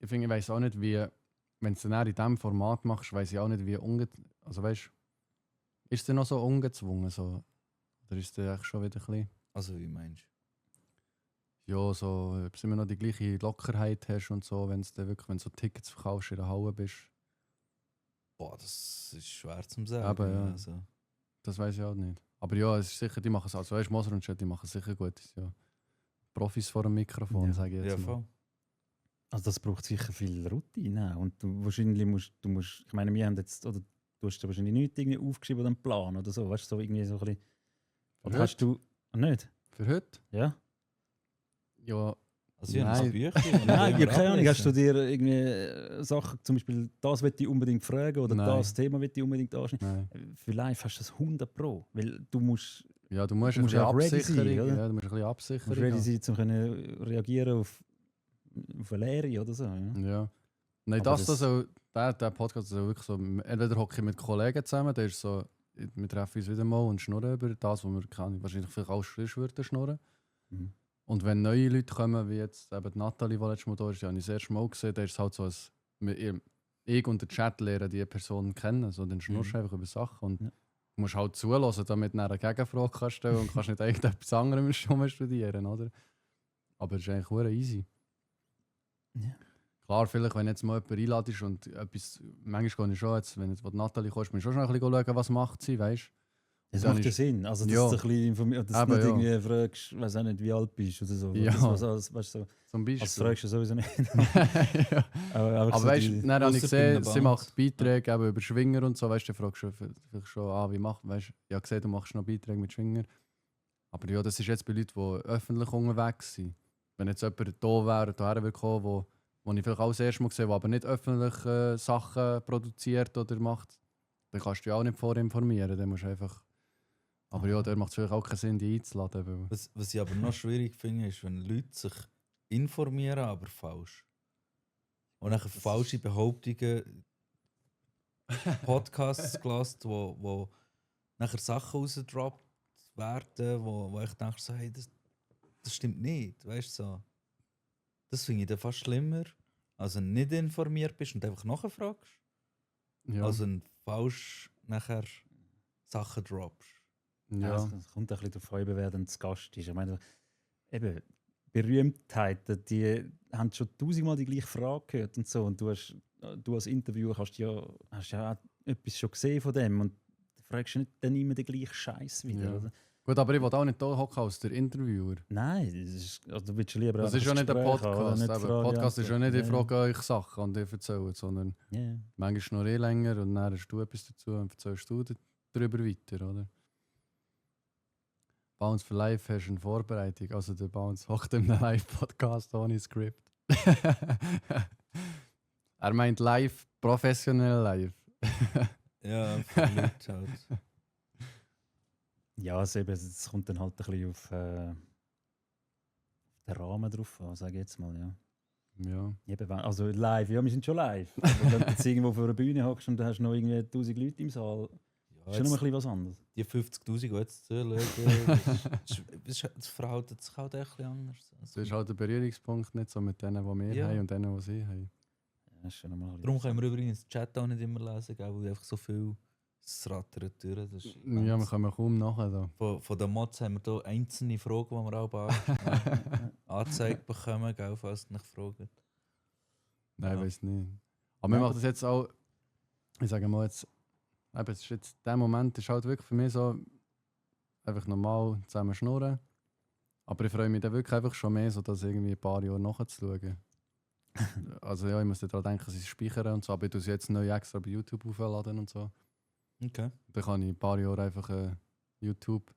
ich finde, ich weiß auch nicht, wie, wenn du es dann in diesem Format machst, weiß ich auch nicht, wie also weißt, ist es denn noch so ungezwungen? So? Oder ist es eigentlich schon wieder ein bisschen, Also, wie meinst ja, so, ob du immer noch die gleiche Lockerheit hast und so, wenn du wirklich, wenn du so Tickets verkaufst, in der Halle bist? du? Boah, das ist schwer zu sagen. Aber ja. Also, Das weiß ich auch nicht. Aber ja, es ist sicher, die machen es, also weißt, Moser und Chat, die machen es sicher gut. Die sind ja Profis vor dem Mikrofon, Ja. sage ich ja, jetzt mal. voll. Also das braucht sicher viel Routine auch. Und du wahrscheinlich musst, ich meine, wir haben jetzt, oder du hast ja wahrscheinlich nichts irgendwie aufgeschrieben oder einen Plan oder so, weißt du, so irgendwie so ein bisschen. Oder Für hast du nicht? Für heute? Ja? Ja, Also ich habe Nein. ein Büchlein. Nein, ja, keine Ahnung. Hast du dir irgendwie Sachen, zum Beispiel das will ich unbedingt fragen oder Nein. das Thema will ich unbedingt anschneiden? Nein. Für live hast du das 100 Pro, weil du musst Ja, du musst Du ein musst bisschen auch ready sein, Absicherung. oder? Ja, du musst ein bisschen Absicherung ready haben. sein, um können reagieren auf eine Lehre oder so. Ja. Ja. Nein, Aber das das- so, der Podcast ist so wirklich so, entweder hocke ich mit Kollegen zusammen, der ist so, wir treffen uns wieder mal und schnurren über das, was wir wahrscheinlich vielleicht auch frisch würden schnurren. Mhm. Und wenn neue Leute kommen, wie jetzt eben die Nathalie, die letztes Mal da ist, die habe ich das erste Mal gesehen, da ist es halt so, als ich und der Chat lernen die Person kennen. So, dann schnurrst du einfach über Sachen und Ja. du musst halt zulassen, damit du dann eine Gegenfrage kannst stellen und kannst nicht irgendetwas anderes schon studieren, oder? Aber es ist eigentlich sehr easy. Ja. Klar, vielleicht, wenn jetzt mal jemand einladest und etwas, manchmal gehe ich schon, jetzt, wenn jetzt Nathalie kommt, bin ich schon schnell ein bisschen schauen, was macht sie, weißt du? Das Dann macht ja ist- Sinn. Also, dass Ja. du ein bisschen informiert, dass Aber du nicht ja. irgendwie fragst, weiß auch nicht, wie alt bist oder so. Ja. Das, weißt du, so, Zum Beispiel. das fragst du sowieso nicht. Ja. Aber Aber weißt du, dann habe ich Ausser bei einer gesehen, sie Bank. macht Beiträge eben über Schwinger und so, weißt du, fragst du vielleicht schon, wie macht, weißt du, ich habe gesehen, du machst noch Beiträge mit Schwinger. Aber ja, das ist jetzt bei Leuten, die öffentlich unterwegs sind. Wenn jetzt jemand da wäre, hierher würde kommen, wo ich vielleicht auch das erste Mal gesehen habe, aber nicht öffentlich Sachen produziert oder macht, dann kannst du dich auch nicht vorinformieren. Dann musst du einfach. Aber ja, da macht es vielleicht auch keinen Sinn, die einzuladen. Weil Was ich aber noch schwierig finde, ist, wenn Leute sich informieren, aber falsch. Und nachher falsche Behauptungen, Podcasts gelassen, wo nachher Sachen rausgedroppt werden, wo ich denke, so, hey, das stimmt nicht. Weißt du, so. Das finde ich dann fast schlimmer, als wenn du nicht informiert bist und einfach nachfragst, ja, als wenn du falsch nachher Sachen droppst. ja. Also, es kommt ein bisschen darauf an, wer dann zu Gast ist. Ich meine, eben, Berühmtheiten, die haben schon tausendmal die gleiche Frage gehört und so. Und du als Interviewer hast ja auch etwas schon gesehen von dem und du fragst nicht dann immer den gleichen Scheiß wieder. Ja. Oder? Gut, aber ich will auch nicht hier hocken als der Interviewer. Nein, das ist, also, du willst lieber Das einfach ist ja nicht ein Gespräch haben, oder? Podcast. Nicht Ein Frage, Podcast ist ja nicht, ich Antwort. frage euch Sachen und ich erzähle, sondern Ja. manchmal noch länger und dann hast du etwas dazu und erzählst du darüber weiter, oder? Bounce for Life hast du eine Vorbereitung. Also der Bounce hockt in einem Live-Podcast ohne Skript. Er meint live, professionell live. Ja, für Leute halt. Ja, also eben, es kommt dann halt ein bisschen auf den Rahmen drauf an, sage ich jetzt mal. Ja. Ja. Eben, also live, ja, wir sind schon live. Aber wenn du jetzt irgendwo auf einer Bühne hockst und du hast noch irgendwie 1000 Leute im Saal, Ja, ist schon noch ein bisschen was anderes. die 50'000, die jetzt zuschauen, das verhält sich halt ein bisschen anders. Das ist halt der Berührungspunkt nicht so mit denen, die wir Ja. haben und denen, die sie haben. Ja, das ist schon noch mal ein bisschen Darum was können wir übrigens den Chat auch nicht immer lesen, gell, weil einfach so viel rattert durch. Das ist Ja, wir kommen kaum nachher da. von den Mods haben wir hier einzelne Fragen, die wir auch angezeigt bekommen, gell, falls ihr nicht fragen. Nein, Ja. ich weiß nicht. Aber wir machen das jetzt auch, ich sage mal jetzt, eben, es ist jetzt, der Moment ist halt wirklich für mich so, einfach normal zusammen schnurren. Aber ich freue mich dann wirklich einfach schon mehr, so das irgendwie ein paar Jahre nachzuschauen. Also ja, ich muss daran denken, sie speichern und so, aber ich tue sie jetzt neu extra bei YouTube aufladen und so. Okay. Dann kann ich ein paar Jahre einfach YouTube,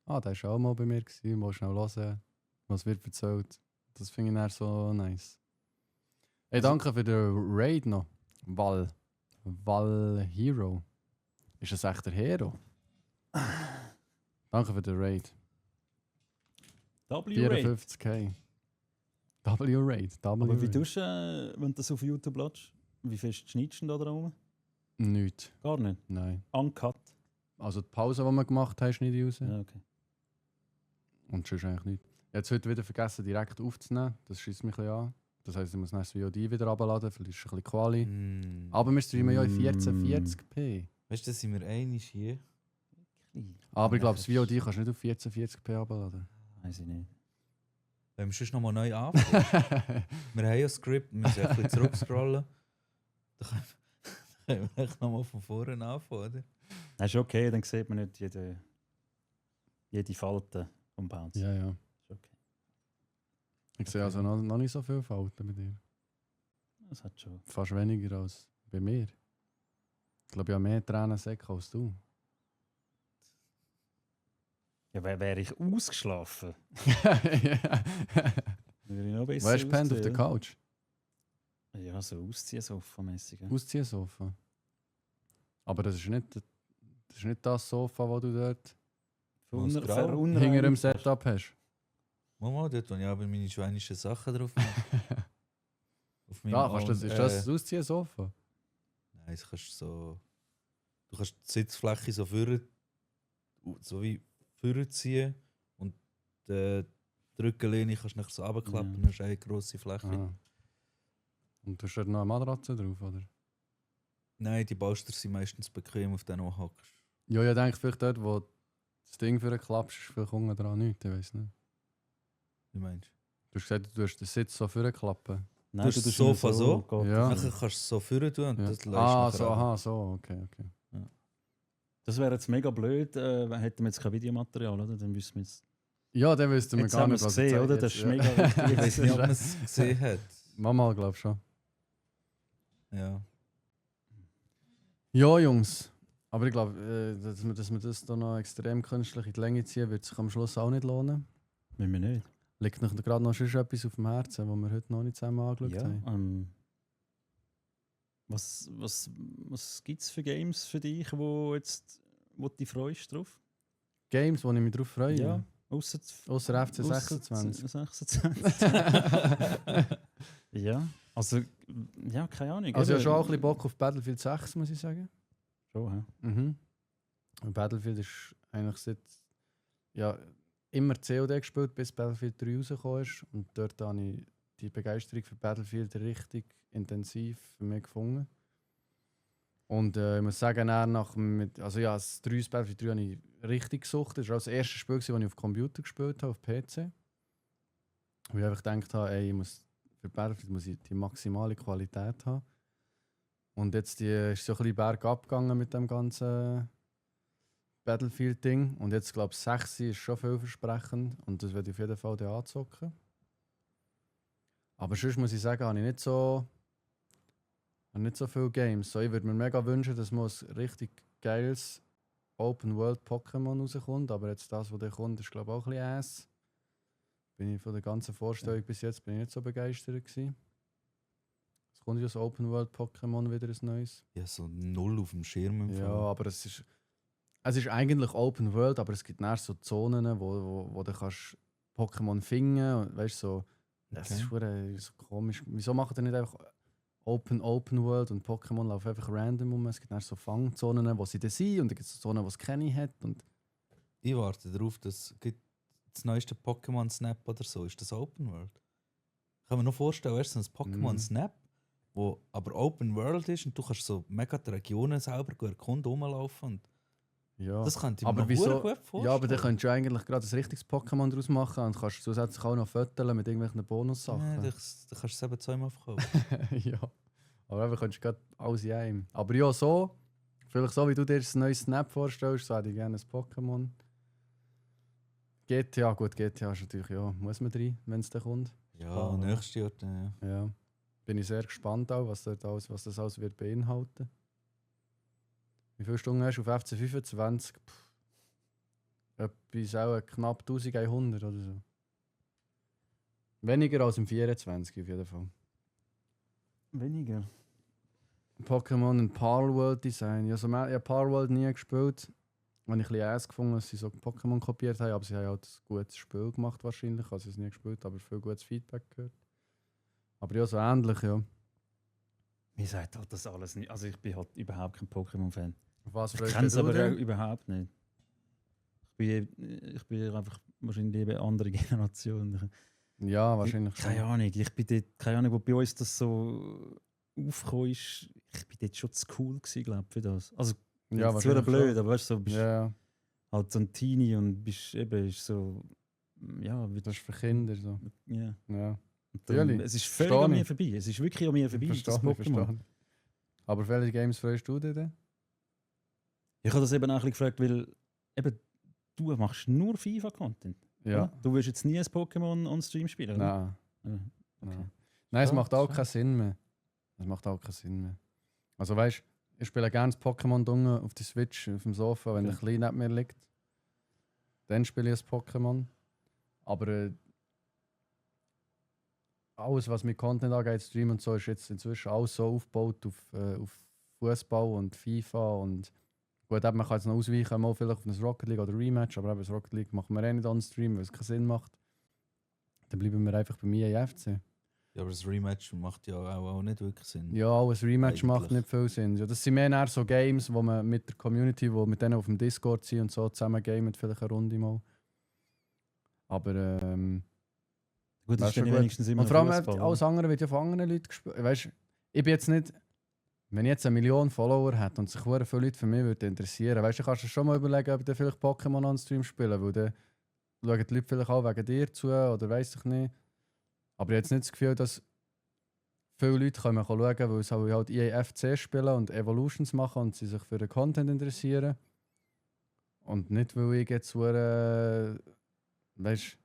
der war auch mal bei mir, mal schnell hören, was wird erzählt. Das finde ich dann so nice. Hey, danke für den Raid noch. Val Hero. Ist das echt der Hero? Danke für den Raid. W-Rate. 54k. W-Raid. Aber wie tust du, wenn du das auf YouTube lädst? Wie fest schneidest du da drum? Nichts. Gar nicht. Nein. Uncut. Also die Pause, die wir gemacht haben, schneide ich raus. Ja, okay. Und sonst eigentlich nicht. Ich habe es heute wieder vergessen, direkt aufzunehmen. Das schießt mich ein bisschen an. Das heisst, ich muss das VOD wieder runterladen, vielleicht ist es ein bisschen Quali. Aber wir streamen ja in 1440p. Weißt du, da sind wir einig hier. Aber ich glaube, das VOD kannst du nicht auf 1440p runterladen. Weiß ich nicht. Wenn wir sonst nochmal neu anfangen. Wir haben ja ein Skript, wir müssen ein bisschen zurückscrollen. Dann können wir echt nochmal von vorne anfangen, oder? Das ist okay, dann sieht man nicht jede Falte vom Bounce. Ja, ja. Ist okay. Ich sehe also noch nicht so viele Falten bei dir. Das hat schon. Fast weniger als bei mir. Ich glaube, ich habe mehr Tränensäcke als du. Ja, wäre ich ausgeschlafen? Würde ich noch besser Wo hast du gepennt? Auf der aussehen. Couch? Ja, so Ausziehsofa-mäßig. Ja. Ausziehsofa. Aber das ist nicht das Sofa, das du dort Was grau? hinter dem Setup hast. Mama, dort wo ich aber meine schweinischen Sachen drauf mache. Auf meinem Ja, ist das das Ausziehsofa? Nein, das kannst du so... Du kannst die Sitzfläche so wie vorne ziehen und die Rückenlehne kannst du nachher so runterklappen und dann hast du eine grosse Fläche. Aha. Und du hast dort noch eine Matratze drauf, oder? Nein, die Bolster sind meistens bequem, auf denen du hockst. Ja, ich denke vielleicht dort, wo das Ding für klappst, ist vielleicht unten dran nichts, ich weiß nicht. Wie meinst du? Du hast gesagt, du hast den Sitz so vorklappen. Nein, Du hast das Sofa so? geht Ja. das Nachher nicht. kannst du es so vorne tun und Ja. das lässt Ah, nachher so, runter. aha, so, okay. Das wäre jetzt mega blöd, hätten wir jetzt kein Videomaterial, oder? Dann müssen wir jetzt... Ja, dann wüssten wir Jetzt gar haben wir nicht, es was gesehen, ich oder? sage Das ist jetzt, mega ja. wichtig. Ich weiß nicht, ob man es gesehen hat. Mama, glaub schon. Ja. Ja, Jungs. Aber ich glaube, dass wir das da noch extrem künstlich in die Länge ziehen, wird sich am Schluss auch nicht lohnen. Müssen wir nicht. Liegt noch gerade noch sonst etwas auf dem Herzen, was wir heute noch nicht zusammen angeschaut Ja, haben? was gibt es für Games für dich, wo du dich freust drauf? Games, wo ich mich drauf freue? Ja, ausser FC 26. 26. Ja, also, ja, keine Ahnung. Also ich habe eben. schon auch ein bisschen Bock auf Battlefield 6, muss ich sagen. Schon, ja. Mhm. Und Battlefield ist eigentlich seit immer COD gespielt, bis Battlefield 3 rausgekommen ist. Und dort habe ich die Begeisterung für Battlefield richtig intensiv für mich gefunden. Und ich muss sagen, das Battlefield 3 habe ich richtig gesucht. Das war auch das erste Spiel, das ich auf Computer gespielt habe, auf PC. Wo ich einfach gedacht habe, für Battlefield muss ich die maximale Qualität haben. Und jetzt ist so ein bisschen bergab gegangen mit dem ganzen Battlefield-Ding. Und jetzt glaube ich, 6 ist schon vielversprechend und das werde ich auf jeden Fall anzocken. Aber sonst muss ich sagen, habe ich nicht so viele Games. So, ich würde mir mega wünschen, dass mal ein richtig geiles Open-World-Pokémon rauskommt. Aber jetzt das, was da kommt, ist glaube ich auch ein bisschen ass. Bin ich von der ganzen Vorstellung bis jetzt bin ich nicht so begeistert gewesen. Es kommt ja das Open-World-Pokémon wieder ein neues. Ja, so null auf dem Schirm. Im Ja, Fall. aber es ist eigentlich Open World, aber es gibt nachher so Zonen, wo du kannst Pokémon finden. Weißt so, das ist verdammt so komisch. Wieso macht ihr nicht einfach Open World und Pokémon laufen einfach random um? Es gibt nachher so Fangzonen, wo sie da sind und dann gibt es Zonen, wo es keine hat. Und Ich warte darauf, dass das neueste Pokémon Snap oder so ist das Open World. Ich kann mir noch vorstellen, erst so ein Pokémon Snap, wo aber Open World ist und du kannst so mega die Regionen selber erkunden, rumlaufen. Und ja. das könnte ich mir Aber noch wieso? gut vorstellen. Ja, aber dann könntest du eigentlich gerade ein richtiges Pokémon daraus machen und kannst zusätzlich auch noch föteln mit irgendwelchen Bonussachen. Ja, da kannst du es eben zweimal verkaufen. Ja. Aber eben könntest du gerade alles in einem. Aber ja, so, vielleicht so wie du dir ein neues Snap vorstellst, so hätte ich gerne ein Pokémon. GTA, gut, GTA ist natürlich, ja, muss man rein, wenn es dann kommt. Ja, nächstes Jahr dann, ja. Ja. Bin ich sehr gespannt auch, was das alles wird beinhalten. Wie viele Stunden hast du auf FC 25? Etwas auch knapp 1100 oder so. Weniger als im 24 auf jeden Fall. Weniger. Pokémon und Palworld Design. Ja, ich habe Palworld nie gespielt. Habe ich ein bisschen Ass gefunden, dass sie so Pokémon kopiert haben, aber sie haben halt ein gutes Spiel gemacht wahrscheinlich. Also es nie gespielt, aber viel gutes Feedback gehört. Aber ja, so ähnlich, ja. Mir sagt halt das alles nicht. Also ich bin halt überhaupt kein Pokémon-Fan. Auf was Ich freust kenne es du aber dich? auch überhaupt nicht. Ich bin einfach wahrscheinlich eine andere Generation. Ja, wahrscheinlich schon. Keine Ahnung. Ich bin dort, keine Ahnung, wo bei uns das so aufgekommen ist. Ich bin dort schon zu cool gewesen, glaube ich, für das. Also Ja, das wäre wahrscheinlich blöd, schon. aber weißt du, so, bist Ja, halt so ein Teenie und bist eben ist so, ja, wie das ist für Kinder so. ja. Ja. Und darum, Natürlich. es ist völlig Verstehe an mir ich. vorbei. Es ist wirklich an mir vorbei, das Pokémon. Aber auf welche Games freust du dich denn? Ich habe das eben auch ein bisschen gefragt, weil eben, du machst nur FIFA-Content. Ja. Oder? Du willst jetzt nie ein Pokémon on Stream spielen, oder? Nein. Ja, okay. Nein, es Ja, macht auch schon. keinen Sinn mehr. Es macht auch keinen Sinn mehr. Also weißt du, ich spiele gerne das Pokémon Dunge auf der Switch, auf dem Sofa, wenn Ja. der Kleine neben mir liegt. Dann spiele ich das Pokémon. Aber alles, was mit Content angeht, Stream und so, ist jetzt inzwischen alles so aufgebaut auf Fußball und FIFA und gut, eben, man kann jetzt noch ausweichen, mal vielleicht auf ein Rocket League oder Rematch, aber eben das Rocket League machen wir eh nicht on Stream, weil es keinen Sinn macht. Dann bleiben wir einfach bei mir EFC. Ja, aber das Rematch macht ja auch nicht wirklich Sinn. Ja, auch ein Rematch macht Eigentlich. nicht viel Sinn. Ja, das sind mehr so Games, wo man mit der Community, wo mit denen auf dem Discord sind und so zusammen gamen, vielleicht eine Runde mal. Aber Gut, das Wär ist schon dann gut. wenigstens immer und vor allem Fußball, oder? alles andere wird ja von anderen Leuten gespielt. Weißt, ich bin jetzt nicht, wenn ich jetzt 1 Million Follower hätte und sich viele Leute für mich würden interessieren, weißt du, kannst du schon mal überlegen, ob ich vielleicht Pokémon on Stream spielen, weil dann schauen die Leute vielleicht auch wegen dir zu oder weiß ich nicht. Aber ich habe jetzt nicht das Gefühl, dass viele Leute können schauen, weil sie halt EAFC spielen und Evolutions machen und sie sich für den Content interessieren. Und nicht, weil ich jetzt weißt,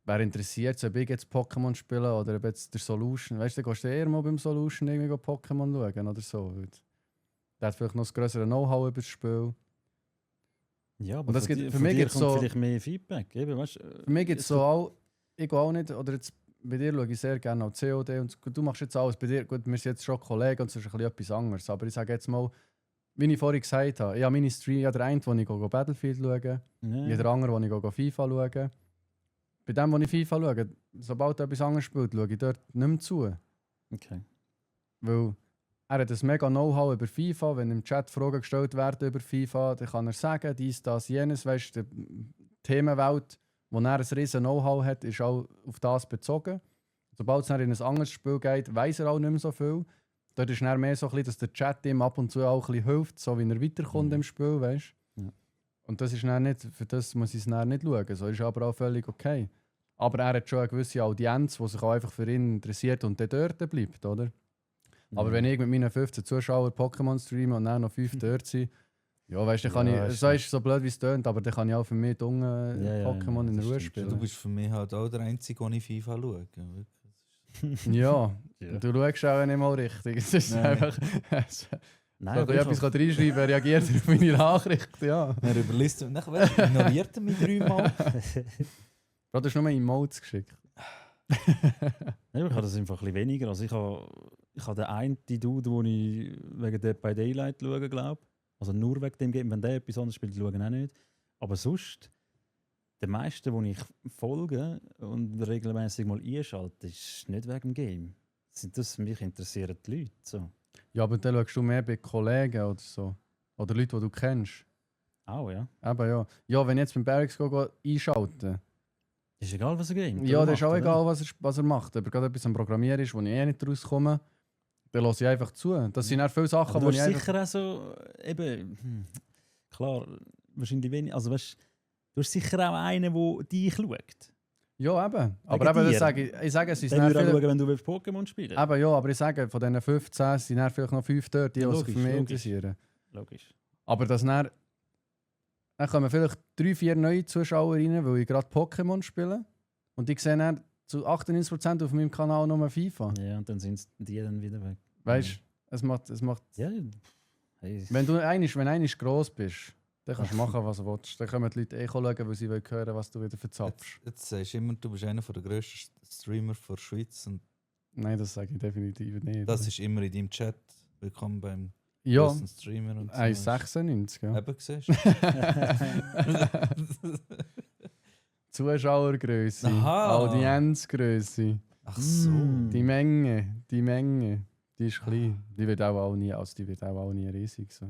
wer interessiert, ob ich jetzt Pokémon spiele oder ob jetzt der Solution. Weißt du, dann gehst du eher mal beim Solution irgendwie Pokémon schauen oder so. Der hat vielleicht noch das größere Know-how über das Spiel. Ja, aber Und das von gibt- dir, für von mich dir gibt's kommt so- vielleicht mehr Feedback. Eben, weißt, Für mich gibt es so auch, ich gehe auch nicht, oder jetzt bei dir schaue ich sehr gerne auch COD und gut, du machst jetzt alles bei dir, gut, wir sind jetzt schon Kollegen und es ist ein bisschen etwas anderes, aber ich sage jetzt mal, wie ich vorhin gesagt habe, ich habe meine Stream, ich habe den einen, wo ich go Battlefield schaue, ich habe den anderen, wo ich go FIFA schaue. Bei dem, wo ich FIFA schaue, sobald er etwas anderes spielt, schaue ich dort nicht mehr zu. Okay. Weil er hat ein mega Know-how über FIFA. Wenn im Chat Fragen gestellt werden über FIFA, dann kann er sagen, dies, das, jenes. Weißt du, die Themenwelt, wo er ein riesen Know-how hat, ist auch auf das bezogen. Sobald es dann in ein anderes Spiel geht, weiß er auch nicht mehr so viel. Dort ist dann mehr so ein bisschen, dass der Chat ihm ab und zu auch ein bisschen hilft, so wie er weiterkommt im Spiel, weißt du. Ja. Und das ist dann nicht, für das muss ich es dann nicht schauen. So ist aber auch völlig okay. Aber er hat schon eine gewisse Audienz, die sich auch einfach für ihn interessiert und dann dort bleibt, oder? Aber wenn ich mit meinen 15 Zuschauern Pokémon streame und dann noch 5 dort sind, ja, weißt du, dann kann Ja, ich, ist so ist so blöd wie es tönt, aber dann kann ich auch für mich die Jungen Ja, Pokémon in das Ruhe stimmt. spielen. Du bist für mich halt auch der Einzige, der ich FIFA schaue. Wirklich. Ja, Ja. du schaust auch nicht mal richtig. Es ist Nein. einfach. Nein, So, aber ich ich etwas hab- reinschreiben, reagiert er auf meine Nachricht, ja. Er überliest und nachher ignoriert er mich 3-mal. Bro, du hast nur Emotes geschickt. Nein, ich habe das einfach ein bisschen weniger. Also ich habe den einen Dude, den ich wegen Dead by Daylight schaue, glaube ich. Also nur wegen dem Game. Wenn der etwas anderes spielt, schaue ich auch nicht. Aber sonst, der meiste, den ich folge und regelmäßig mal einschalte, ist nicht wegen dem Game. Das mich interessieren die Leute. So. Ja, aber dann schaust du mehr bei Kollegen oder so. Oder Leute, die du kennst. Auch, ja. Eben, ja. Ja, wenn ich jetzt beim Barracks einschalte, Ist egal, was er game. ja, das ist auch egal, was er macht. Aber gerade etwas am Programmieren ist, wo ich eh nicht rauskomme, dann höre ich einfach zu. Das sind auch viele Sachen, Aber die du ich hast einfach... sicher auch so, klar, wahrscheinlich wenig, also weißt, du hast sicher auch einen, der dich schaut. Ja, eben. Aber Wegen eben, das dir. sage ich sage, es ist Dann würde er viele... schauen, wenn du willst Pokémon spielen. Eben, ja, aber ich sage, von diesen 15 sind dann vielleicht noch 5 dort, die Ja, sich logisch, für mich logisch. interessieren. Logisch. Aber dass dann kommen vielleicht 3-4 neue Zuschauer rein, weil ich gerade Pokémon spiele. Und ich sehe dann zu 98% auf meinem Kanal nur FIFA. Ja, und dann sind die dann wieder weg. Weißt du, es macht. Ja, hey. Wenn du einmal gross bist, dann kannst du machen, was du willst. Dann kommen die Leute eh schauen, weil sie wollen hören, was du wieder verzapfst. Jetzt sagst du immer, du bist einer der grössten Streamer der Schweiz und Nein, das sage ich definitiv nicht. das ist immer in deinem Chat. Willkommen beim ja, grössten Streamer und so. 1,96. Ja. Eben siehst Zuschauergröße, Aha. Audienzgröße, Ach so. die Menge, die ist klein. Die wird auch nie, also die wird auch nie riesig. So.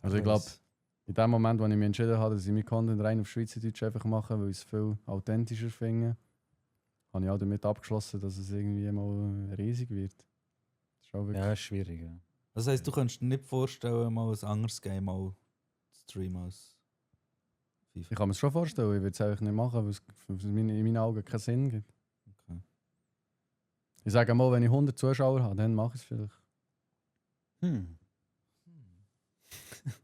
Also ich glaube, in dem Moment, wo ich mich entschieden habe, dass ich meinen Content rein auf Schweizerdeutsch einfach mache, weil ich es viel authentischer finde, habe ich auch damit abgeschlossen, dass es irgendwie mal riesig wird. Das ist auch wirklich Ja, ist schwierig. Ja. Das heisst, du kannst dir nicht vorstellen, mal ein anderes Game auch zu streamen als FIFA. Ich kann mir es schon vorstellen, ich würde es einfach nicht machen, weil es in meinen Augen keinen Sinn gibt. Okay. Ich sage mal, wenn ich 100 Zuschauer habe, dann mache ich es vielleicht.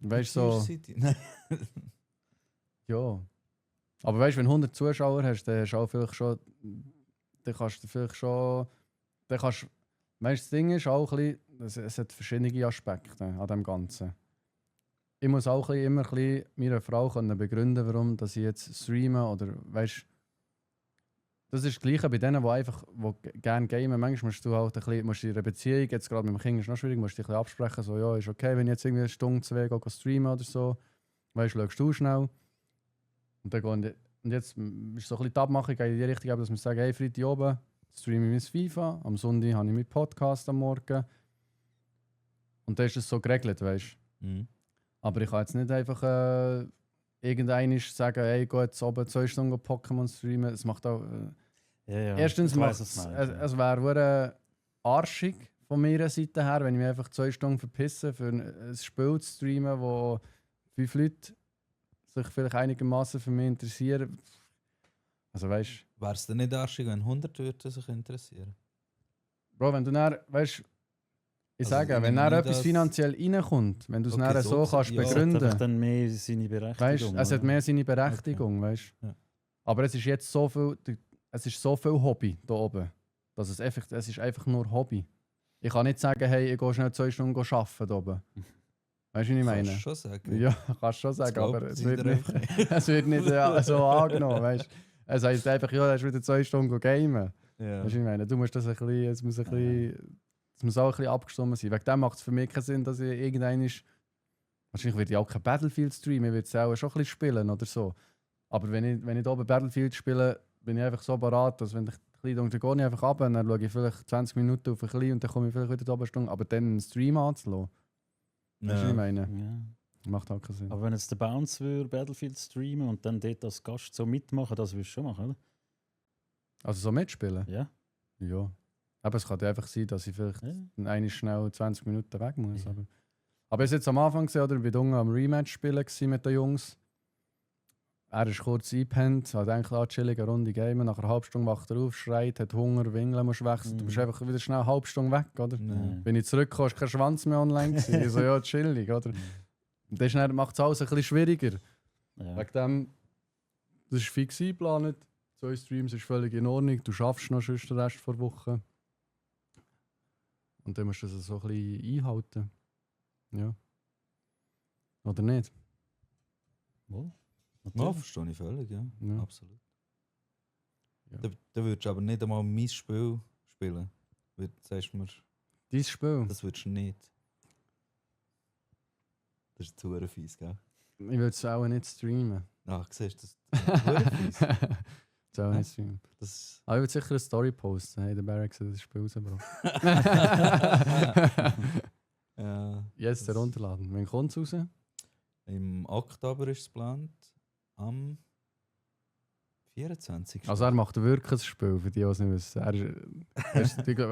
Weißt du, so, City. Nein. ja. Aber weißt du, wenn du 100 Zuschauer hast, dann hast du auch vielleicht schon. Dann kannst du vielleicht schon. Dann kannst, weißt du, das Ding ist auch ein bisschen, es hat verschiedene Aspekte an dem Ganzen. Ich muss auch immer ein bisschen meiner Frau können begründen, warum dass ich jetzt streame oder weißt das ist das Gleiche bei denen, die gerne gamen. Manchmal musst du halt musst in einer Beziehung, jetzt gerade mit dem Kind ist es noch schwierig, musst du dich ein bisschen absprechen, so, ja, ist okay, wenn ich jetzt irgendwie eine Stunde, 2 gehe streamen oder so. Weißt du, schaust du schnell. Und dann und jetzt ist so ein bisschen die Abmachung in die Richtung, dass wir sagen, hey, Freitag oben streame ich mein FIFA, am Sonntag habe ich meinen Podcast am Morgen. Und dann ist es so geregelt, weißt du. Mhm. Aber ich kann jetzt nicht einfach irgendwann sagen, hey, geh jetzt oben 2 Stunden Pokémon streamen. Es macht auch. Ja, Erstens ich weiss, macht was du meinst, es wäre arschig von meiner Seite her, wenn ich mich einfach 2 Stunden verpisse für ein Spiel zu streamen, wo 5 Leute sich vielleicht einigermaßen für mich interessieren. Also weißt du. Wäre es denn nicht arschig, wenn 100 Leute sich interessieren? Bro, wenn du dann, weißt ich Also, sage, ich wenn nehme dann nicht etwas das- finanziell reinkommt, wenn du es Okay, dann so so kannst ja. Es hat begründen, einfach dann mehr seine Berechtigung. weißt, es hat oder? mehr seine Berechtigung, weißt. Ja. Aber es ist jetzt so viel, es ist so viel Hobby da oben, dass es ist einfach nur Hobby. Ich kann nicht sagen, hey, ich gehe schnell 2 Stunden arbeiten da oben. Weißt du, was ich meine? Kannst du schon sagen. Ja, kannst schon sagen, glaubt aber es jeder wird nicht, einfach nicht. es wird nicht so angenommen, weißt. Es heisst einfach, ja, du hast wieder 2 Stunden gamen. Ja. Weißt du, was ich meine? Du musst das ein bisschen, es muss auch ein bisschen abgestimmt sein. Wegen dem macht es für mich keinen Sinn, dass ich wahrscheinlich würde ich auch kein Battlefield streamen, ich würde es auch schon ein bisschen spielen oder so. Aber wenn ich da oben Battlefield spiele, bin ich einfach so parat, dass wenn ich dann gehe ich einfach ab und dann schaue ich vielleicht 20 Minuten auf ein bisschen und dann komme ich vielleicht wieder eine Stunde. Aber dann einen Stream anzulassen, weißt du, was ich meine? Ja. Macht halt keinen Sinn. Aber wenn jetzt der Bounce würde Battlefield streamen und dann dort als Gast so mitmachen, das würdest du schon machen, oder? Also so mitspielen? Ja. Ja. Aber es kann ja einfach sein, dass ich vielleicht einmal schnell 20 Minuten weg muss. Ja. Aber ich war jetzt am Anfang gesehen, oder? Ich war unten am Rematch spielen mit den Jungs. Er ist kurz eingepennt, hat eigentlich eine chillige Runde gamen. Nach einer halben Stunde wacht er auf, schreit, hat Hunger, Wingeln musst wechseln. Du bist einfach wieder schnell eine halbe Stunde weg, oder? Nein. Wenn ich zurückkomme, ist kein Schwanz mehr online gewesen. Ich so, ja, chillig, oder? Und das macht es alles ein bisschen schwieriger. Ja. Wegen dem, das ist fix eingeplant. 2 Streams ist völlig in Ordnung. Du schaffst noch sonst den Rest der Woche. Und dann musst du das so ein bisschen einhalten. Ja. Oder nicht? Wohl. Ja, Natürlich. verstehe ich völlig, ja. Ja. Absolut. Ja. Da würdest du aber nicht einmal mein Spiel spielen. Sagst du mir, Dein Spiel? das würdest du nicht. Das ist zu fies, gell? Ich würde es auch nicht streamen. Ach, siehst du, das ist zu fies. Ich auch nicht streamen. Das Aber ich würde sicher eine Story posten. Hey, der Barrack hat das Spiel rausgebracht. ja, Jetzt das- herunterladen. Wann kommt es raus? Im Oktober ist es geplant. Am 24. Also er macht wirklich ein Spiel, für die, die es nicht wissen. Er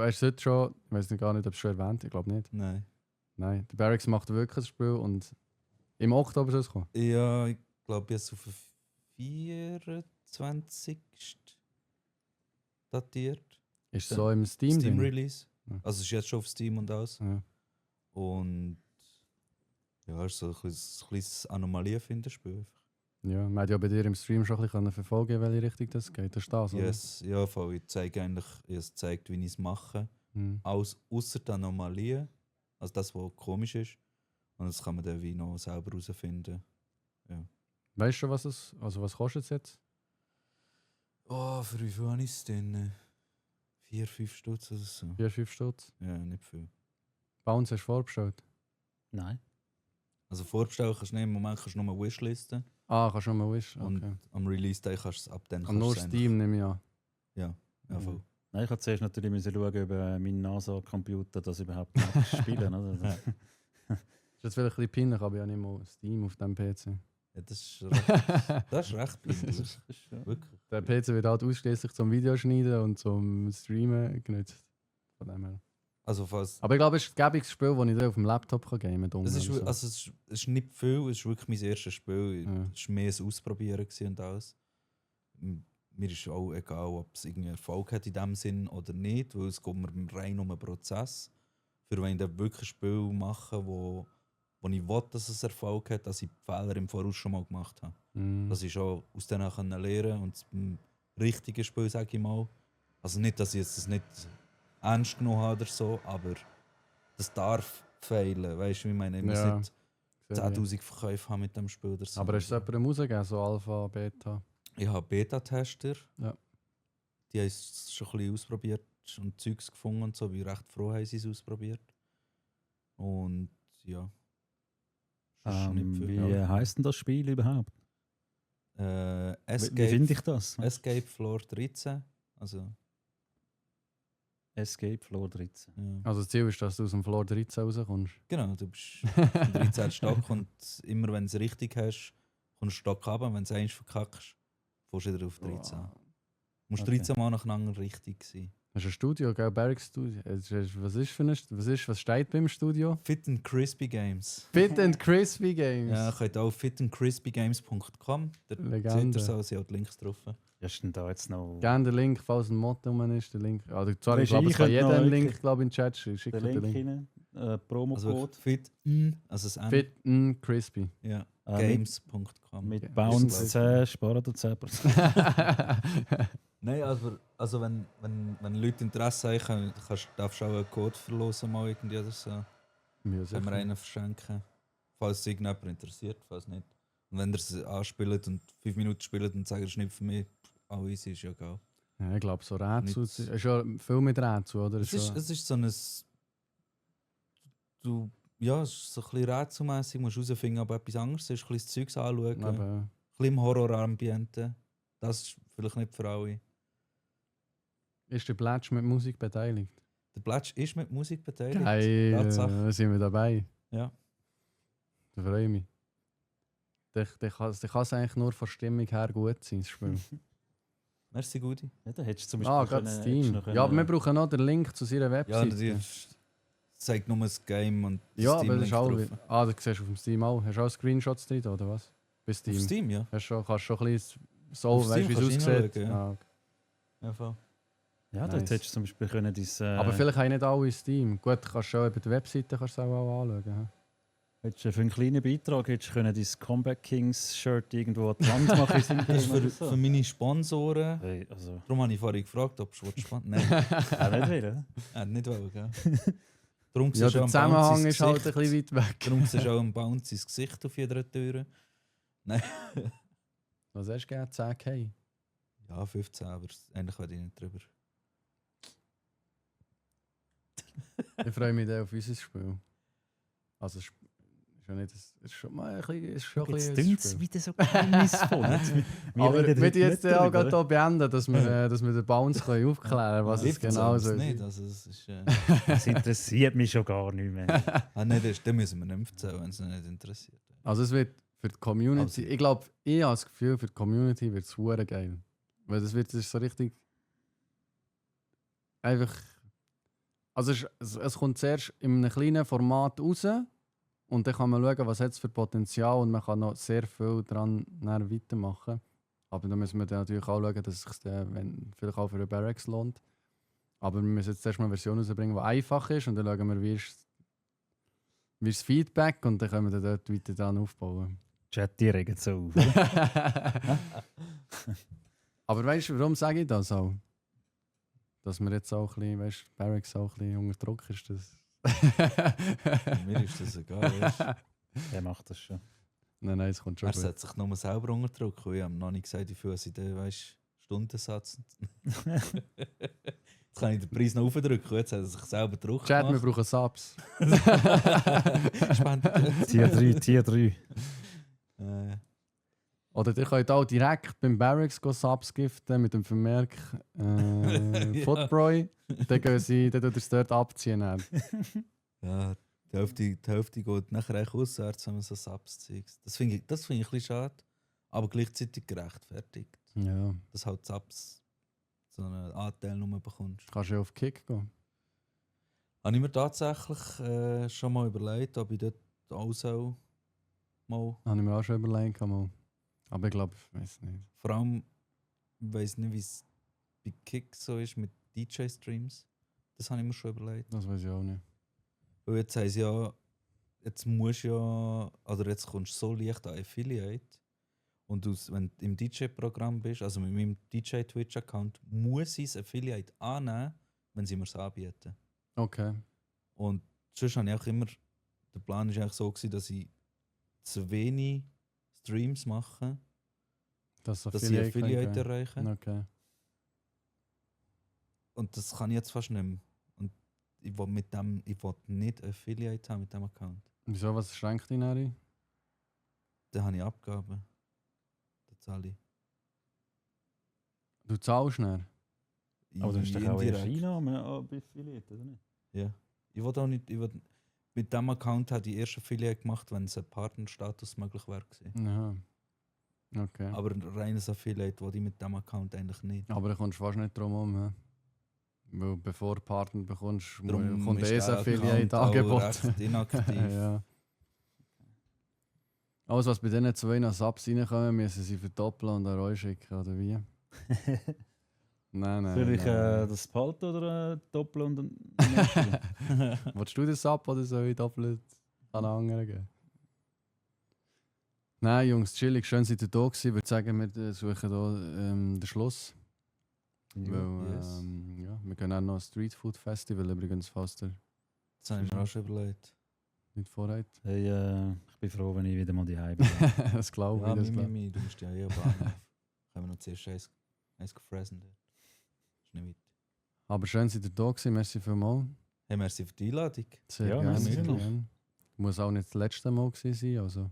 ist heute schon, ich weiß gar nicht, ob es schon erwähnt, ich glaube nicht. Nein. Nein, der Barracks macht wirklich ein Spiel und im Oktober soll es kommen. Ja, ich glaube jetzt auf den 24. datiert. Ist Ja. so im Steam, Steam drin? Release. Ja. Also es ist jetzt schon auf Steam und alles. Ja. Und ja, es ist so ein kleines Anomalie für das Spiel. Ja, man hat ja bei dir im Stream schon ein bisschen verfolgen, in welche Richtung das geht. Das ist das, oder? Yes, ja, voll. Ich zeige eigentlich, es zeigt, wie ich es mache. Mhm. Alles außer der Anomalie. Also das, was komisch ist. Und das kann man dann wie noch selber herausfinden. Weißt du schon, was kostet es jetzt? Oh, für wie viel habe ich es denn? 4-5 Stutz oder so. 4-5 Stutz. Ja, nicht viel. Bounce hast du vorbestellt? Nein. Also vorbestellen kannst du nicht, im Moment kannst du nur wishlisten. Ah, kannst du schon mal wish. Und Okay. am Release-Day kannst du es ab dann Ah, nur kannst du es Steam nehme ich an. Ja, voll. Nein, ich musste zuerst natürlich müssen schauen über meinen NASA-Computer, das überhaupt noch spielen. Oder? Das ist jetzt vielleicht ein bisschen peinlich, aber ich habe nicht mal Steam auf dem PC. Ja, das ist recht peinlich. Wirklich. Der PC wird halt ausschließlich zum Videoschneiden und zum Streamen genutzt. Von dem her. Also fast. Aber ich glaube, es ist ein gäbiges Spiel, das ich dann auf dem Laptop gamen kann. Es ist, also es ist nicht viel, es ist wirklich mein erstes Spiel. Ja. Es war mehr ein Ausprobieren gewesen und alles. Mir ist auch egal, ob es irgendwie Erfolg hat in dem Sinn oder nicht, weil es geht mir rein um einen Prozess. Für wenn ich dann wirklich ein Spiel mache, wo ich will, dass es Erfolg hat, dass ich die Fehler im Voraus schon mal gemacht habe. Dass ich schon aus denen lernen kann und das richtige Spiel, sage ich mal. Also nicht, dass ich es nicht ernst genommen habe oder so, aber das darf fehlen. Weißt du, wie ich meine? Ich muss Ja. nicht 10.000 Verkäufe haben mit dem Spiel oder so. Aber ist es jemandem rausgegeben, so Alpha, Beta? Ich habe Beta-Tester. Ja. die haben es schon ein bisschen ausprobiert und Zeugs gefunden und so. Ich bin recht froh, haben sie es ausprobiert. Und ja. Sonst nicht viel. Wie heisst denn das Spiel überhaupt? Wie finde ich das? Escape Floor 13. Also, Escape Floor 13. ja. Also das Ziel ist, dass du aus dem Floor 13 rauskommst. Genau, du bist im 13. Stock und immer wenn du es richtig hast, kommst du Stock runter. Und wenn du es einmal verkackst, kommst du wieder auf 13. Wow. Du musst Okay. 13 Mal nacheinander richtig sein. Hast du ein Studio, gell? Barracks Studio. Was steht beim Studio? Fit and Crispy Games. Fit and Crispy Games. Ja, könnt auch fitandcrispygames.com. Da seht Legende. ihr so, sie hat Links drauf. Ist denn da jetzt noch Gerne den Link, falls ein Motto rum ist. Der Link. Also, zwar, ich Regie glaube, es kann könnte jeder noch einen wirklich Link glaub, in den Chat schicken. den Link rein? Also Promocode Fit, also das N. Fit and Crispy. Ja, mit, games.com. mit Ja, Bounce ist 10 sparen oder 10%. Nein, also wenn Leute Interesse haben, darfst du auch einen Code verlosen mal irgendwie oder so. Ja, Können sicher. wir einen verschenken. Falls es irgendjemand interessiert, falls nicht. Und wenn ihr es anspielt und 5 Minuten spielt und sagt, es ist nicht für mich, auch easy, ist ja egal. Ja, ich glaube, so Rätsel. Nicht- Es ist ja viel mit Rätsel, oder? Es ist so ein. Ja, es ist so ein bisschen rätselmässig, musst herausfinden, ob etwas anderes ist, ein bisschen das Zeugs anschauen, ein Aber, bisschen im Horrorambiente. Das ist vielleicht nicht für alle. ist der Plätsch mit Musik beteiligt? Der Plätsch ist mit Musik beteiligt. Hey, Tatsache. sind wir dabei? Ja. Da freue ich mich. Der kann es eigentlich nur von Stimmung her gut sein, das Spiel. Merci, Gudi. Ja, da hättest du zum Beispiel Ah, gerade hättest Steam. noch Ja, aber wir brauchen noch den Link zu seiner Ja, Webseite. natürlich zeigt nur das Game und Ja, Steam aber das ist auch. drauf. Ah, das siehst du auf dem Steam auch. Hast du auch Screenshots drin, oder was? Bei Steam. Auf Steam, ja. Kannst du schon ein bisschen so, Auf weißt du, Steam wie es kannst du aussieht? hineinschauen, ja. Ah, okay. Ja, voll. Ja, Nice. dort hättest du zum Beispiel können Aber vielleicht haben nicht alle Steam. Gut, kannst du schon über die Webseite kannst du auch anschauen. hä? hättest du für einen kleinen Beitrag hättest du können dein Comeback Kings Shirt irgendwo an die Wand machen in seinem Das ist Game oder für so. meine Sponsoren. Hey, also, Darum habe ich vorhin gefragt, ob du spannend. Nein, auch nicht will, nicht wollen, gell? Darum Ja, siehst du der am Zusammenhang Bounce ist halt ein Gesicht. bisschen weit weg. Darum siehst du auch ein Bounce ins Gesicht auf jeder Tür. Was hast du gegeben? 10k? Ja, 15, aber eigentlich will ich nicht drüber. Ich freue mich dann auf unser Spiel. Also, es ist schon nicht. Es ist schon mal ein bisschen. Es ist schon ein Jetzt bisschen ein tun sie Spiel. wieder so geheimnisvoll. Aber wir reden jetzt nicht auch drüber, gerade hier beenden, dass wir den Bounce können aufklären können, was es 15 genau ist so nicht, ist. also es ist, Das interessiert mich schon gar nicht mehr. nein, dann müssen wir nicht erzählen, wenn es nicht interessiert. Also, es wird für die Community. Also- Ich glaube, ich habe das Gefühl, für die Community wird es hure geil. Weil das ist so richtig. Einfach. Also, es kommt zuerst in einem kleinen Format raus. Und dann kann man schauen, was hat es für Potenzial und man kann noch sehr viel daran weitermachen. Aber da müssen wir dann natürlich auch schauen, dass es sich dann, vielleicht auch für den Barracks lohnt. Aber wir müssen jetzt erstmal eine Version rausbringen, die einfach ist und dann schauen wir, wie ist das Feedback und dann können wir dann dort weiter dran aufbauen. Chat, die regen so auf. Aber weißt du, warum sage ich das auch? Dass wir jetzt auch ein bisschen, weißt du, Barracks auch ein bisschen unter Druck ist. Das Mir ist das egal. Weißt? Der macht das schon. nein, es kommt schon Er gut. setzt sich nur selber unter Druck. Ich habe noch nicht gesagt, wie viel sie den Stundensatz. Jetzt kann ich den Preis noch aufdrücken. Jetzt hat er sich selber Druck Chat, wir gemacht. brauchen Subs. Spenden. Tier 3. Oder ihr könnt auch direkt beim Barracks Subs giften mit dem Vermerk Ja. Footbroy. Dann tut ihr es dort abziehen. Dann. Ja, die Hälfte geht nachher echt auswärts, wenn man so Subs zeigt. Das finde ich ein bisschen schade, aber gleichzeitig gerechtfertigt. Ja, Dass halt Subs so einen Anteil nur bekommst. kannst du ja auf Kick gehen. Habe ich mir tatsächlich schon mal überlegt, ob ich dort auch so mal. Habe ich mir auch schon überlegt. Mal. Aber ich glaube, ich weiß nicht. Vor allem, ich weiß nicht, wie es bei Kick so ist mit DJ-Streams. Das habe ich mir schon überlegt. Das weiß ich auch nicht. Weil jetzt heisst ja, jetzt musst du ja, oder jetzt kommst du so leicht an Affiliate. Und wenn du im DJ-Programm bist, also mit meinem DJ-Twitch-Account, muss ich das Affiliate annehmen, wenn sie mir es anbieten. Okay. Und sonst habe ich auch immer, der Plan war eigentlich so, gewesen, dass ich zu wenig Streams mache, Das dass ich Affiliate erreiche. Okay. Und das kann ich jetzt fast nicht mehr. Und ich will nicht Affiliate haben mit dem Account. Wieso, was schränkt dich ein? Dann habe ich Abgaben. Das zahle ich. Du zahlst nicht? Aber dann ist doch auch Indirekt. China bei Affiliate, oder nicht? Ja. Ich will auch nicht. Mit diesem Account habe ich erst Affiliate gemacht, wenn es ein Partnerstatus möglich wäre. Aha. Okay. Aber ein reines Affiliate wollte ich mit diesem Account eigentlich nicht. Aber da kommst du fast nicht drum herum. Ja? Weil bevor du Partner bekommst, Darum kommt ist ein der Affiliate-Angebot. Account auch recht inaktiv. Ja. Alles, was bei diesen 2 Subs reinkommen, müssen sie verdoppeln und an euch schicken, oder wie? Nein. Soll ich das behalten oder doppeln und dann Willst du das Sub oder soll ich doppelt an einen anderen geben? Nein, Jungs, chillig, schön seid ihr da gewesen. Ich würde sagen, wir suchen hier den Schluss. Weil, yes. ja, wir können auch noch ein Streetfood Festival übrigens, falls ihr Das habe ich mir auch schon überlegt. nicht vorhat. Hey, ich bin froh, wenn ich wieder mal daheim bin. Das glaube ich. Ja, das glaub ich. du musst ja am Bahnhof. Können wir noch zuerst eins gefressen. Ist nicht weit. Aber schön seid ihr da gewesen, merci vielmals. Hey, merci für die Einladung. Sehr Ja, gerne. merci sehr vielmals. gerne. Muss auch nicht das letzte Mal gewesen sein. Also,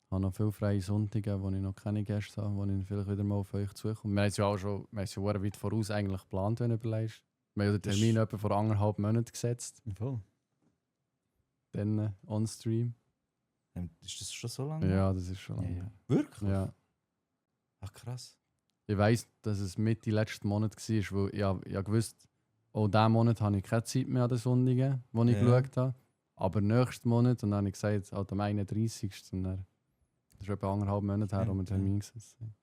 ich habe noch viele freie Sonntage, wo ich noch keine Gäste habe, wo ich vielleicht wieder mal auf euch zukomme. Wir haben es ja auch schon sehr weit voraus eigentlich geplant, wenn du überlegst. Wir haben ja den Das Termin ist- etwa vor 1,5 Monaten gesetzt, Voll. dann on-stream. Ist das schon so lange? Ja, das ist schon lange. Ja. Wirklich? Ja. Ach krass. Ich weiss, dass es Mitte letzten Monat war, weil ich gewusst, auch diesen Monat habe ich keine Zeit mehr an den Sonntagen, wo ich Ja. geschaut habe. Aber nächsten Monat, und dann habe ich gesagt, halt am 31. Und dann, das ist etwa 1,5 Monate her, Ja, wo wir ja. Termin gesetzt haben.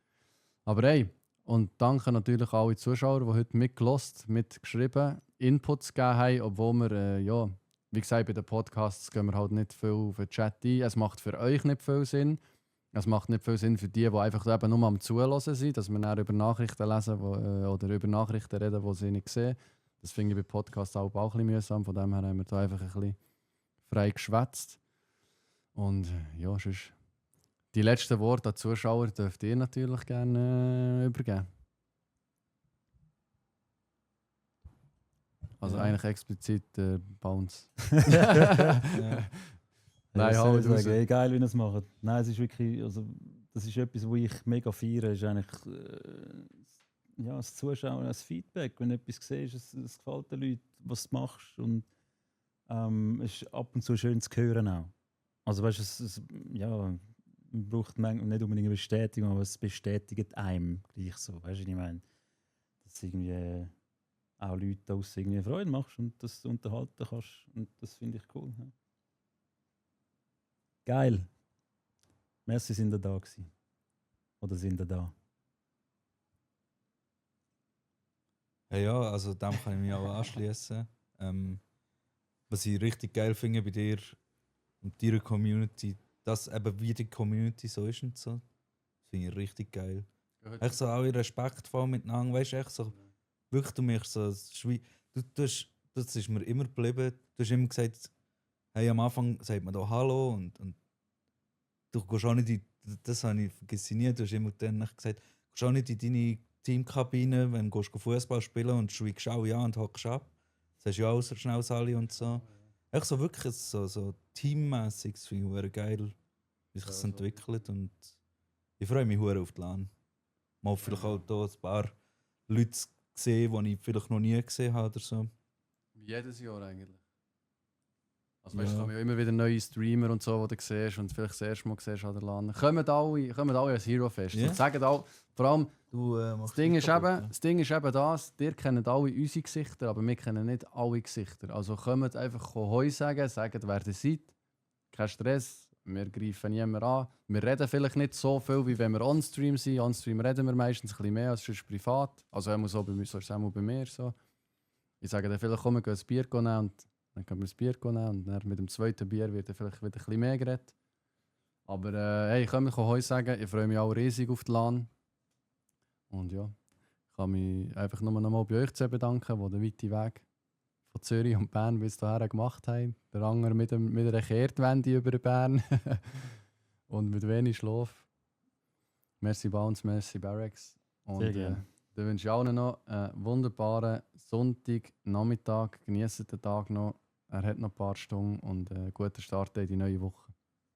Aber hey, und danke natürlich an alle Zuschauer, die heute mitgelost, mitgeschrieben, Inputs gegeben haben, obwohl wir, ja, wie gesagt, bei den Podcasts gehen wir halt nicht viel auf den Chat ein. Es macht für euch nicht viel Sinn. Es macht nicht viel Sinn für die einfach eben nur am Zuhören sind, dass wir dann über Nachrichten lesen oder über Nachrichten reden, die sie nicht sehen. Das finde ich bei Podcasts auch ein bisschen mühsam. Von dem her haben wir da einfach ein bisschen frei geschwätzt. Und ja, sonst die letzten Worte an die Zuschauer dürft ihr natürlich gerne übergeben. Also Ja. eigentlich explizit Bounce. Ja. Nein, ja, hau soll ich raus. sagen, egal wie ihr es macht. Nein, es ist wirklich, also, das ist etwas, wo ich mega feiere, ist eigentlich ja, das Zuschauen, das Feedback, wenn du etwas siehst, es gefällt den Leuten, was du machst und es ist ab und zu schön zu hören auch. Also weißt du, ja, man braucht manchmal nicht unbedingt eine Bestätigung, aber es bestätigt einem gleich so, weißt du, was ich meine? Dass irgendwie auch Leute daraus irgendwie Freude machst und das unterhalten kannst und das finde ich cool. Ja. Geil. Merci, sind ihr da gewesen. Oder sind ihr da? Ja, also dem kann ich mich auch anschließen. Was ich richtig geil finde bei dir und deiner Community, dass eben wie die Community so ist und so. Das finde ich richtig geil. Echt so alle respektvoll miteinander, weißt du, echt so, wirklich du mich so, das ist mir immer geblieben, du hast immer gesagt, hey, am Anfang sagt man da Hallo und du gehst auch nicht in, das habe ich vergesse nie, du hast immer dann gesagt, du gehst auch nicht in deine Teamkabine, wenn du Fußball spielen und schweigst auch ja und hockst ab. Das hast du ja auch so schnell alle und so. Echt so wirklich so teammäßig, das finde ich verdammt geil, wie sich das entwickelt und ich freue mich verdammt auf die LAN. Mal vielleicht auch hier ein paar Leute gesehen, die ich vielleicht noch nie gesehen habe oder so. Jedes Jahr eigentlich. Also weißt, Ja. kommen ja immer wieder neue Streamer und so, die du siehst und vielleicht das erste Mal siehst an der LAN. Kommen alle ans Hero Fest. Ja. Und sagen auch, vor allem, Du, das Ding ist eben das, ihr kennt alle unsere Gesichter, aber wir kennen nicht alle Gesichter. Also kommt einfach Heu sagen, sagt, wer ihr seid. Kein Stress, wir greifen niemanden an. Wir reden vielleicht nicht so viel, wie wenn wir on-stream sind. On-stream reden wir meistens ein bisschen mehr als sonst privat. Also er muss auch bei mir, so ist es auch bei mir so. Ich sage dann vielleicht, komm, wir gehen ein Bier nehmen und dann können wir ein Bier nehmen und dann mit dem zweiten Bier wird dann vielleicht wieder ein bisschen mehr geredet. Aber hey, ich kann Heu sagen, ich freue mich auch riesig auf die LAN. Und ja, ich kann mich einfach nur noch mal bei euch zu bedanken, die den weiten Weg von Zürich und Bern bis hierher gemacht haben. Der andere mit einer Kehrtwende über Bern und mit wenig Schlaf. Merci Bounce, merci Barracks. Und Sehr gerne. Dann wünsche ich allen noch einen wunderbaren Sonntag, Nachmittag. Genießt den Tag noch. Er hat noch ein paar Stunden und einen guten Start in die neue Woche.